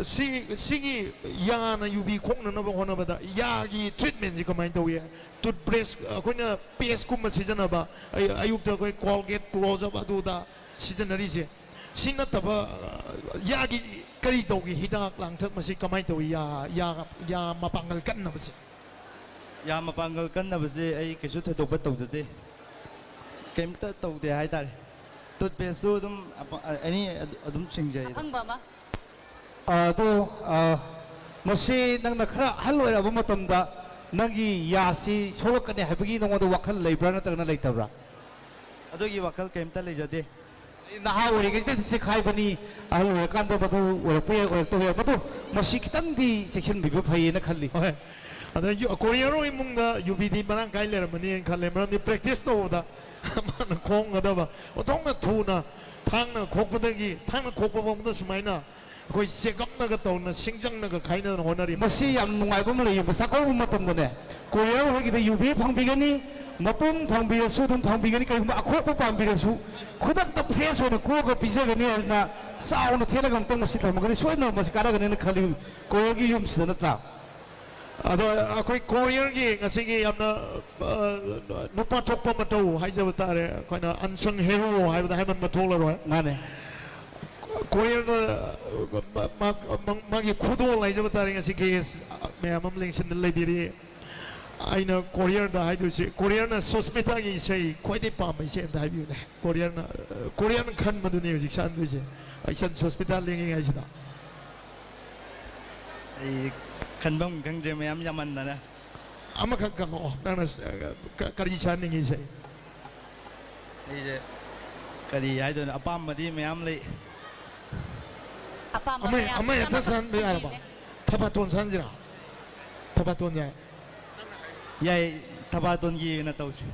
ꯁꯤ, ꯁꯤꯒꯤ ꯌꯥꯅ ꯌꯨꯕꯤ ꯈꯣꯛꯅꯅꯕ ꯍꯣꯠꯅꯕꯗ ꯌꯥꯒꯤ ꯇ꯭ꯔꯤꯠꯃꯦꯟꯁꯤ ꯀꯃꯥꯏꯅ ꯇꯧꯏ? ꯇꯨꯠꯕ꯭ꯔꯁ, ꯑꯩꯈꯣꯏꯅ ꯄꯦꯁꯀꯨꯝꯕ ꯁꯤꯖꯤꯟꯅꯕ, ꯑꯌꯨꯛꯇ ꯑꯩꯈꯣꯏ ꯀꯣꯜꯒꯦꯠ, ꯀ꯭ꯂꯣꯖꯞ ꯑꯗꯨꯗ ꯁꯤꯖꯤꯟꯅꯔꯤꯁꯦ, ꯁꯤ ꯅꯠꯇꯕ ꯌꯥꯒꯤ ꯀꯔꯤ ꯇꯧꯒꯦ? ꯍꯤꯗꯥꯛ ꯂꯥꯡꯊꯛ ꯃꯁꯤ ꯀꯃꯥꯏꯅ ꯇꯧꯏ? ꯌꯥ, ꯌꯥ, ꯌꯥ ꯃꯄꯥꯡꯒꯜ ꯀꯟꯅꯕꯁꯦ꯫ ꯌꯥ ꯃꯄꯥꯡꯒꯜ ꯀꯟꯅꯕꯁꯦ ꯑꯩ ꯀꯩꯁꯨ ꯊꯣꯏꯗꯣꯛꯄ ꯇꯧꯖꯗꯦ꯫ ꯀꯩꯝꯇ ꯇꯧꯗꯦ ꯍꯥꯏꯇꯥꯔꯦ꯫ ꯇꯨꯠꯄꯦꯁꯁꯨ ꯑꯗꯨꯝ ꯑꯦꯅꯤ ꯑꯗꯨꯝ ꯁꯤꯡꯖꯩ꯫ ꯑꯐꯪꯕ ꯑꯃ꯫ ꯑꯗꯣ, ꯑ, ꯃꯁꯤ ꯅꯪꯅ ꯈꯔ ꯑꯍꯜ ꯑꯣꯏꯔꯛꯑꯕ ꯃꯇꯝꯗ ꯅꯪꯒꯤ ꯌꯥꯁꯤ ꯁꯣꯛꯂꯛꯀꯅꯤ ꯍꯥꯏꯕꯒꯤ ꯅꯉꯣꯟꯗ ꯋꯥꯈꯜ ꯂꯩꯕ꯭ꯔꯥ ꯅꯠꯇ꯭ꯔꯒꯅ ꯂꯩꯇꯕ꯭ꯔꯥ? ꯑꯗꯨꯒꯤ ꯋꯥꯈꯜ ꯀꯩꯝꯇ ꯂꯩꯖꯗꯦ꯫ ꯅꯍꯥ ꯑꯣꯏꯔꯤꯉꯩꯁꯤꯗꯗꯤ ꯆꯦꯛꯈꯥꯏꯕꯅꯤ, ꯑꯍꯜ ꯑꯣꯏꯔꯀꯥꯟꯗ ꯃꯗꯨ ꯑꯣꯏꯔꯛꯄ ꯌꯥꯏ, ꯑꯣꯏꯔꯛꯇꯕ ꯌꯥꯏ꯫ ꯃꯗꯨ, ꯃꯁꯤ ꯈꯤꯇꯪꯗꯤ ꯆꯦꯛꯁꯤꯟꯕꯤꯕ ꯐꯩꯌꯦꯅ ꯈꯜꯂꯤ꯫ ꯍꯣꯏ꯫ ꯑꯗ ꯌꯨ-, ꯀꯣꯔꯤꯌꯔꯣ ꯏꯃꯨꯡꯗ ꯌꯨꯕꯤꯗꯤ ꯃꯔꯥꯡ ꯀꯥꯏ ꯂꯩꯔꯝꯃꯅꯤꯅ ꯈꯜꯂꯦ, ꯃꯔꯝꯗꯤ ꯄ꯭ꯔꯦꯛꯇꯤꯁ ꯇꯧꯕꯗ ꯃꯥꯅ ꯈꯣꯡꯒꯗꯕ, ꯑꯣꯟꯊꯣꯛꯅ ꯊꯨꯅ ꯊꯥꯡꯅ ꯈꯣꯛꯄꯗꯒꯤ, ꯊꯥꯡꯅ ꯈꯣꯛꯄ ꯐꯥꯎꯕꯗ ꯁꯨꯃꯥꯏꯅ ꯑꯩꯈꯣꯏ ꯆꯦꯒꯞꯅꯒ ꯇꯧꯅ, ꯁꯤꯡꯖꯪꯅꯒ ꯈꯥꯏꯅꯗꯅ ꯍꯣꯠꯅꯔꯤ꯫ ꯃꯁꯤ ꯌꯥꯝ ꯅꯨꯡꯉꯥꯏꯕ ꯑꯃ ꯂꯩꯌꯦ꯫ ꯆꯥꯛꯀꯧꯕ ꯃꯇꯝꯗꯅꯦ, ꯀꯣꯔꯤꯌꯔ ꯍꯣꯏꯒꯤꯗ ꯌꯨꯕꯤ ꯐꯪꯕꯤꯒꯅꯤ, ꯃꯄꯨꯝ ꯐꯪꯕꯤꯔꯁꯨ ꯑꯗꯨꯝ ꯐꯪꯕꯤꯒꯅꯤ꯫ ꯀꯩꯒꯨꯝꯕ ꯑꯈꯣꯛꯄ ꯄꯥꯝꯕꯤꯔꯁꯨ, ꯈꯨꯗꯛꯇ ꯐ꯭ꯔꯦꯁ ꯑꯣꯏꯅ ꯀꯣꯛꯑꯒ ꯄꯤꯖꯒꯅꯤ ꯍꯥꯏꯗꯅ ꯆꯥꯎꯅ ꯊꯦꯠꯂꯒ ꯑꯃꯨꯛꯇꯪ ꯃꯁꯤ ꯊꯝꯃꯒꯗꯤ ꯁꯣꯏꯗꯅ ꯃꯁꯤ ꯀꯥꯟꯅꯒꯅꯤꯅ ꯈꯜꯂꯤ, ꯀꯣꯔꯤꯌꯔꯒꯤ ꯌꯨꯝꯁꯤꯗ, ꯅꯠꯇ꯭ꯔꯥ? ꯑꯗꯣ ꯑꯩꯈꯣꯏ ꯀꯣꯔꯤꯌꯔꯒꯤ ꯉꯁꯤꯒꯤ ꯌꯥꯝꯅ, ꯑ, ꯅꯨꯄꯥ ꯊꯣꯛꯄ ꯃꯇꯧ ꯍꯥꯏꯖꯕ ꯇꯥꯔꯦ, ꯑꯩꯈꯣꯏꯅ unsung hero ꯍꯥꯏꯕꯗ ꯍꯥꯏꯃꯟꯕ ꯊꯣꯛꯂꯔꯣꯏ꯫ ꯃꯥꯅꯦ꯫ ꯀꯣꯔꯤꯌꯔꯗ, ꯑ, ꯃꯥ-, ꯃꯥ-, ꯃꯥꯒꯤ ꯈꯨꯗꯣꯜ ꯍꯥꯏꯖꯕ ꯇꯥꯔꯦ, ꯉꯁꯤ ꯒꯦꯁ ꯃꯌꯥꯝ ꯑꯃ ꯂꯦꯡꯁꯤꯟꯗꯨꯅ ꯂꯩꯕꯤꯔꯤ꯫ ꯑꯩꯅ ꯀꯣꯔꯤꯌꯔꯗ ꯍꯥꯏꯗꯣꯏꯁꯦ, ꯀꯣꯔꯤꯌꯔꯅ ꯁꯨꯁꯃꯤꯇꯥꯒꯤ ꯏꯁꯩ ꯈ꯭ꯋꯥꯏꯗꯩ ꯄꯥꯝꯕ ꯏꯁꯩ ꯑꯝꯇ ꯍꯥꯏꯕꯤꯌꯨꯅꯦ꯫ ꯀꯣꯔꯤꯌꯔꯅ, ꯀꯣꯔꯤꯌꯔꯅ ꯈꯟꯕꯗꯨꯅꯦ ꯍꯧꯖꯤꯛ ꯁꯛꯍꯟꯗꯣꯏꯁꯦ꯫ ꯑꯩ ꯏꯆꯟ ꯁꯨꯁꯃꯤꯇꯥ ꯂꯦꯡꯉꯤꯉꯩꯁꯤꯗ꯫ ꯑꯩ ꯈꯟꯐꯝ ꯈꯪꯗ꯭ꯔꯦ, ꯃꯌꯥꯝ ꯌꯥꯝꯃꯟꯗꯅ꯫ ꯑꯃꯈꯛ ꯈꯜꯂꯛꯑꯣ, ꯅꯪꯅ ꯁ-, ꯀ-, ꯀꯔꯤ ꯁꯛꯍꯟꯅꯤꯡꯉꯤ ꯏꯁꯩ? ꯑꯩꯁꯦ ꯀꯔꯤ ꯍꯥꯏꯗꯣꯏꯅꯣ, ꯑꯄꯥꯝꯕꯗꯤ ꯃꯌꯥꯝ ꯂꯩ꯫ ꯑꯄꯥꯝꯕ ꯑꯃ, ꯃꯌꯥꯝ ꯑꯃ ꯍꯦꯛꯇ ꯑꯃꯈꯛ ꯁꯛꯍꯟꯕ ꯌꯥꯔꯕ? ꯈꯟꯕꯤꯅꯦ꯫ ꯊꯕꯥꯇꯣꯟ ꯁꯛꯍꯟꯁꯤꯔꯥ? ꯊꯕꯥꯇꯣꯟ ꯌꯥꯏ? ꯌꯥꯏ, ꯊꯕꯥꯇꯣꯟꯒꯤ ꯑꯣꯏꯅ ꯇꯧꯁꯤ꯫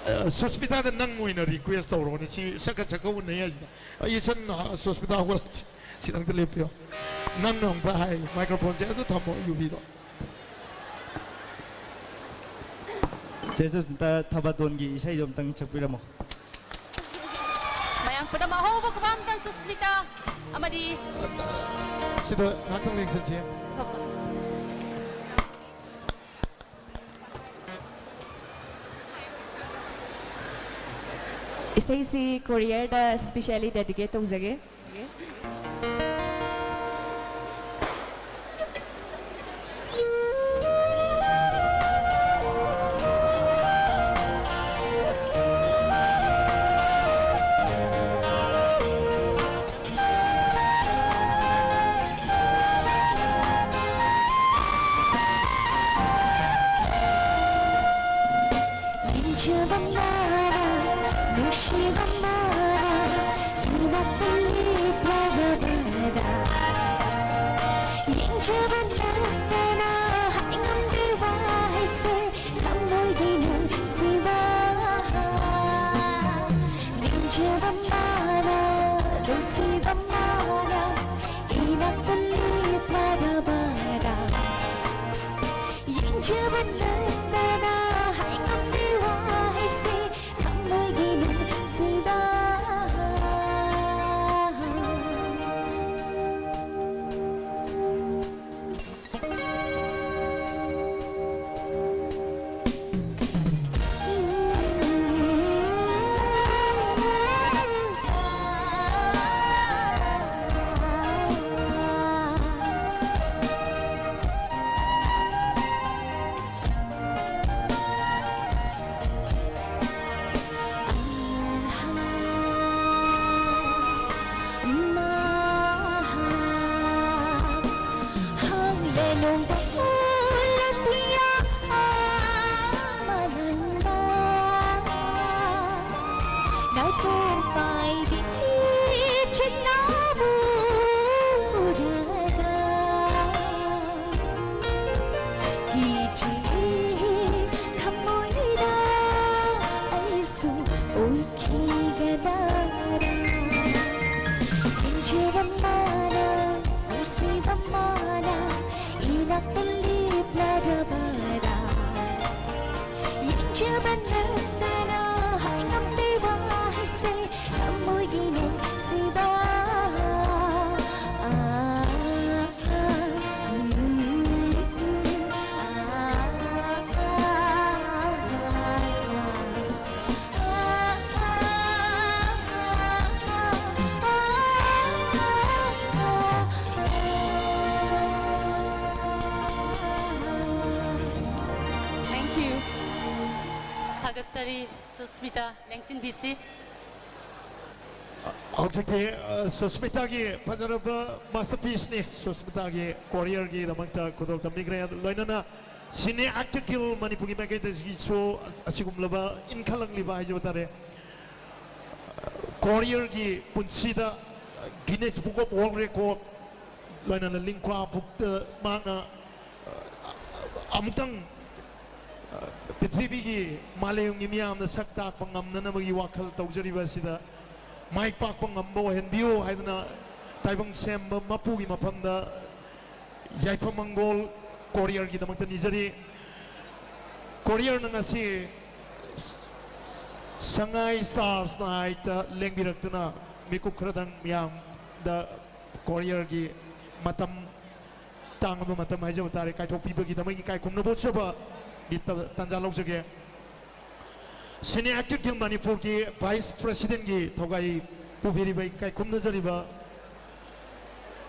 ꯑ, ꯁꯨꯁꯃꯤꯇꯥꯗ ꯅꯪ ꯑꯣꯏꯅ request ꯇꯧꯔꯣꯅꯦ꯫ ꯁꯤ ꯁꯛꯀ ꯁꯛꯀ ꯎꯟꯅꯩ ꯍꯥꯏꯁꯤꯗ꯫ ꯑꯩ ꯏꯆꯟ, ꯑ, ꯁꯨꯁꯃꯤꯇꯥ ꯍꯧꯒꯠꯂꯛꯁꯤ꯫ ꯁꯤꯗ ꯑꯝꯇ ꯂꯦꯞꯄꯤꯌꯣ꯫ ꯅꯪꯅ ꯑꯝꯇ ꯍꯥꯏ, microphone ꯁꯦ ꯑꯗꯨ ꯊꯝꯃꯣ, ꯌꯨꯕꯤꯗꯣ꯫ ꯆꯦ ꯁꯨꯁꯃꯤꯇꯥ, ꯊꯕꯥꯇꯣꯟꯒꯤ ꯏꯁꯩꯗꯣ ꯑꯝꯇꯪ ꯁꯛꯄꯤꯔꯝꯃꯣ꯫ ꯃꯌꯥꯝ ꯄꯨꯝꯅꯃꯛ ꯑꯍꯧꯕ ꯈꯨꯕꯥꯝꯇꯪ ꯁꯨꯁꯃꯤꯇꯥ ꯑꯃꯗꯤ ꯁꯤꯗ ꯉꯥꯛꯇꯪ ꯂꯦꯡꯁꯟꯁꯤ꯫ ꯏꯁꯩꯁꯤ ꯀꯣꯔꯤꯌꯔꯗ specially dedicate ꯇꯧꯖꯒꯦ꯫ ꯅꯤꯡꯖꯕ ꯃꯥꯔꯥ, ꯅꯨꯡꯁꯤꯕ ꯃꯥꯔꯥ, ꯏꯅꯥꯛꯇ ꯂꯦꯞꯂꯒ ꯅꯨꯡꯁꯤꯕ ꯅꯪꯗꯅ ꯍꯥꯏꯉꯝꯗꯦ ꯋꯥꯍꯩꯁꯦ, ꯊꯃꯣꯏꯒꯤ ꯅꯨꯡꯁꯤꯕ꯫ ꯊꯃꯣꯏꯗ ꯑꯩꯁꯨ ꯑꯣꯏꯈꯤꯒꯗꯔꯥ? ꯈꯟꯖꯕ ꯃꯥꯅ, ꯅꯨꯡꯁꯤꯕ ꯃꯥꯅ, ꯏꯅꯥꯛꯇ ꯂꯦꯞꯂꯔꯕꯔꯥ? ꯌꯦꯡꯖꯕ ꯅꯪꯗꯅ ꯍꯥꯏꯉꯝꯗꯦ ꯋꯥꯍꯩꯁꯦ, ꯊꯃꯣꯏꯒꯤ ꯅꯨꯡꯁꯤꯕ꯫ Thank you. ꯊꯥꯒꯠꯆꯔꯤ, ꯁꯨꯁꯃꯤꯇꯥ, ꯂꯦꯡꯁꯤꯟꯕꯤꯁꯤ꯫ ꯍꯧꯖꯤꯛꯇꯤ, ꯑ, ꯁꯨꯁꯃꯤꯇꯥꯒꯤ ꯐꯖꯔꯕ masterpiece ꯅꯤ꯫ ꯁꯨꯁꯃꯤꯇꯥꯒꯤ career ꯒꯤꯗꯃꯛꯇ ꯈꯨꯗꯣꯜ ꯇꯝꯕꯤꯈ꯭ꯔꯦ꯫ ꯂꯣꯏꯅꯅ Cine Actor Guild ꯃꯅꯤꯄꯨꯔꯒꯤ ꯃꯥꯏꯀꯩꯗꯒꯤꯁꯨ ꯑꯁꯤꯒꯨꯝꯂꯕ ꯏꯟꯈꯠꯂꯛꯂꯤꯕ ꯍꯥꯏꯖꯕ ꯇꯥꯔꯦ, career ꯒꯤ ꯄꯨꯟꯁꯤꯗ Guinness Book of World Record ꯂꯣꯏꯅꯅ ꯂꯤꯡꯈ꯭ꯋꯥ ꯐꯨꯛꯇ ꯃꯍꯥꯛꯅ, ꯑ, ꯑꯃꯨꯛꯇꯪ, ꯑ, ꯄ꯭ꯔꯤꯊꯤꯕꯤꯒꯤ ꯃꯥꯂꯦꯝꯒꯤ ꯃꯤꯌꯥꯝꯅ ꯁꯛ ꯇꯥꯛꯄ ꯉꯝꯅꯅꯕꯒꯤ ꯋꯥꯈꯜ ꯇꯧꯖꯔꯤꯕ ꯑꯁꯤꯗ ꯃꯥꯏ ꯄꯥꯛꯄ ꯉꯝꯕ ꯑꯣꯏꯍꯟꯕꯤꯌꯨ ꯍꯥꯏꯗꯅ ꯇꯥꯏꯕꯪ ꯁꯦꯝꯕ ꯃꯄꯨꯒꯤ ꯃꯐꯝꯗ ꯌꯥꯏꯐ ꯃꯪꯒꯣꯜ career ꯒꯤꯗꯃꯛꯇ ꯅꯤꯖꯔꯤ꯫ ꯀꯣꯔꯤꯌꯔꯅ ꯉꯁꯤ ꯁꯉꯥꯏ ꯁ꯭ꯇꯥꯔꯁ ꯅꯥꯏꯠꯇ ꯂꯦꯡꯕꯤꯔꯛꯇꯨꯅ ꯃꯤꯀꯨꯞ ꯈꯔꯗꯪ ꯃꯤꯌꯥꯝꯗ ꯀꯣꯔꯤꯌꯔꯒꯤ ꯃꯇꯝ, ꯇꯥꯡꯂꯕ ꯃꯇꯝ ꯍꯥꯏꯖꯕ ꯇꯥꯔꯦ, ꯀꯥꯏꯊꯣꯛꯄꯤꯕꯒꯤꯗꯃꯛ ꯏꯀꯥꯏ ꯈꯨꯝꯅꯕ ꯎꯠꯆꯕꯒꯤ ꯇ-, ꯇꯥꯟꯖꯥ ꯂꯧꯖꯒꯦ꯫ ꯁꯤꯅꯤ ꯑꯦꯛꯇꯔ ꯒꯤꯜ ꯃꯅꯤꯄꯨꯔꯒꯤ ꯚꯥꯏꯁ ꯄ꯭ꯔꯁꯤꯗꯦꯟꯒꯤ ꯊꯧꯒꯥꯏ ꯄꯨꯕꯤꯔꯤꯕ, ꯏꯀꯥꯏ ꯈꯨꯝꯅꯖꯔꯤꯕ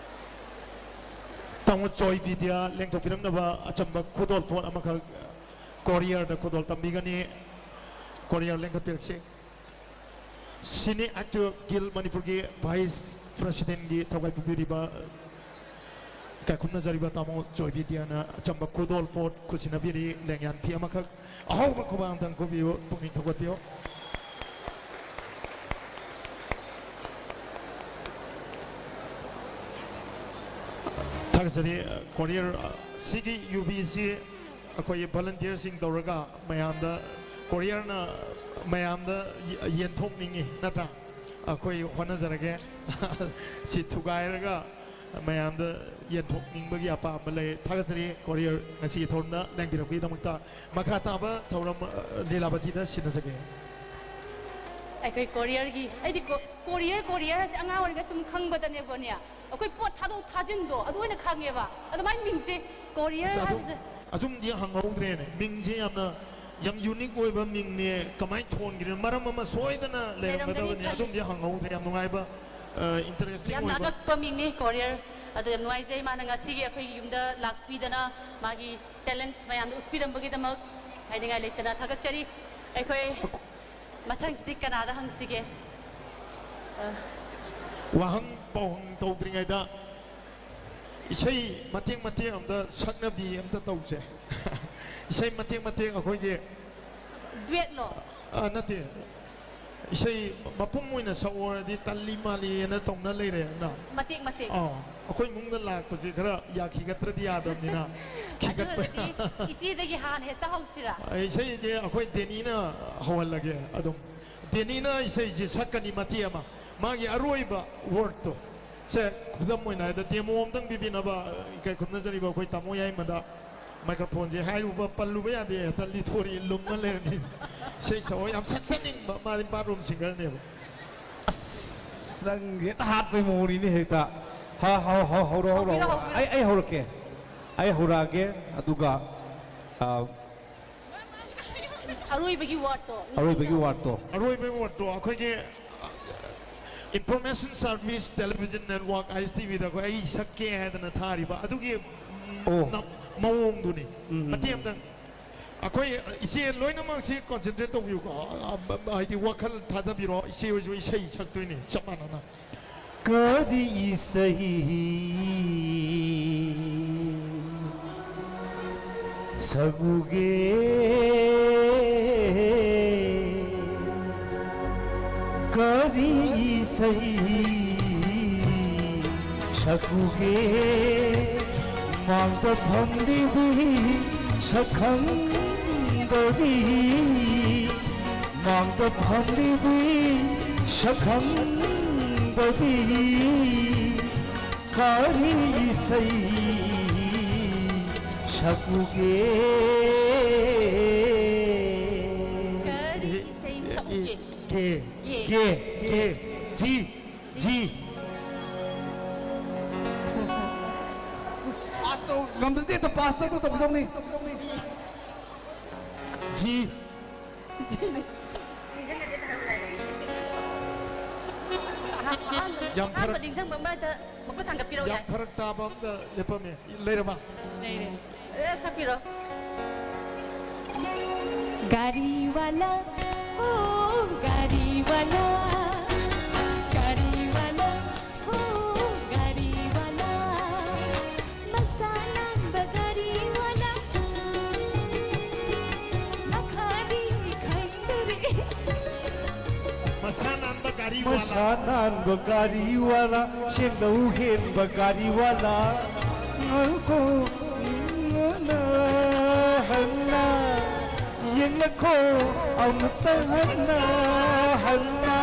ꯇꯥꯃꯣ ꯖꯣꯏ ꯕꯤꯗ꯭ꯌꯥ ꯂꯦꯡꯊꯣꯛꯄꯤꯔꯛꯅꯕ ꯑꯆꯝꯕ ꯈꯨꯗꯣꯜ ꯄꯣꯠ ꯑꯃꯈꯛ ꯀꯣꯔꯤꯌꯔꯗ ꯈꯨꯗꯣꯜ ꯇꯝꯕꯤꯒꯅꯤ꯫ ꯀꯣꯔꯤꯌꯔ ꯂꯦꯡꯈꯠꯄꯤꯔꯛꯁꯤ꯫ ꯁꯤꯅꯤ ꯑꯦꯛꯇꯔ ꯒꯤꯜ ꯃꯅꯤꯄꯨꯔꯒꯤ ꯚꯥꯏꯁ ꯄ꯭ꯔꯁꯤꯗꯦꯟꯒꯤ ꯊꯧꯒꯥꯏ ꯄꯨꯕꯤꯔꯤꯕ ꯏꯀꯥꯏ ꯈꯨꯝꯅꯖꯔꯤꯕ ꯇꯥꯃꯣ ꯖꯣꯏ ꯕꯤꯗ꯭ꯌꯥꯅ ꯑꯆꯝꯕ ꯈꯨꯗꯣꯜ ꯄꯣꯠ ꯈꯨꯠꯁꯤꯟꯅꯕꯤꯔꯤ꯫ ꯂꯦꯡꯌꯥꯟ ꯐꯤ ꯑꯃꯈꯛ ꯑꯍꯧꯕ ꯈꯨꯕꯥꯛ ꯑꯝꯇꯪ ꯈꯨꯕꯤꯌꯨ, ꯄꯨꯛꯅꯤꯡ ꯊꯧꯒꯠꯄꯤꯌꯨ꯫ ꯊꯥꯒꯠꯆꯔꯤ꯫ ꯀꯣꯔꯤꯌꯔ, ꯁꯤꯒꯤ ꯌꯨꯕꯤꯁꯤ ꯑꯩꯈꯣꯏꯒꯤ ꯚꯣꯂꯨꯟꯇꯤꯌꯔꯁꯤꯡ ꯇꯧꯔꯒ ꯃꯌꯥꯝꯗ, ꯀꯣꯔꯤꯌꯔꯅ ꯃꯌꯥꯝꯗ ꯌꯦꯟꯊꯣꯛꯅꯤꯡꯉꯤ ꯅꯠꯇ꯭ꯔꯥ? ꯑꯩꯈꯣꯏ ꯍꯣꯠꯅꯖꯔꯒꯦ꯫ ꯁꯤ ꯊꯨꯒꯥꯏꯔꯒ ꯃꯌꯥꯝꯗ ꯌꯦꯟꯊꯣꯛꯅꯤꯡꯕꯒꯤ ꯑꯄꯥꯝꯕ ꯂꯩ꯫ ꯊꯥꯒꯠꯆꯔꯤ ꯀꯣꯔꯤꯌꯔ ꯉꯁꯤꯒꯤ ꯊꯧꯔꯝꯗ ꯂꯦꯡꯕꯤꯔꯛꯄꯒꯤꯗꯃꯛꯇ꯫ ꯃꯈꯥ ꯇꯥꯕ ꯊꯧꯔꯝ, ꯑ, ꯂꯤꯂꯥꯕꯇꯤꯗ ꯁꯤꯟꯅꯖꯒꯦ꯫ ꯑꯩꯈꯣꯏ ꯀꯣꯔꯤꯌꯔꯒꯤ, ꯑꯩꯗꯤ ꯀꯣ-, ꯀꯣꯔꯤꯌꯔ, ꯀꯣꯔꯤꯌꯔ ꯍꯥꯏꯁꯦ ꯑꯉꯥꯡ ꯑꯣꯏꯔꯤꯉꯩ ꯁꯨꯝ ꯈꯪꯕꯗꯅꯦꯕꯅꯦ, ꯑꯩꯈꯣꯏ ꯄꯣꯠ ꯊꯥꯗꯣꯛ ꯊꯥꯖꯤꯟꯗꯣ ꯑꯗꯨ ꯑꯣꯏꯅ ꯈꯪꯉꯦꯕ꯫ ꯑꯗꯨꯃꯥꯏꯅ ꯃꯤꯡꯁꯦ ꯀꯣꯔꯤꯌꯔ ꯑꯁ, ꯑꯗꯨꯝ, ꯍꯥꯏꯕꯁꯦ꯫ ꯑꯁꯨꯝꯗꯤ ꯍꯪꯍꯧꯗ꯭ꯔꯦꯅꯦ꯫ ꯃꯤꯡꯁꯦ ꯌꯥꯝꯅ, ꯌꯥꯝ ꯌꯨꯅꯤꯛ ꯑꯣꯏꯕ ꯃꯤꯡꯅꯦ꯫ ꯀꯃꯥꯏꯅ ꯊꯣꯟꯈ꯭ꯔꯤꯅꯣ? ꯃꯔꯝ ꯑꯃ ꯁꯣꯏꯗꯅ ꯂꯩꯔꯝꯒꯅꯤ ꯂꯩꯔꯝꯒꯗꯕꯅꯤ꯫ ꯈꯜꯂꯤ꯫ ꯑꯗꯨꯝꯗꯤ ꯍꯪꯍꯧꯗ꯭ꯔꯦ꯫ ꯌꯥꯝ ꯅꯨꯡꯉꯥꯏꯕ, ꯑ, ꯏꯟꯇꯔꯦꯁꯇꯤꯡ ꯌꯥꯝꯅ ꯑꯣꯏꯕ꯫ ꯑꯉꯛꯄ ꯃꯤꯡꯅꯤ ꯀꯣꯔꯤꯌꯔ꯫ ꯑꯗꯣ ꯌꯥꯝ ꯅꯨꯡꯉꯥꯏꯖꯩ ꯃꯥꯅ ꯉꯁꯤꯒꯤ ꯑꯩꯈꯣꯏꯒꯤ ꯌꯨꯝꯗ ꯂꯥꯛꯄꯤꯗꯅ ꯃꯥꯒꯤ ꯇꯦꯂꯦꯟꯠ ꯃꯌꯥꯝꯗꯣ ꯎꯠꯄꯤꯔꯝꯕꯒꯤꯗꯃꯛ ꯍꯥꯏꯅꯤꯡꯉꯥꯏ ꯂꯩꯇꯅ ꯊꯥꯒꯠꯆꯔꯤ꯫ ꯑꯩꯈꯣꯏ ꯃꯊꯪꯁꯤꯗꯤ ꯀꯅꯥꯗ ꯍꯪꯁꯤꯒꯦ? ꯑ, ꯋꯥꯍꯪ ꯄꯥꯎꯍꯪ ꯇꯧꯗ꯭ꯔꯤꯉꯩꯗ ꯏꯁꯩ ꯃꯇꯦꯛ ꯃꯇꯦꯛ ꯑꯝꯇ ꯁꯛꯅꯕꯤ ꯑꯝꯇ ꯇꯧꯁꯦ꯫ ꯏꯁꯩ ꯃꯇꯦꯛ ꯃꯇꯦꯛ ꯑꯩꯈꯣꯏꯒꯤ ꯗꯨꯋꯦꯠꯂꯣ? ꯑ, ꯅꯠꯇꯦ꯫ ꯏꯁꯩ ꯃꯄꯨꯝ ꯑꯣꯏꯅ ꯁꯛꯑꯣ ꯍꯥꯏꯔꯗꯤ ꯇꯜꯂꯤ ꯃꯥꯜꯂꯤꯅ ꯇꯧꯅ ꯂꯩꯔꯦ ꯅ꯫ ꯃꯇꯦꯛ ꯃꯇꯦꯛ꯫ ꯑꯥ, ꯑꯩꯈꯣꯏ ꯏꯃꯨꯡꯗ ꯂꯥꯛꯄꯁꯦ ꯈꯔ ꯌꯥꯈꯤꯒꯠꯇ꯭ꯔꯗꯤ ꯌꯥꯗꯕꯅꯤꯅ꯫ ꯈꯤꯒꯠꯄ꯫ ꯑꯗꯨ ꯑꯣꯏꯔꯗꯤ ꯏꯆꯦꯗꯒꯤ ꯍꯥꯟꯅ ꯍꯦꯛꯇ ꯍꯧꯁꯤꯔꯥ? ꯏꯁꯩꯁꯦ ꯑꯩꯈꯣꯏ ꯗꯦꯅꯤꯅ ꯍꯧꯍꯜꯂꯒꯦ꯫ ꯑꯗꯨꯝ ꯗꯦꯅꯤꯅ ꯏꯁꯩꯁꯦ ꯁꯛꯀꯅꯤ ꯃꯇꯦꯛ ꯑꯃ, ꯃꯥꯒꯤ ꯑꯔꯣꯏꯕ ꯋꯥꯔꯗꯇꯣ꯫ ꯁꯦ, ꯈꯨꯗꯝ ꯑꯣꯏꯅ ꯍꯥꯏꯗ ꯗꯦꯃꯣ ꯑꯝꯇꯪ ꯄꯤꯕꯤꯅꯕ ꯏꯀꯥꯏ ꯈꯨꯝꯅꯖꯔꯤꯕ ꯑꯩꯈꯣꯏ ꯇꯥꯃꯣ ꯌꯥꯏꯃꯗ꯫ ꯃꯥꯏꯀ꯭ꯔꯣꯐꯣꯟꯁꯦ ꯍꯥꯏꯔꯨꯕ ꯄꯜꯂꯨꯕ ꯌꯥꯗꯦ, ꯍꯦꯛꯇ ꯂꯤꯊꯣꯔꯛꯑꯦ, ꯂꯨꯝꯃ ꯂꯩꯔꯝꯃꯤ꯫ ꯏꯁꯩ ꯁꯛꯑꯣ, ꯌꯥꯝ ꯁꯛꯆꯅꯤꯡꯕ, ꯃꯥꯗꯤ ꯕꯥꯠꯔꯨꯝ ꯁꯤꯡꯒꯔꯅꯦꯕ꯫ ꯑꯁ, ꯅꯪ ꯍꯦꯛꯇ ꯍꯥꯠꯄꯩ ꯃꯑꯣꯡꯅꯤꯅꯦ ꯍꯦꯛꯇ꯫ ꯍꯥ, ꯍꯥ, ꯍꯥ, ꯍꯧꯔꯣ, ꯍꯧꯔꯣ, ꯍꯧꯕꯤꯔꯣ, ꯍꯧꯔꯣ꯫ ꯍꯧꯕꯤꯔꯣ꯫ ꯑꯩ, ꯑꯩ ꯍꯧꯔꯛꯀꯦ꯫ ꯑꯩ ꯍꯧꯔꯛꯑꯒꯦ, ꯑꯗꯨꯒ, ꯑ, ꯑꯔꯣꯏꯕꯒꯤ ꯋꯥꯔꯗꯇꯣ꯫ ꯑꯔꯣꯏꯕꯒꯤ ꯋꯥꯔꯗꯇꯣ꯫ ꯑꯔꯣꯏꯕꯒꯤ ꯋꯥꯔꯗꯇꯣ ꯑꯩꯈꯣꯏꯒꯤ ꯏꯟꯐꯣꯔꯃꯦꯁꯟ ꯁꯥꯔꯚꯤꯁ ꯇꯦꯂꯤꯚꯤꯖꯟ ꯅꯦꯠꯋꯥꯔꯛ, ꯑꯥꯏ ꯑꯦꯁ ꯇꯤ ꯚꯤꯗ ꯑꯩꯈꯣꯏ ꯑꯩ ꯁꯛꯀꯦ ꯍꯥꯏꯗꯅ ꯊꯥꯔꯤꯕ ꯑꯗꯨꯒꯤ ꯑꯣ꯫ ꯅ-, ꯃꯑꯣꯡꯗꯨꯅꯤ꯫ ꯎꯝ, ꯎꯝ, ꯃꯇꯦꯛ ꯎꯝ꯫ ꯑꯝꯇꯪ꯫ ꯑꯩꯈꯣꯏ ꯏꯆꯦ ꯂꯣꯏꯅꯃꯛꯁꯤ ꯀꯣꯟꯁꯦꯟꯇ꯭ꯔꯦꯠ ꯇꯧꯕꯤꯌꯨꯀꯣ꯫ ꯑ, ꯑ, ꯍꯥꯏꯗꯤ ꯋꯥꯈꯜ ꯊꯥꯗꯕꯤꯔꯣ, ꯏꯆꯦ ꯍꯣꯏꯁꯨ ꯏꯁꯩ ꯁꯛꯇꯣꯏꯅꯤ ꯆꯞ ꯃꯥꯟꯅꯅ꯫ ꯀꯔꯤ ꯏꯁꯩ ꯁꯛꯎꯒꯦ? ꯀꯔꯤ ꯏꯁꯩ ꯁꯛꯎꯒꯦ? ꯃꯥꯡꯗ ꯐꯝꯂꯤꯕꯤ ꯁꯛꯈꯪꯗꯕꯤ, ꯃꯥꯡꯗ ꯐꯝꯂꯤꯕꯤ ꯁꯛꯈꯪꯗꯕꯤ, ꯀꯔꯤ ꯏꯁꯩ ꯁꯛꯎꯒꯦ? ꯀꯔꯤ ꯏꯁꯩ ꯁꯛꯎꯒꯦ? ꯀꯦ꯫ ꯌꯦ꯫ ꯀꯦ꯫ ꯀꯦ꯫ ꯖꯤ꯫ ꯖꯤ꯫ ꯄꯥꯁ ꯇꯧ ꯉꯝꯗ꯭ꯔꯗꯤ ꯍꯦꯛꯇ ꯄꯥꯁ ꯇꯧ ꯇꯧꯒꯗꯧꯅꯤ꯫ ꯖꯤ꯫ ꯌꯥꯝ ꯑꯍꯥꯟꯕ ꯐꯔꯛ ꯅꯤꯡꯁꯤꯡꯕ ꯑꯃ ꯍꯦꯛꯇ ꯃꯈꯨꯠ ꯊꯥꯡꯒꯠꯄꯤꯔꯛꯎ ꯌꯥꯝ ꯌꯥꯏ꯫ ꯐꯔꯛ ꯇꯥꯕ ꯑꯝꯗ ꯂꯦꯞꯄꯝꯃꯦ꯫ ꯂꯩꯔꯕ? ꯂꯩꯔꯦ꯫ ꯑꯦ, ꯁꯛꯄꯤꯔꯣ꯫ गाड़ी वाला ओ गाड़ी वाला गाड़ी वाला ओ गाड़ी वाला ꯃꯁꯥ ꯅꯥꯟꯕ गाड़ी वाला ꯃꯈꯥꯗꯤ ꯈꯪꯗꯔꯦ ꯃꯁꯥ ꯅꯥꯟꯕ ꯒꯥꯔꯤ ꯃꯁꯥ ꯋꯥꯂꯥ꯫ ꯅꯥꯟꯕ ꯒꯥꯔꯤ ꯋꯥꯂꯥ, ꯁꯦꯡꯗꯧ ꯍꯦꯟꯕ ꯒꯥꯔꯤ ꯋꯥꯂꯥ꯫ ꯉꯥꯏꯈꯣ, ꯍꯟꯅ, ꯍꯟꯅ, ꯌꯦꯡꯂꯛꯈꯣ ꯑꯃꯨꯛꯇ ꯍꯟꯅ, ꯍꯟꯅ꯫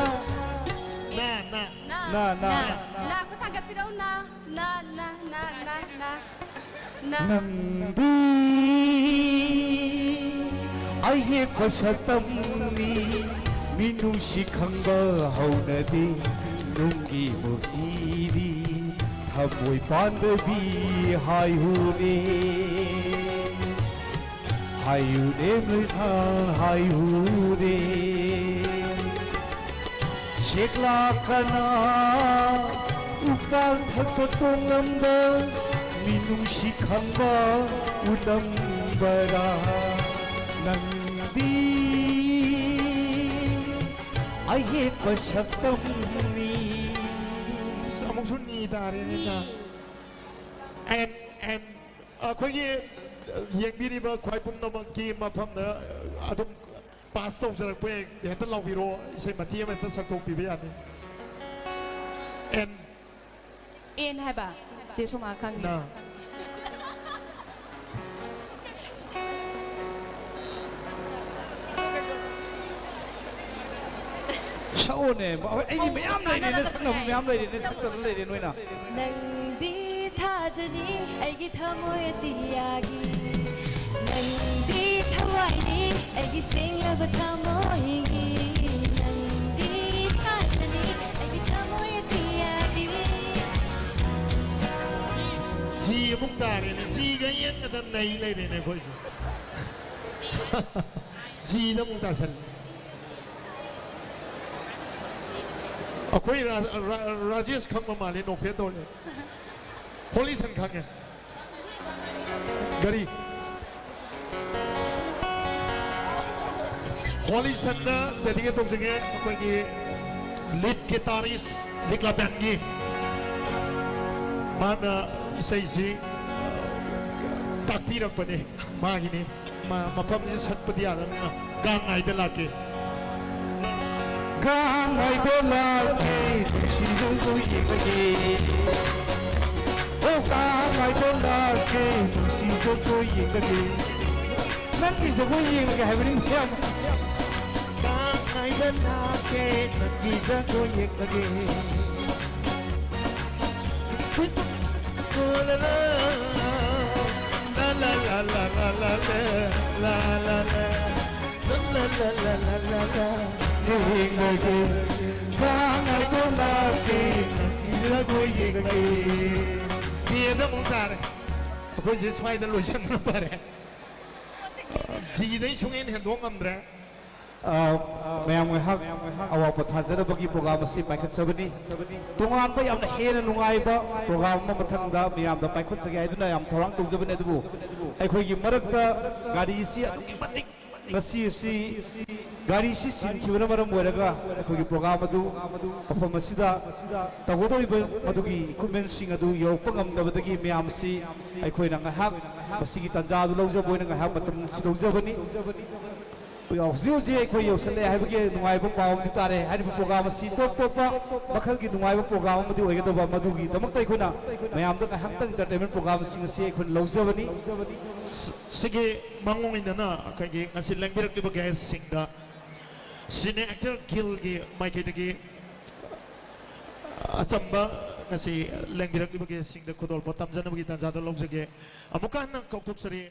ꯅ, ꯅ꯫ ꯅ ꯅ, ꯅ꯫ ꯅ ꯈꯨꯠ ꯊꯥꯡꯒꯠꯄꯤꯔꯛꯎ ꯅ ꯅ ꯅ ꯅ ꯅ ꯅ ꯅꯪꯗꯤ ꯑꯌꯦꯛꯄ ꯁꯛꯇꯝꯅꯤ, ꯃꯤꯅꯨꯡꯁꯤ ꯈꯪꯕ ꯍꯧꯅꯗꯦ, ꯅꯨꯡꯒꯤ ꯃꯨꯔꯇꯤꯗꯤ ꯊꯃꯣꯏ ꯄꯥꯟꯗꯕꯤ꯫ ꯍꯥꯏꯌꯨꯅꯦ, ꯍꯥꯏꯌꯨꯅꯦ, ꯅꯣꯏꯅ ꯍꯥꯏꯌꯨꯅꯦ꯫ ꯁꯦꯛꯂꯥ ꯀꯅꯥ ꯎꯄꯥꯜ ꯊꯛꯄ ꯇꯣꯡꯂꯝꯕ ꯃꯤꯅꯨꯡꯁꯤ ꯈꯪꯕ ꯎꯅꯝꯕꯔꯥ? ꯅꯪꯗꯤ ꯑꯌꯦꯛꯄ ꯁꯛꯇꯝꯅꯤ꯫ ꯑꯁ, ꯑꯃꯨꯛꯁꯨ ꯅꯤ ꯇꯥꯔꯦꯅꯦ, ꯅꯤ꯫ ꯇꯥ-, ꯑꯦꯟ, ꯑꯦꯟ, ꯑꯩꯈꯣꯏꯒꯤ ꯌꯦꯡꯕꯤꯔꯤꯕ ꯈ꯭ꯋꯥꯏ ꯄꯨꯝꯅꯃꯛꯀꯤ ꯃꯐꯝꯗ ꯑꯗꯨꯝ ꯄꯥꯁ ꯇꯧꯖꯔꯛꯄ ꯍꯦꯛ-, ꯍꯦꯛꯇ ꯂꯥꯎꯕꯤꯔꯣ, ꯏꯁꯩ ꯃꯇꯦꯛ ꯑꯃ ꯍꯦꯛꯇ ꯁꯛꯇꯣꯛꯄꯤꯕ ꯌꯥꯅꯤ꯫ ꯑꯦꯟ꯫ ꯑꯦꯟ ꯍꯥꯏꯕ? ꯆꯦ ꯁꯣꯃꯥ ꯈꯪꯉꯦ꯫ ꯅ꯫ ꯁꯛꯑꯣꯅꯦ꯫ ꯑꯩꯒꯤ ꯃꯌꯥꯝ ꯂꯩꯔꯦꯅꯦ, ꯁꯛꯅꯕ ꯃꯌꯥꯝ ꯂꯩꯔꯦꯅꯦ, ꯁꯛꯇꯗꯅ ꯂꯩꯔꯦ ꯅꯣꯏꯅ꯫ ꯅꯪꯗꯤ ꯊꯥꯖꯅꯤ ꯑꯩꯒꯤ ꯊꯃꯣꯏ ꯑꯇꯤꯌꯥꯒꯤ, ꯅꯪꯗꯤ ꯊꯋꯥꯏꯅꯤ ꯑꯩꯒꯤ ꯁꯦꯡꯂꯕ ꯊꯃꯣꯏꯒꯤ, ꯅꯪꯗꯤ ꯊꯥꯖꯅꯤ ꯑꯩꯒꯤ ꯊꯃꯣꯏ ꯑꯇꯤꯌꯥꯒꯤ꯫ ꯖꯤ ꯑꯃꯨꯛ ꯇꯥꯔꯦꯅꯦ, ꯖꯤꯒ ꯑꯦꯟꯒꯗ ꯅꯩ ꯂꯩꯔꯦꯅꯦ ꯑꯩꯈꯣꯏꯁꯨ꯫ ꯖꯤꯗ ꯑꯃꯨꯛ ꯇꯥꯁꯜꯂꯦ꯫ ꯑꯩꯈꯣꯏ ꯔꯥ-, ꯔꯥ-, ꯔꯥꯖꯦꯁ ꯈꯪꯕ ꯃꯥꯜꯂꯦ, ꯅꯣꯛꯐꯦꯠ ꯇꯧꯔꯦ꯫ ꯍꯣꯂꯤꯁꯟ ꯈꯪꯉꯦ꯫ ꯒꯥꯔꯤ꯫ ꯍꯣꯂꯤꯁꯟꯗ ꯗꯦꯗꯤꯀꯦꯠ ꯇꯧꯖꯒꯦ, ꯑꯩꯈꯣꯏꯒꯤ ꯂꯤꯗ ꯒꯤꯇꯥꯔꯤꯁ ꯂꯤꯛꯂꯥ ꯕꯦꯟꯒꯤ꯫ ꯃꯥꯅ ꯏꯁꯩꯁꯤ ꯇꯥꯛꯄꯤꯔꯛꯄꯅꯦ, ꯃꯥꯒꯤꯅꯤ꯫ ꯃ-, ꯃꯐꯝꯁꯤ ꯁꯛꯄꯗꯤ ꯌꯥꯗꯕꯅꯤꯅ ꯒꯥꯡ ꯉꯥꯏꯗ ꯂꯥꯛꯀꯦ꯫ ꯒꯥꯡ ꯉꯥꯏꯗ ꯂꯥꯛꯀꯦ, ꯅꯨꯡꯁꯤ ꯖꯒꯣꯏ ꯌꯦꯡꯂꯒꯦ꯫ ꯑꯣ, ꯒꯥꯡ ꯉꯥꯏꯗ ꯂꯥꯛꯀꯦ, ꯅꯨꯡꯁꯤ ꯖꯒꯣꯏ ꯌꯦꯡꯂꯒꯦ꯫ ꯅꯪꯒꯤ ꯖꯒꯣꯏ ꯌꯦꯡꯂꯒꯦ ꯍꯥꯏꯕꯅꯤ ꯃꯌꯥꯝ꯫ ꯒꯥꯡ ꯉꯥꯏꯗ ꯂꯥꯛꯀꯦ, ꯅꯪꯒꯤ ꯖꯒꯣꯏ ꯌꯦꯡꯂꯒꯦ꯫ ꯁꯤꯠ-, ꯑꯣ ꯂꯥ ꯂꯥ꯫ ꯂꯥ, ꯂꯥ, ꯂꯥ, ꯂꯥ, ꯂꯥ, ꯂꯥ, ꯂꯥ, ꯂꯥ, ꯂꯥ, ꯂꯥ, ꯂꯥ꯫ ꯌꯦꯡꯕꯒꯤ ꯈꯥꯡꯉꯩꯗꯣ ꯂꯥꯛꯀꯦ, ꯅꯨꯡꯁꯤꯔꯒ ꯌꯦꯡꯒꯦ꯫ ꯄꯦꯗ ꯑꯃꯨꯛ ꯇꯥꯔꯦ꯫ ꯑꯩꯈꯣꯏꯁꯦ ꯁ꯭ꯋꯥꯏꯗ ꯂꯣꯏꯁꯟꯕꯅ ꯐꯔꯦ꯫ ꯖꯤꯗꯩ ꯁꯨꯡꯍꯦꯟ ꯍꯦꯟꯗꯣꯛ ꯉꯝꯗ꯭ꯔꯦ꯫ ꯑ, ꯃꯌꯥꯝ ꯉꯥꯏꯍꯥꯛ ꯑꯋꯥ ꯄꯣꯊꯥꯖꯅꯕꯒꯤ ꯄ꯭ꯔꯣꯒ꯭ꯔꯥꯝ ꯑꯁꯤ ꯄꯥꯏꯈꯠꯆꯕꯅꯤ꯫ ꯇꯣꯉꯥꯟꯕ ꯌꯥꯝꯅ ꯍꯦꯟꯅ ꯅꯨꯡꯉꯥꯏꯕ ꯄ꯭ꯔꯣꯒ꯭ꯔꯥꯝ ꯑꯃ ꯃꯊꯪꯗ ꯃꯌꯥꯝꯗ ꯄꯥꯏꯈꯠꯆꯒꯦ ꯍꯥꯏꯗꯨꯅ ꯌꯥꯝ ꯊꯧꯔꯥꯡ ꯇꯧꯖꯕꯅꯤ꯫ ꯑꯗꯨꯕꯨ ꯑꯩꯈꯣꯏꯒꯤ ꯃꯔꯛꯇ ꯒꯥꯔꯤꯁꯤ ꯑꯗꯨꯛꯀꯤ ꯃꯇꯤꯛ ꯉꯁꯤ ꯑꯁꯤ ꯒꯥꯔꯤꯁꯤ ꯆꯤꯟꯈꯤꯕꯅ ꯃꯔꯝ ꯑꯣꯏꯔꯒ ꯑꯩꯈꯣꯏꯒꯤ ꯄ꯭ꯔꯣꯒ꯭ꯔꯥꯝ ꯑꯗꯨ ꯃꯐꯝ ꯑꯁꯤꯗ ꯇꯧꯒꯗꯧꯔꯤꯕ ꯃꯗꯨꯒꯤ ꯏꯀ꯭ꯋꯤꯞꯃꯦꯟꯁꯤꯡ ꯑꯗꯨ ꯌꯧꯔꯛꯄ ꯉꯝꯗꯕꯗꯒꯤ ꯃꯌꯥꯝꯁꯤ ꯑꯩꯈꯣꯏꯅ ꯉꯥꯏꯍꯥꯛ ꯃꯁꯤꯒꯤ ꯇꯥꯟꯖꯥ ꯑꯗꯨ ꯂꯧꯖꯕ ꯑꯣꯏꯅ ꯉꯥꯏꯍꯥꯛ ꯃꯇꯝꯁꯤ ꯂꯧꯖꯕꯅꯤ꯫ ꯍꯧꯖꯤꯛ ꯍꯧꯖꯤꯛ ꯑꯩꯈꯣꯏ ꯌꯧꯁꯜꯂꯛꯑꯦ ꯍꯥꯏꯕꯒꯤ ꯅꯨꯡꯉꯥꯏꯕ ꯄꯥꯎ ꯑꯃꯗꯤ ꯇꯥꯔꯦ꯫ ꯍꯥꯏꯔꯤꯕ ꯄ꯭ꯔꯣꯒ꯭ꯔꯥꯝ ꯑꯁꯤ ꯇꯣꯞ ꯇꯣꯞꯄ ꯃꯈꯜꯒꯤ ꯅꯨꯡꯉꯥꯏꯕ ꯄ꯭ꯔꯣꯒ꯭ꯔꯥꯝ ꯑꯃꯗꯤ ꯑꯣꯏꯒꯗꯧꯕ, ꯃꯗꯨꯒꯤꯗꯃꯛꯇ ꯑꯩꯈꯣꯏꯅ ꯃꯌꯥꯝꯗ ꯉꯥꯏꯍꯥꯛꯇꯪ ꯏꯟꯇꯔꯇꯦꯟꯃꯦꯟ ꯄ꯭ꯔꯣꯒ꯭ꯔꯥꯝꯁꯤꯡ ꯑꯁꯤ ꯑꯩꯈꯣꯏꯅ ꯂꯧꯖꯕꯅꯤ꯫ ꯁꯤꯒꯤ ꯃꯥꯡꯑꯣꯏꯅꯅ ꯑꯩꯈꯣꯏꯒꯤ ꯉꯁꯤ ꯂꯦꯡꯕꯤꯔꯛꯂꯤꯕ ꯒꯦꯁꯁꯤꯡꯗ ꯁꯤꯅꯦ ꯑꯦꯛꯇꯔ ꯒꯤꯜꯒꯤ ꯃꯥꯏꯀꯩꯗꯒꯤ ꯑꯆꯝꯕ ꯉꯁꯤ ꯂꯦꯡꯕꯤꯔꯛꯂꯤꯕ ꯒꯦꯁꯁꯤꯡꯗ ꯈꯨꯗꯣꯜꯄꯣꯠ ꯇꯝꯖꯅꯕꯒꯤ ꯇꯥꯟꯖꯥꯗ ꯂꯧꯖꯒꯦ꯫ ꯑꯃꯨꯛꯀ ꯍꯟꯅ ꯀꯥꯎꯊꯣꯛꯆꯔꯤ꯫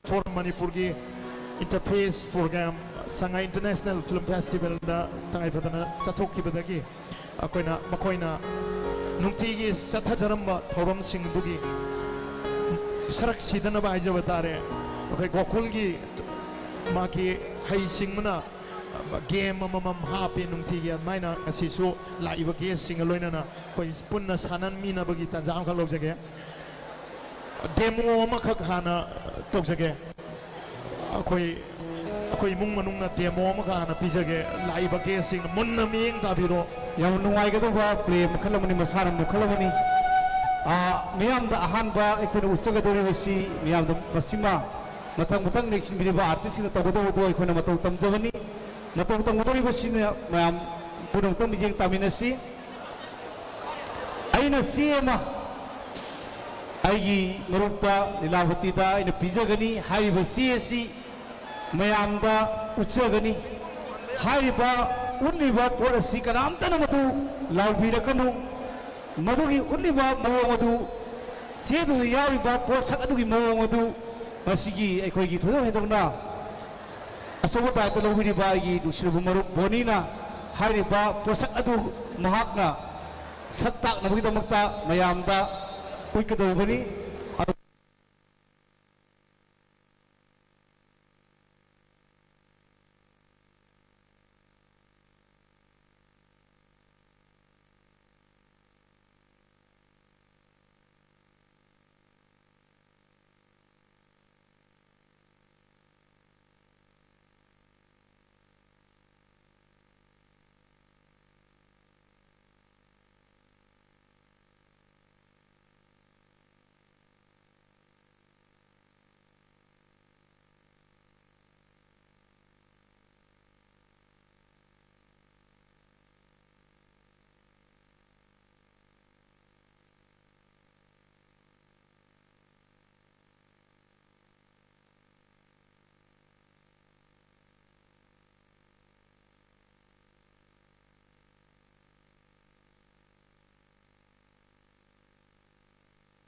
ꯐꯣꯔꯝ ꯃꯅꯤꯄꯨꯔꯒꯤ ꯏꯟꯇꯔꯐꯦꯁ ꯄ꯭ꯔꯣꯒ꯭ꯔꯥꯝ ꯁꯉꯥꯏ ꯏꯟꯇꯔꯅꯦꯁꯅꯦꯜ ꯐꯤꯂꯝ ꯐꯦꯁꯇꯤꯚꯦꯜꯗ ꯇꯉꯥꯏ ꯐꯗꯅ ꯆꯠꯊꯣꯛꯈꯤꯕꯗꯒꯤ ꯑꯩꯈꯣꯏꯅ ꯃꯈꯣꯏꯅ ꯅꯨꯡꯇꯤꯒꯤ ꯆꯠꯊꯖꯔꯝꯕ ꯊꯧꯔꯝꯁꯤꯡ ꯑꯗꯨꯒꯤ ꯁꯔꯛ ꯁꯤꯗꯅꯕ ꯍꯥꯏꯖꯕ ꯇꯥꯔꯦ꯫ ꯑꯩꯈꯣꯏ ꯒꯣꯀꯨꯜꯒꯤ ꯃꯥꯒꯤ ꯍꯩꯁꯤꯡꯕꯅ ꯒꯦꯝ ꯑꯃꯃꯝ ꯍꯥꯞꯄꯤ ꯅꯨꯡꯇꯤꯒꯤ꯫ ꯑꯗꯨꯃꯥꯏꯅ ꯉꯁꯤꯁꯨ ꯂꯥꯛꯏꯕ ꯒꯦꯁꯁꯤꯡꯒ ꯂꯣꯏꯅꯅ ꯑꯩꯈꯣꯏ ꯄꯨꯟꯅ ꯁꯥꯟꯅꯃꯤꯟꯅꯕꯒꯤ ꯇꯥꯟꯖꯥ ꯑꯃꯈꯛ ꯂꯧꯖꯒꯦ꯫ ꯗꯦꯃꯣ ꯑꯃꯈꯛ ꯍꯥꯟꯅ ꯇꯧꯖꯒꯦ꯫ ꯑꯩꯈꯣꯏ ꯑꯩꯈꯣꯏ ꯏꯃꯨꯡ ꯃꯅꯨꯡꯅ ꯗꯦꯃꯣ ꯑꯃꯈꯛ ꯍꯥꯟꯅ ꯄꯤꯖꯒꯦ꯫ ꯂꯥꯛꯏꯕ ꯒꯦꯁꯁꯤꯡꯅ ꯃꯨꯟꯅ ꯃꯤꯠꯌꯦꯡ ꯇꯥꯕꯤꯔꯣ꯫ ꯌꯥꯝ ꯅꯨꯡꯉꯥꯏꯒꯗꯧꯕ ꯄ꯭ꯂꯦ ꯃꯈꯜ ꯑꯃꯅꯤ, ꯃꯁꯥꯟꯅ ꯃꯈꯜ ꯑꯃꯅꯤ꯫ ꯑꯥ, ꯃꯤꯌꯥꯝꯗ ꯑꯍꯥꯟꯕ ꯑꯩꯈꯣꯏꯅ ꯎꯠꯆꯒꯗꯧꯔꯤꯕꯁꯤ, ꯃꯤꯌꯥꯝꯗ ꯃꯁꯤꯃ ꯃꯊꯪ ꯃꯊꯪ ꯂꯦꯡꯁꯤꯟꯕꯤꯔꯤꯕ ꯑꯥꯔꯇꯤꯁꯁꯤꯡꯅ ꯇꯧꯒꯗꯧꯕꯗꯣ ꯑꯩꯈꯣꯏꯅ ꯃꯇꯧ ꯇꯝꯖꯕꯅꯤ꯫ ꯃꯇꯧ ꯇꯝꯒꯗꯧꯔꯤꯕꯁꯤꯅ ꯃꯌꯥꯝ ꯄꯨꯝꯅꯃꯛꯇ ꯃꯤꯠꯌꯦꯡ ꯇꯥꯃꯤꯟꯅꯁꯤ꯫ ꯑꯩꯅ ꯆꯦ ꯑꯃ ꯑꯩꯒꯤ ꯃꯔꯨꯞꯇ ꯂꯤꯂꯥꯕꯇꯤꯗ ꯑꯩꯅ ꯄꯤꯖꯒꯅꯤ꯫ ꯍꯥꯏꯔꯤꯕ ꯆꯦ ꯑꯁꯤ ꯃꯌꯥꯝꯗ ꯎꯠꯆꯒꯅꯤ꯫ ꯍꯥꯏꯔꯤꯕ ꯎꯠꯂꯤꯕ ꯄꯣꯠ ꯑꯁꯤ ꯀꯅꯥꯝꯇꯅ ꯃꯗꯨ ꯂꯥꯎꯕꯤꯔꯛꯀꯅꯨ꯫ ꯃꯗꯨꯒꯤ ꯎꯠꯂꯤꯕ ꯃꯑꯣꯡ ꯑꯗꯨ, ꯆꯦꯗꯨꯗ ꯌꯥꯎꯔꯤꯕ ꯄꯣꯠꯁꯛ ꯑꯗꯨꯒꯤ ꯃꯑꯣꯡ ꯑꯗꯨ ꯉꯁꯤꯒꯤ ꯑꯩꯈꯣꯏꯒꯤ ꯊꯣꯏꯗꯣꯛ ꯍꯦꯟꯗꯣꯛꯅ ꯑꯆꯧꯕ ꯗꯥꯏꯇ ꯂꯧꯕꯤꯔꯤꯕ ꯑꯩꯒꯤ ꯅꯨꯡꯁꯤꯔꯕ ꯃꯔꯨꯞ ꯕꯣꯅꯤꯅ ꯍꯥꯏꯔꯤꯕ ꯄꯣꯠꯁꯛ ꯑꯗꯨ ꯃꯍꯥꯛꯅ ꯁꯛ ꯇꯥꯛꯅꯕꯒꯤꯗꯃꯛꯇ ꯃꯌꯥꯝꯗ ꯎꯠꯀꯗꯧꯕꯅꯤ꯫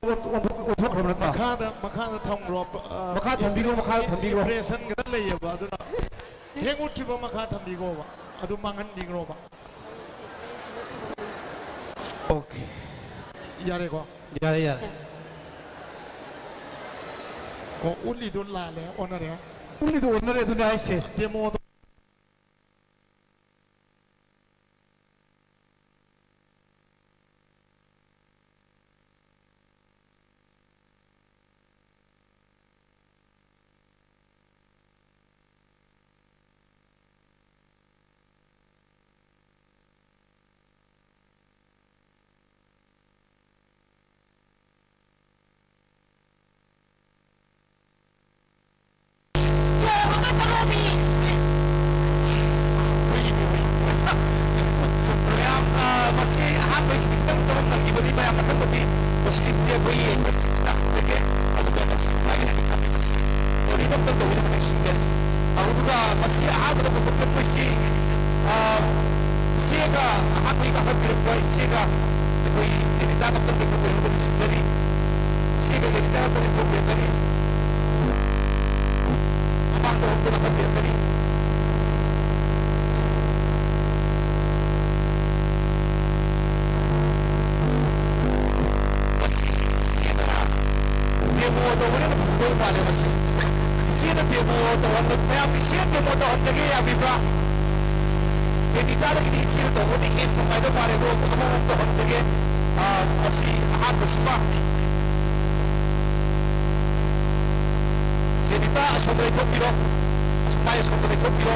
ꯑꯣꯟꯊꯣꯛ- ꯑꯣꯟꯊꯣꯛꯈ꯭ꯔꯕ ꯅꯠꯇ꯭ꯔꯣ? ꯃꯈꯥꯗ, ꯃꯈꯥꯗ ꯊꯝꯈ꯭ꯔꯣ꯫ ꯑ, ꯃꯈꯥ ꯊꯝꯕꯤꯈ꯭ꯔꯣ, ꯃꯈꯥ ꯊꯝꯕꯤꯈ꯭ꯔꯣ꯫ Impression ꯈꯔ ꯂꯩꯌꯦꯕ, ꯑꯗꯨꯅ ꯍꯦꯛ ꯎꯠꯈꯤꯕ ꯃꯈꯥ ꯊꯝꯕꯤꯈꯣꯕ, ꯑꯗꯨ ꯃꯥꯡꯍꯟꯕꯤꯈ꯭ꯔꯣꯕ꯫ Okay. ꯌꯥꯔꯦꯀꯣ? ꯌꯥꯔꯦ, ꯌꯥꯔꯦ꯫ ꯀꯣ, ꯎꯠꯂꯤꯗꯣ ꯂꯥꯜꯂꯦ, ꯑꯣꯟꯅꯔꯦ꯫ ꯎꯠꯂꯤꯗꯣ ꯑꯣꯟꯅꯔꯦ, ꯑꯗꯨꯅꯦ ꯍꯥꯏꯁꯦ꯫ Demoꯗꯣ ꯃꯌꯥꯝ, ꯑ, ꯃꯁꯤ ꯑꯍꯥꯟꯕꯩꯁꯤꯗꯤ ꯈꯤꯇꯪ ꯆꯃꯝꯅꯈꯤꯕꯅꯤ꯫ ꯃꯌꯥꯝ ꯃꯊꯪꯗꯗꯤ ꯃꯁꯤꯁꯤꯡꯁꯦ ꯑꯩꯈꯣꯏ ꯌꯦꯡꯕꯁꯤꯡꯁꯤꯅ ꯍꯪꯖꯒꯦ꯫ ꯑꯗꯨꯒ ꯃꯁꯤ ꯀꯃꯥꯏꯅ ꯍꯥꯏꯅ ꯈꯜꯂꯤ ꯃꯁꯤ ꯂꯣꯏꯅꯃꯛꯇ ꯇꯧꯕꯤꯅꯕ ꯅꯤꯡꯁꯤꯡꯖꯔꯤ꯫ ꯑꯗꯨꯒ ꯃꯁꯤ ꯑꯍꯥꯟꯕꯗ ꯄꯨꯊꯣꯛꯄ ꯑꯩꯈꯣꯏꯁꯤ, ꯑ, ꯏꯆꯦꯒ ꯑꯍꯥꯟꯕꯒꯤ ꯀꯥꯈꯠꯄꯤꯔꯛꯄ ꯏꯆꯦꯒ ꯑꯩꯈꯣꯏ ꯖꯦꯅꯤꯇꯥ ꯀꯞꯇꯟ ꯂꯩꯈꯠꯄꯤꯔꯛꯄ ꯅꯤꯡꯁꯤꯡꯖꯔꯤ꯫ ꯏꯆꯦꯒ ꯖꯦꯅꯤꯇꯥ ꯀꯞꯇꯟ ꯂꯩꯊꯣꯛꯄꯤꯔꯛꯀꯅꯤ꯫ ꯃꯃꯥꯡꯗ ꯍꯧꯗꯨꯅ ꯀꯥꯈꯠꯄꯤꯔꯛꯀꯅꯤ꯫ ꯃꯁꯤ ꯏꯆꯦꯅ demo ꯇꯧꯕꯅꯤꯅ ꯐꯖꯗꯧ ꯃꯥꯜꯂꯦ ꯃꯁꯤ꯫ ꯏꯆꯦꯅ demo ꯇꯧꯍꯟꯕ, ꯃꯌꯥꯝ ꯏꯆꯦꯅ demo ꯇꯧꯍꯟꯖꯒꯦ ꯌꯥꯕꯤꯕ꯭ꯔꯥ? ꯖꯦꯅꯤꯇꯥꯗꯒꯤꯗꯤ ꯏꯆꯦꯅ ꯇꯧꯕꯅ ꯍꯦꯟꯅ ꯅꯨꯡꯉꯥꯏꯗꯧ ꯃꯥꯜꯂꯦ꯫ ꯑꯗꯣ ꯑꯃꯃꯝ ꯇꯧꯍꯟꯖꯒꯦ꯫ ꯑꯥ, ꯃꯁꯤ ꯑꯍꯥꯟꯕꯁꯤꯃ ꯖꯦꯅꯤꯇꯥ ꯑꯁꯣꯝꯗ ꯂꯩꯊꯣꯛꯄꯤꯔꯣ꯫ ꯑꯁꯣꯝ ꯃꯥꯏ ꯑꯁꯣꯝꯗ ꯂꯩꯊꯣꯛꯄꯤꯔꯣ꯫